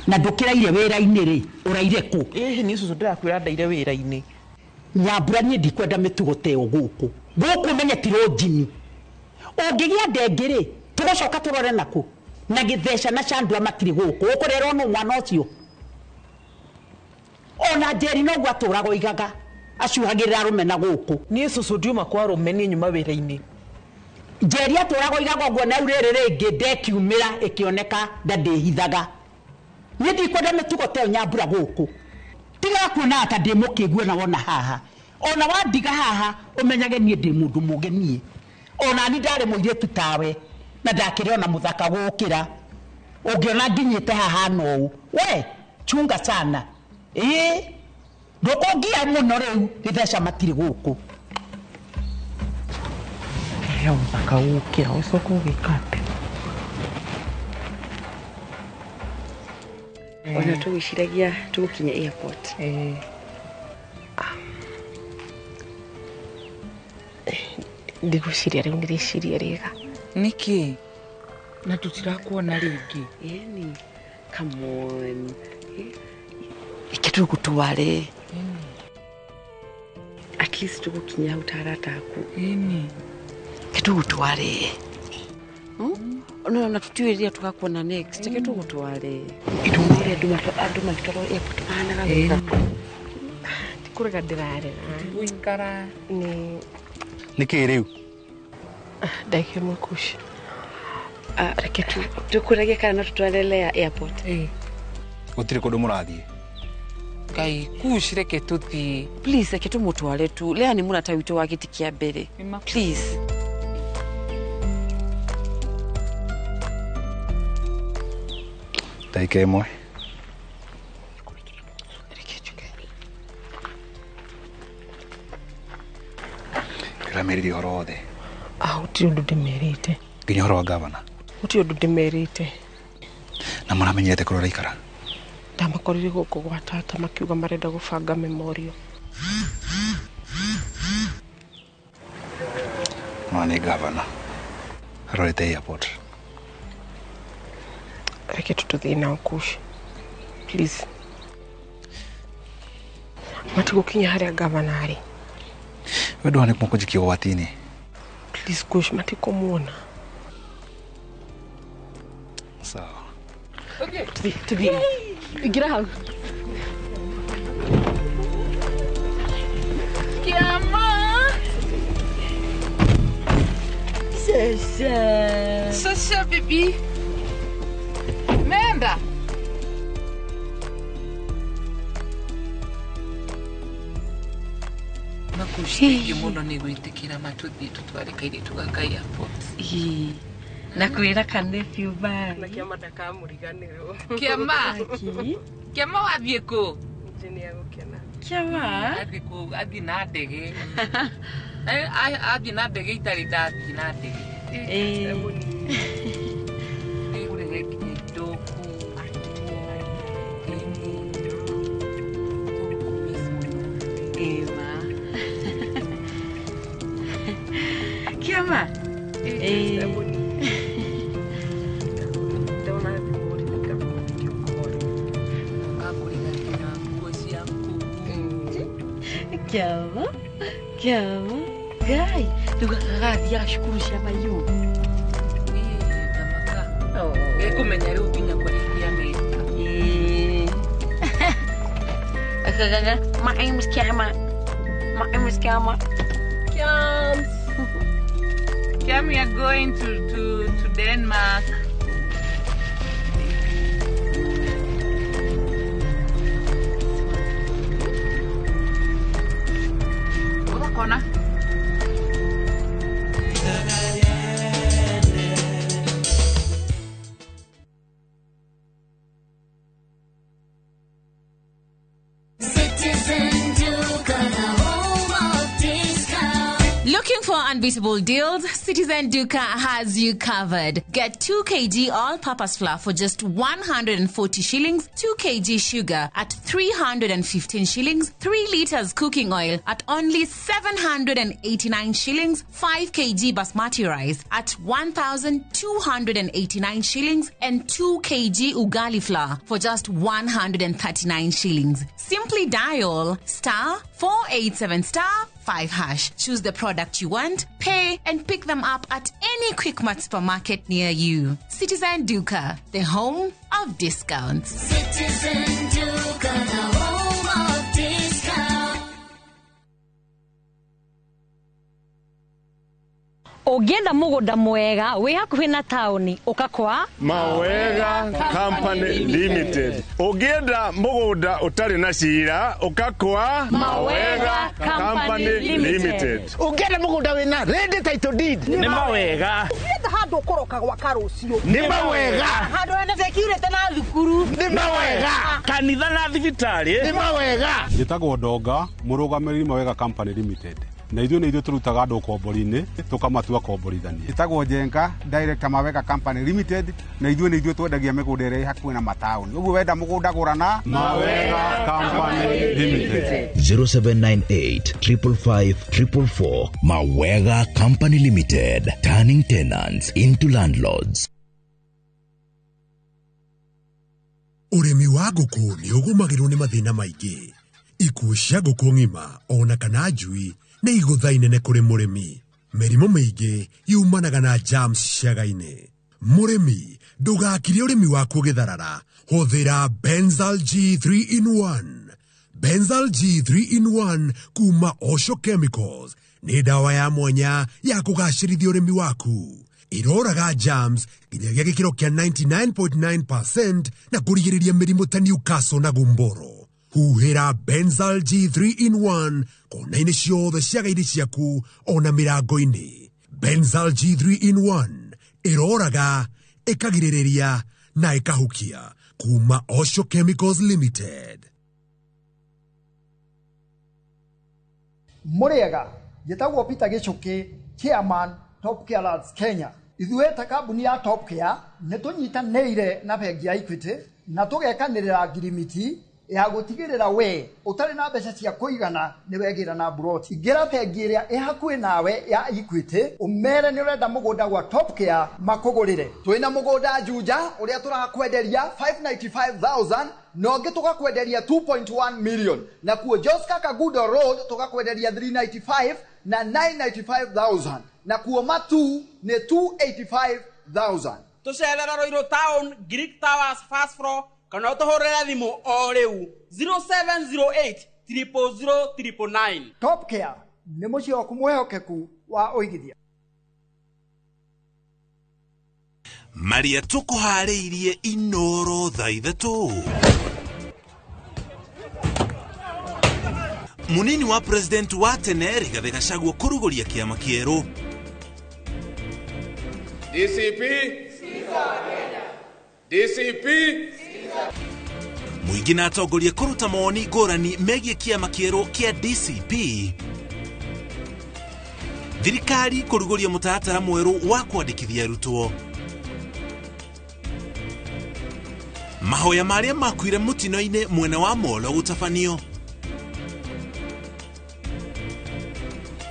Na ndũkĩraire wĩra-inĩ rĩ, ũraire kũ? Ĩhĩ niĩ cucu ndĩrakwĩra ndaire wĩra-inĩ. Nyambura niĩ ndikwenda mĩtugo ta ĩyo gũkũ. Gũkũ menye ti rũnjini. Ũngĩgĩa ndengĩ rĩ, tũgũcoka tũrore nakũ? Na gĩtheca na chandua matirĩ gũkũ. Ũkũrerwo nũ mwana ũcio? Ona Njeri noguo atũraga oigaga acuhagĩrĩra arũme na gũkũ. Niĩ cucu ndiuma kwa arũme, niĩ nyuma wĩra-inĩ. Njeri atũraga oigaga ũguo na rĩu rĩrĩ rĩngĩ ndekiumĩra ĩkĩoneka nda ndĩhithaga. Niĩ ndikwenda mĩtugo ta ĩyo Nyambura gũkũ. Tigaga kuonaga ta ndĩ mũkĩgu ona wona haha. Ona wandiga haha ũmenyage niĩ ndĩ mũndũ mũũgĩ niĩ. Ona niĩ ndarĩ mũirĩtu tawe na ndakĩrĩ ona mũthaka gũkĩra. Ũngĩona nginyĩte haha no ũũ. We, chunga sana. Ĩĩ, ndũkũngia mũno rĩu gĩtheca matirĩ gũkũ. Ndarĩ o mũthaka gũkĩra, ũcoke ũgĩka atĩa? Ona tũgwĩciragia tũgũkinya airport. Ndigwĩciria rĩu nĩ rĩciria rĩega. Nĩkĩ? Na tũtirakuona rĩngĩ. Ĩni, come on. Reke tũgũtware. At least tũgũkinya hau ta arata aku. Ĩni. Reke tũgũtware. Ona tũtiũĩ rĩrĩa tũgakuona next. Reke tũgũtware. Ndũna ũrĩa andũ magĩtwarwo airport mahanaga wega. Ti kũrega ndĩrarega. Gũikara. Nĩ Nĩkĩ rĩu? Ndagĩka ĩmwe Kush. Reke tũkũragie kana no tũtware Lea airport. Gũtirĩ kũndũ mũrathiĩ. Ngai, Kush reke tũthiĩ. Please reke tũmũtware tu. Lea nĩ mũrata witũ wa gĩtĩ kĩa mbere. Please. Ndagĩka ĩmwe. Ndĩramerire ũhoro wothe. Gũtirĩ ũndũ ndĩmerĩte. Nginya ũhoro wa gavana. Gũtirĩ ũndũ ndĩmerĩte. Na mũramenyerete kũrĩa ũraikara? Ndamakorire gũkũ gwa tata makiuga marenda gũbanga memorial. Mwana nĩ gavana. Arorete airport. Reke tũthiĩ nao Kush. Please. Matigũkinya harĩa gavana arĩ. We ndũhana kũnjikia ũgwati-inĩ. Please Kush, matikũmuona. Sawa. Tũthiĩ. Ingĩra hau. Kĩama. Sasa. Sasa baby. Menda. Makush, mũno nĩ gwĩtĩkĩra matũthiĩ tũtware kairĩtu gaka airport. Na kwĩra ka nephew bye. Na Kĩama ndakamũriganĩrwo. Kĩama. Kĩama wathiĩ kũ? Nĩ agũkena. Kĩama. Athiĩ kũ? Athiĩ na ndege. Athiĩ na ndege itarĩ ndathiĩ na ndege. Ngũrĩre nginya indo kũu. Ĩma. Kĩama. Ndona thimũ rĩ, nĩngakũ-video call. Ũkangũrĩra nginya nguo cia kũu. Kĩama. Kĩama. Ngai, rĩu gaka gathiaga cukuru cia mayũ. Gekũmenya rĩu nginya kũrĩithia Amerika. Gaka, my name is Kiama. My name is Kiama. Kiams. Kiam, we are going to Denmark. Ũgakona? Citizen Duka, the home of discount. Looking for unbeatable deals? Citizen Duka has you covered. Get 2 kg all-purpose flour for just 140 shillings, 2 kg sugar at 315 shillings, 3 liters cooking oil at only 789 shillings, 5 kg basmati rice at 1,289 shillings, and 2 kg ugali flour for just 139 shillings. Simply dial star 487 star 5 hash. Choose the product you want, pay, and pick them up at any Quickmart supermarket near you. Citizen Duka, the home of discounts. Citizen Duka, the home of discount. Ũngĩenda mũgũnda mwega wĩ hakuhĩ na taũni ũka kwa Mawega Company Limited. Ũngĩenda mũgũnda ũtarĩ na cira ũka kwa Mawega Company Limited. Ũngĩenda mũgũnda wĩna ready title deed Nĩ Mawega. Ũngĩenda handũ ũkũroka gwaka rũciũ Nĩ Mawega. Handũ hena security na thukuru Nĩ Mawega. Kanitha na thibitarĩ Nĩ Mawega. Njĩtagwo Ndonga, mũrũgamĩrĩri Mawega Company Limited. Na ithuĩ nĩ ithuĩ tũrutaga andũ ũkombori-inĩ tũkamatua komborithania. Njĩtagwo Njenga, director Mawega Company Limited, na ithuĩ nĩ ithuĩ twendagia mĩgũnda ĩrĩa ĩ hakuhĩ na mataũni. Ũguo wenda mũgũnda gũra na Mawega Company Limited. 0798 555 444. Mawega Company Limited, turning tenants into landlords. Ũrĩmi wa ngũkũ nĩ ũgũmagĩrwo nĩ mathĩna maingĩ. Ikuũ cia ngũkũ ng'ima ona kana njui nĩ igũtha inene kũrĩ mũrĩmi. Mĩrimũ mĩingĩ yumanaga na germs ciaga-inĩ. Mũrĩmi, ndũgakire ũrĩmi waku ũgĩtharara. Hũthĩra Benzal G3 in 1. Benzal G3 in 1 kuma Osho Chemicals nĩ ndawa ya mwanya ya kũgacĩrithia ũrĩmi waku. Iroraga germs nginyagia gĩkĩro kĩa 99.9% na kũrigĩrĩria mĩrimũ ta Newcastle na Gumboro. Huhĩra Benzal G3 in 1 kona-inĩ ciothe ciaga-inĩ ciaku ona mĩrango-inĩ. Benzal G3 in 1 ĩroraga, ĩkagirĩrĩria na ĩkahukia kuma Osho Chemicals Limited. Mũrĩega, njĩtagwo Peter Gĩchũkĩ, chairman Top Care Lads Kenya. Ithuĩ ta kambuni ya Top Care nĩ tũnyitanĩire na bengi ya Equity na tũgekanĩrĩra ngirimiti ya gũtigĩrĩra we ũtarĩ na mbeca cia kũigana nĩ wegĩra na mburoti. Ingĩra bengi ĩrĩa ĩ hakuhĩ nawe ya Equity ũmere nĩ ũrenda mũgũnda gwa Top Care makũgũrĩre. Twĩna mũgũnda Juja ũrĩa tũrakwenderia 595,000 na ũngĩ tũgakwenderia 2.1 million, na kuo Joska Kagudo Road tũgakwenderia 395 na 995,000, na kuo Matu nĩ 285,000. Tũcerera Ruiru Town, Greek Towers first floor, kana ũtũhũrĩre thimũ o rĩu 0708 000 999. Top Care nĩ mũciĩ waku mwĩhokeku wa ũigithia. Maria tũkũharĩirie Inoro thaa 3. Munini wa president wa tene Rigathĩ Gachagua kũrugũria kĩama kĩerũ. DCP DCP Mũingĩ na atongoria kũruta mawoni ngũrani megiĩ kĩama kĩerũ kĩa DCP. Thirikari kũrugũria mũtaratara mwerũ wa kwandĩkithia arutwo. Mahoya marĩa makuire mũtino-inĩ mwena wa Molo gũtabanio.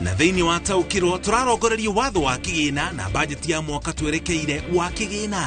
Na thĩinĩ wa taũkĩrwo tũrarongoreria watho wa kĩgĩna na bajeti ya mwaka twerekeire wa kĩgĩna.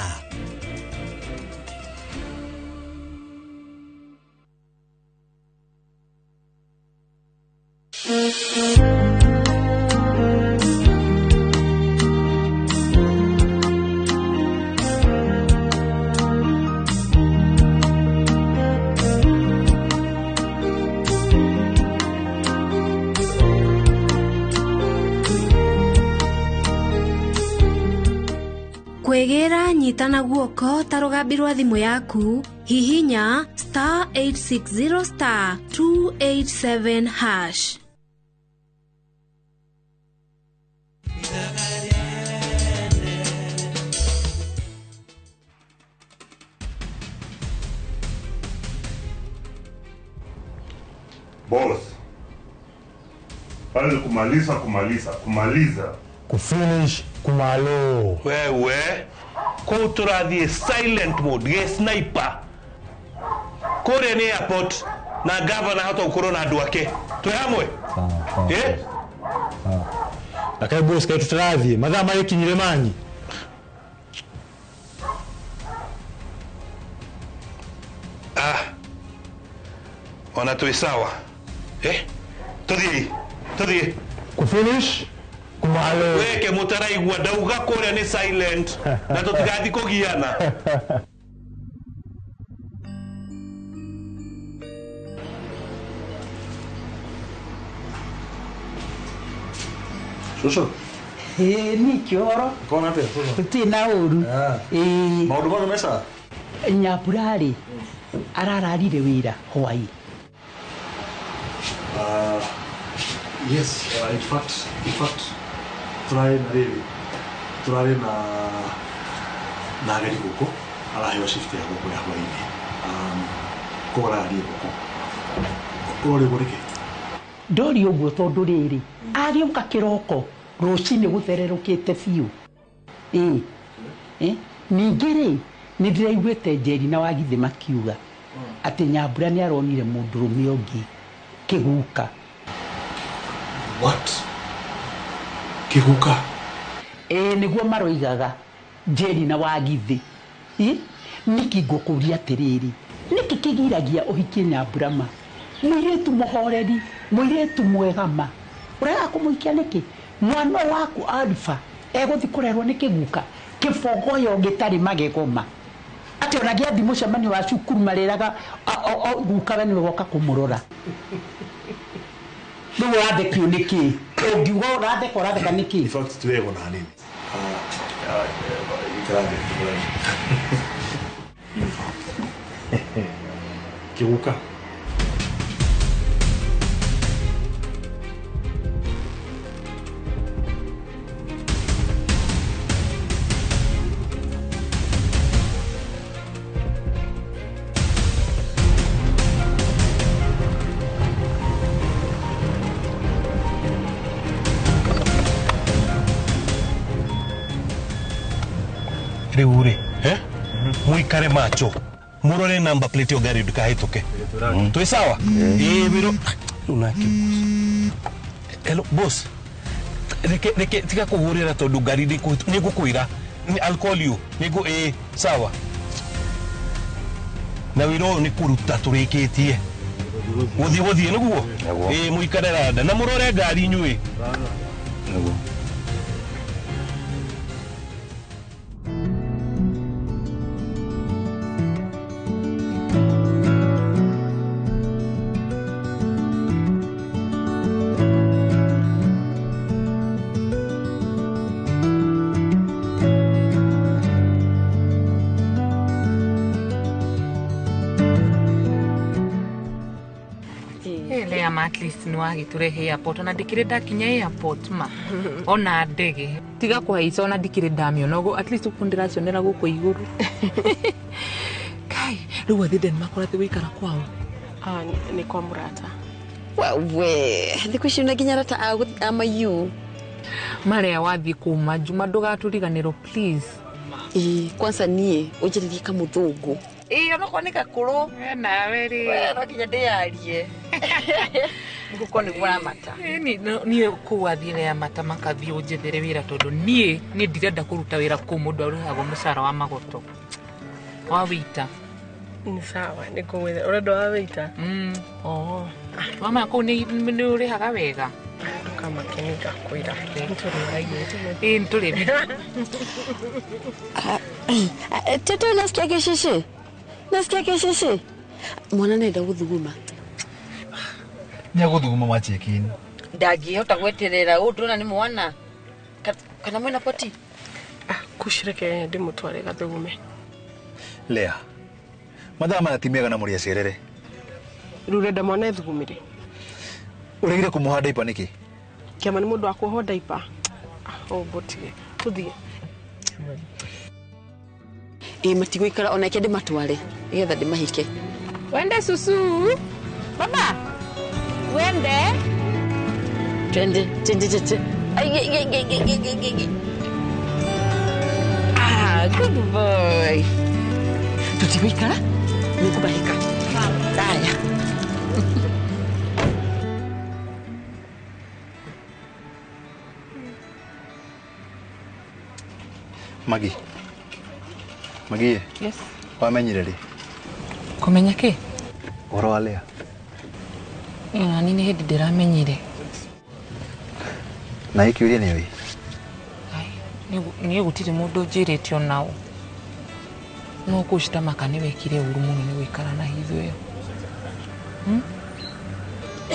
Kwĩgĩra nyita na guoko ta rũgambi rwa thimũ yaku hihinya star 860 star 287 hash. Boss, pale kumaliza kumaliza kumaliza kufinish kumalo. Wewe kuu tũrathiĩ silent mode gĩ sniper kũrĩa nĩ airport na gavana hota gũkorwo na andũ ake twĩ hamwe. Eh? Na kai boss kai tũrathiĩ mathaa magĩkinyire manyi. Ah, ona twĩ sawa. Eh? Tũthiĩ tũthiĩ kufinish kumalo. Weke mutaraigua ndauga kũrĩa nĩ silent na tũtigathiĩ kũgiana. Shosho. Eh, niki ũhoro? Kona atĩa shosho? Tũtirĩ na ũru. Ĩĩ. Maũndũ mothe me sawa? Nyambura-rĩ, arararire wĩra hwaĩ. Yes, in fact turarĩ na rĩrĩ turarĩ na ageni gũkũ araheo shift ya gũkũ ya hwaĩ-inĩ koguo arararire gũkũ ũrorĩ ũguo nĩkĩ? Ndori ũguo tondũ rĩrĩ arĩũka kĩroko rũcinĩ gũthererũkĩte biũ. Ĩĩ. Ningĩ rĩ nĩ ndĩraiguĩte Njeri na Wagithĩ makiuga atĩ Nyambura nĩ aronire mũndũrũme ũngĩ kĩguka. What? Kĩguka? Ĩĩ nĩguo maroigaga Njeri na Wagithĩ. Nĩkĩ ngũkũria atĩrĩrĩ, nĩkĩ kĩgiragia ũhikie Nyambura ma? Mũirĩtu mũhoreri, mũirĩtu mwega ma. Ũrega kũmũhikia nĩkĩ? Mwana waku Alpha egũthiĩ kũrerwo nĩ kĩguka kĩbogoyo gĩtarĩ magego ma. Atĩ ona gĩathiĩ mũcemanio wa cukuru marĩraga guka we nĩwe woka kũmũrora. Rĩu ũrathekio nĩkĩ? Ũngiuga ũratheka ũratheka nĩkĩ? In fact ti wega ona hanini. Ikara thĩ. Kĩguka. Rĩu rĩ mũikare macho mũrore number plate yo ngari ndĩkahĩtũke twĩ sawa. Ĩĩ wĩro rĩu nake hello boss, reke tiga kũhũrĩra tondũ ngari nĩngũkwĩra I'll call you nĩngũ ĩĩ sawa. Na wĩra ũyũ nĩ kũruta tũrĩkĩtie gũthiĩ gũthiĩ nĩguo. Ĩĩ mũikare randa na mũrore ngari inyuĩ nĩguo. At least nĩ wagĩtũrehe airport ona ndikĩrĩ ndakinya airport ma ona ndege tiga kũhaica ona ndikĩrĩ ndamĩona ũguo at least ũguo ndĩracionera gũkũ igũrũ. Kai rĩu athiĩ Denmark ũrathiĩ gũikara kwao? Nĩ kwa mũrata. Wewe thikũ ici na nginya arata a mayu. Marĩa wathiĩ kuma Juma ndũgatũriganĩrwo please. Ĩĩ kwanza niĩ ũnjĩrĩrie kamũthũngũ. Ĩĩ onokorwo nĩ gakũrũ. Nawe rĩ. We no nginya ndĩyarie. Ngũkorwo nĩguo ũramata. Niĩ kũu wathiĩ ya mata makathiĩ ũnjethere wĩra tondũ niĩ ndirenda kũruta wĩra kũu mũndũ arĩhagwo mũcara wa magoto. Wa wĩita. Ni sawa nĩngũgwetha ũrenda wa wĩita. Oh. Mama kũu nĩ ũrĩhaga wega. Ndũkamake nĩngakwĩra. Nĩtũrĩragia. Ĩĩ nĩtũrĩ. Tete unasikia kisheshe? Nasikia kisheshe. Mwana nenda guthuguma. Nĩ agũthuguma machekini. Ndangĩhota gweterera ũũ ndũrona nĩ mwana. Kana mwena poti? Kucireke ndĩmũtware gathugume. Lea. Mathaa maya ti mega na mũrĩ acerere. Rĩu ũrenda mwana ethugumire? Ũregire kũmũha ndaipa nĩkĩ? Kĩama nĩ mũndũ wa kuohwo ndaipa. Ũngũtige. Tũthiĩ. Ĩĩ matigũikara onake ndĩmatware nĩgetha ndĩmahike. Wende susu. Baba. Wende. Twende, twende, twende. Ai, ai, ai, ai, ai, ai, ai. Ah, good boy. Tutigũikara nĩngũmahika. Haya. Magi. Magi. Yes. Wamenyire rĩ? Kũmenya kĩ? Ũhoro wa Lea. Ĩĩ nani nĩ hĩndĩ ndĩramenyire. Na gĩkĩũria nĩ ũĩ? Niĩ gũtirĩ mũndũ ũnjĩrĩte onao. No kũcitamaka nĩ wekire ũru mũno nĩ gũikara na hitho ĩyo.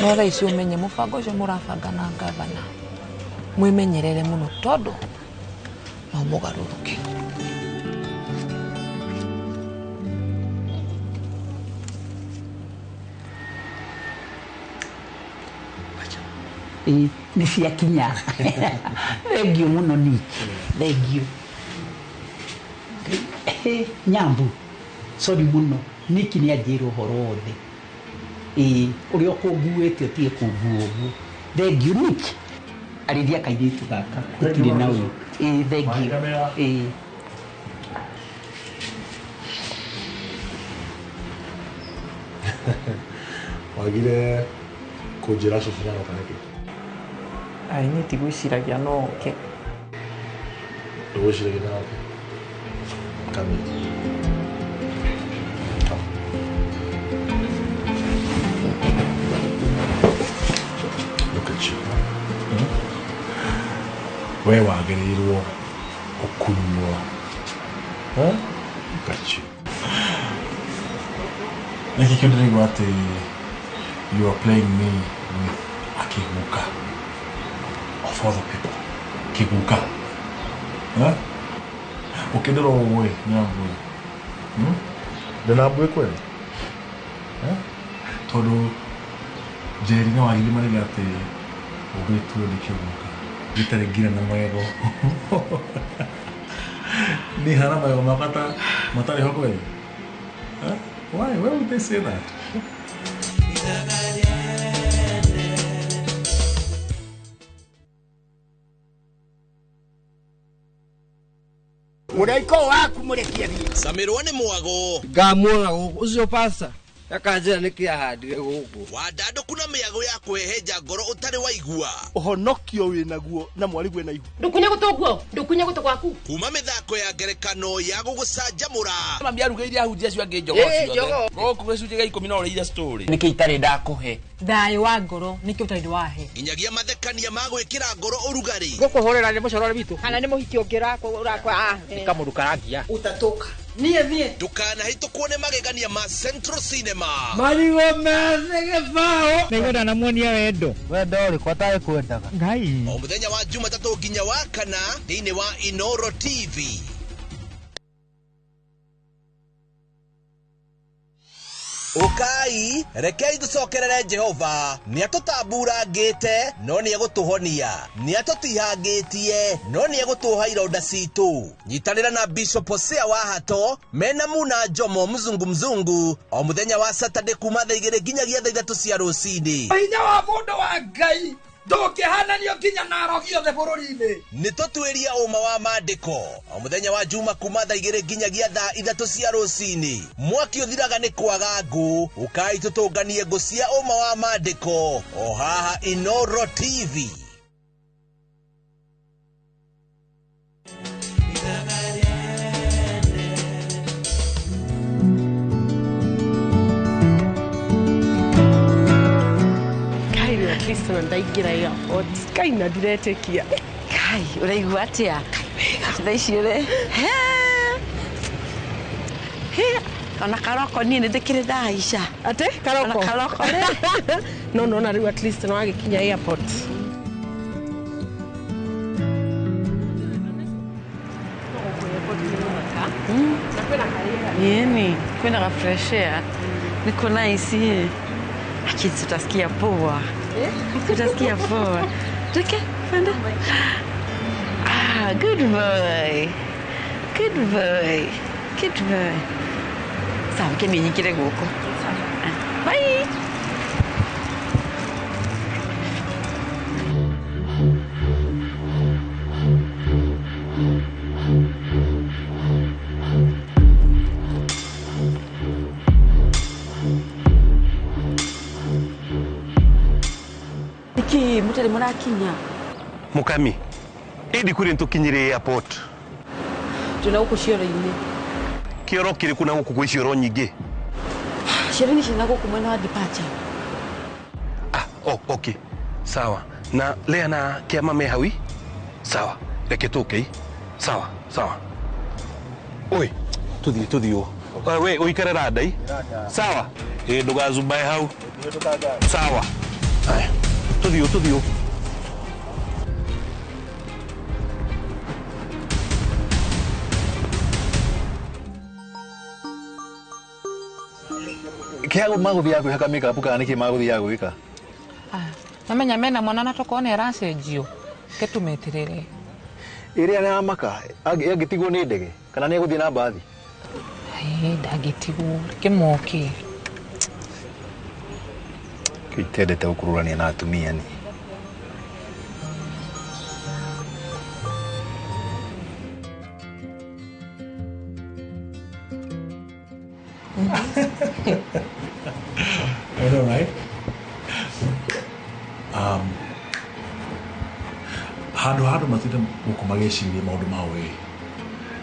No thaa ici ũmenye mũbango ũcio mũrabanga na ngavana. Mwĩmenyerere mũno tondũ no mũgarũrũke. Ĩĩ nĩ ciakinya. Thengiũ mũno Niki. Thengiũ. Nyambu. Sorry mũno. Niki nĩ anjĩra ũhoro wothe. Ĩĩ ũrĩa ũkũnguĩte ũtige kũngua ũguo. Thengiũ Niki. Arĩria kairĩtu gaka. Gũtirĩ na ũyũ. Ĩĩ thengiũ. Ĩĩ. Wagire kũnjĩra cũcũ nĩaroka nĩkĩ? Ai niĩ ndigwĩciragia no oke. Ndũgwĩciragia no oke? Come here. Come. Look at you. We wagĩrĩirwo gũkunywo. Look at you. Nĩkĩ kĩu ndĩraigua atĩ you are playing me with a kĩguka of other people. Kĩguka. Ũkĩndĩra ũguo ĩ Nyambui. Ndĩna mbui kweli? Tondũ Njeri nĩ wagithima rĩrĩa atĩ ũgĩtuo nĩ kĩguka. Gĩtarĩ nginya na magego. Niĩ hana magego makwa ta matarĩ ho kweli? Why? Why would they say that? Mũraika waku mũrekie thiĩ. Camirwo nĩ mwago. Ngamuona gũkũ ũcio pasta akanjĩra nĩkĩ ahandire gũkũ. Wandandũku na mĩago ya kũhehenja ngoro ũtarĩ waigua. Ũhonokio wĩnaguo na mwarĩguo ena ihu. Ndũkunye gũtũ guo, ndũkunye gũtũ gwaku. Kuma mĩthako ya ngerekano ya gũgũcanjamũra. Mami arugĩire ahunjia acio angĩ njogoo ciothe. Gũkũ gĩcunjĩ gĩa 10 no ũrĩire story. Nĩkĩ itarĩ ndakũhe? Thayũ wa ngoro nĩkĩo ũtarĩ wahe. Nginyagia mathekania ma gwĩkĩra ngoro ũrugarĩ. Gũkũhũrĩra nĩ mũcorore witũ. Kana nĩ mũhiki ũngĩ ũrakwa. Nĩ kamũndũ karangia. Ũtatũka. Niĩ thiĩ. Ndũkanahĩtũkwo nĩ magegania ma Central Cinema. Marigũ methĩ gĩbaũ. Nĩngwenda namuonia wendo. Wendo ũrĩkũ atarĩ kwendaga? Ngai. O mũthenya wa Jumatatũ nginya wa kana thĩinĩ wa Inoro TV. Ũkai, rekei tũcokerere Jehova. Nĩatũtamburangĩte, no nĩegũtũhonia. Nĩatũtihangĩtie, no nĩegũtũoha ironda citũ. Nyitanĩra na Bishop Hosea wa Hato mena Muna Jomo mzungu mzungu o mũthenya wa Saturday kuma thaa 2 nginyagia thaa 3 cia rũcinĩ. Hinya wa mũndũ wa Ngai Ndũngĩhananio nginya na arogi othe bũrũri-inĩ. Nĩ tũtuĩria ũma wa maandĩko o mũthenya wa juma kuma thaa 2 nginyagia thaa 3 cia rũcinĩ. Mwaki ũthiraga nĩ kwaga ngũ, ũkai tũtũnganie ngũ cia ũma wa maandĩko o haha Inoro TV. At least na ndaingĩra airport kai na ndiretĩkia kai ũraigua atĩa thaa ici ũrĩ ona karoko niĩ nĩ ndĩkĩrĩ ndahaica atĩ karoko ona karoko rĩ no nona rĩu at least no wagĩkinya airport. Yeni kwenda ka fresh air niko nice. Akili tutasikia poa. Tutasikia poa. Tuke, panda. Ah, good boy. Good boy. Good boy. Sawa, kemi nyingire guko. Bye. Mutari murakinya mukami indi kuri ntukinyire airport tuna guku cioro-inĩ kioro kiri kuna guku gwi cioro nyingĩ cioro-inĩ ciina guku mwena wa departure. Ah, oh, okay sawa na lea na kiama me hawi sawa reke tuke sawa sawa oi tuthi o we uikare randai sawa ĩ ndũgazumbae hau sawa aya tuthio Kiago maguthiaga kwĩhaka makeup kana nĩkĩ maguthiaga gwĩka? Mamenya mena mwana na tokorwo nĩ aracenjio ke tũmeterere. Ĩrĩa nĩ maka angĩtigwo nĩ ndege kana nĩ egũthiĩ na mbathi? Ndangĩtigwo reke moke. Kĩu itendete gũkururania na atumia ni. I know, right? Handũ handũ matinda gũkũ magĩciria maũndũ mau ĩ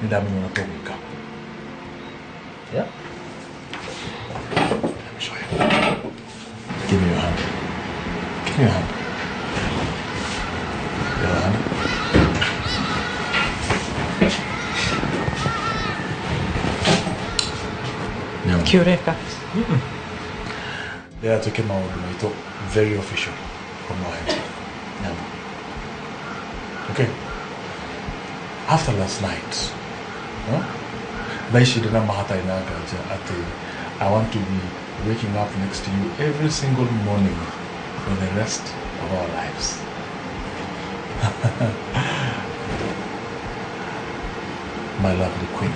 nĩ ndamenya ũrĩa tũgwĩka. Yeah? Let me show you. Give me your hand. Give me your hand. Your hand. Kiureka. Rĩrĩa twĩke maũndũ maitũ very official from now henceforth. Nyambo. Okay. After last night, huh? Thaa ici ndĩna mahatarĩ na nganja atĩ I want to be waking up next to you every single morning for the rest of our lives. My lovely queen.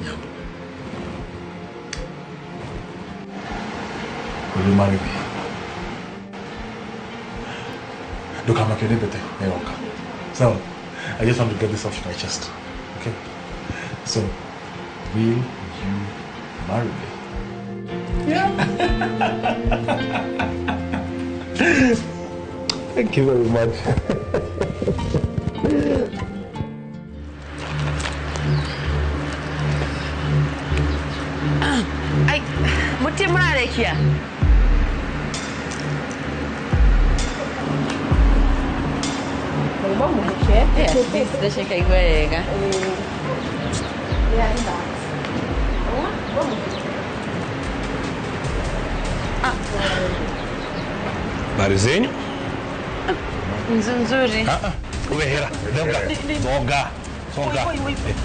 Nyambo. Will you marry me? Ndukamakene bete, Neoka. So, I just want to get this off my chest. Okay? So, will you marry me? Yeah. Thank you very much. Ai, mutie murarekia. Ndacekaigua wega. Habari zenyu? Nzuri. We hera, songa. Songa.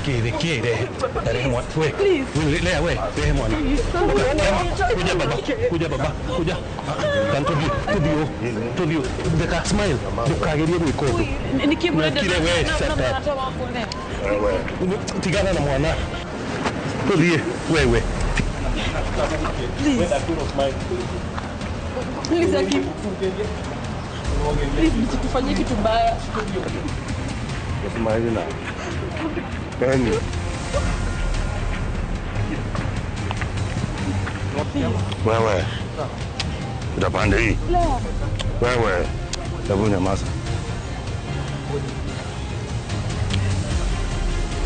Kire kire. Rehe mwana. We. Lea we, rehe mwana. Kuja baba, kuja baba, kuja. Tanto tudio. Ndeka smile. Ndukagerie gwika undu. Nikimurenda. Kire we, shut up. Tigana na mwana. Tuthie wewe. Please. Please, Aki. Please, msitufanyie kitu mbaya. Nasema hivi na. Yaani. Wewe. Utapanda hii. Wewe. Hebu nyamaza.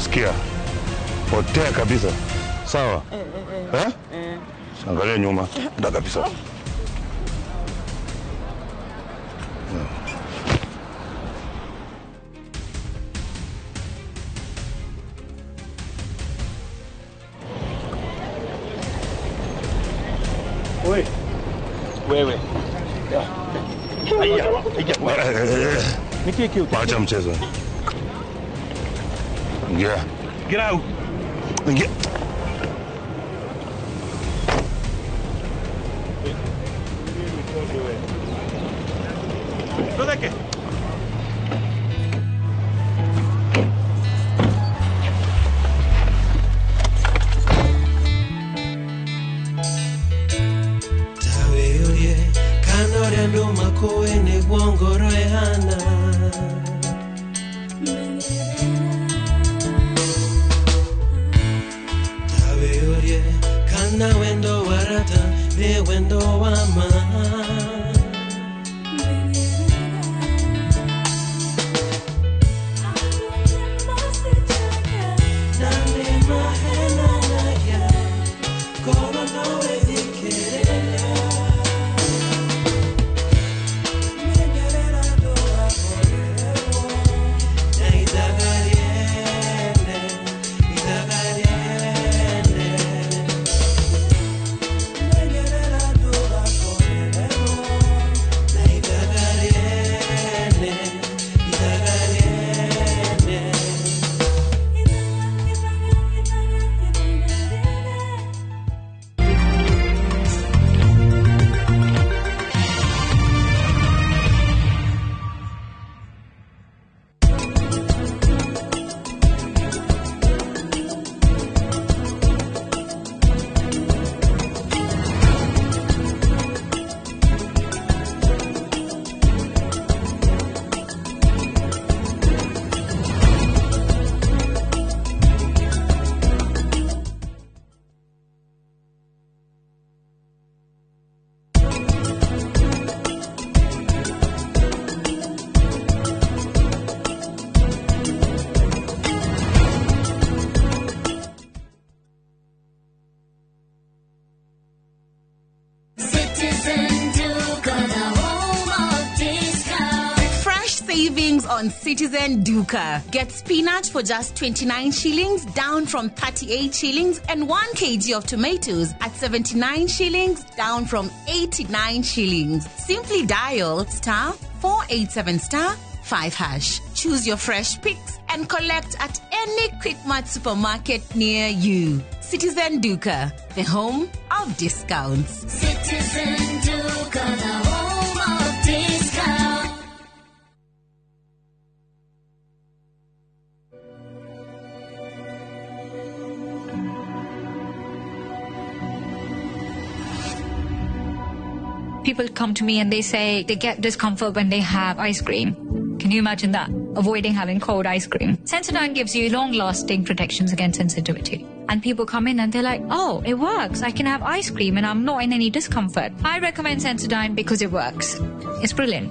Sikia. Potea kabisa. Sawa? Eh? Angalia nyuma. Nda kabisa. Oi. Wewe. Aya, aya. Acha mchezo. Ingia. Get out. Ingia. Tutheke. Taweorie kana ũrĩa andũ makũĩ nĩguo ngoro ĩhana. Taweorie kana wendo wa rata nĩ wendo wa ma. Na nĩ mahenanagia ngoro no ĩthikĩrĩria. Citizen Duka, the home of discount. Fresh savings on Citizen Duka. Get spinach for just 29 shillings, down from 38 shillings, and 1 kg of tomatoes at 79 shillings, down from 89 shillings. Simply dial star 487 star 5 hash. Choose your fresh picks and collect at any Quickmart supermarket near you. Citizen Duka, the home of discounts. Citizen Duka, the home of discount. People come to me and they say they get discomfort when they have ice cream. Can you imagine that? Avoiding having cold ice cream. Sensodyne gives you long-lasting protections against sensitivity. And people come in and they're like, oh, it works. I can have ice cream and I'm not in any discomfort. I recommend Sensodyne because it works. It's brilliant.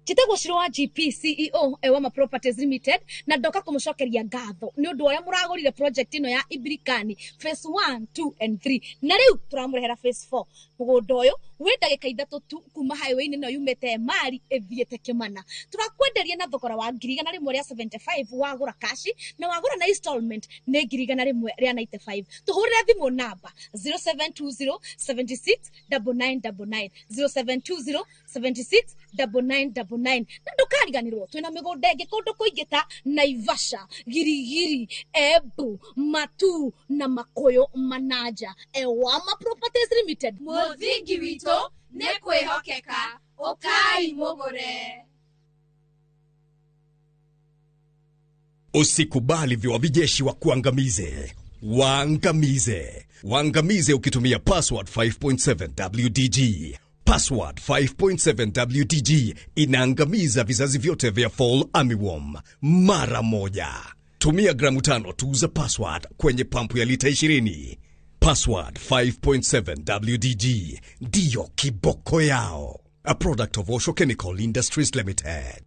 Njĩtagwo Shiro wa GP CEO Ewama Properties Limited na ndoka kũmũcokeria ngatho nĩ ũndũ ũrĩa mũragũrire project ĩno ya Ibirikani phase 1, 2 and 3 na rĩu tũramũrehera phase 4. Mũgũnda ũyũ wĩ ndagĩka 3 tu kuma highway-inĩ ĩno yumĩte Emali ĩthiĩte Kĩmana. Tũrakwenderia na thogora wa 175,000 wagũra kashi na wagũra na installment nĩ 195,000. Tũhũrĩre thimũ namba 0720 76 9999 0720 76 9999 na ndũkariganĩrwo twĩna mĩgũnda ĩngĩ kũndũ kũingĩ ta Naivasha, Girigiri, Embu, Matu na Makuyu Manaja. Ewama Properties Limited, Mũthingi witũ nĩ kwĩhokeka. Ũkai mũgũre. Usikubali viwavi jeshi wa kuangamize. Waangamize. Waangamize ukitumia Password 5.7 WDG. Password 5.7 WDG inaangamiza vizazi vyote vya fall armyworm mara moja. Tumia gramu 5 tu za Password kwenye pampu ya lita 20. Password 5.7 WDG ndiyo kiboko yao. A product of Osho Chemical Industries Limited.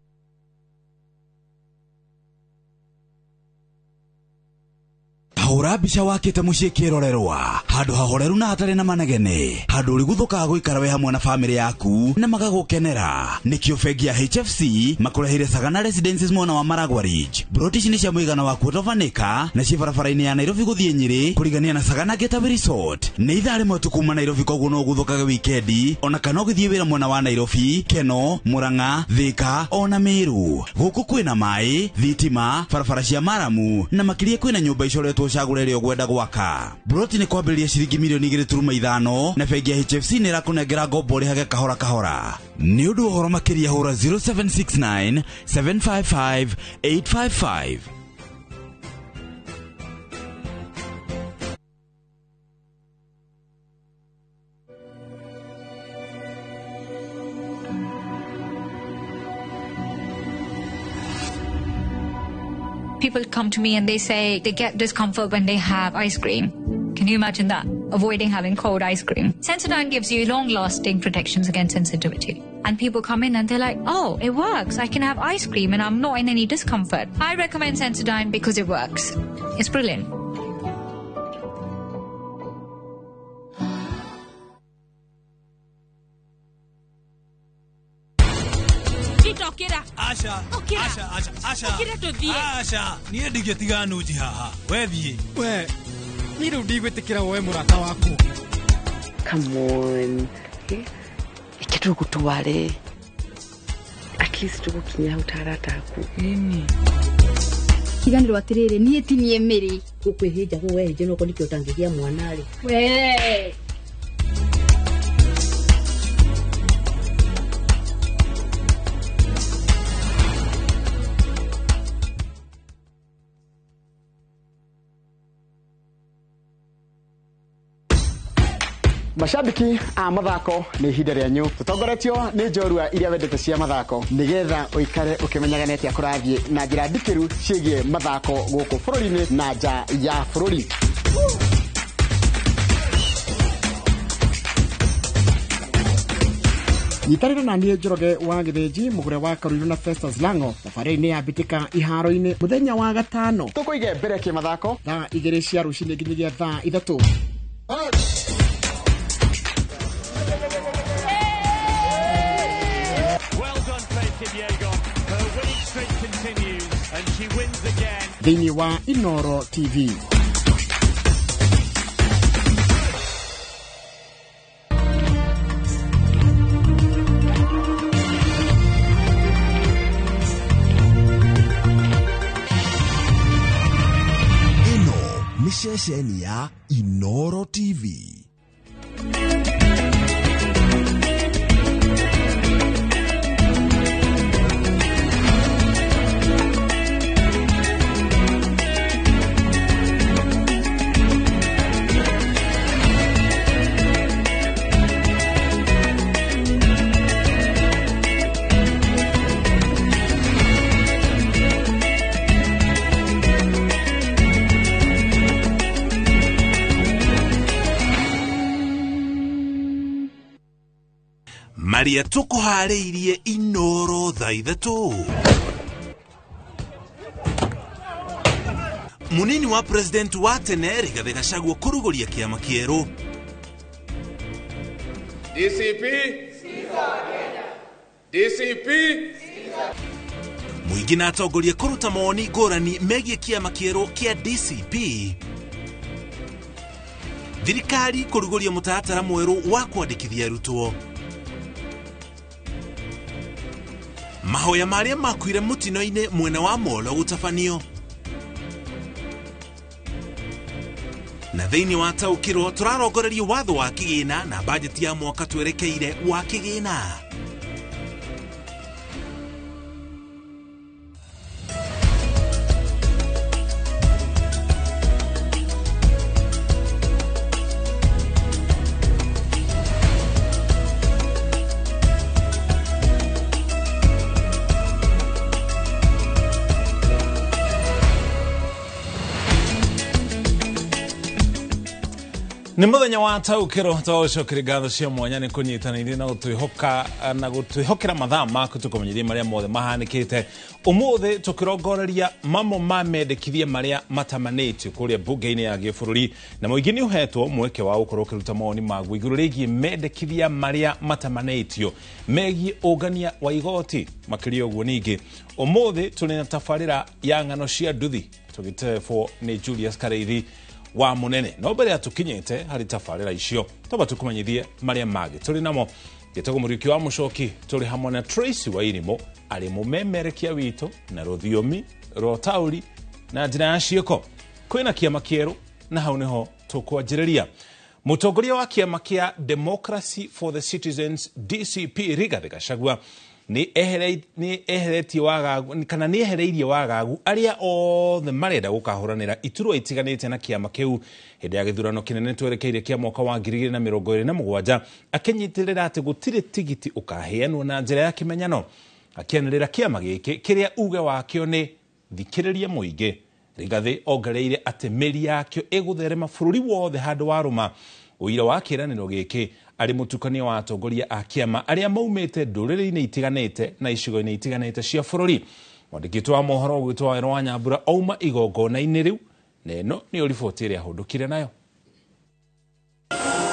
Hũra mbica wakĩte mũciĩ kĩrorerwa handũ hahoreru na hatarĩ na manegene handũ ũrĩguthũkaga gũikara wĩ hamwe na bamĩrĩ yaku na magagũkenera. Nĩkĩo bengi ya HFC makũreheire Sagana Residences mwena wa Maragwa Ridge. Broti ici nĩ cia mũigana wa quarter of an acre na ciĩ barabara-inĩ ya Nairobi gũthiĩ Nyĩrĩ kũrigania na Sagana Getaway Resort. Nĩ ithaa rĩmwe tu kuma Nairobi, koguo no ũguthũkage wikendi ona kana ũgĩthiĩ wĩra mwena wa Nairobi, Keno, Murang'a, Thika ona Meru. Gũkũ kwĩna maĩ, thitima, barabara cia maramu na makĩria kwĩna nyũmba icoretwo cagũre ĩrĩa ũgwenda gwaka. Broti nĩ kwambĩrĩria ciringi milioni 2.5 na bengi ya HFC nĩ ĩrakũnengera ngombo ũrĩhage kahora kahora. Nĩ ũndũ wa ũhoro makĩria hũra 0769 755 855. People come to me and they say they get discomfort when they have ice cream. Can you imagine that? Avoiding having cold ice cream. Sensodyne gives you long-lasting protections against sensitivity. And people come in and they're like, oh, it works. I can have ice cream and I'm not in any discomfort. I recommend Sensodyne because it works. It's brilliant. Asha, Asha, Asha, Asha. Ukira tuthie. Asha, niĩ ndingĩtiga nunji haha. We thiĩ. We, niĩ rĩu ndigwĩtĩkĩra woe mũrata waku. Come on. Ike tũgũtware. At least tũgũkinya hau ta arata aku. Ĩni. Tiganĩrwo atĩrĩrĩ, niĩ ti niĩ mĩrĩ. Gũkwĩhĩnja kũu wehĩnje no nĩkĩo ũtangĩgĩa mwana rĩ. We. Mashabiki a mathako nĩ ihinda rĩanyu tũtongoretio nĩ njorua iria wendete cia mathako nĩgetha ũikare ũkĩmenyaga nĩ atĩa kũrathiĩ na njĩra ndikĩru ciĩgiĩ mathako gũkũ bũrũri-inĩ na nja ya bũrũri. Nyitanĩra na niĩ Njoroge wa Gĩthĩnji mũgũre wa Karuiru na Festus Lango thabarĩ-inĩ ya mbĩtĩka iharo-inĩ mũthenya wa gatano tũkũige mbere kĩmathako thaa 2 cia rũcinĩ nginyagia thaa 3. Thĩinĩ wa Inoro TV. Ĩno nĩ ceceni ya Inoro TV. Maria tũkũharĩirie Inoro thaa 3. Munini wa president wa tene Rigathi Gachagua kũrugũria kĩama kĩerũ. DCP DCP Mũingĩ na atongoria kũruta mawoni ngũrani megiĩ kĩama kĩerũ kĩa DCP. Thirikari kũrugũria mũtaratara mwerũ wa kwandĩkithia arutwo. Mahoya marĩa makuire mũtino-inĩ mwena wa Molo gũtabanio. Na thĩinĩ wa taũkĩrwo tũrarongoreria watho wa kĩgĩna na bajeti ya mwaka twerekeire wa kĩgĩna. Nĩ mũthenya wa taũkĩro twagũcokeria ngatho cia mwanya nĩ kũnyitanĩire na gũtwĩhoka na gũtwĩhokera mathaa maku tũkũmenyithie marĩa mothe mahanĩkĩte ũmũthĩ tũkĩrongoreria mamwe ma mendekithia marĩa matamanĩtio kũrĩa mbunge-inĩ ya gĩbũrũri na mũingĩ nĩ ũhetwo mweke wa gũkorwo ũkĩruta mawoni maguo igũrũ rĩgiĩ mendekithia marĩa matamanĩtio megiĩ ũngania wa igoti. Makĩria ũguo ningĩ ũmũthĩ tũrĩ na tabarĩra ya ng'ano cia nduthi tũgĩtebwo nĩ Julius Kareithi wa munene. No mbere ya tukinyite hari tabarĩra icio twamba tukumenyithie marĩa mangĩ tũrĩ namo. Gĩtagwo Mũriũki wa Mũcoki, tũrĩ hamwe na Tracy Wairimu arĩ mũmemerekia witũ na rũthiomi rwa ũtaũri na njĩra ya ciĩko. Kwĩna kĩama kĩerũ na hau nĩho tũkwanjĩrĩria. Mũtongoria wa kĩama kĩa Democracy for the Citizens DCP Rigathi Gachagua nĩ eheretie wagagu kana nĩ ehereirie wagagu arĩa othe marenda gũkahũranĩra iturwa itiganĩte na kĩama kĩu hĩndĩ ya gĩthurano kĩnene twerekeire kĩa mwaka wa 2027, akĩnyitĩrĩra atĩ gũtirĩ tigiti ũkaheanwo na njĩra ya kĩmenyano. Akĩanĩrĩra kĩama gĩkĩ kĩrĩa uge wakĩo nĩ thikĩrĩria mũingĩ. Rigathi ongereire atĩ mĩri yakĩo ĩgũtherema bũrũri wothe handũ warũma. Ũira wa kĩĩranĩro gĩkĩ arĩ mũtukanio wa atongoria a kĩama arĩa maumĩte ndũrĩrĩ-inĩ itiganĩte na icigo-inĩ itiganĩte cia bũrũri. Mwandĩki wa mohoro ũgwĩtwo Wawerũ wa Nyambura auma igongona-inĩ rĩu na ĩno nĩyo riboti ĩrĩa ahũndũkire nayo.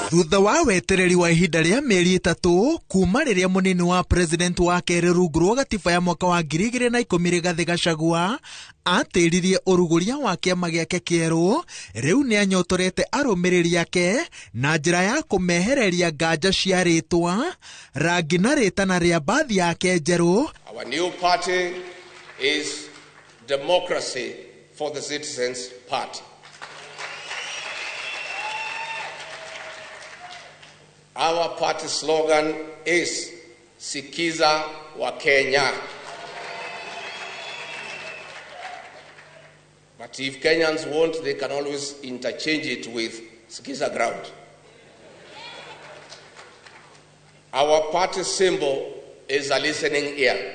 Thutha wa wetereri wa ihinda rĩa mĩeri 3 kuma rĩrĩa mũnini wa president wa kerĩ rungu rwa gatiba ya mwaka wa 2010 Rigathi Gachagua atĩririe ũrugũria wa kĩama gĩake kĩerũ, rĩu nĩ anyotorete arũmĩrĩri ake na njĩra ya kũmehereria nganja cia rĩtwa, rangi na rĩtana rĩa mbathi yake njerũ. Our new party is Democracy for the Citizens Party. Our party slogan is Sikiza wa Kenya. But if Kenyans want, they can always interchange it with Sikiza ground. Our party symbol is a listening ear.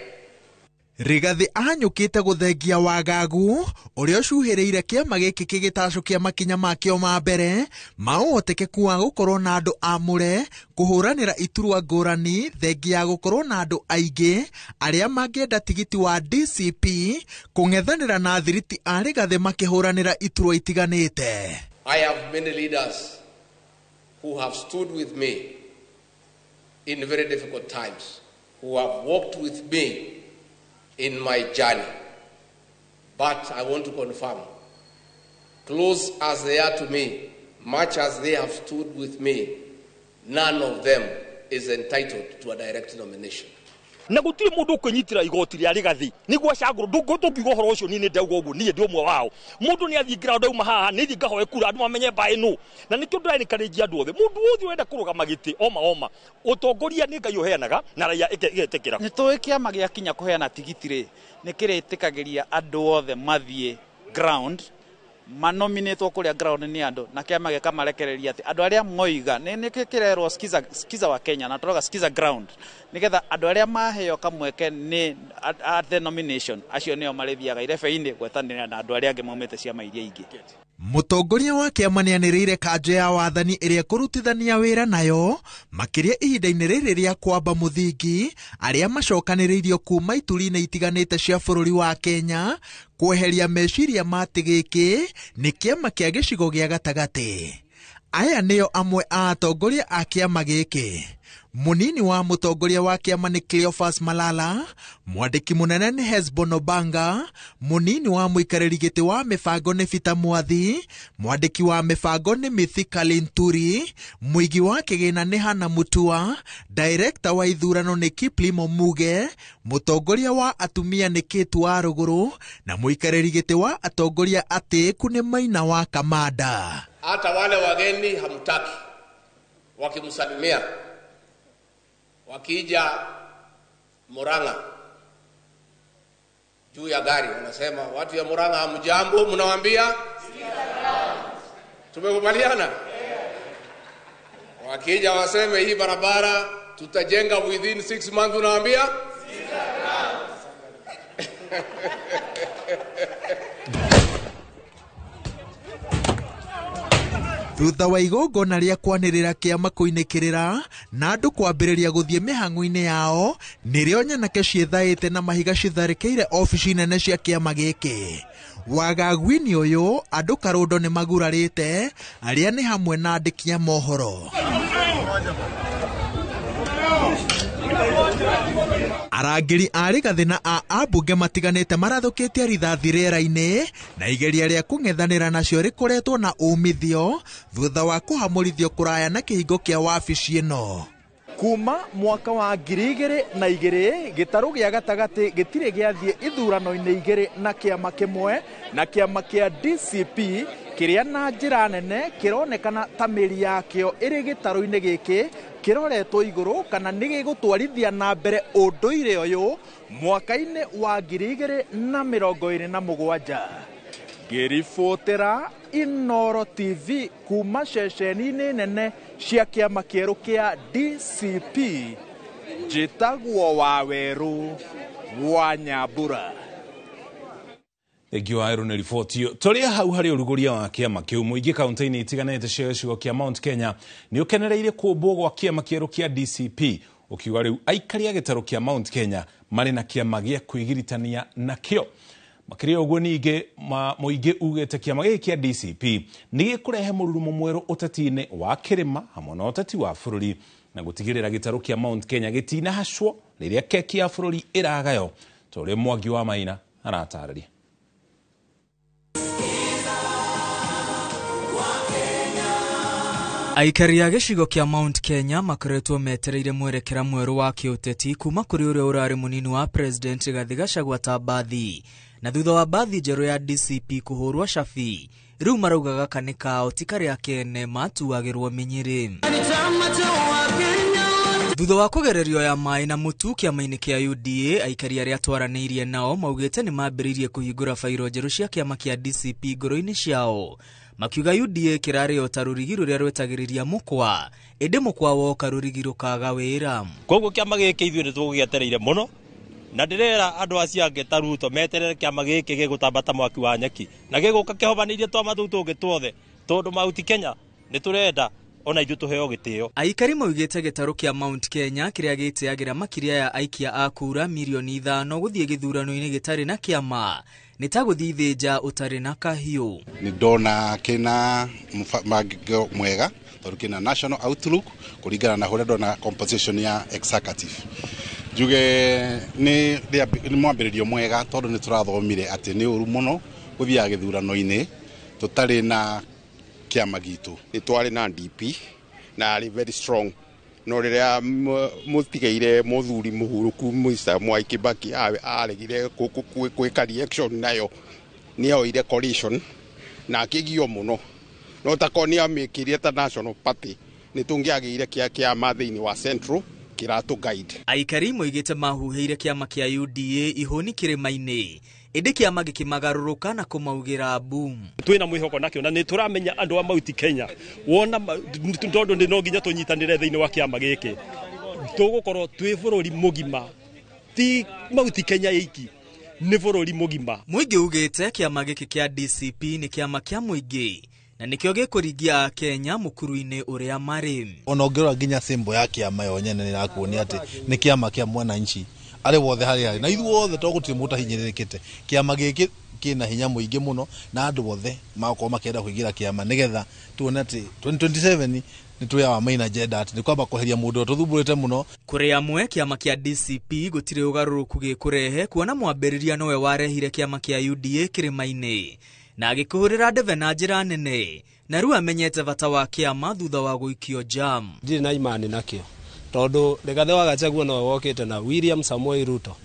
Rigathi ahanyũkĩte gũthengia wagagu ũrĩa ũcuhĩrĩire kĩama gĩkĩ kĩgĩtacũkia makinya makĩo ma mbere ma ũhotekeku wa gũkorwo na andũ amũre kũhũranĩra iturwa ngũrani, thengia ya gũkorwo na andũ aingĩ arĩa mangĩenda tigiti wa DCP kũng'ethanĩra na thiriti a Rigathi makĩhũranĩra iturwa itiganĩte. I have many leaders who have stood with me in very difficult times, who have walked with me in my journey. But I want to confirm, close as they are to me, much as they have stood with me, none of them is entitled to a direct nomination. Na gutiri mundu ukunyitira igoti ria Rigathi niguo acagurwo ndungiuga uhoro ucio ni ndauga uguo nie ndi umwe wao. Mundu ni athii ground auma haha ni thii ngahoe kura andu mamenye mbaĩ nu na nikio ndĩraencourage andu othe mundu wothe urenda kurugama giti oma oma utongoria ni Ngai uheanaga na raia igetikira. Ni tũĩ kĩama gĩakinya kũheana tigiti rĩ nĩ kĩrĩtĩkagĩria andũ othe mathiĩ ground manominatwo kũrĩa ground nĩ andũ na kĩama gĩkamarekereria atĩ andũ arĩa moiga nĩ kĩrerwo skiza wa Kenya na tũroga skiza ground nĩgetha andũ arĩa maheo kamweke nĩ at the nomination acio nĩo marĩthiaga irebe-inĩ gwetanĩra na andũ arĩa angĩ maumĩte ciama iria ingĩ. Mũtongoria wa kĩama nĩanĩrĩire kanjũ ya wathani ĩrĩa ĩkũrutithania wĩra nayo makĩria ihinda-inĩ rĩrĩ rĩa kwamba mũthingi arĩa macokanĩrĩirio kuma ituri-inĩ itiganĩte cia bũrũri wa Kenya kweheria meciria ma atĩ gĩkĩ nĩ kĩama kĩa gĩcigo gĩa gatagatĩ. Aya nĩo amwe a atongoria a kĩama gĩkĩ. Munini wa mũtongoria wa kĩama nĩ Cleophas Malala, mwandĩki mũnene nĩ Hesbon Obanga, munini wa mũikarĩri gĩtĩ wa mĩbango nĩ Peter Mwathi, mwandĩki wa mĩbango nĩ Mithika Linturi, mũigi wa kĩgĩna nĩ Hannah Mutua, director wa ithurano nĩ Kiplimo Muge, mũtongoria wa atumia nĩ Kate Warũgũrũ na mũikarĩri gĩtĩ wa atongoria atĩĩku nĩ Maina wa Kamanda. Hata wale wageni hamtaki wakimsalimia wakija Murang'a juu ya gari wanasema watu ya Murang'a hamjambo, mnawaambia tumekubaliana. Wakija waseme hii barabara tutajenga within 6 months, unawaambia Thutha wa igongona rĩa kwanĩrĩra kĩama kũinĩkĩrĩra na andũ kwambĩrĩria gũthiĩ mĩhang'o-inĩ yao, nĩrĩo nyanake ciĩthaĩte na mahiga citharĩkĩire obici nene cia kĩama gĩkĩ. Wagagu-inĩ ũyũ andũ karũndo nĩ magurarĩte, arĩa nĩ hamwe na andĩki a mohoro. Arangĩri a Rigathĩ na a ambunge matiganĩte marathũkĩtie rithathi rĩera-inĩ na igeria rĩa kũng'ethanĩra nacio rĩkoretwo na umithio thutha wa kũhamũrithio kũraya na kĩhingo kĩa wabici ĩno. Kuma mwaka wa 2002 gĩtarũ gĩa gatagatĩ gĩtirĩ gĩathiĩ ithurano-inĩ igĩrĩ na kĩama kĩmwe, na kĩama kĩa DCP kĩrĩa na njĩra nene kĩronekana ta mĩri yakĩo ĩrĩ gĩtarũ-inĩ gĩkĩ kĩroretwo igũrũ kana nĩ gĩgũtwarithia na mbere ũndũire ũyũ mwaka-inĩ wa 2027. Ngĩribotera Inooro TV kuma ceceni-inĩ nene cia kĩama kĩerũ kĩa DCP, njĩtagwo Wawerũ wa Nyambura. Thengiũ Wawerũ nĩ riboti ĩyo. Tũrĩ hau harĩ ũrugũria wa kĩama kĩu, mũingĩ kaunti-inĩ itiganĩte cia gĩcigo kĩa Mount Kenya nĩ ũkenereire kũmbwo gwa kĩama kĩerũ kĩa DCP, ũkiuga rĩu aikari a gĩtarũ kĩa Mount Kenya marĩ na kĩama gĩa kwĩgiritania nakĩo. Makĩria ũguo ningĩ mũingĩ ugĩte kĩama gĩkĩ kĩa DCP nĩ gĩkũrehe mũrurumo mwerũ ũteti-inĩ wa kĩrĩma hamwe na ũteti wa bũrũri na gũtigĩrĩra gĩtarũ kĩa Mount Kenya gĩtinahacwo rĩrĩa keki ya bũrũri ĩragaywo, ta ũrĩa Mwangi wa Maina aratarĩria. Aikari a gĩcigo kĩa Mount Kenya makoretwo metereire mwerekera mwerũ wa kĩũteti kuma kũrĩ ũrĩa ũrarĩ mũnini wa President Rigathĩ Gachagua ta Mbathi, na thutha wa mbathi njerũ ya DCP kũhũrwo cabi, rĩu marauga gaka nĩ kao ti karĩa kene matuagĩrwo mĩnyĩrĩ. Thutha wa kũgererio ya maĩ na mũtu kĩama-inĩ kĩa UDA, aikari arĩa twaranĩirie nao maugĩte nĩ mambĩrĩirie kũhingũra bairo njerũ cia kĩama kĩa DCP ngoro-inĩ ciao, makiuga UDA kĩrarĩ o ta rũrigi rũrĩa rwetagĩrĩria mũkwa, ĩndĩ mũkwa woka rũrigi rũkaga wĩra. Koguo kĩama gĩkĩ ithuĩ nĩ tũgũgĩetereire mũno, na ndĩrera andũ acio angĩ ta Ruto meterere kĩama gĩkĩ gĩgũtamba ta mwaki wa nyeki na gĩgũka kĩhobanĩirie twama tũu tũngĩ tuothe, tondũ Mount Kenya nĩ tũrenda ona ithuĩ tũheo gĩtĩo. Aikari maugĩte gĩtarũ kĩa Mount Kenya kĩrĩa gĩtĩagĩra makĩria ya aikia a kura mirioni 5 gũthiĩ gĩthurano-inĩ gĩtarĩ na kĩama nĩ ta gũthiĩ thĩnja ũtarĩ na kahiũ. Nĩ ndona kĩna mũbango mwega tondũ kĩna national outlook kũringana na ũrĩa ndona composition ya executive. Njuge nĩ mwambĩrĩrio mwega tondũ nĩ tũrathomire atĩ nĩ ũru mũno gũthiaga gĩthurano-inĩ tũtarĩ na kĩama gitũ. Nĩ twarĩ na DP na arĩ very strong, no rĩrĩa mũtigeire mũthuri mũhurũku Mr. Mwai Kibaki aregire gwĩka reaction nayo, nĩ oire coalition na akĩgio mũno, no takorwo nĩ amĩkĩrie ta National Party nĩ tũngĩagĩire kĩama thĩinĩ wa Central kĩratũ guide. Aikari moigĩte mahuhĩire kĩama kĩa UDA ihũni kĩrĩma-inĩ, ĩndĩ kĩama gĩkĩmagarũrũka na kũmaugĩra boom. Twĩna mwĩhoko nakĩo na nĩ tũramenya andũ a Mount Kenya wona tondũ nĩ no nginya tũnyitanĩre thĩinĩ wa kĩama gĩkĩ, tũgũkorwo twĩ bũrũri mũgima, ti Mount Kenya ĩiki, nĩ bũrũri mũgima. Mũingĩ ugĩte kĩama gĩkĩ kĩa DCP nĩ kĩama kĩa mũingĩ na nĩkĩo gĩkũringia Kenya mũkuru-inĩ ũrĩa marĩ. Ona ũngĩrora nginya symbol ya kĩama yo nyene nĩ ĩrakuonia atĩ nĩ kĩama kĩa mwananchi arĩ wothe harĩa arĩ, na ithuĩ othe to gũtirĩ mũndũ ũtahinyĩrĩrĩkĩte. Kĩama gĩkĩ kĩna hinya mũingĩ mũno na andũ othe magakorwo makĩenda kũingĩra kĩama nĩgetha tuone atĩ 2027 nĩ twĩ our main agenda atĩ nĩ kwamba kweheria mũndũ ũrĩa tũthumbũrĩte mũno. Kũrĩ amwe kĩama kĩa DCP gũtirĩ ũgarũrũku gĩkũrehe kuona mwambĩrĩria nowe warehire kĩama kĩa UDA kĩrĩma-inĩ na agĩkũhũrĩra ndebe na njĩra nene, na rĩu amenyete bata wa kĩama thutha wa gũikio jam. Ndirĩ na imani nakĩo tondũ Rigathĩ wa Gachagua nowe wokĩte na William Samoei Ruto,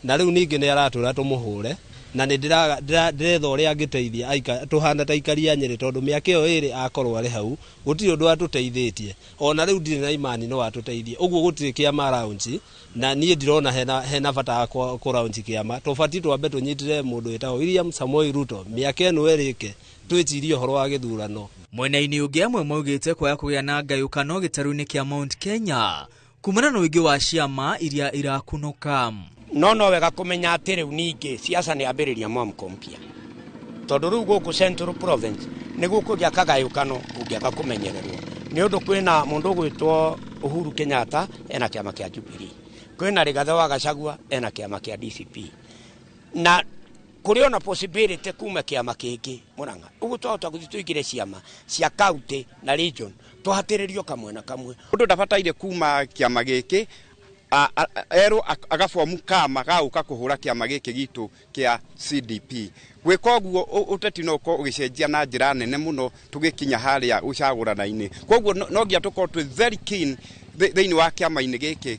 na rĩu ningĩ nĩ aratũra tũmũhũre, na nĩ ndĩretha ũrĩa angĩteithia tũhana ta aikari a Nyĩrĩ, tondũ mĩaka ĩyo ĩrĩ akorwo arĩ hau gũtirĩ ũndũ atũteithĩtie. Ona rĩu ndirĩ na imani no atũteithie, ũguo gũtirĩ kĩama launch, na niĩ ndirona hena bata wa kũ launch kĩama. Tũbatiĩ twambe tũnyitĩre mũndũ wĩtagwo William Samoei Ruto mĩaka ĩno ĩrĩke, twĩcirie ũhoro wa gĩthurano. Mwena-inĩ ũngĩ amwe maugĩte kwaga kũgĩa na ngayũkano gĩtarũ-inĩ kĩa Mount Kenya kumana na ũingĩ wa ciama iria irakunũka. No wega kũmenya atĩ rĩu ningĩ siasa nĩ ambĩrĩria mwamko mpya, tondũ rĩu gũkũ Central Province Nĩ gũkũgĩa kagayũkano kũngĩaga kũmenyererwo nĩ ũndũ kwĩna mũndũ ũgwĩtwo Uhuru Kenyatta ena kĩama kĩa Jubilee, kwĩna Rigathĩ wa Gachagua ena kĩama kĩa DCP, na kũrĩ ona possibility kuma kĩama kĩngĩ Murang'a. Ũguo twahota gũthiĩ tũingĩre ciama cia county na region tũhatĩrĩrio kamwe na kamwe. Mũndũ ndabataire kuma kĩama gĩkĩ erwo agabomu kama gagũka kũhũra kĩama gĩkĩ gitũ kĩa CDP. Gwĩka ũguo ũteti no ũkorwo ũgĩcenjia na njĩra nene mũno tũgĩkinya harĩa ũcagũrana-inĩ. Koguo no nginya tũkorwo twĩ very keen thĩinĩ wa kĩama-inĩ gĩkĩ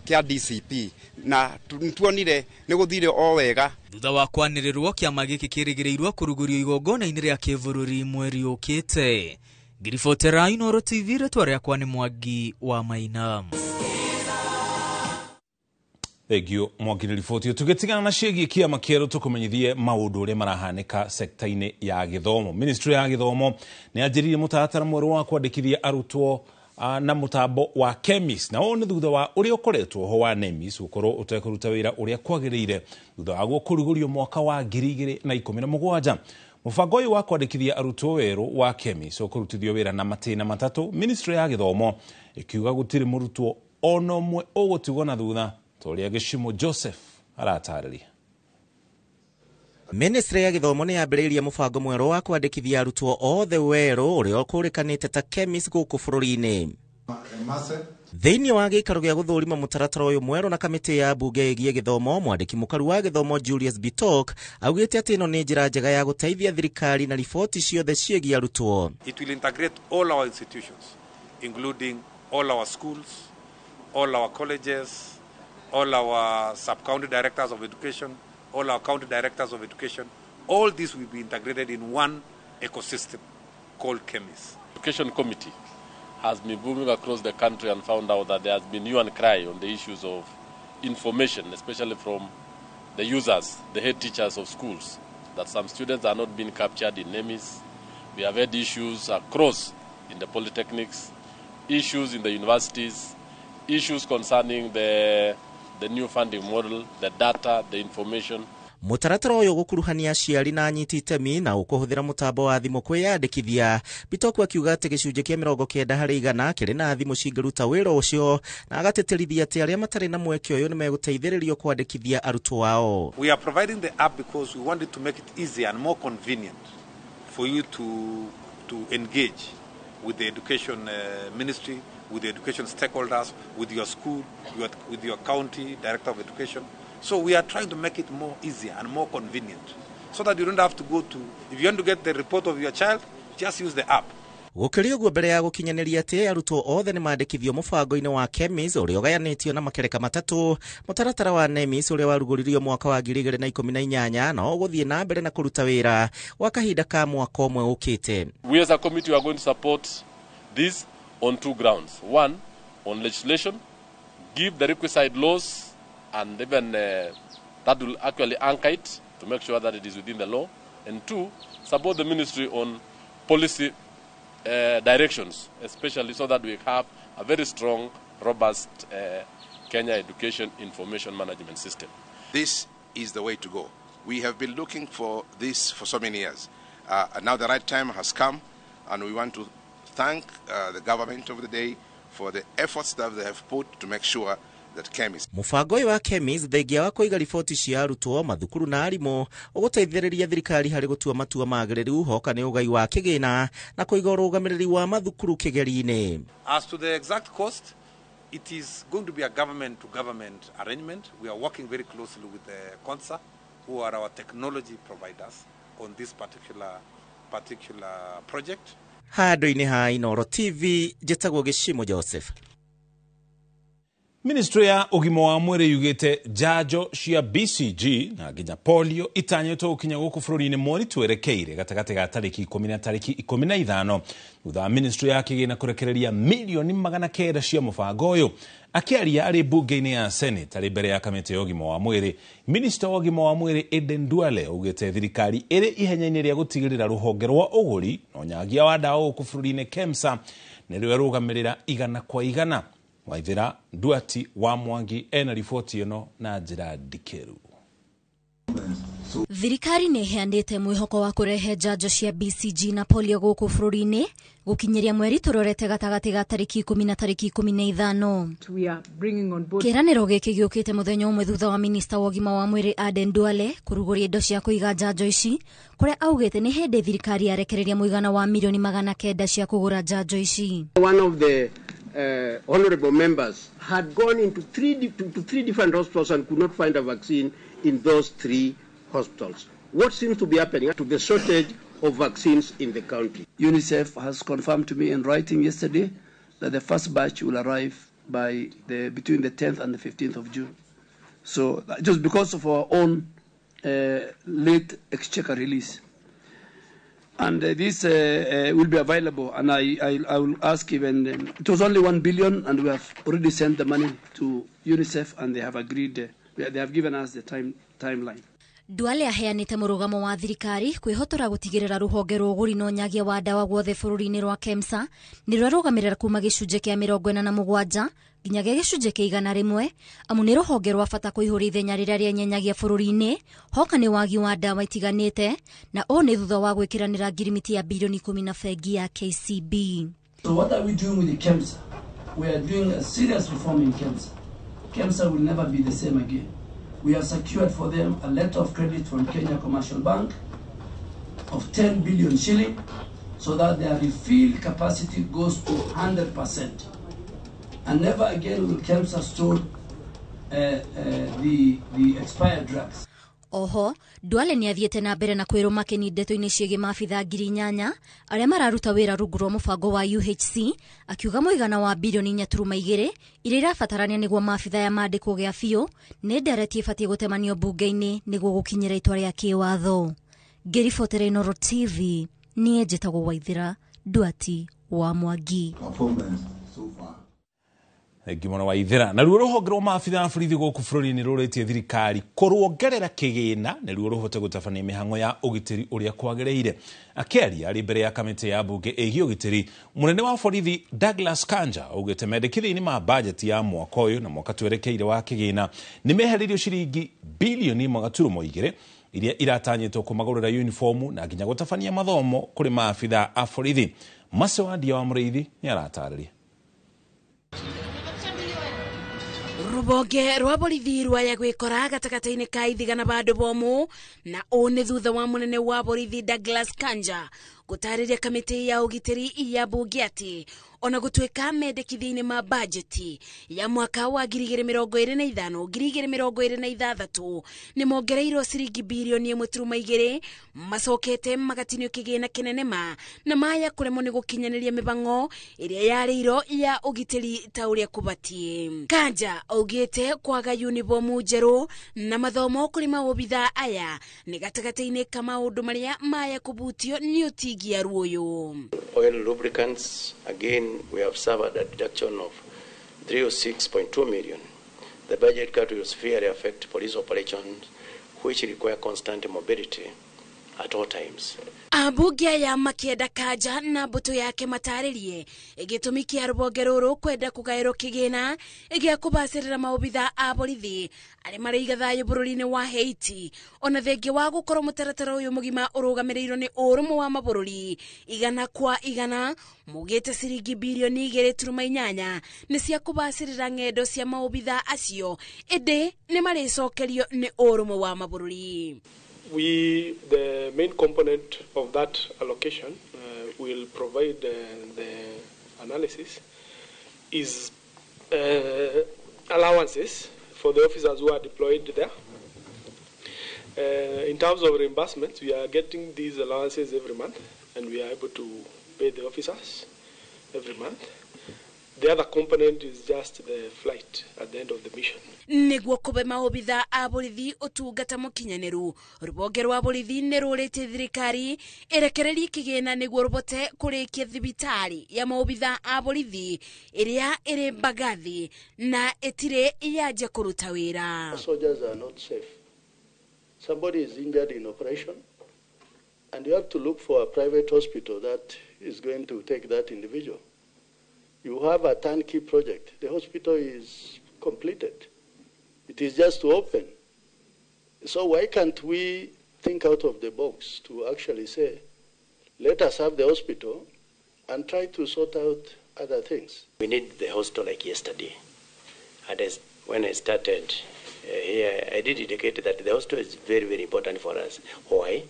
kĩa DCP, na tuonire nĩ gũthire o wega. Thutha wa kwanĩrĩrwo kĩama gĩkĩ kĩrĩgĩrĩirwo kũrugũrio igongona-inĩ rĩa kĩbũrũri mweri ũkĩte. Ngiribotera Inooro TV, rĩtwa rĩakwa nĩ Mwangi wa Maina. Thengio Mwangi nĩ riboti. Tũgĩtigana na ciĩgiĩ kĩama kĩerũ tũkũmenyithie maũndũ ũrĩa marahanĩka sekta-inĩ ya gĩthomo. Ministry ya gĩthomo nĩ yanjĩrĩirie mũtaratara mwerũ wa kwandĩkithia arutwo na mũtambo wa KEMIS, na ũũ nĩ thutha wa ũrĩa ũkoretwo ho wa NEMIS gũkorwo ũtekũruta wĩra ũrĩa kwagĩrĩire thutha waguo kũrugũrio mwaka wa 2017. Mũbango ũyũ wa kwandĩkithia arutwo werũ wa KEMIS ũkũrutithio wĩra na matĩna matatũ. Ministry ya gĩthomo ĩkiuga gũtirĩ mũrutwo ona ũmwe ũgũtigwo na thutha, ta ũrĩa Gĩcimo Joseph aratarĩria. Ministry ya gĩthomo nĩ yambĩrĩirie mũbango mwerũ wa kwandĩkithia arutwo othe werũ ũrĩa ũkũrĩkanĩte ta KEMIS gũkũ bũrũri-inĩ. Thĩinĩ wa gĩikaro gĩa gũthũrima mũtaratara ũyũ mwerũ na kamĩtĩ ya mbunge ĩgiĩ gĩthomo, mwandĩki mũkaru wa gĩthomo Julius Bitok augĩte atĩ ĩno nĩ njĩra njega ya gũteithia thirikari na riboti ciothe ciĩgiĩ arutwo. It will integrate all our institutions, including all our schools, all our colleges, all our sub-county directors of education, all our county directors of education. All this will be integrated in one ecosystem called KEMIS. Education Committee has been moving across the country and found out that there has been hue and cry on the issues of information, especially from the users, the head teachers of schools, that some students are not being captured in NEMIS. We have had issues across in the polytechnics, issues in the universities, issues concerning the new funding model, the data, the information. Mũtaratara ũyũ ũgũkuruhania aciari na anyiti itemi na ũkũhũthĩra mũtambo wa thimũ kwĩyandĩkithia. Bitoku akiuga atĩ gĩcunjĩ kĩa 90% kĩrĩ na thimũ cingĩruta wĩra ũcio, na agatĩtĩrithia atĩ arĩa matarĩ na mweke ũyũ nĩmegũteithĩrĩrio kwandĩkithia arutwo ao. We are providing the app because we wanted to make it easier and more convenient for you to engage with the education ministry, with the education stakeholders, with your school, with your county director of education. So we are trying to make it more easier and more convenient so that you don't have to go to, if you want to get the report of your child, just use the app. Gũkĩrĩ ũguo mbere ya gũkinyanĩria atĩ arutwo othe nĩ mandĩkithio mũbango-inĩ wa KEMIS ũrĩa ũgayanĩtio na makereka matatũ, mũtaratara wa NEMIS ũrĩa warugũririo mwaka wa 2018 no ũgũthiĩ na mbere na kũruta wĩra gwa kahinda ka mwaka ũmwe ũkĩte. We as a committee are going to support this on two grounds. One, on legislation, give the requisite laws and even that will actually anchor it to make sure that it is within the law. And two, support the ministry on policy directions, especially so that we have a very strong, robust Kenya Education Information Management System. This is the way to go. We have been looking for this for so many years. And now the right time has come, and we want to thank the government of the day for the efforts that they have put to make sure that KEMIS. Mũbango ũyũ wa KEMIS thengia wa kũiga riboti cia arutwo mathukuru na arimũ ũgũteithĩrĩria thirikari harĩ gũtua matua magĩrĩru hoka nĩ ũgai wa kĩgĩna na kũiga ũrũgamĩrĩri wa mathukuru kĩgeri-inĩ. As to the exact cost, it is going to be a government to government arrangement. We are working very closely with the CONSA, who are our technology providers on this particular project. Handũ-inĩ ha Inooro TV, njĩtagwo Gĩcimo Joseph. Ministry ya ũgima wa mwĩrĩ yugĩte njanjo cia BCG na nginya polio itanyĩtwo gũkinya gũkũ bũrũri-inĩ mweri twerekeire gatagatĩ ga tarĩki 10 na tarĩki 15 thutha wa ministry ya kĩgĩna kũrekereria milioni 900 cia mũbango ũyũ. Akĩaria arĩ mbunge-inĩ ya Senate arĩ mbere ya kamĩtĩ ya ũgima wa mwĩrĩ, Minister wa ũgima wa mwĩrĩ Aden Duale augĩte thirikari ĩrĩ ihenya-inĩ rĩa gũtigĩrĩra rũhonge rwa ũgũri na ũnyagia wa ndawa gũkũ bũrũri-inĩ KEMSA nĩrĩo rũgamĩrĩra 100 kwa 100. Waithira Duati wa Mwangi ena riboti ĩno na njĩra ndikĩru. Thirikari nĩ ĩheanĩte mwĩhoko wa kũrehe njanjo cia BCG na polio gũkũ bũrũri-inĩ gũkinyĩria mweri tũrorete gatagatĩ ga tarĩki 10 na tarĩki 15. Kĩranĩro gĩkĩ gĩũkĩte mũthenya ũmwe thutha wa minista wa ũgima wa mwĩrĩ Aden Duale kũrugũria indo cia kũiga njanjo ici, kũrĩa augĩte nĩ hĩndĩ thirikari yarekereria mũigana wa mirioni 900 cia kũgũra njanjo ici. One of the honorable members had gone into three different hospitals and could not find a vaccine in those three hospitals. What seems to be happening to the shortage of vaccines in the country? UNICEF has confirmed to me in writing yesterday that the first batch will arrive by between the 10th and the 15th of June. So just because of our own late exchequer release. And this will be available, and I will ask even, it was only 1 billion, and we have already sent the money to UNICEF, and they have agreed, they have given us the timeline. Duale aheanĩte mũrũgamo wa thirikari kwĩhotora gũtigĩrĩra rũhonge rwa ũgũri na ũnyagia wa ndawa guothe bũrũri-inĩ rwa KEMSA nĩ rwarũgamĩrĩra kuma gĩcunjĩ kĩa 47 nginya gĩa gĩcunjĩ kĩa 100, amu nĩ rũhonge rwa bata kũihũria ithenya rĩrĩa rĩenyenyagia bũrũri-inĩ hoka nĩ wagi wa ndawa itiganĩte, na ũũ nĩ thutha wa gwĩkĩranĩra ngirimiti ya bilioni 10 na bengi ya KCB. So what are we doing with the KEMSA? We are doing a serious reform in KEMSA. KEMSA will never be the same again. We have secured for them a letter of credit from Kenya Commercial Bank of 10 billion shilling so that their refill capacity goes to 100%. And never again will KEMSA store the expired drugs. Oho, Duale nĩ athiĩte na mbere na kwĩrũma kĩni ndeto-inĩ ciĩgiĩ maabitha 8,000 arĩa mararuta wĩra rungu rwa mũbango wa UHC, akiuga mũigana wa bilioni 4.2 iria irabatarania nĩguo maabitha ya mandĩkwo gĩa biũ nĩ ndereti ĩbatiĩ gũtemanio mbunge-inĩ nĩguo gũkinyĩra itua rĩa kĩwatho. Ngĩribotera Inooro TV, niĩ njĩtagwo Waithĩra Nduati wa Mwangi. Thengiũ mũno Waithĩra. Naruo rũhonge rwa maabitha a borithi gũkũ bũrũri-inĩ rũrĩtie thirikari kũruongerera kĩgĩna nĩruo rũhote gũtabania mĩhang'o ya ũgitĩri ũrĩa kwagĩrĩire. Akĩaria arĩ mbere ya kamĩtĩ ya mbunge ĩgiĩ ũgitĩri, mũnene wa borithi Douglas Kanja augĩte mendekithia-inĩ ma bajeti ya mwaka ũyũ na mwaka twerekeire wa kĩgĩna nĩ mehereirio ciringi bilioni 1.2 iria iratanyĩtwo kũmagũrĩra uniformu na nginya gũtabania mathomo kũrĩ maabitha a borithi. Mace wa Ndia wa Mũrĩithi nĩ aratarĩria. Rũhonge rwa borithi rwaya gwĩkora gatagatĩ-inĩ ka ithiga na bandũ bomu, na ũũ nĩ thutha wa mũnene wa borithi Douglas Kanja gũtarĩria kamĩtĩ ya ũgitĩri ya mbunge atĩ ona gũtuĩka mendekithia-inĩ ma bajeti ya mwaka wa 2025 2026 nĩ mongereirwo ciringi bilioni 1.2, macokete magatinio kĩgĩna kĩnene ma na maya kũremwo nĩ gũkinyanĩria mĩbango ĩrĩa yarĩirwo ya ũgitĩri ta ũrĩa kũbatiĩ. Kanja augĩte kwaga unibomu njerũ na mathomo kũrĩ maobitha aya nĩ gatagatĩ-inĩ ka maũndũ marĩa maya kũbutio nĩ ũtingia ruoyo. Oil lubricants, again, we have suffered a deduction of 306.2 million. The budget cut will severely affect police operations, which require constant mobility at all times. Ambunge aya makĩenda Kanja na mbũtũ yake matarĩrie gĩtũmi kĩa rũhonge rũrũ kwenda kũgaĩrwo kĩgĩna gĩa kũbacĩrĩra maobitha a borithi arĩa maraiga thayũ bũrũri-inĩ wa Haiti, ona thengia wa gũkorwo mũtaratara ũyũ mũgima ũrũgamĩrĩirwo nĩ ũrũmwe wa mabũrũri 100 kwa 100, mugĩte ciringi bilioni 2.8 nĩ cia kũbacĩrĩra ng'endo cia maobitha acio, ĩndĩ nĩ marĩcokerio nĩ ũrũmwe wa mabũrũri. The main component of that allocation will provide the analysis is allowances for the officers who are deployed there. In terms of reimbursements, we are getting these allowances every month, and we are able to pay the officers every month. The other component is just the flight at the end of the mission. Nĩguo kũbe maobitha a borithi ũtungata mũkinyanĩru, rũhonge rwa borithi nĩ rũrĩtie thirikari ĩrekererie kĩgĩna nĩguo rũbote kũrĩkia thibitarĩ ya maobitha a borithi ĩrĩa ĩrĩ Mbagathi na ĩtirĩ yanjia kũruta wĩra. Soldiers are not safe. Somebody is injured in operation and you have to look for a private hospital that is going to take that individual. You have a turnkey project. The hospital is completed. It is just to open. So why can't we think out of the box to actually say, let us have the hospital and try to sort out other things. We need the hospital like yesterday. And as when I started here, I did indicate that the hospital is very, very important for us. Why?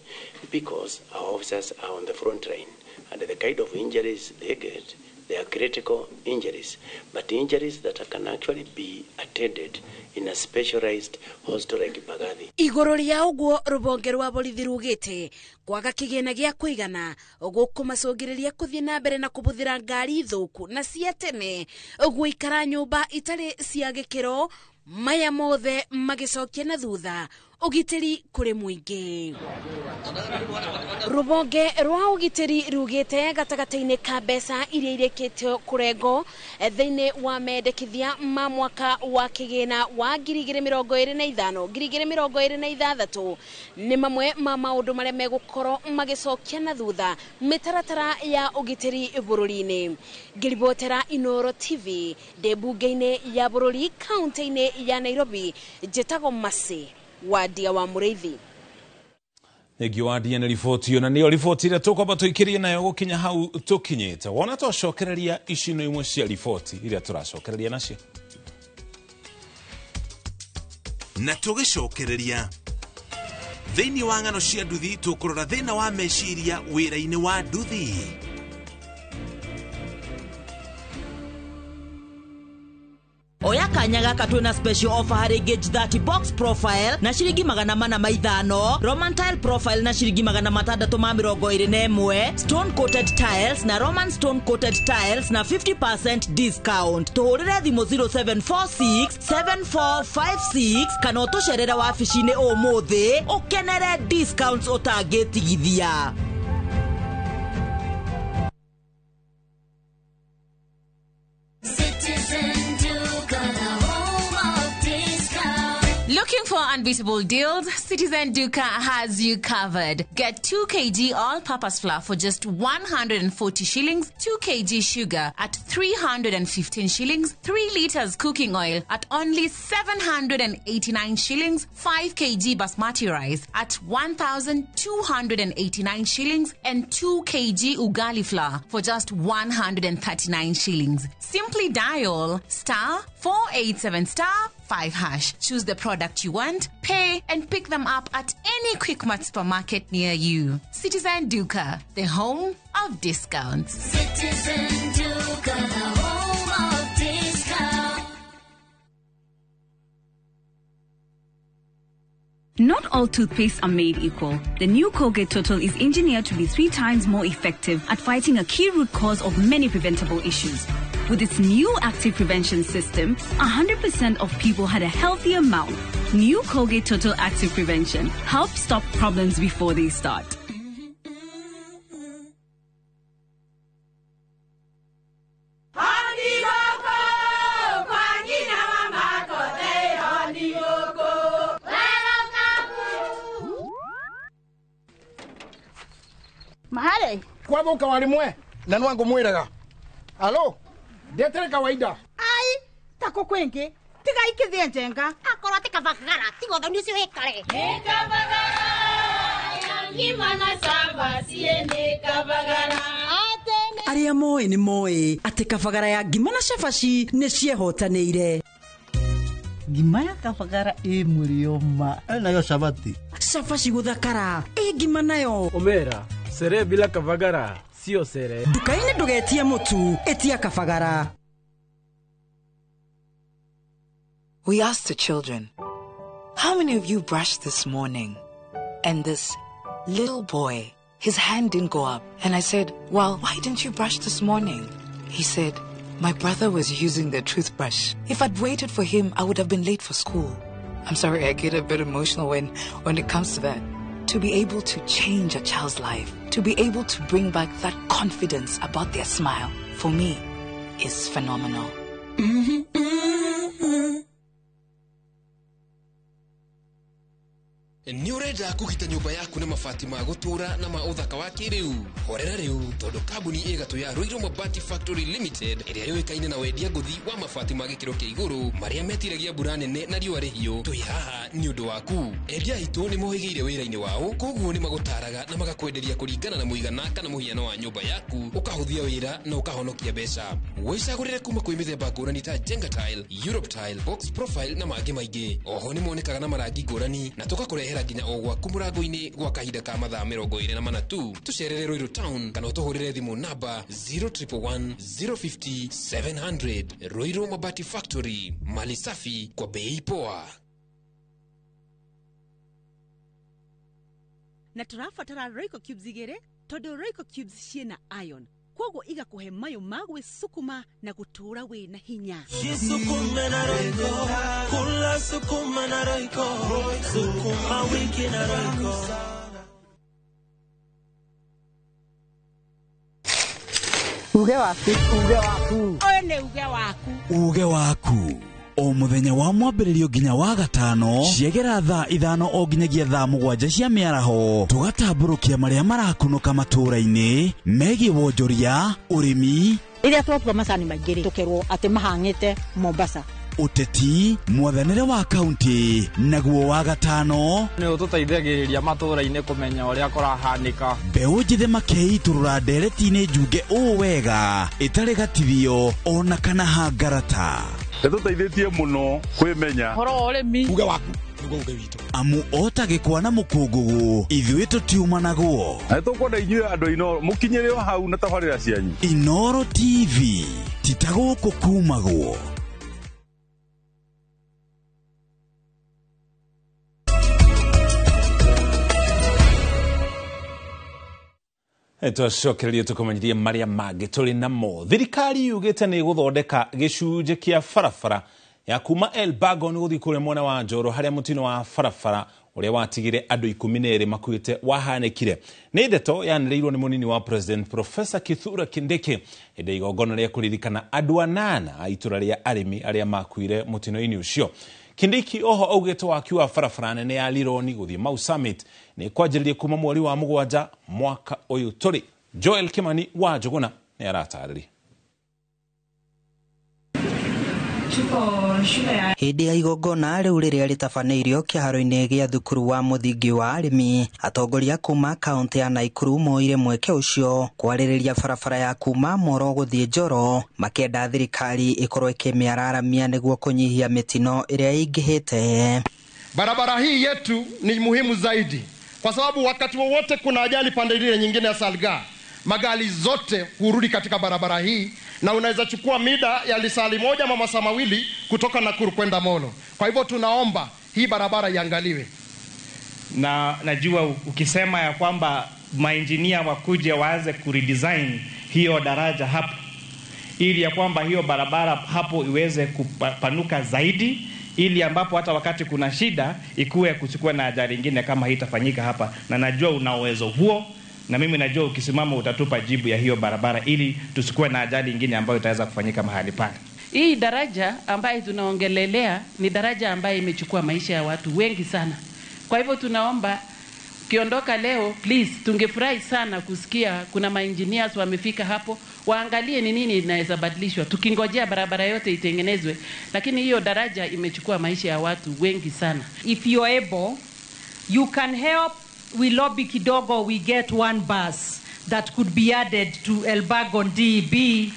Because our officers are on the front line, and the kind of injuries they get, they are critical injuries, but injuries that can actually be attended in a specialized hospital like Mbagathi. Igũrũ rĩa ũguo rũhonge rwa borithi rugĩte kwaga kĩgĩna gĩa kũigana gũkũmacũngĩrĩria kũthiĩ na mbere na kũbũthĩra ngari thũku na cia tene gũikara nyũmba itarĩ cia gĩkĩro maya mothe magĩcokia na thutha ũgitĩri kũrĩ mũingĩ. Rũhonge rwa ũgitĩri rugĩte gatagatĩ-inĩ ka mbeca iria irĩkĩtio kũrengo thĩinĩ wa mendekithia ma mwaka wa kĩgĩna wa 2025 2026 nĩ mamwe ma maũndũ marĩa megũkorwo magĩcokia na thutha mĩtaratara ya ũgitĩri bũrũri-inĩ. Ngĩribotera Inoro TV ndĩ mbunge-inĩ ya bũrũri kaunti-inĩ ya Nairobi, njĩtagwo Mercy Wadia wa Mũrĩithi. Thengiũ Wadia nĩ riboti ĩyo, na nĩyo riboti ĩrĩa tũkwamba tũikĩrie nayo gũkinya hau tũkinyĩte. Wona twacokereria ici nĩ imwe cia riboti iria tũracokereria nacio. Na tũgĩcokereria thĩinĩ wa ng'ano cia nduthi, tũkũrora thĩna wa meciria wĩra-inĩ wa nduthi. Oya kanya gaka twina special offer harĩ Gauge 30 box profile na ciringi 405, Roman tile profile na ciringi 621, stone coated tiles na Roman stone coated tiles na 50% discount. Tũhũrĩre thimũ 0746 7456 kana ũtũcerere wabici-inĩ ũmũthĩ ũkenere discounts ũtangĩtigithia. Looking for unbeatable deals? Citizen Duka has you covered. Get 2 kg all-purpose flour for just 140 shillings, 2 kg sugar at 315 shillings, 3 liters cooking oil at only 789 shillings, 5 kg basmati rice at 1,289 shillings, and 2 kg ugali flour for just 139 shillings. Simply dial *487*5#. Choose the product you want, pay, and pick them up at any Quickmart supermarket near you. Citizen Duka, the home of discounts. Citizen Duka, the home of discounts. Not all toothpastes are made equal. The new Colgate Total is engineered to be 3 times more effective at fighting a key root cause of many preventable issues. With its new active prevention system, 100% of people had a healthier mouth. New Colgate Total Active Prevention helps stop problems before they start. Mahare kwathuka warimwe na nwangu mwiraga alo ndetere kawaida ai tako kwingi tiga ikithie njenga akorwo ti kabagara tiga uthoni ucio wikare ni kabagara ngima na cabaci ni kabagara. Arĩa moĩ nĩ moĩ atĩ kabagara ya ngima na cabaci nĩ ciehotanĩire. Ngima ya kabagara ĩ mũrĩo ma nayo cabaci cabaci gũthakara ĩ ngima nayo omera sere bila kabagara sio sere. Nduka-inĩ ndũgetie mũtu, ĩtia kabagara. We asked the children, how many of you brushed this morning? And this little boy, his hand didn't go up. And I said, well, why didn't you brush this morning? He said, my brother was using the toothbrush. If I'd waited for him, I would have been late for school. I'm sorry, I get a bit emotional when it comes to that. To be able to change a child's life, to be able to bring back that confidence about their smile, for me, is phenomenal. Nĩ ũrenda kũgita nyũmba yaku na mabati ma gũtũũra na ma ũthaka wa kĩrĩu? Horera rĩu tondũ kambuni ĩgatũ ya Ruiru Mabati Factory Limited ĩrĩa yũĩkaine na wendia ngũthi wa mabati ma gĩkĩro kĩa igũrũ marĩa metiragia mbura nene na riũa rĩhiũ, twĩ haha nĩ ũndũ waku. Endia aitũ nĩ mohĩgĩire wĩra-inĩ wao, koguo nĩ magũtaraga na magakwenderia kũringana na mũigana kana mũhiano wa nyũmba yaku, ũkahũthia wĩra na ũkahonokia mbeca. Wĩcagũrĩre kuma kwĩ mĩthemba ngũrani ta Jenga Tile, Europe Tile, Box Profile na mangĩ maingĩ. Oho nĩ monekaga na marangi ngũrani na tũgakũrehera nginya o gwaku mũrango-inĩ gwa kahinda ka mathaa 24 tu. Tũcerere Ruiru Town kana ũtũhũrĩre thimũ namba 0111 050 700. Ruiru Mabati Factory, mali safi kwa bei poa. Na tũrabatara Royco cubes igĩrĩ tondũ Royco cubes ciĩna iron, koguo igakũhe mayũ ma gwĩcukuma na gũtũũra wĩna hinya. Jisukume na Royco, kula sukuma na Royco, sukuma wiki na Royco. Uge waku, uge waku. Ũyũ nĩ uge waku. Uge waku. O muthenya wa mwambĩrĩrio nginya wa gatano ciegera thaa 5 o nginyagia thaa 7 cia mĩaraho, tũgatambũrũkia marĩa marakunũka matũũra-inĩ megiĩ wonjoria, ũrĩmi, rĩrĩa twatua macani maingĩ rĩ, tũkerwo atĩ mahang'ĩte Mombasa, ũteti, mwathanĩre wa kaunti, naguo wa gatano nĩ ũtũteithagĩrĩria matũũra-inĩ kũmenya ũrĩa kũrahanĩka. Mbeũ njĩthĩ makeitũrũra ndereti-inĩ njunge ũũ wega ĩtarĩ gatithio ona kana hangarata. Nĩtũteithĩtie mũno kwĩmenya ũhoro wa ũrĩmi. Uge waku nĩguo uge witũ. Amu ota gĩkwa na mũkũngũgũ ithuĩ tũtiumanagwo. Na nĩtũkwenda inyuĩ andũ a Inooro mũkinyĩre o hau na tabarĩra cianyu. Inooro TV ti ta gũkũ kumagwo. Twacokererie tũkũmenyerie marĩa mangĩ tũrĩ namo. Thirikari yugĩte nĩ ĩgũthondeka gĩcunjĩ kĩa barabara ya kuma Elbagon gũthiĩ kũrĩa mwena wa Njoro harĩa mũtino wa barabara ũrĩa watigire andũ 12 makuĩte wahanĩkire. Nĩ ndeto yanĩrĩirwo nĩ mũnini wa President Professor Kithure Kindiki hĩndĩ ya igongona rĩa kũririkana andũ 8 a itũra rĩa arĩmi arĩa makuire mũtino-inĩ ũcio. Kindiki oho augĩte waki wa barabara nene ya Lironi gũthiĩ Mau Summit nĩ kwanjĩrĩria kuma mweri wa 7 mwaka ũyũ tũrĩ. Joel Kimani wa Njũgũna nĩ aratarĩria. Hĩndĩ ya igongona rĩu rĩrĩa rĩtabanĩirio kĩharo-inĩ gĩa thukuru wa mũthingi wa arĩmi, atongoria kuma kaunti ya Naikuru moire mweke ũcio kwarĩrĩria barabara ya kuma Moro gũthiĩ Njoro, makĩenda thirikari ĩkorwo ĩkĩmĩararamia nĩguo kũnyihia mĩtino ĩrĩa ĩingĩhĩte. Barabara hii yetu ni muhimu zaidi kwa sababu wakati wowote kuna ajali pande ile nyingine ya Salga, magari zote hurudi katika barabara hii na unaweza chukua mida ya lisali moja ama masaa mawili kutoka Nakuru kwenda Molo. Kwa hivyo tunaomba hii barabara iangaliwe. Na najua ukisema ya kwamba maengineer wakuje waanze kuredesign hiyo daraja hapo ili ya kwamba hiyo barabara hapo iweze kupanuka zaidi, ili ambapo hata wakati kuna shida ikuwe kuchukua na ajali nyingine kama hii itafanyika hapa. Na najua una uwezo huo, na mimi najua ukisimama utatupa jibu ya hiyo barabara ili tusikuwe na ajali nyingine ambayo itaweza kufanyika mahali pale. Hii daraja ambayo tunaongelelea ni daraja ambayo imechukua maisha ya watu wengi sana. Kwa hivyo tunaomba ukiondoka leo, please, tungefurahi sana kusikia kuna ma-engineers wamefika hapo, waangalie ni nini inaweza badilishwa. Tukingojea barabara yote itengenezwe, lakini hiyo daraja imechukua maisha ya watu wengi sana. If you are able, you can help. We lobby kidogo, we get one bus that could be added to Elbagon DEB,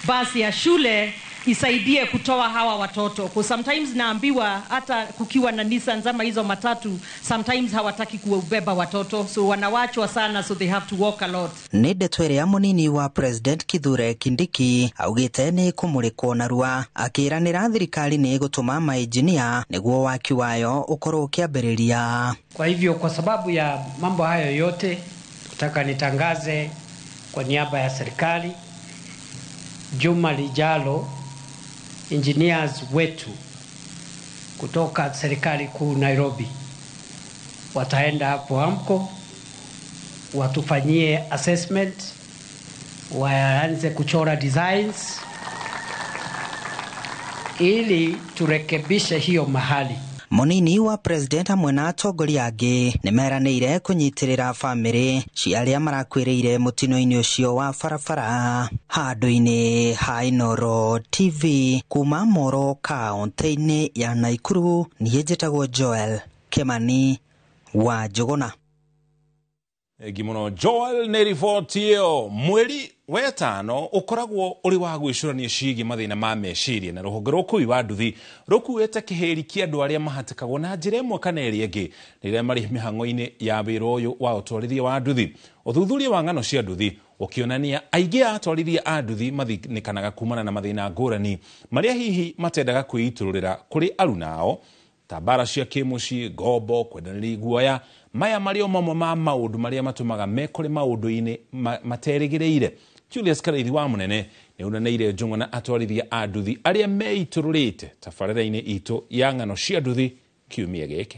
bus ya shule isaidie kutoa hawa watoto. Kwa sometimes naambiwa hata kukiwa na Nissan zama hizo matatu, sometimes hawataki kuubeba watoto, so wanawachwa sana, so they have to walk a lot. Nĩ ndeto ĩrĩa mũnini wa President Kithure Kindiki augĩte nĩ kũmũrĩkwo narua, akĩranĩra thirikari nĩ ĩgũtũma mainjinia nĩguo waki wayo ũkorwo ũkĩambĩrĩria. Kwa hivyo kwa sababu ya mambo hayo yote, nataka nitangaze kwa niaba ya serikali, juma lijalo engineers wetu kutoka serikali kuu Nairobi wataenda hapo AMCO watufanyie assessment, waanze kuchora designs ili turekebishe hiyo mahali. Mũnini wa president hamwe na atongoria angĩ nĩmeranĩire kũnyitĩrĩra bamĩrĩ cia arĩa marakuĩrĩire mũtino-inĩ ũcio wa barabara. Handũ-inĩ ha Inooro TV kuma Moro kaũntĩ-inĩ ya Naikuru, niĩ njĩtagwo Joel Kimani wa Njũgũna. Thengi mũno Joel nĩ riboti ĩyo. Mweri wetano ũkoragwo ũrĩ wa gwĩcũrania ciĩgiĩ mathĩna ma meciria, na rũhonge rwa ũkui wa nduthi rũkuĩte kĩhĩri kĩa andũ arĩa mahatĩkagwo na njĩra ĩmwe kana ĩrĩa ĩngĩ rĩrĩa marĩ mĩhang'o-inĩ ya wĩra ũyũ wa ũtwarithia wa nduthi. Ũthuthuria wa ng'ano cia nduthi ũkĩonania aingĩ a atwarithia a nduthi mathinĩkanaga kumana na mathĩna ngũrani marĩa hihi matendaga kwĩitũrũrĩra kũrĩ aruna ao, ta mbara cia kĩmũciĩ, ngombo, kwendanĩria iguoya. Maya marĩ o mamwe ma maũndũ marĩa matũmaga mekore maũndũ-inĩ materĩgĩrĩire. Julius Karaithi wa Mũnene nĩ unanĩire njũng'wa na atwarithia a nduthi arĩa meitũrũrĩte tabarĩra-inĩ itũ ya ng'ano cia nduthi kiumia gĩkĩ.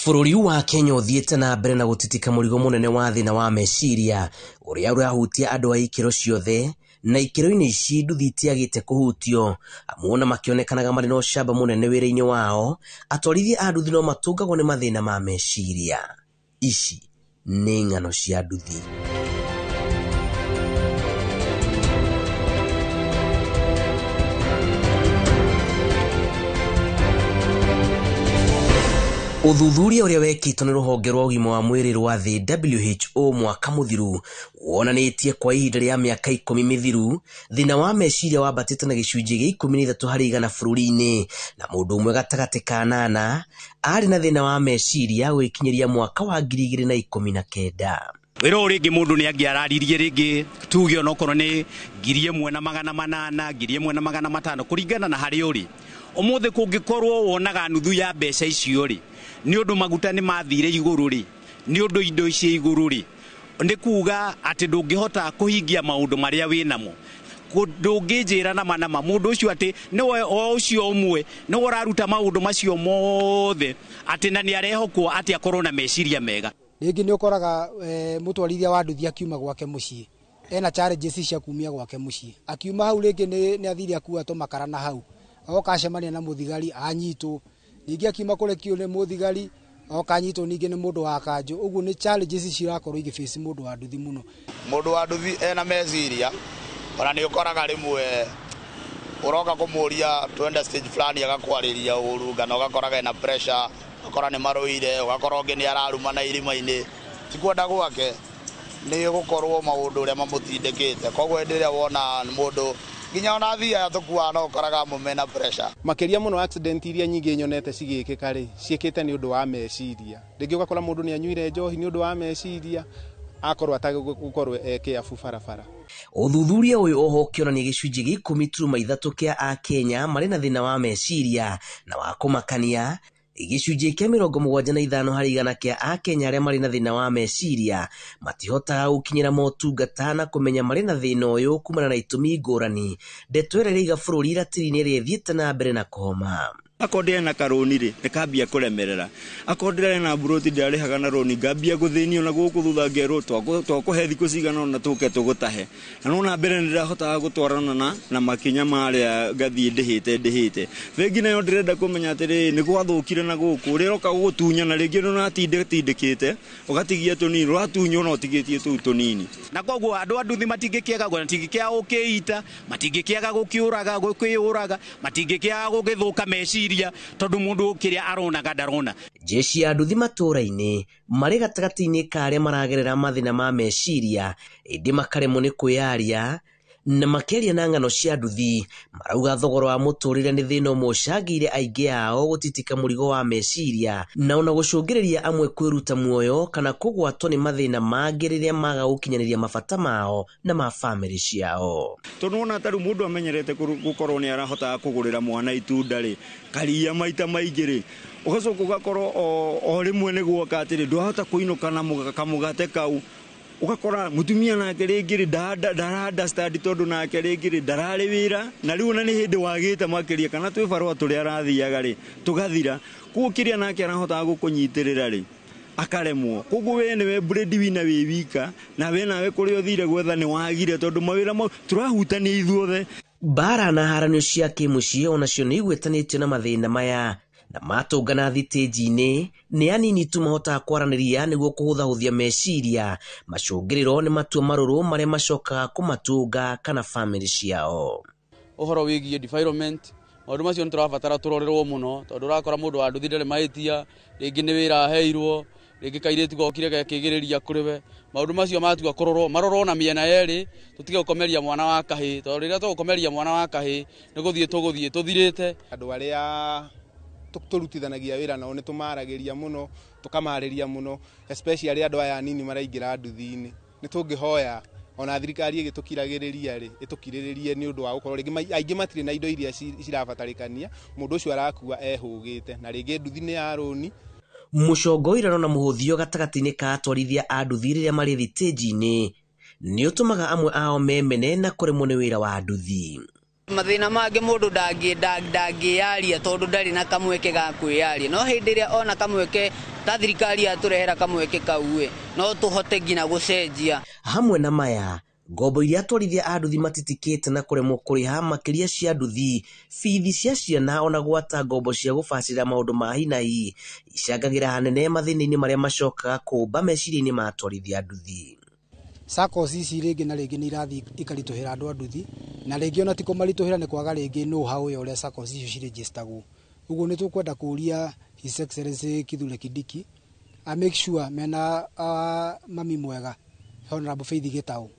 Bũrũri wa Kenya ũthiĩte na mbere na gũtitika mũrigo mũnene wa thĩna wa meciria ũrĩa ũrahutia andũ a ikĩro ciothe, na ikĩro-inĩ ici nduthi itiagĩte kũhutio, amu ona makĩonekanaga marĩ na ũcamba mũnene wĩra-inĩ wao, atwarithia a nduthi no matũngagwo nĩ mathĩna ma meciria. Ici nĩ ng'ano cia nduthi. Ũthuthuria ũrĩa wekĩtwo nĩ rũhonge rwa ũgima wa mwĩrĩ rwa thĩ WHO mwaka mũthiru wonanĩtie kwa ihinda rĩa mĩaka 10 mĩthiru thĩna wa meciria wambatĩte na gĩcunjĩ gĩa 13 harĩ igana bũrũri-inĩ, na mũndũ ũmwe gatagatĩ ka 8 arĩ na thĩna wa meciria gũgĩkinyĩria mwaka wa 2019. Wĩra ũyũ rĩngĩ mũndũ nĩ angĩararirie rĩngĩ tuge onokorwo nĩ 1800 1500 kũringana na harĩa ũrĩ. Ũmũthĩ kũngĩkorwo wonaga nuthu ya mbeca icio rĩ, nĩ ũndũ maguta nĩ mathire igũrũ rĩ, nĩ ũndũ indo ici igũrũ rĩ, nĩ kuga atĩ ndũngĩhota kũhingia maũndũ marĩa wĩnamo. Ndũngĩnjĩra nama nama mũndũ ũcio atĩ nĩwe o ũcio ũmwe nĩwe ũraruta maũndũ macio mothe atĩ na nĩ arehokwo atĩ akorwo na meciria mega. Rĩngĩ nĩ ũkoraga mũtwarithia wa nduthi akiuma gwake mũciĩ ena challenges cia kumia gwake mũciĩ, akiuma hau rĩngĩ nĩ athire akua tũmakara na hau oka acemania na mũthigari anyitwo, ningĩ akiuma kũrekio nĩ mũthigari oka anyitwo ningĩ nĩ mũndũ wa kanjũ. Ũguo nĩ challenges cirakorwo igĩface mũndũ wa nduthi mũno. Mũndũ wa nduthi ena meciria, ona nĩ ũkoraga rĩmwe ũroka kũmũria twende stage fulani agakwarĩria ũru, kana ũgakoraga ena pressure, ũgakora nĩ marũire, ũgakora ũngĩ nĩ ararumana irima-inĩ. Ti kwenda gwake nĩ gũkorwo maũndũ ũrĩa mamũtindĩkĩte. Koguo hĩndĩ ĩrĩa wona mũndũ nginya ona athii aya tũkuaga no ũkoraga amwe mena pressure. Makĩria mũno accident iria nyingĩ nyonete cigĩkĩka rĩ, ciĩkĩte nĩ ũndũ wa meciria. Rĩngĩ ũgakora mũndũ nĩ anyuire njohi nĩ ũndũ wa meciria, akorwo atagũkorwo e kĩabu barabara. Ũthuthuria ũyũ oho ũkĩonania gĩcunjĩ gĩa 10.3 kĩa akenya marĩ na thĩna wa meciria na wa kũmakania, gĩcunjĩ kĩa 75 harĩ igana kĩa akenya arĩa marĩ na thĩna wa meciria matihotaga gũkinyĩra motungata na kũmenya marĩ na thĩna ũyũ kumana na itũmi ngũrani. Ndeto ĩrĩa ĩraiga bũrũri ratiri-inĩ ĩrĩa ĩthiĩte na mbere na kũhoma. Akorwo ndĩrĩ na karũni rĩ, nĩkambia kũremerera. Akorwo ndĩrarĩ na mburoti ndĩrarĩhaga na rũni, ngambia gũthĩnio na gũkũ thutha ngerwo twakũhe thikũ cigana ũna tũke tũgũtahe. Na nona mbere nĩndĩrahotaga gũtwarana na makinya marĩa ngathiĩ ndĩhĩte. Bengi nayo ndĩrenda kũmenya atĩrĩrĩ, nĩ gwathũkire na gũkũ, ũrĩa ũroka gũgũtunyana rĩngĩ nĩũratindĩkĩte, ũgatigia tũnini, ũratunywo na ũtigĩtie tũu tũnini. Na koguo andũ a nduthi matingĩkĩaga matingĩkĩaga gũkĩita, matingĩkĩaga gũkĩũraga, gũkĩũraga, matingĩkĩaga gũgĩthũka meciria tondũ mũndũ kĩrĩa aronaga ndarona. Jeshi ya nduthi matũũra-inĩ marĩ gatagatĩ-inĩ ka arĩa maragerera mathĩna ma meciria, ĩndĩ makaremwo nĩ kwĩyaria na makĩaria na ng'ano cia nduthi. Marauga thogora wa mũtũrĩre nĩ thĩna ũmwe ũcangĩire aingĩ ao gũtitika mũrigo wa meciria na ona gũcũngĩrĩria amwe kwĩruta muoyo kana kũgwatwo nĩ mathĩna mangĩ rĩrĩa maga gũkinyanĩria mabata mao na ma bamĩrĩ ciao. Tondũ wona ta rĩu mũndũ amenyerete gũkorwo nĩ arahotaga kũgũrĩra mwana itunda rĩ, karia maita maingĩ rĩ, ũgacoka ũgakorwo o rĩmwe nĩ guoka atĩrĩ ndwahota kũinũka na kamũgate kau, ũgakora mũtumia nake rĩngĩ rĩ ndara understand tondũ nake rĩngĩ rĩ ndararĩ wĩra, na rĩu ona nĩ hĩndĩ wagĩte makĩria kana twĩ barũa tũrĩa arathiaga rĩ tũgathira, koguo kĩrĩa nake arahotaga gũkũnyitĩrĩra rĩ akaremwo. Koguo we nĩwe breadwinner wĩ wika, na we nawe kũrĩa ũthire gwetha nĩ wagire tondũ mawĩra mau tũrahutania ithuothe. Mbara na haranio cia kĩmũciĩ onacio nĩ igwetanĩtio na mathĩna maya, na matũngana thitĩnji-inĩ nĩ anini tu mahotaga kwaranĩria nĩguo kũhũthahũthia meciria. Macũngĩrĩro nĩ matua marũrũ marĩa macokaga kũmatũnga kana bamĩrĩ ciao. Ũhoro wĩgiĩ defilement, maũndũ macio nĩ tũrabatara tũrorerwo mũno, tondũ ũrakora mũndũ wa nduthi ndarĩ mahĩtia, rĩngĩ nĩ wĩra aheirwo, rĩngĩ kairĩtu gokire gekĩgĩrĩria kũrĩ we. Maũndũ macio matua kũrorwo, marorwo na mĩena yerĩ, tũtige gũkomeria mwana wa kahĩĩ, tondũ rĩrĩa tũgũkomeria mwana wa kahĩĩ nĩ gũthiĩ tũgũthiĩ tũthirĩte. Andũ arĩa tũrutithanagia wĩra nao nĩ tũmaragĩria mũno, tũkamarĩria mũno, especially andũ aya anini maraingĩra nduthi-inĩ. Nĩ tũngĩhoya ona thirikari ĩgĩtũkiragĩrĩria rĩ, ĩtũkirĩrĩrie nĩ ũndũ wa gũkorwo rĩngĩ aingĩ matirĩ na indo iria cirabatarĩkania, mũndũ ũcio arakua ehũgĩte, na rĩngĩ nduthi nĩ ya rũni. Mũcongo irano na mũhũthio gatagatĩ-inĩ ka atwarithia a nduthi rĩrĩa marĩ thitĩnji-inĩ nĩ ũtũmaga amwe ao memene na kũremwo nĩ wĩra wa nduthi. Mathĩna mangĩ mũndũ ndangĩyaria tondũ ndarĩ na kamweke ga kwĩyaria, no hĩndĩ ĩrĩa ona kamweke ta thirikari yatũrehera kamweke kau ĩ, no tũhote nginya gũcenjia. Hamwe na maya, ngombo iria atwarithia a nduthi matitikĩte na kũremwo kũrĩha makĩria cia nduthi, bithi cia ciana ona gwata ngombo cia gũbacĩrĩra maũndũ ma hi na hi icangagĩra hanene mathĩna-inĩ marĩa macokaga kũmba meciria-inĩ ma atwarithia a nduthi. SACCOs ici rĩngĩ na rĩngĩ nĩ irathiĩ ikaritũhĩra andũ a nduthi, na rĩngĩ ona ti kũmaritũhĩra nĩ kwaga rĩngĩ know how ya ũrĩa SACCOs icio cirĩnjĩstagwo. Ũguo nĩ tũkwenda kũũria His Excellency Kithure Kindiki a make sure mena mami mwega Honorable Faith Gitau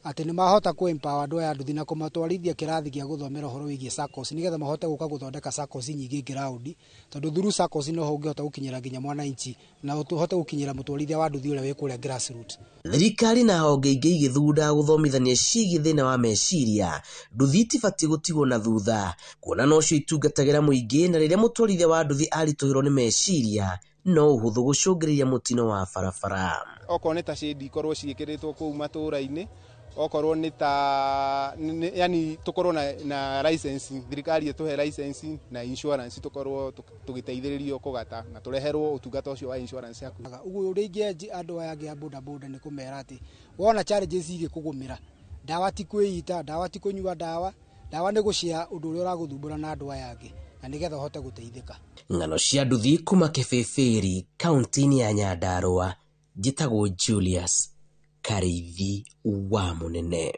atĩ nĩ mahota kũ empower andũ aya a nduthi na kũmatwarithia kĩrathi gĩa gũthomera ũhoro wĩgiĩ SACCOs nĩgetha mahote gũka gũthondeka SACCOs nyingĩ ground, tondũ through SACCOs noho ũngĩhota gũkinyĩra nginya mwananchi na ũhote gũkinyĩra mũtwarithia wa nduthi ũrĩa wĩ kũrĩa grassroots. Thirikari na honge ingĩ igĩthugunda gũthomithania ciĩgiĩ thĩna wa meciria, nduthi itibatiĩ gũtigwo na thutha, kuona nocio itungatagĩra mũingĩ, na rĩrĩa mũtwarithia wa nduthi aritũhĩrwo nĩ meciria no ũhũthũ gũcũngĩrĩria mũtino wa barabara. Okorwo nĩ ta shade ikorwo ciĩkĩrĩtwo kũu matũũra-inĩ, okorwo nĩ ta yani tũkorwo na license, thirikari ĩtũhe license na insurance, tũkorwo tũgĩteithĩrĩrio kũgata na tũreherwo ũtungata ũcio wa insurance yaku. Ũguo ũrĩa ingĩenji andũ aya angĩ a bodaboda nĩ kũmera atĩ wona challenges igĩkũgũmĩra, ndawa ti kwĩita, ndawa ti kũnyua ndawa, ndawa nĩ gũshare ũndũ ũrĩa ũragũthumbũra na andũ aya angĩ, na nĩgetha ũhote gũteithĩka. Ng'ano cia nduthi kuma Kĩbĩbĩri, kaunti-inĩ ya Nyandarũa, njĩtagwo Julius Karĩithi wa Mũnene.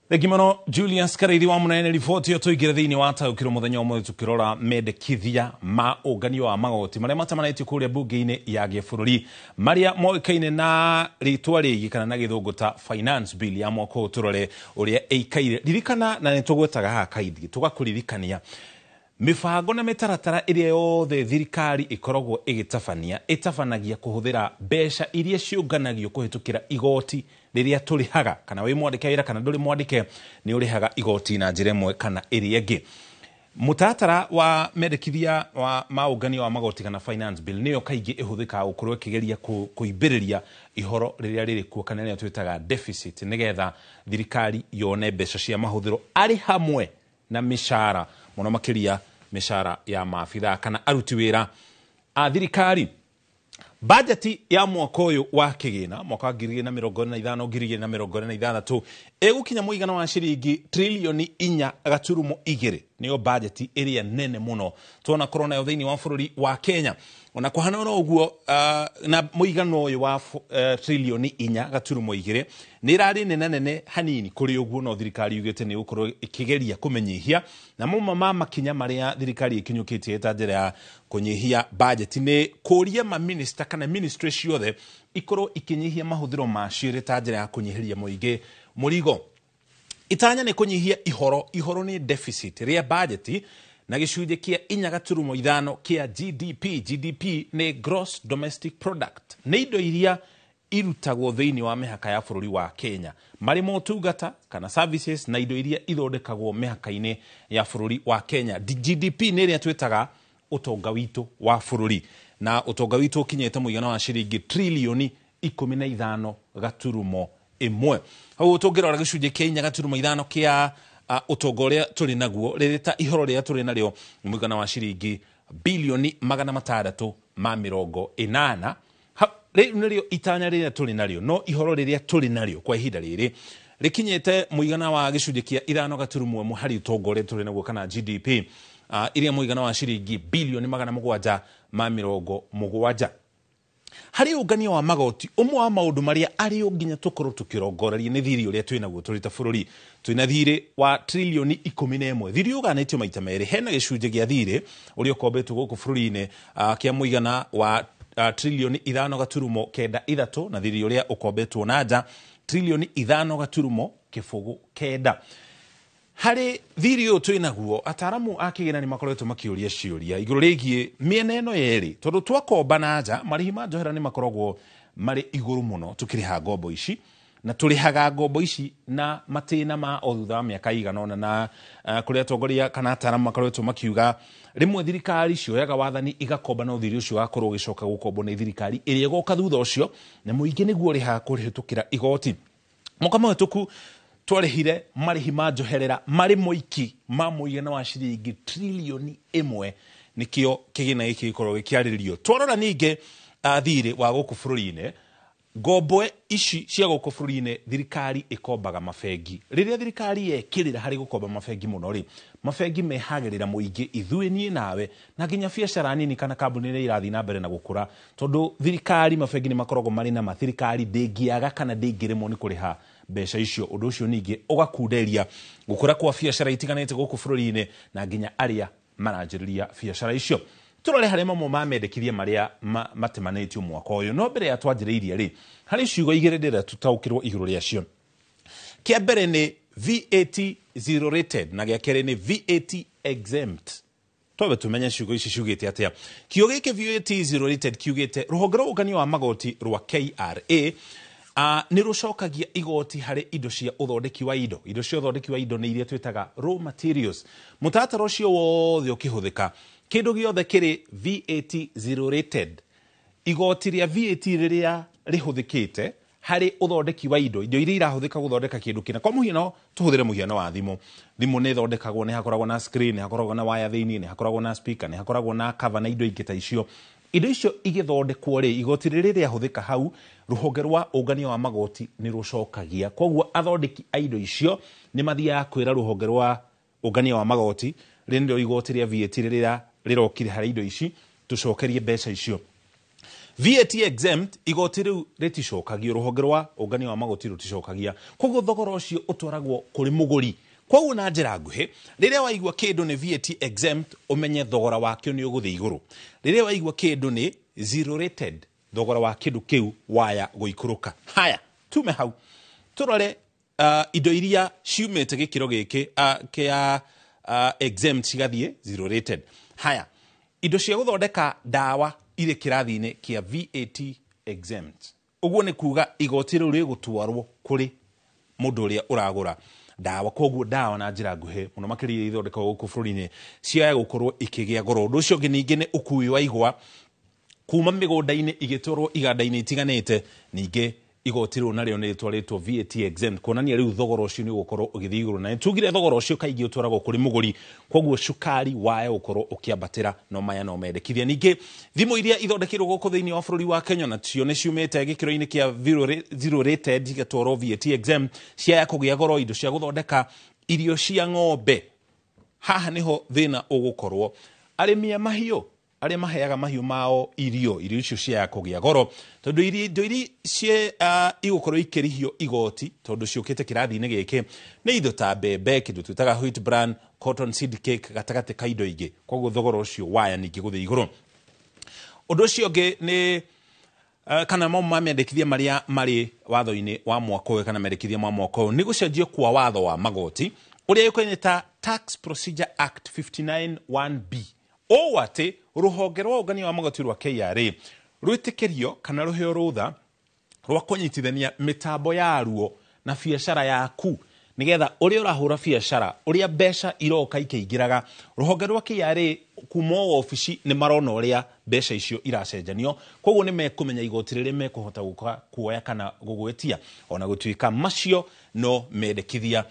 Thengi mũno Julius Karĩithi wa Mũnene. Riboti ĩyo tũingĩre thĩinĩ wa taũkĩrwo mũthenya ũmũthĩ tũkĩrora mendekithia ma ũngania wa magoti marĩa matamanĩtio kũrĩa mbunge-inĩ ya gĩbũrũri marĩa moĩkaine na rĩtwa rĩngĩ kana na gĩthũngũ ta finance bill ya mwaka ũyũ, tũrore ũrĩa ĩikaire. Ririkana na nĩtũgwetaga haha kaingĩ tũgakũririkania mĩbango na mĩtaratara ĩrĩa yothe thirikari ĩkoragwo ĩgĩtabania ĩtabanagia kũhũthĩra mbeca iria ciũnganagio kũhĩtũkĩra igoti rĩrĩa tũrĩhaga, kana wĩ mwandĩke wĩra kana ndũrĩ mwandĩke, nĩ ũrĩhaga igoti na njĩra ĩmwe kana ĩrĩa ĩngĩ. Mũtaratara wa mendekithia wa maũngania wa magoti kana finance bill nĩyo kaingĩ ĩhũthĩkaga gũkorwo ĩkĩgeria kũimbĩrĩria ihoro rĩrĩa rĩrĩ kuo kana rĩrĩa twĩtaga deficit, nĩgetha thirikari yone mbeca cia mahũthĩro arĩ hamwe na mĩcara, mũno makĩria mĩcara ya maabithaa kana aruti wĩra a thirikari. Bajeti ya mwaka ũyũ wa kĩgĩna mwaka wa 2025 2026 ĩgũkinya mũigana wa ciringi trilioni 4.2, nĩyo bajeti ĩrĩa nene mũno twanakorwo nayo thĩinĩ wa bũrũri wa Kenya. Ona kũhana oro ũguo, na mũigana ũyũ wa trilioni 4.2 nĩ ĩrarĩ nene nene hanini kũrĩ ũguo, no thirikari yugĩte nĩ ĩgũkorwo ĩkĩgeria kũmenyihia, na mamwe ma makinya marĩa thirikari ĩkinyũkĩtie ta njĩra ya kũnyihia bajeti nĩ kũria maminista kana ministry ciothe ikorwo ikĩnyihia mahũthĩro macio ĩrĩ ta njĩra ya kũnyihĩria mũingĩ mũrigo. Itanya nĩ kũnyihia ihoro, ihoro nĩ deficit rĩa bajeti na gĩcunjĩ kĩa 4.5 kĩa GDP. GDP nĩ gross domestic product, nĩ indo iria irutagwo thĩinĩ wa mĩhaka ya bũrũri wa Kenya, marĩ motungata kana services na indo iria ithondekagwo mĩhaka-inĩ ya bũrũri wa Kenya. GDP nĩ ĩrĩa twĩtaga ũtonga witũ wa bũrũri, na ũtonga witũ ũkinyĩte mũigana wa ciringi trilioni 15.1. Hau tũngĩrora gĩcunjĩ kĩa 4.5 kĩa ũtonga ũrĩa tũrĩ naguo rĩrĩ ta ihoro rĩrĩa tũrĩ narĩo nĩ mũigana wa ciringi bilioni 680. Rĩu nĩrĩo itanya rĩrĩa tũrĩ narĩo, no ihoro rĩrĩa tũrĩ narĩo kwa ihinda rĩrĩ rĩkinyĩte mũigana wa gĩcunjĩ kĩa 5.1 harĩ ũtonga ũrĩa tũrĩ naguo kana GDP, iria mũigana wa ciringi bilioni 770. Harĩ ũngania wa magoti, ũmwe wa maũndũ marĩa arĩ o nginya tũkorwo tũkĩrongoreria nĩ thirĩ ũrĩa twĩ naguo tũrĩ ta bũrũri. Twĩna thirĩ wa trilioni 11. Thirĩ ũganĩtio maita merĩ, hena gĩcunjĩ gĩa thirĩ ũrĩa ũkombetwo gũkũ bũrũri-inĩ kĩa mũigana wa trilioni 5.93 na thirĩ ũrĩa ũkombetwo na nja trilioni 5.09. Harĩ thirĩ ũyũ twĩ naguo, ataaramu a kĩgĩna nĩ makoretwo makĩũria ciũria igũrũ rĩgiĩ mĩena ĩno yerĩ, tondũ twakomba na nja marĩhi ma njohera nĩ makoragwo marĩ igũrũ mũno tũkĩrĩha ngombo ici, na tũrĩhaga ngombo ici na matĩna ma o thutha wa mĩaka igana ũna, na kũrĩa atongoria kana ataaramu makoretwo makiuga rĩmwe thirikari cioyaga wathani igakomba, no thirĩ ũcio ũgakorwo ũgĩcoka gũkombwo nĩ thirikari ĩrĩa ĩgoka thutha ũcio, na mũingĩ nĩguo ũrĩhaga kũhĩtũkĩra igoti. Mwaka mũhĩtũku twarĩhire marĩhi ma njoherera marĩ moiki ma mũigana wa ciringi trilioni 1, nĩkĩo kĩgĩna gĩkĩ gĩkoragwo gĩkĩarĩrĩrio. Twarora ningĩ thirĩ wa gũkũ bũrũri-inĩ, ngombo ici cia gũkũ bũrũri-inĩ thirikari ĩkombaga mabengi. Rĩrĩa thirikari yekĩrĩra harĩ gũkomba mabengi mũno rĩ, mabengi mehagĩrĩra mũingĩ, ithuĩ niĩ nawe, na nginya biacara nini kana kambuni iria irathiĩ na mbere na gũkũra, tondũ thirikari mabengi nĩ makoragwo marĩ na ma thirikari ndĩngĩaga kana ndĩngĩremwo nĩ kũrĩha mbeca icio. Ũndũ ũcio ningĩ ũgakunderia gũkũra kwa biacara itiganĩte gũkũ bũrũri-inĩ na nginya arĩa maranjĩrĩria biacara icio. Tũrore harĩa mamwe ma mendekithia marĩa matemanĩtio mwaka ũyũ. No mbere ya twanjĩrĩirie rĩ, harĩ ciugo igĩrĩ ndĩrenda tũtaũkĩrwo igũrũ rĩacio. Kĩa mbere nĩ VAT zero rated na gĩa kerĩ nĩ VAT exempt. Twambe tũmenye ciugo ici ciugĩte atĩa. Kiugo gĩkĩ VAT zero rated kiugĩte rũhonge rwa ũngania wa magoti rwa KRA nĩ rũcokagia igoti harĩ indo cia ũthondeki wa indo. Indo cia ũthondeki wa indo nĩ iria twĩtaga raw materials. Mũtaratara ũcio wothe ũkĩhũthĩka, kĩndũ gĩothe kĩrĩ VAT zero rated, igoti rĩa VAT rĩrĩa rĩhũthĩkĩte harĩ ũthondeki wa indo, indo iria irahũthĩka gũthondeka kĩndũ kĩna. Kwa mũhiano, tũhũthĩre mũhiano wa thimũ. Thimũ nĩ ĩthondekagwo, nĩ hakoragwo na screen, nĩ hakoragwo na waya thĩinĩ, nĩ hakoragwo na speaker, nĩ hakoragwo na cover na indo ingĩ ta icio. Indo icio igĩthondekwo rĩ, igoti rĩrĩ rĩahũthĩka hau, rũhonge rwa ũngania wa magoti nĩ rũcokagia. Koguo athondeki a indo icio nĩ mathiaga kwĩra rũhonge rwa ũngania wa magoti, rĩrĩ nĩrĩo igoti rĩa VAT rĩrĩa rĩrokire harĩ indo ici, tũcokerie mbeca icio. VAT exempt, igoti rĩu rĩticokagio, rũhonge rwa ũngania wa magoti rũticokagia. Koguo thogora ũcio ũtwaragwo kũrĩ mũgũri. Koguo na njĩra nguhĩ, rĩrĩa waigua kĩndũ nĩ VAT exempt, ũmenye thogora wakĩo nĩ ũgũthiĩ igũrũ. Rĩrĩa waigua kĩndũ nĩ zero rated, thogora wa kĩndũ kĩu waya gũikũrũka. Haya, tume hau tũrore indo iria ciumĩte gĩkĩro gĩkĩ kĩa exempt cigathiĩ zero rated. Haya, indo cia gũthondeka ndawa irĩ kĩrathi-inĩ kĩa VAT exempt. Ũguo nĩ kuga igoti rĩu rĩgũtwarwo kũrĩ mũndũ ũrĩa ũragũra ndawa. Koguo ndawa na njĩra nguhĩ mũno makĩria ithondekagwo gũkũ bũrũri-inĩ ciaya gũkorwo ikĩgĩa goro. Ũndũ ũcio ũngĩ ningĩ nĩ ũkui wa igwa kuma mĩgũnda-inĩ igĩtwarwo iganda-inĩ itiganĩte, ningĩ igoti rĩu narĩo nĩ rĩtwarĩtwo VAT exempt, kuonania rĩu thogora ũcio nĩ ũgũkorwo ũgĩthiĩ igũrũ. Na nĩtugire thogora ũcio kaingĩ ũtwaragwo kũrĩ mũgũri, koguo cukari waya gũkorwo ũkĩambatĩra, no maya no mendekithia. Ningĩ thimũ iria ithondekeirwo gũkũ thĩinĩ wa bũrũri wa Kenya nacio nĩ ciumĩte gĩkĩro-inĩ kĩa zero rated cigatwarwo VAT exempt, ciaya kũgĩa goro. Indo cia gũthondeka irio cia ng'ombe, haha nĩho thĩna ũgũkorwo. Arĩmi a mahiũ arĩa maheaga mahiũ mao irio, irio icio ciaya kũgĩa goro, tondũ indo iria igũkorwo ikĩrĩhio igoti tondũ ciũkĩte kĩrathi-inĩ gĩkĩ nĩ indo ta mbembe, kĩndũ twĩtaga wheat bran, cotton seed cake, gatagatĩ ka indo ingĩ. Koguo thogora ũcio waya ningĩ gũthiĩ igũrũ. Ũndũ ũcio ũngĩ nĩ kana mamwe ma mendekithia marĩa marĩ watho-inĩ wa mwaka ũyũ kana mendekithia ma mwaka ũyũ nĩ gũcenjio kwa watho wa magoti ũrĩa ũkaine ta Tax Procedure Act 59(1)B. Ũũ atĩ rũhonge rwa ũngania wa magoti rwa KRA rwĩtĩkĩrio kana rũheo rũtha rwa kũnyitithania mĩtambo yaruo na biacara yaku, nĩgetha ũrĩa ũrahũra biacara, ũrĩa mbeca iroka ikĩingĩraga, rũhonge rwa KRA kuma o obici nĩ marona ũrĩa mbeca icio iracenjanio. Koguo nĩ mekũmenya igoti rĩrĩa mekũhota gũka kuoya kana gũgwĩtia, ona gũtuĩka macio no mendekithia.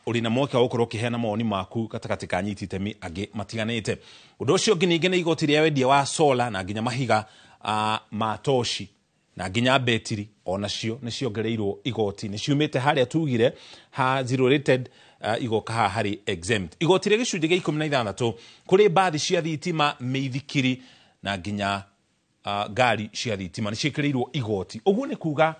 Ũrĩ na mweke wa gũkorwo ũkĩheana mawoni maku gatagatĩ ka anyiti itemi angĩ matiganĩte. Ũndũ ũcio ũngĩ ningĩ nĩ igoti rĩa wendia wa solar na nginya mahiga ma toci na nginya betiri onacio nĩ ciongereirwo igoti, nĩ ciumĩte harĩa tugire ha zero rated, igoka haha harĩ exempt. Igoti rĩa gĩcunjĩ gĩa 16 kũrĩ mbathi cia thitima, mĩithikiri na nginya ngari cia thitima nĩ ciĩkĩrĩirwo igoti. Ũguo nĩ kuga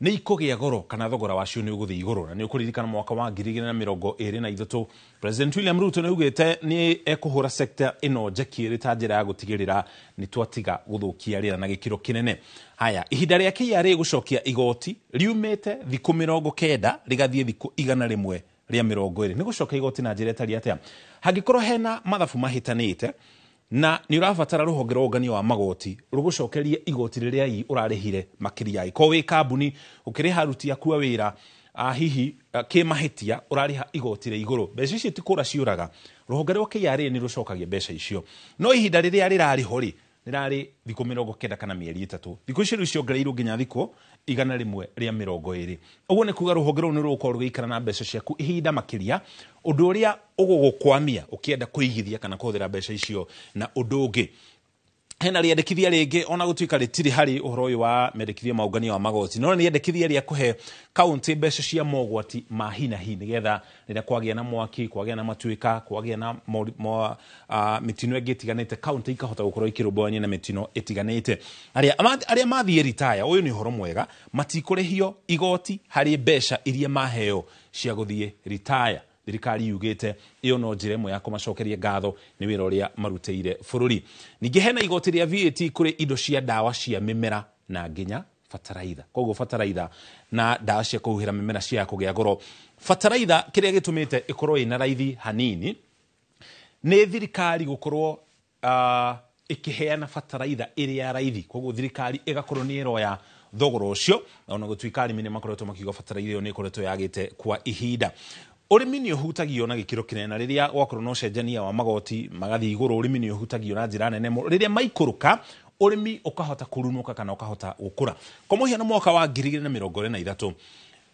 nĩ ikũgĩa goro kana thogora wacio nĩ ũgũthiĩ igũrũ. Na nĩ ũkũririkana mwaka wa 2023 President William Ruto nĩ augĩte nĩ ekũhũra sector ĩno njeki ĩrĩ ta njĩra ya gũtigĩrĩra nĩ twatiga gũthũkia rĩera na gĩkĩro kĩnene. Haya, ihinda rĩa KRA gũcokia igoti riumĩte thikũ 90 rĩgathiĩ thikũ 120. Nĩ gũcokia igoti na njĩra ĩtariĩ atĩa? Hangĩkorwo hena mathabu mahĩtanĩte na nĩ ũrabatara rũhonge rwa ũngania wa magoti rũgũcokerie igoti rĩrĩa ũrarĩhire makĩria. Ĩkorwo wĩ kambuni ũkĩrĩha aruti aku a wĩra, hihi kĩmahĩtia ũrarĩha igoti rĩa igũrũ, mbeca icio ti kũra ciũraga, rũhonge rwa KRA nĩ rũcokagia mbeca icio. No ihinda rĩrĩa rĩrarĩ ho rĩ, rĩrarĩ thikũ 90 kana mĩeri 3. Thikũ icio rĩu ciongereirwo nginya thikũ 120. Ũguo nĩ kuga rũhonge rũu nĩ rũgũkorwo rũgĩikara na mbeca ciaku ihinda makĩria, ũndũ ũrĩa ũgũgũkwamia ũkĩenda kũigithia kana kũhũthĩra mbeca icio na ũndũ ũngĩ. Hena rĩendekithia rĩngĩ ona gũtuĩka rĩtirĩ harĩ ũhoro ũyũ wa mendekithia ma ũngania wa magoti, no nĩ rĩendekithia rĩa kũhe kaũntĩ mbeca cia mogwati ma hi na hi nĩgetha rĩrĩa kwagĩa na mwaki, kwagĩa na matuĩka, kwagĩa na mĩtino ĩngĩ ĩtiganĩte, kaũntĩ ikahota gũkorwo ikĩrũmbũyania na mĩtino ĩtiganĩte. Arĩa mathiĩ ritaya, ũyũ nĩ ũhoro mwega, matikũrĩhio igoti harĩ mbeca iria maheo cia gũthiĩ ritaya. Thirikari yugĩte ĩyo no njĩra ĩmwe ya kũmacokeria ngatho nĩ wĩra ũrĩa marutĩire bũrũri. Ningĩ hena igoti rĩa VAT kũrĩ indo cia ndawa cia mĩmera na nginya bataraitha. Koguo bataraitha na ndawa cia kũhuhĩra mĩmera cia kũgĩa goro. Bataraitha kĩrĩa gĩtũmĩte ĩkorwo ĩna raithi hanini nĩ thirikari gũkorwo ĩkĩheana bataraitha ĩrĩ ya raithi. Koguo thirikari ĩgakorwo nĩ ĩroya thogora ũcio, na ona gũtuĩka arĩmi nĩ makoretwo makiuga bataraitha ĩyo nĩ ĩkoretwo yagĩte kwa ihinda. Ũrĩmi nĩ ũhutagio na gĩkĩro kĩnene, na rĩrĩa gwakorwo na ũcenjania wa magoti magathiĩ igũrũ, ũrĩmi nĩ ũhutagio na njĩra nene mũno. Rĩrĩa maikũrũka, ũrĩmi ũkahota kũrunũka kana ũkahota gũkũra. Kwa mũhiano mwaka wa 2023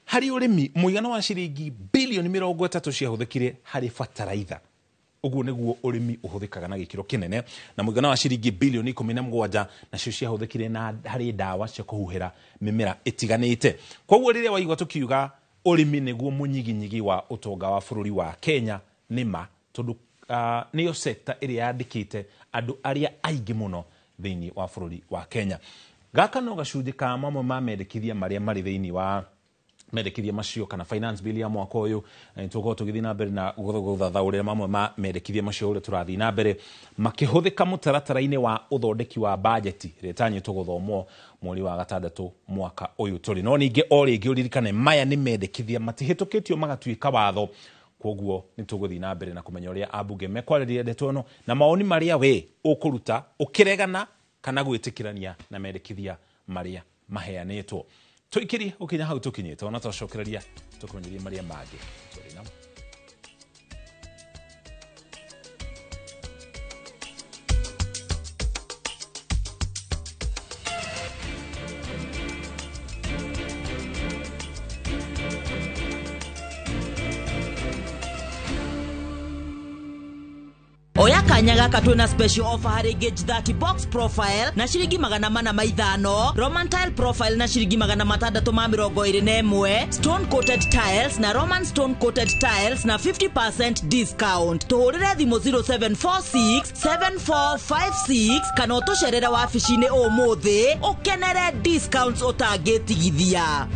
harĩ ũrĩmi mũigana wa ciringi bilioni 30 ciahũthĩkire harĩ bataraitha. Ũguo nĩguo ũrĩmi ũhũthĩkaga na gĩkĩro kĩnene, na mũigana wa ciringi bilioni 17 nacio ciahũthĩkire na harĩ ndawa cia kũhuhĩra mĩmera ĩtiganĩte. Koguo rĩrĩa waigua tũkiuga ũrĩmi nĩguo mũnyiginyigi wa ũtonga wa bũrũri wa Kenya, nĩ ma, tondũ nĩyo sector ĩrĩa yandĩkĩte andũ arĩa aingĩ mũno thĩinĩ wa bũrũri wa Kenya. Gaka no gacunjĩ ka mamwe ma mendekithia marĩa marĩ thĩinĩ wa mendekithia macio kana finance bill ya mwaka ũyũ. Tũgũkorwo tũgĩthiĩ na mbere na gũthathaũrĩra mamwe ma mendekithia macio ũrĩa tũrathiĩ na mbere makĩhũthĩka mũtaratara-inĩ wa ũthondeki wa bajeti ĩrĩa ĩtanyĩtwo gũthomwo mweri wa 6 mwaka ũyũ tũrĩ. No ningĩ o rĩngĩ ũririkane maya nĩ mendekithia matihĩtũkĩtio magatuĩka watho. Koguo nĩ tũgũthiĩ na mbere na kũmenya ũrĩa ambunge mekwarĩria ndeto ĩno na maoni marĩa we ũkũruta ũkĩregana kana gwĩtĩkĩrania na mendekithia marĩa maheanĩtwo. Tũikĩrie ũkinya hau tũkinyĩte, ona twacokereria tũkũmenyerie marĩa mangĩ tũrĩ namo. Oya kanya gaka twina special offer harĩ Gauge 30 box profile na ciringi 405, Roman tile profile na ciringi 621, stone coated tiles na Roman stone coated tiles na 50% discount. Tuhũrĩre thimũ 0746 7456 kana ũtũcerere wabici-inĩ ũmũthĩ ũkenere discounts ũtangĩtigithia.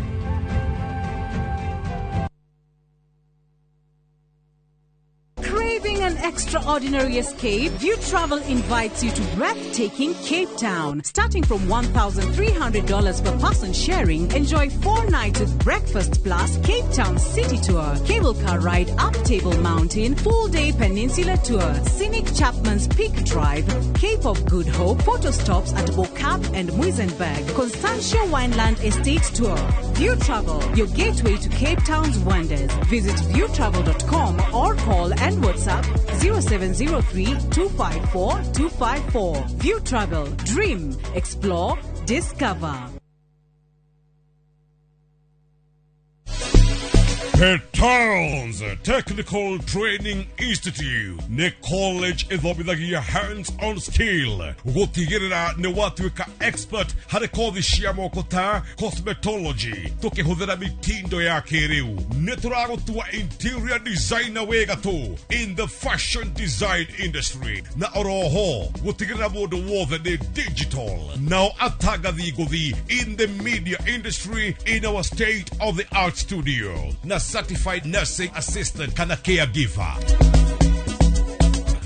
Craving an extraordinary escape? View Travel invites you to breathtaking Cape Town. Starting from $1,300 per person sharing, enjoy 4 nights with breakfast plus Cape Town City Tour, cable car ride up Table Mountain, full-day peninsula tour, scenic Chapman's Peak Drive, Cape of Good Hope, photo stops at Bo-Kaap and Muizenberg, Constantia Wineland Estate Tour. View Travel, your gateway to Cape Town's wonders. Visit viewtravel.com or call and WhatsApp 0703 254 254. View Travel. Dream, explore, discover. Petals Technical Training Institute nĩ college ĩthomithagia hands-on skill gũtigĩrĩra nĩ watuĩka expert harĩ kothi cia moko ta cosmetology tũkĩhũthĩra mitindo ya kĩrĩu. Nĩ tũragũtua interior designer wĩ gatũ in the fashion design industry na oroho gũtigĩrĩra mũndũ wothe nĩ digital nao atangathi ngũthi in the media industry in our state of the art studio na certified nursing assistant kana caregiver.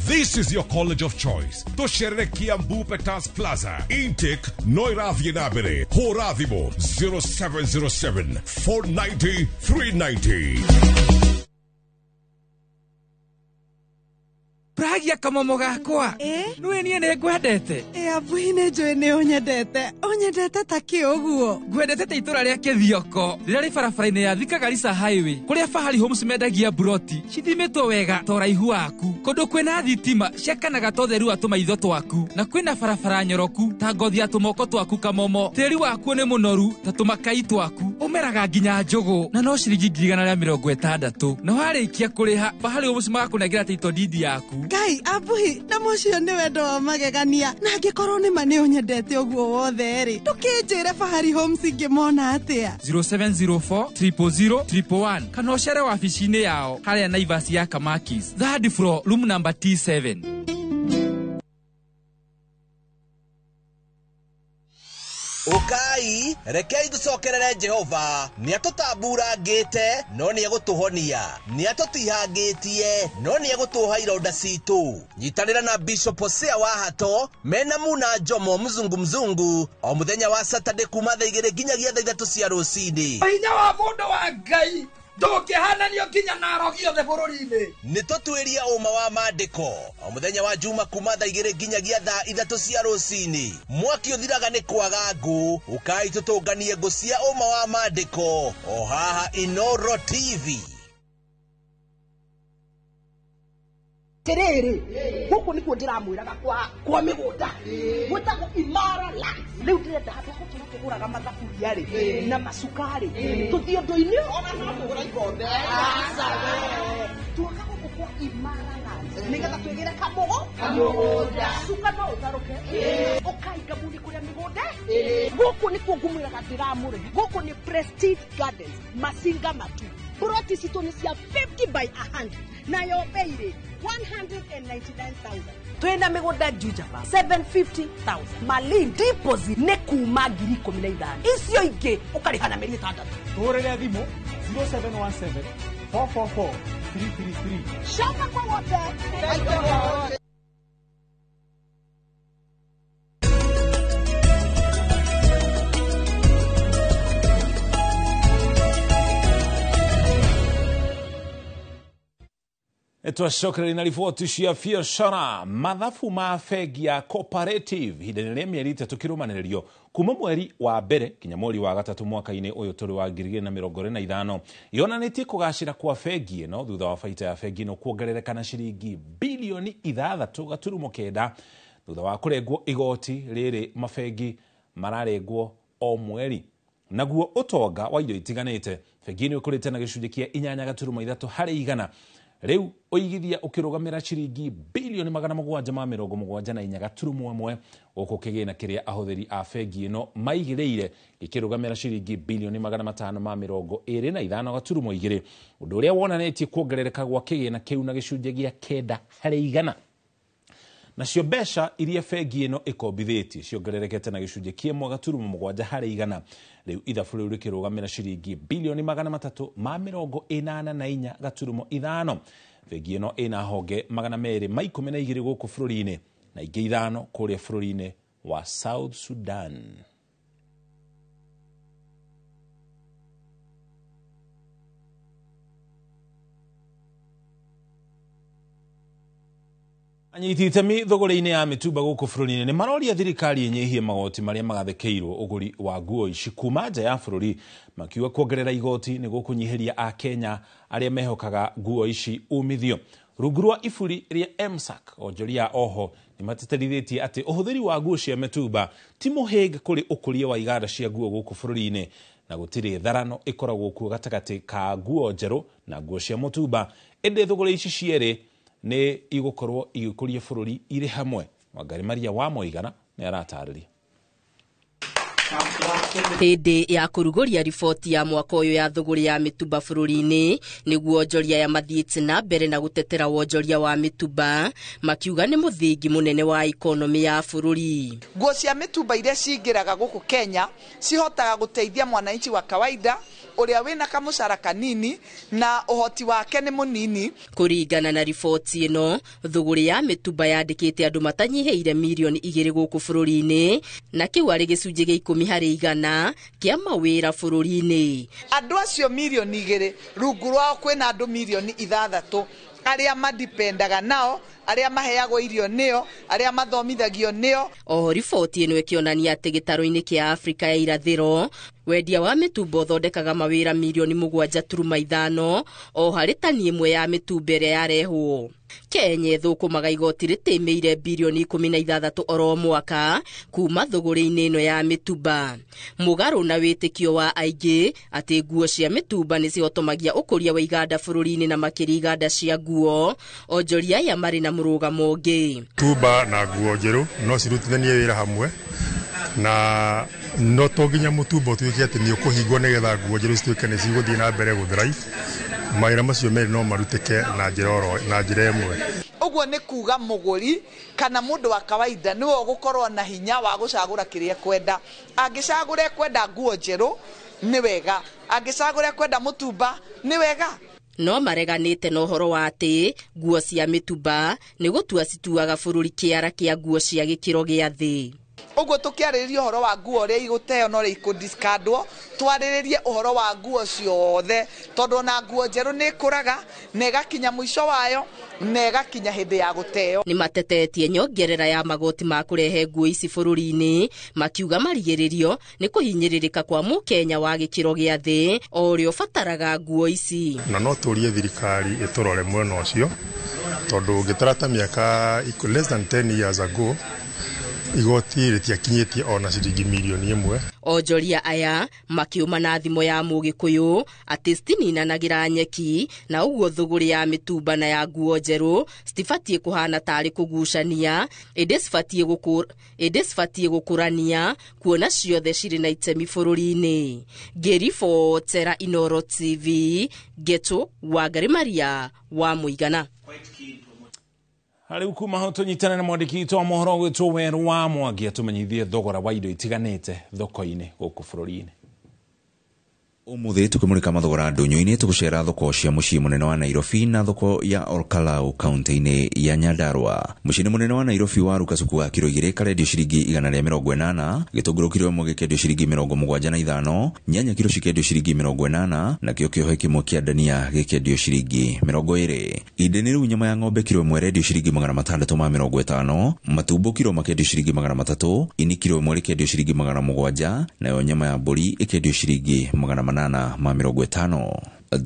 This is your college of choice. Tũcerere Kiambu Petals Plaza, Intake no ĩrathiĩ na mbere. Hũra thimũ 0707 490 390. Pragia kamomo gakwa. Nĩwe niĩ nĩ ngwendete. Abuhi nĩ njũĩ nĩ ũnyendete. Ũnyendete ta kĩ ũguo? Ngwendete ta itũra rĩa Kĩthioko rĩrĩa rĩ barabara-inĩ ya Thika Garissa Highway kũrĩa Fahari Homes mendagia mburoti cithimĩtwo wega ta ũraihu waku, kũndũ kwĩna thitima ciakanaga ta ũtheru wa tũmaitho twaku, na kwĩna barabara nyoroku ta ngothi ya tũmoko twaku kamomo. Tĩri wakuo nĩ mũnoru ta tũmakai twaku, ũmeraga nginya njũgũ na no ciringi 160,000. Na warĩkia kũrĩha Fahari Homes magakũnengera title deed yaku. Ngai abuhi na mũcio nĩ wendo wa magegania, na angĩkorwo nĩ ma nĩ ũnyendete ũguo wothe rĩ, ndũkĩnjĩre Fahari Homes ingĩmona atĩa? 0704 000 111 kana ũcere wabici-inĩ yao harĩa Naivas ya Kamakis, third floor, room number T7. Ukai rekei tucokerere Jehova nĩ atũtamburangĩte no nĩ egũtũhonia, nĩ atũtihangĩtie no nĩ egũtũha ironda citũ. Nyitanĩra na Bishop Hosea wa Hato mena Muna Njomo mzungu mzungu o mũthenya wa Saturday kuma thaa 2 nginyagia thaa 3 cia rũcinĩ. Hinya wa mũndũ wa Ngai ndũngĩhananio nginya na arogi othe bũrũri-inĩ. Nĩ tũtuĩria ũma wa maandĩko o mũthenya wa Juma kuma thaa 2 nginyagia thaa 3 cia rũcinĩ. Mwaki ũthiraga nĩ kwaga ngũ, ũkai tũtũnganie ngũ cia ũma wa maandĩko o haha Inoro TV. Terere gũkũ nĩkuo ndĩramwĩraga kwa mĩgũnda gwĩtagwo Imara Lands. Rĩu ndĩrenda handũ ha gũtũra tũgũraga mathaburia rĩ na macuka rĩ, tũthiĩ ũndũ-inĩ ona no tũgũra ikombe. Tuoka gũkũ kwa Imara Lands nĩgetha twĩgĩre kamũgũnda, cuka no ũtarũke, ũkai Ngabuni kũrĩa mĩgũnda. Gũkũ nĩkuo ngũmwĩraga ndĩramũrĩhe. Gũkũ nĩ Prestige Gardens, Masinga Matu. Ploti citũ nĩ cia 50 by 100 nayo bei rĩ 199,000. Twĩna mĩgũnda Juja Farm 750,000. Malindi deposit nĩ kuma 15,000, icio ingĩ ũkarĩha na mĩeri 6. Tũhũrĩre thimũ 0717 444 333. Shamba kwa wote. Twacokereria na riboti cia biacara. Mathabu ma bengi ya Cooperative ihinda-inĩ rĩa mĩeri 3 kĩrũmanĩrĩrio kuma mweri wa mbere nginya mweri wa gatatũ mwaka-inĩ ũyũ tũrĩ wa 2025 yonanĩtie kũgacĩra kwa bengi ĩno thutha wa baita ya bengi ĩno kuongerereka na ciringi bilioni 6.9 thutha wa kũrengwo igoti rĩrĩ mabengi mararengwo o mweri. Naguo ũtonga wa indo itiganĩte bengi ĩno ĩkũrĩte na gĩcunjĩ kĩa 8.3 harĩ igana. Rĩu ũigithia ũkĩrũgamĩra ciringi bilioni 774.1 gũkũ kĩgĩna kĩrĩa ahũthĩri a bengi ĩno maigĩrĩire gĩkĩrũgamĩra ciringi bilioni 525.2, ũndũ ũrĩa wonanĩtie kuongerereka gwa kĩgĩna kĩu na gĩcunjĩ gĩa 9 harĩ igana. Nacio mbeca iria bengi ĩno ĩkombithĩtie ciongererekete na gĩcunjĩ kĩa 1.7 harĩ igana. Rĩu ithabu rĩu rĩkĩrũgamĩra ciringi bilioni 384.5. Bengi ĩno ĩna honge 212 gũkũ bũrũri-inĩ na ingĩ 5 kũrĩa bũrũri-inĩ wa South Sudan. Anyiti itemi thogora-inĩ ya mĩtumba gũkũ bũrũri-inĩ nĩ maroria thirikari ĩnyihie magoti marĩa magathĩkĩirwo ũgũri wa nguo ici kuma nja ya bũrũri, makiuga kuongerera igoti nĩ gũkũnyihĩria Akenya arĩa mehokaga nguo ici umithio. Rungu rwa iburi rĩa MSAC onjoria oho nĩ matĩtĩrithĩtie atĩ ũhũthĩri wa nguo cia mĩtumba ti mũhĩnga kũrĩ ũkũria wa iganda cia nguo gũkũ bũrũri-inĩ, na gũtirĩ tharano ĩkoragwo kuo gatagatĩ ka nguo njerũ na nguo cia mũtumba, ĩndĩ thũgũrĩ ici cierĩ nĩ igũkorwo igĩkũria bũrũri irĩ hamwe. Wangari Maria wa Mũigana nĩ aratarĩria. Hĩndĩ ya kũrugũria riboti ya mwaka ũyũ ya thũgũrĩ ya mĩtumba bũrũri-inĩ, nĩguo onjoria aya mathiĩte na mbere na gũtetera wonjoria wa mĩtumba, makiuga nĩ mũthingi mũnene wa ikonomĩ ya bũrũri. Nguo cia mĩtumba iria cingĩraga gũkũ Kenya cihotaga gũteithia mwananchi wa kawaida ũrĩa wĩna kamũcara kanini na ũhoti wake nĩ mũnini. Kũringana na riboti ĩno, thũgũrĩ ya mĩtumba yandĩkĩte andũ matanyihĩire mirioni 2 gũkũ bũrũri-inĩ, na kĩu arĩ gĩcunjĩ gĩa 10% kĩa mawĩra bũrũri-inĩ. Andũ acio mirioni 2 rungu rwao kwĩna andũ mirioni 6 arĩa madipendaga nao, arĩa maheagwo irio nĩo, arĩa mathomithagio nĩo. Oho riboti ĩno ĩkĩonania atĩ gĩtarũ-inĩ kĩa Afrika ya irathĩro, wendia wa mĩtumba ũthondekaga mawĩra mirioni 7.5 o harĩ tani ĩmwe ya mĩtumba ĩrĩa yarehwo. Kenya ĩthũkũmaga igoti rĩtĩmĩire birioni 16 oro mwaka kuma thũgũrĩ-inĩ ĩno ya mĩtumba. Mũgarũ na wĩtĩkio wa aingĩ atĩ nguo cia mĩtumba nĩ cihotomagia ũkũria wa iganda bũrũri-inĩ na makĩria iganda cia nguo, onjoria aya marĩ na mũrũgamo ũngĩ. Tumba na nguo njerũ no cirutithanie wĩra hamwe, na no to nginya mũtumba ũtuĩke atĩ nĩ ũkũhingwo nĩgetha nguo njerũ cituĩke nĩ cigũthiĩ na mbere gũthrive. Mawĩra macio merĩ no marutĩke na njĩra ĩmwe. Ũguo nĩ kuga mũgũri kana mũndũ wa kawaida nĩwe ũgũkorwo na hinya wa gũcagũra kĩrĩa ekwenda. Angĩcagũra ekwenda nguo njerũ nĩ wega, angĩcagũra ekwenda mũtumba nĩ wega. No mareganĩte na ũhoro wa atĩ nguo cia mĩtumba nĩ gũtua cituaga bũrũri kĩara kĩa nguo cia gĩkĩro gĩa thĩ. Ũguo tũkĩarĩrĩria ũhoro wa nguo ũrĩa igũteo na ũrĩa ikũdiskandwo, twarĩrĩrie ũhoro wa nguo ciothe, tondũ ona nguo njerũ nĩ ĩkũraga na ĩgakinya mũico wayo na ĩgakinya hĩndĩ ya gũteo. Nĩ matetetie nyongerera ya magoti ma kũrehe nguo ici bũrũri-inĩ, makiuga marigĩrĩrio nĩ kũhinyĩrĩrĩka kwa mũkenya wa gĩkĩro gĩa thĩ o ũrĩa ũbataraga nguo ici. Na no tũrie thirikari ĩtũrore mwena ũcio, tondũ ũngĩtara ta mĩaka less than 10 years ago igoti rĩtiakinyĩtie ona ciringi mirioni 1. Onjoria aya makiuma na thimo ya mũgĩkũyũ atĩ citininanagĩra nyeki, na ũguo thũgũrĩ ya mĩtumba na ya nguo njerũ citibatiĩ kũhana tarĩ kũgucania, ĩndĩ cibatiĩ gũkũrania kuona ciothe cirĩ na itemi bũrũri-inĩ. Ngĩribotera Inoro TV, Ngeto Wangari Maria wa Mũigana. Rĩu kuma hau tũnyitane na mwandĩki witũ wa mohoro gwĩtwo Werũ wa Mwangi atũmenyithie thogora wa indo itiganĩte thoko-inĩ gũkũ bũrũri-inĩ. Ũmũthĩ tũkĩmũrĩka mathogora ndũnyũ-inĩ tũgũcera thoko cia mũciĩ mũnene wa Nairobi na thoko ya Olkalau kaunti-inĩ ya Nyandarua. Mũciĩ-inĩ mũnene wa Nairobi waru kacuku wa kiro 2 karendio ciringi 180, gĩtũngũrũ kiro 1 gĩkendio ciringi 75, nyanya kiro cikendio ciringi 80, nakĩo kĩohe kĩmwe kĩa ndania gĩkendio ciringi 20. Inde-inĩ rĩu nyama ya ng'ombe kiro 1 rendio ciringi 650, matumbo kiro makendio ciringi 300, ini kiro 1 rĩkendio ciringi 700, nayo nyama ya mbũri ĩkendio ciringi 850.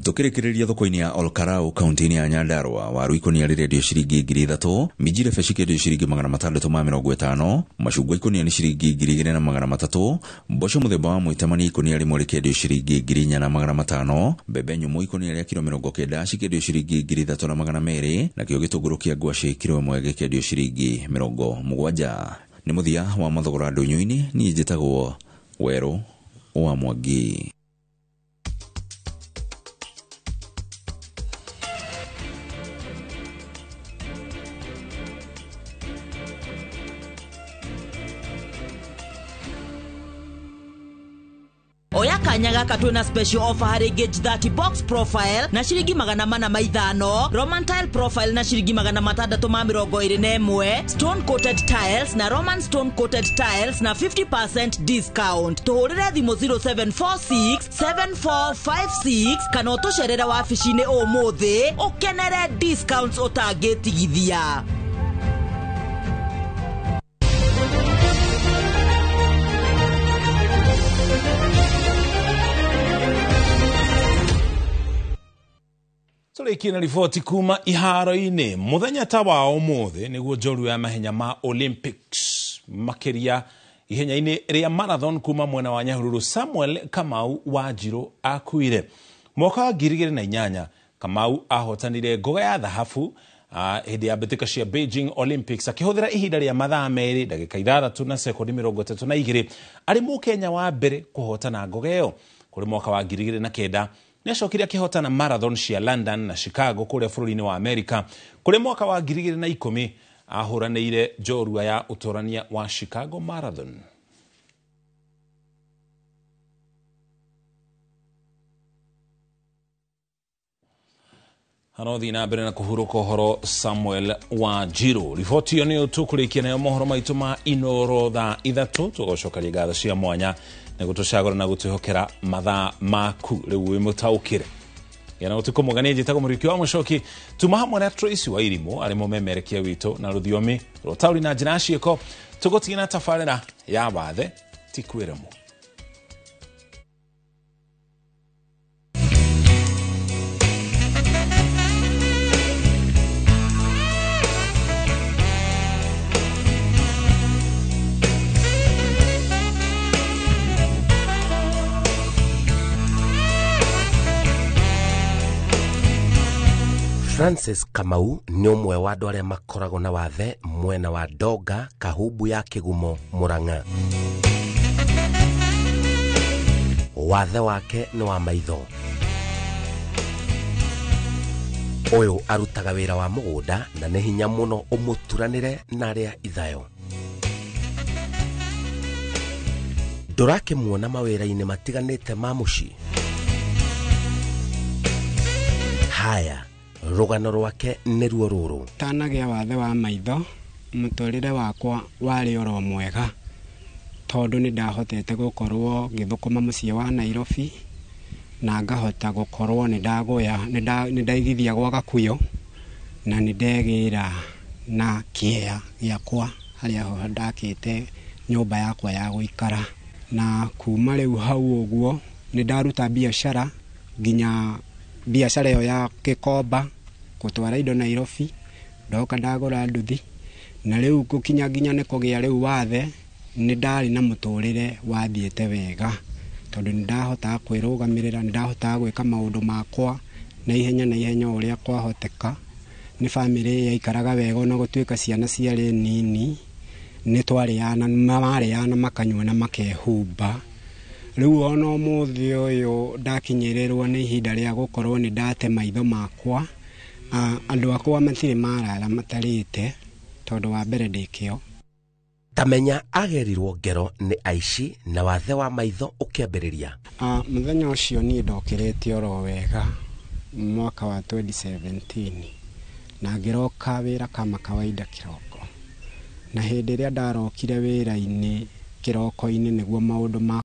Tukĩrĩkĩrĩria thoko-inĩ ya Olkalau kaunti-inĩ ya Nyandarua, waru ikũnia rĩrendio ciringi 3000, minji rebe cikendio ciringi 650, macungwa ikũnia nĩ ciringi 2300, mboco mũthemba wa mwĩtamani ikũnia rĩmwe rĩkendio ciringi 4500, mbembe nyũmũ ikũnia rĩa kiro 90 cikendio ciringi 3200, nakĩo gĩtũngũrũ kĩa ngwacĩ kiro 1 gĩkendio ciringi 70. Nĩ mũthia wa mathogora ndũnyũ-inĩ, niĩ njĩtagwo Werũ wa Mwangi. Oya kanya gaka twina special offer harĩ Gauge 30 box profile na ciringi 405, Roman tile profile na ciringi 621, stone coated tiles na Roman stone coated tiles na 50% discount. Tuhũrĩre thimũ 0746 7456 kana ũtũcerere wabici-inĩ ũmũthĩ ũkenere discounts ũtangĩtigithia. Tũrĩkie na riboti kuma iharo-inĩ. Mũthenya ta wa ũmũthĩ nĩguo njorua ya mahenya ma Olympics makĩria Ihenya-inĩ rĩa marathon kuma mwena wa Nyahururu Samuel Kamau Wanjiru akuire. Mwaka wa 2008 Kamau ahotanire ngoga ya thahabu hĩndĩ ya mbĩtĩka cia Beijing Olympics akĩhũthĩra ihinda rĩa mathaa 2 ndagĩka 6 na sekondi 32 arĩ mũkenya wa mbere kũhotana ngoga ĩyo. Kũrĩ mwaka wa 2009 nĩacokire akĩhotana marathon cia London na Chicago kũrĩa bũrũri-inĩ wa Amerika. Kũrĩ mwaka wa 2010 ahũranĩire njorua ya ũtorania wa Chicago Marathon. Harothi na mbere na kũhurũka ũhoro Samuel Wanjiru. Riboti ĩyo nĩyo tũkũrĩkia nayo mohoro maitũ ma Inoro thaa 3. Tũgũcokeria ngatho cia mwanya nĩ gũtũcagũra na gũtwĩhokera mathaa maku rĩu wĩ mũtaũkĩre. Gĩa ũtukũ mwega. Niĩ njĩtagwo Mũriũki wa Mũcoki, tuma hamwe na Tracy wa Irimũ arĩ mũmemerekia witũ na rũthiomi rwa ũtaũri na njĩra ya ciĩko. Tũgũtigia na tabarĩra ya wathe ti kwĩremwo. Francis Kamau nĩ ũmwe wa andũ arĩa makoragwo na wathe mwena wa Donga, Kahubu ya Kĩgumo, Murang'a. Wathe wake nĩ wa maitho. Ũyũ arutaga wĩra wa mũgũnda na nĩ hinya mũno ũmũturanĩre na arĩa ithayo. Ndũrakĩmuona mawĩra-inĩ matiganĩte ma mũciĩ. Haya, rũgano rwake nĩruo rũrũ. Tanagĩa wathe wa maitho, mũtũrĩre wakwa warĩ oro mwega tondũ nĩ ndahotete gũkorwo ngĩthũkũma mũciĩ wa Nairobi na ngahota gũkorwo nĩ ndagũya nĩ ndaigithia gwa gakuyo na nĩ ndegĩra na kĩea gĩakwa harĩa ho ndakĩte nyũmba yakwa ya gũikara. Na kuma rĩu hau ũguo nĩ ndaruta biacara nginya biacara ĩyo ya gĩkomba gũtwara indo Nairobi, ndoka ndagũra nduthi na rĩu gũkinya nginya nĩ kũgĩa rĩu wathe nĩ ndarĩ na mũtũrĩre wathiĩte wega tondũ nĩ ndahotaga kwĩrũgamĩrĩra, nĩ ndahotaga gwĩka maũndũ makwa na ihenya ũrĩa kwahoteka. Nĩ bamĩrĩ yaikaraga wega ona gũtuĩka ciana ciarĩ nini, nĩ twarĩana marĩana makanyua na makehumba. Rĩu ona ũmũthĩ ũyũ ndakinyĩrĩrwo nĩ ihinda rĩa gũkorwo nĩ ndate maitho makwa. Andũ akwa matirĩ marara matarĩte tondũ wa mbere ndĩ kĩo. Tamenya agerirwo ngero nĩ aici na wathe wa maitho ũkĩambĩrĩria. Mũthenya ũcio niĩ ndokĩrĩte oro wega mwaka wa 2017 na ngĩroka wĩra kama kawaida kĩroko, na hĩndĩ ĩrĩa ndarokire wĩra-inĩ kĩroko-inĩ nĩguo maũndũ ma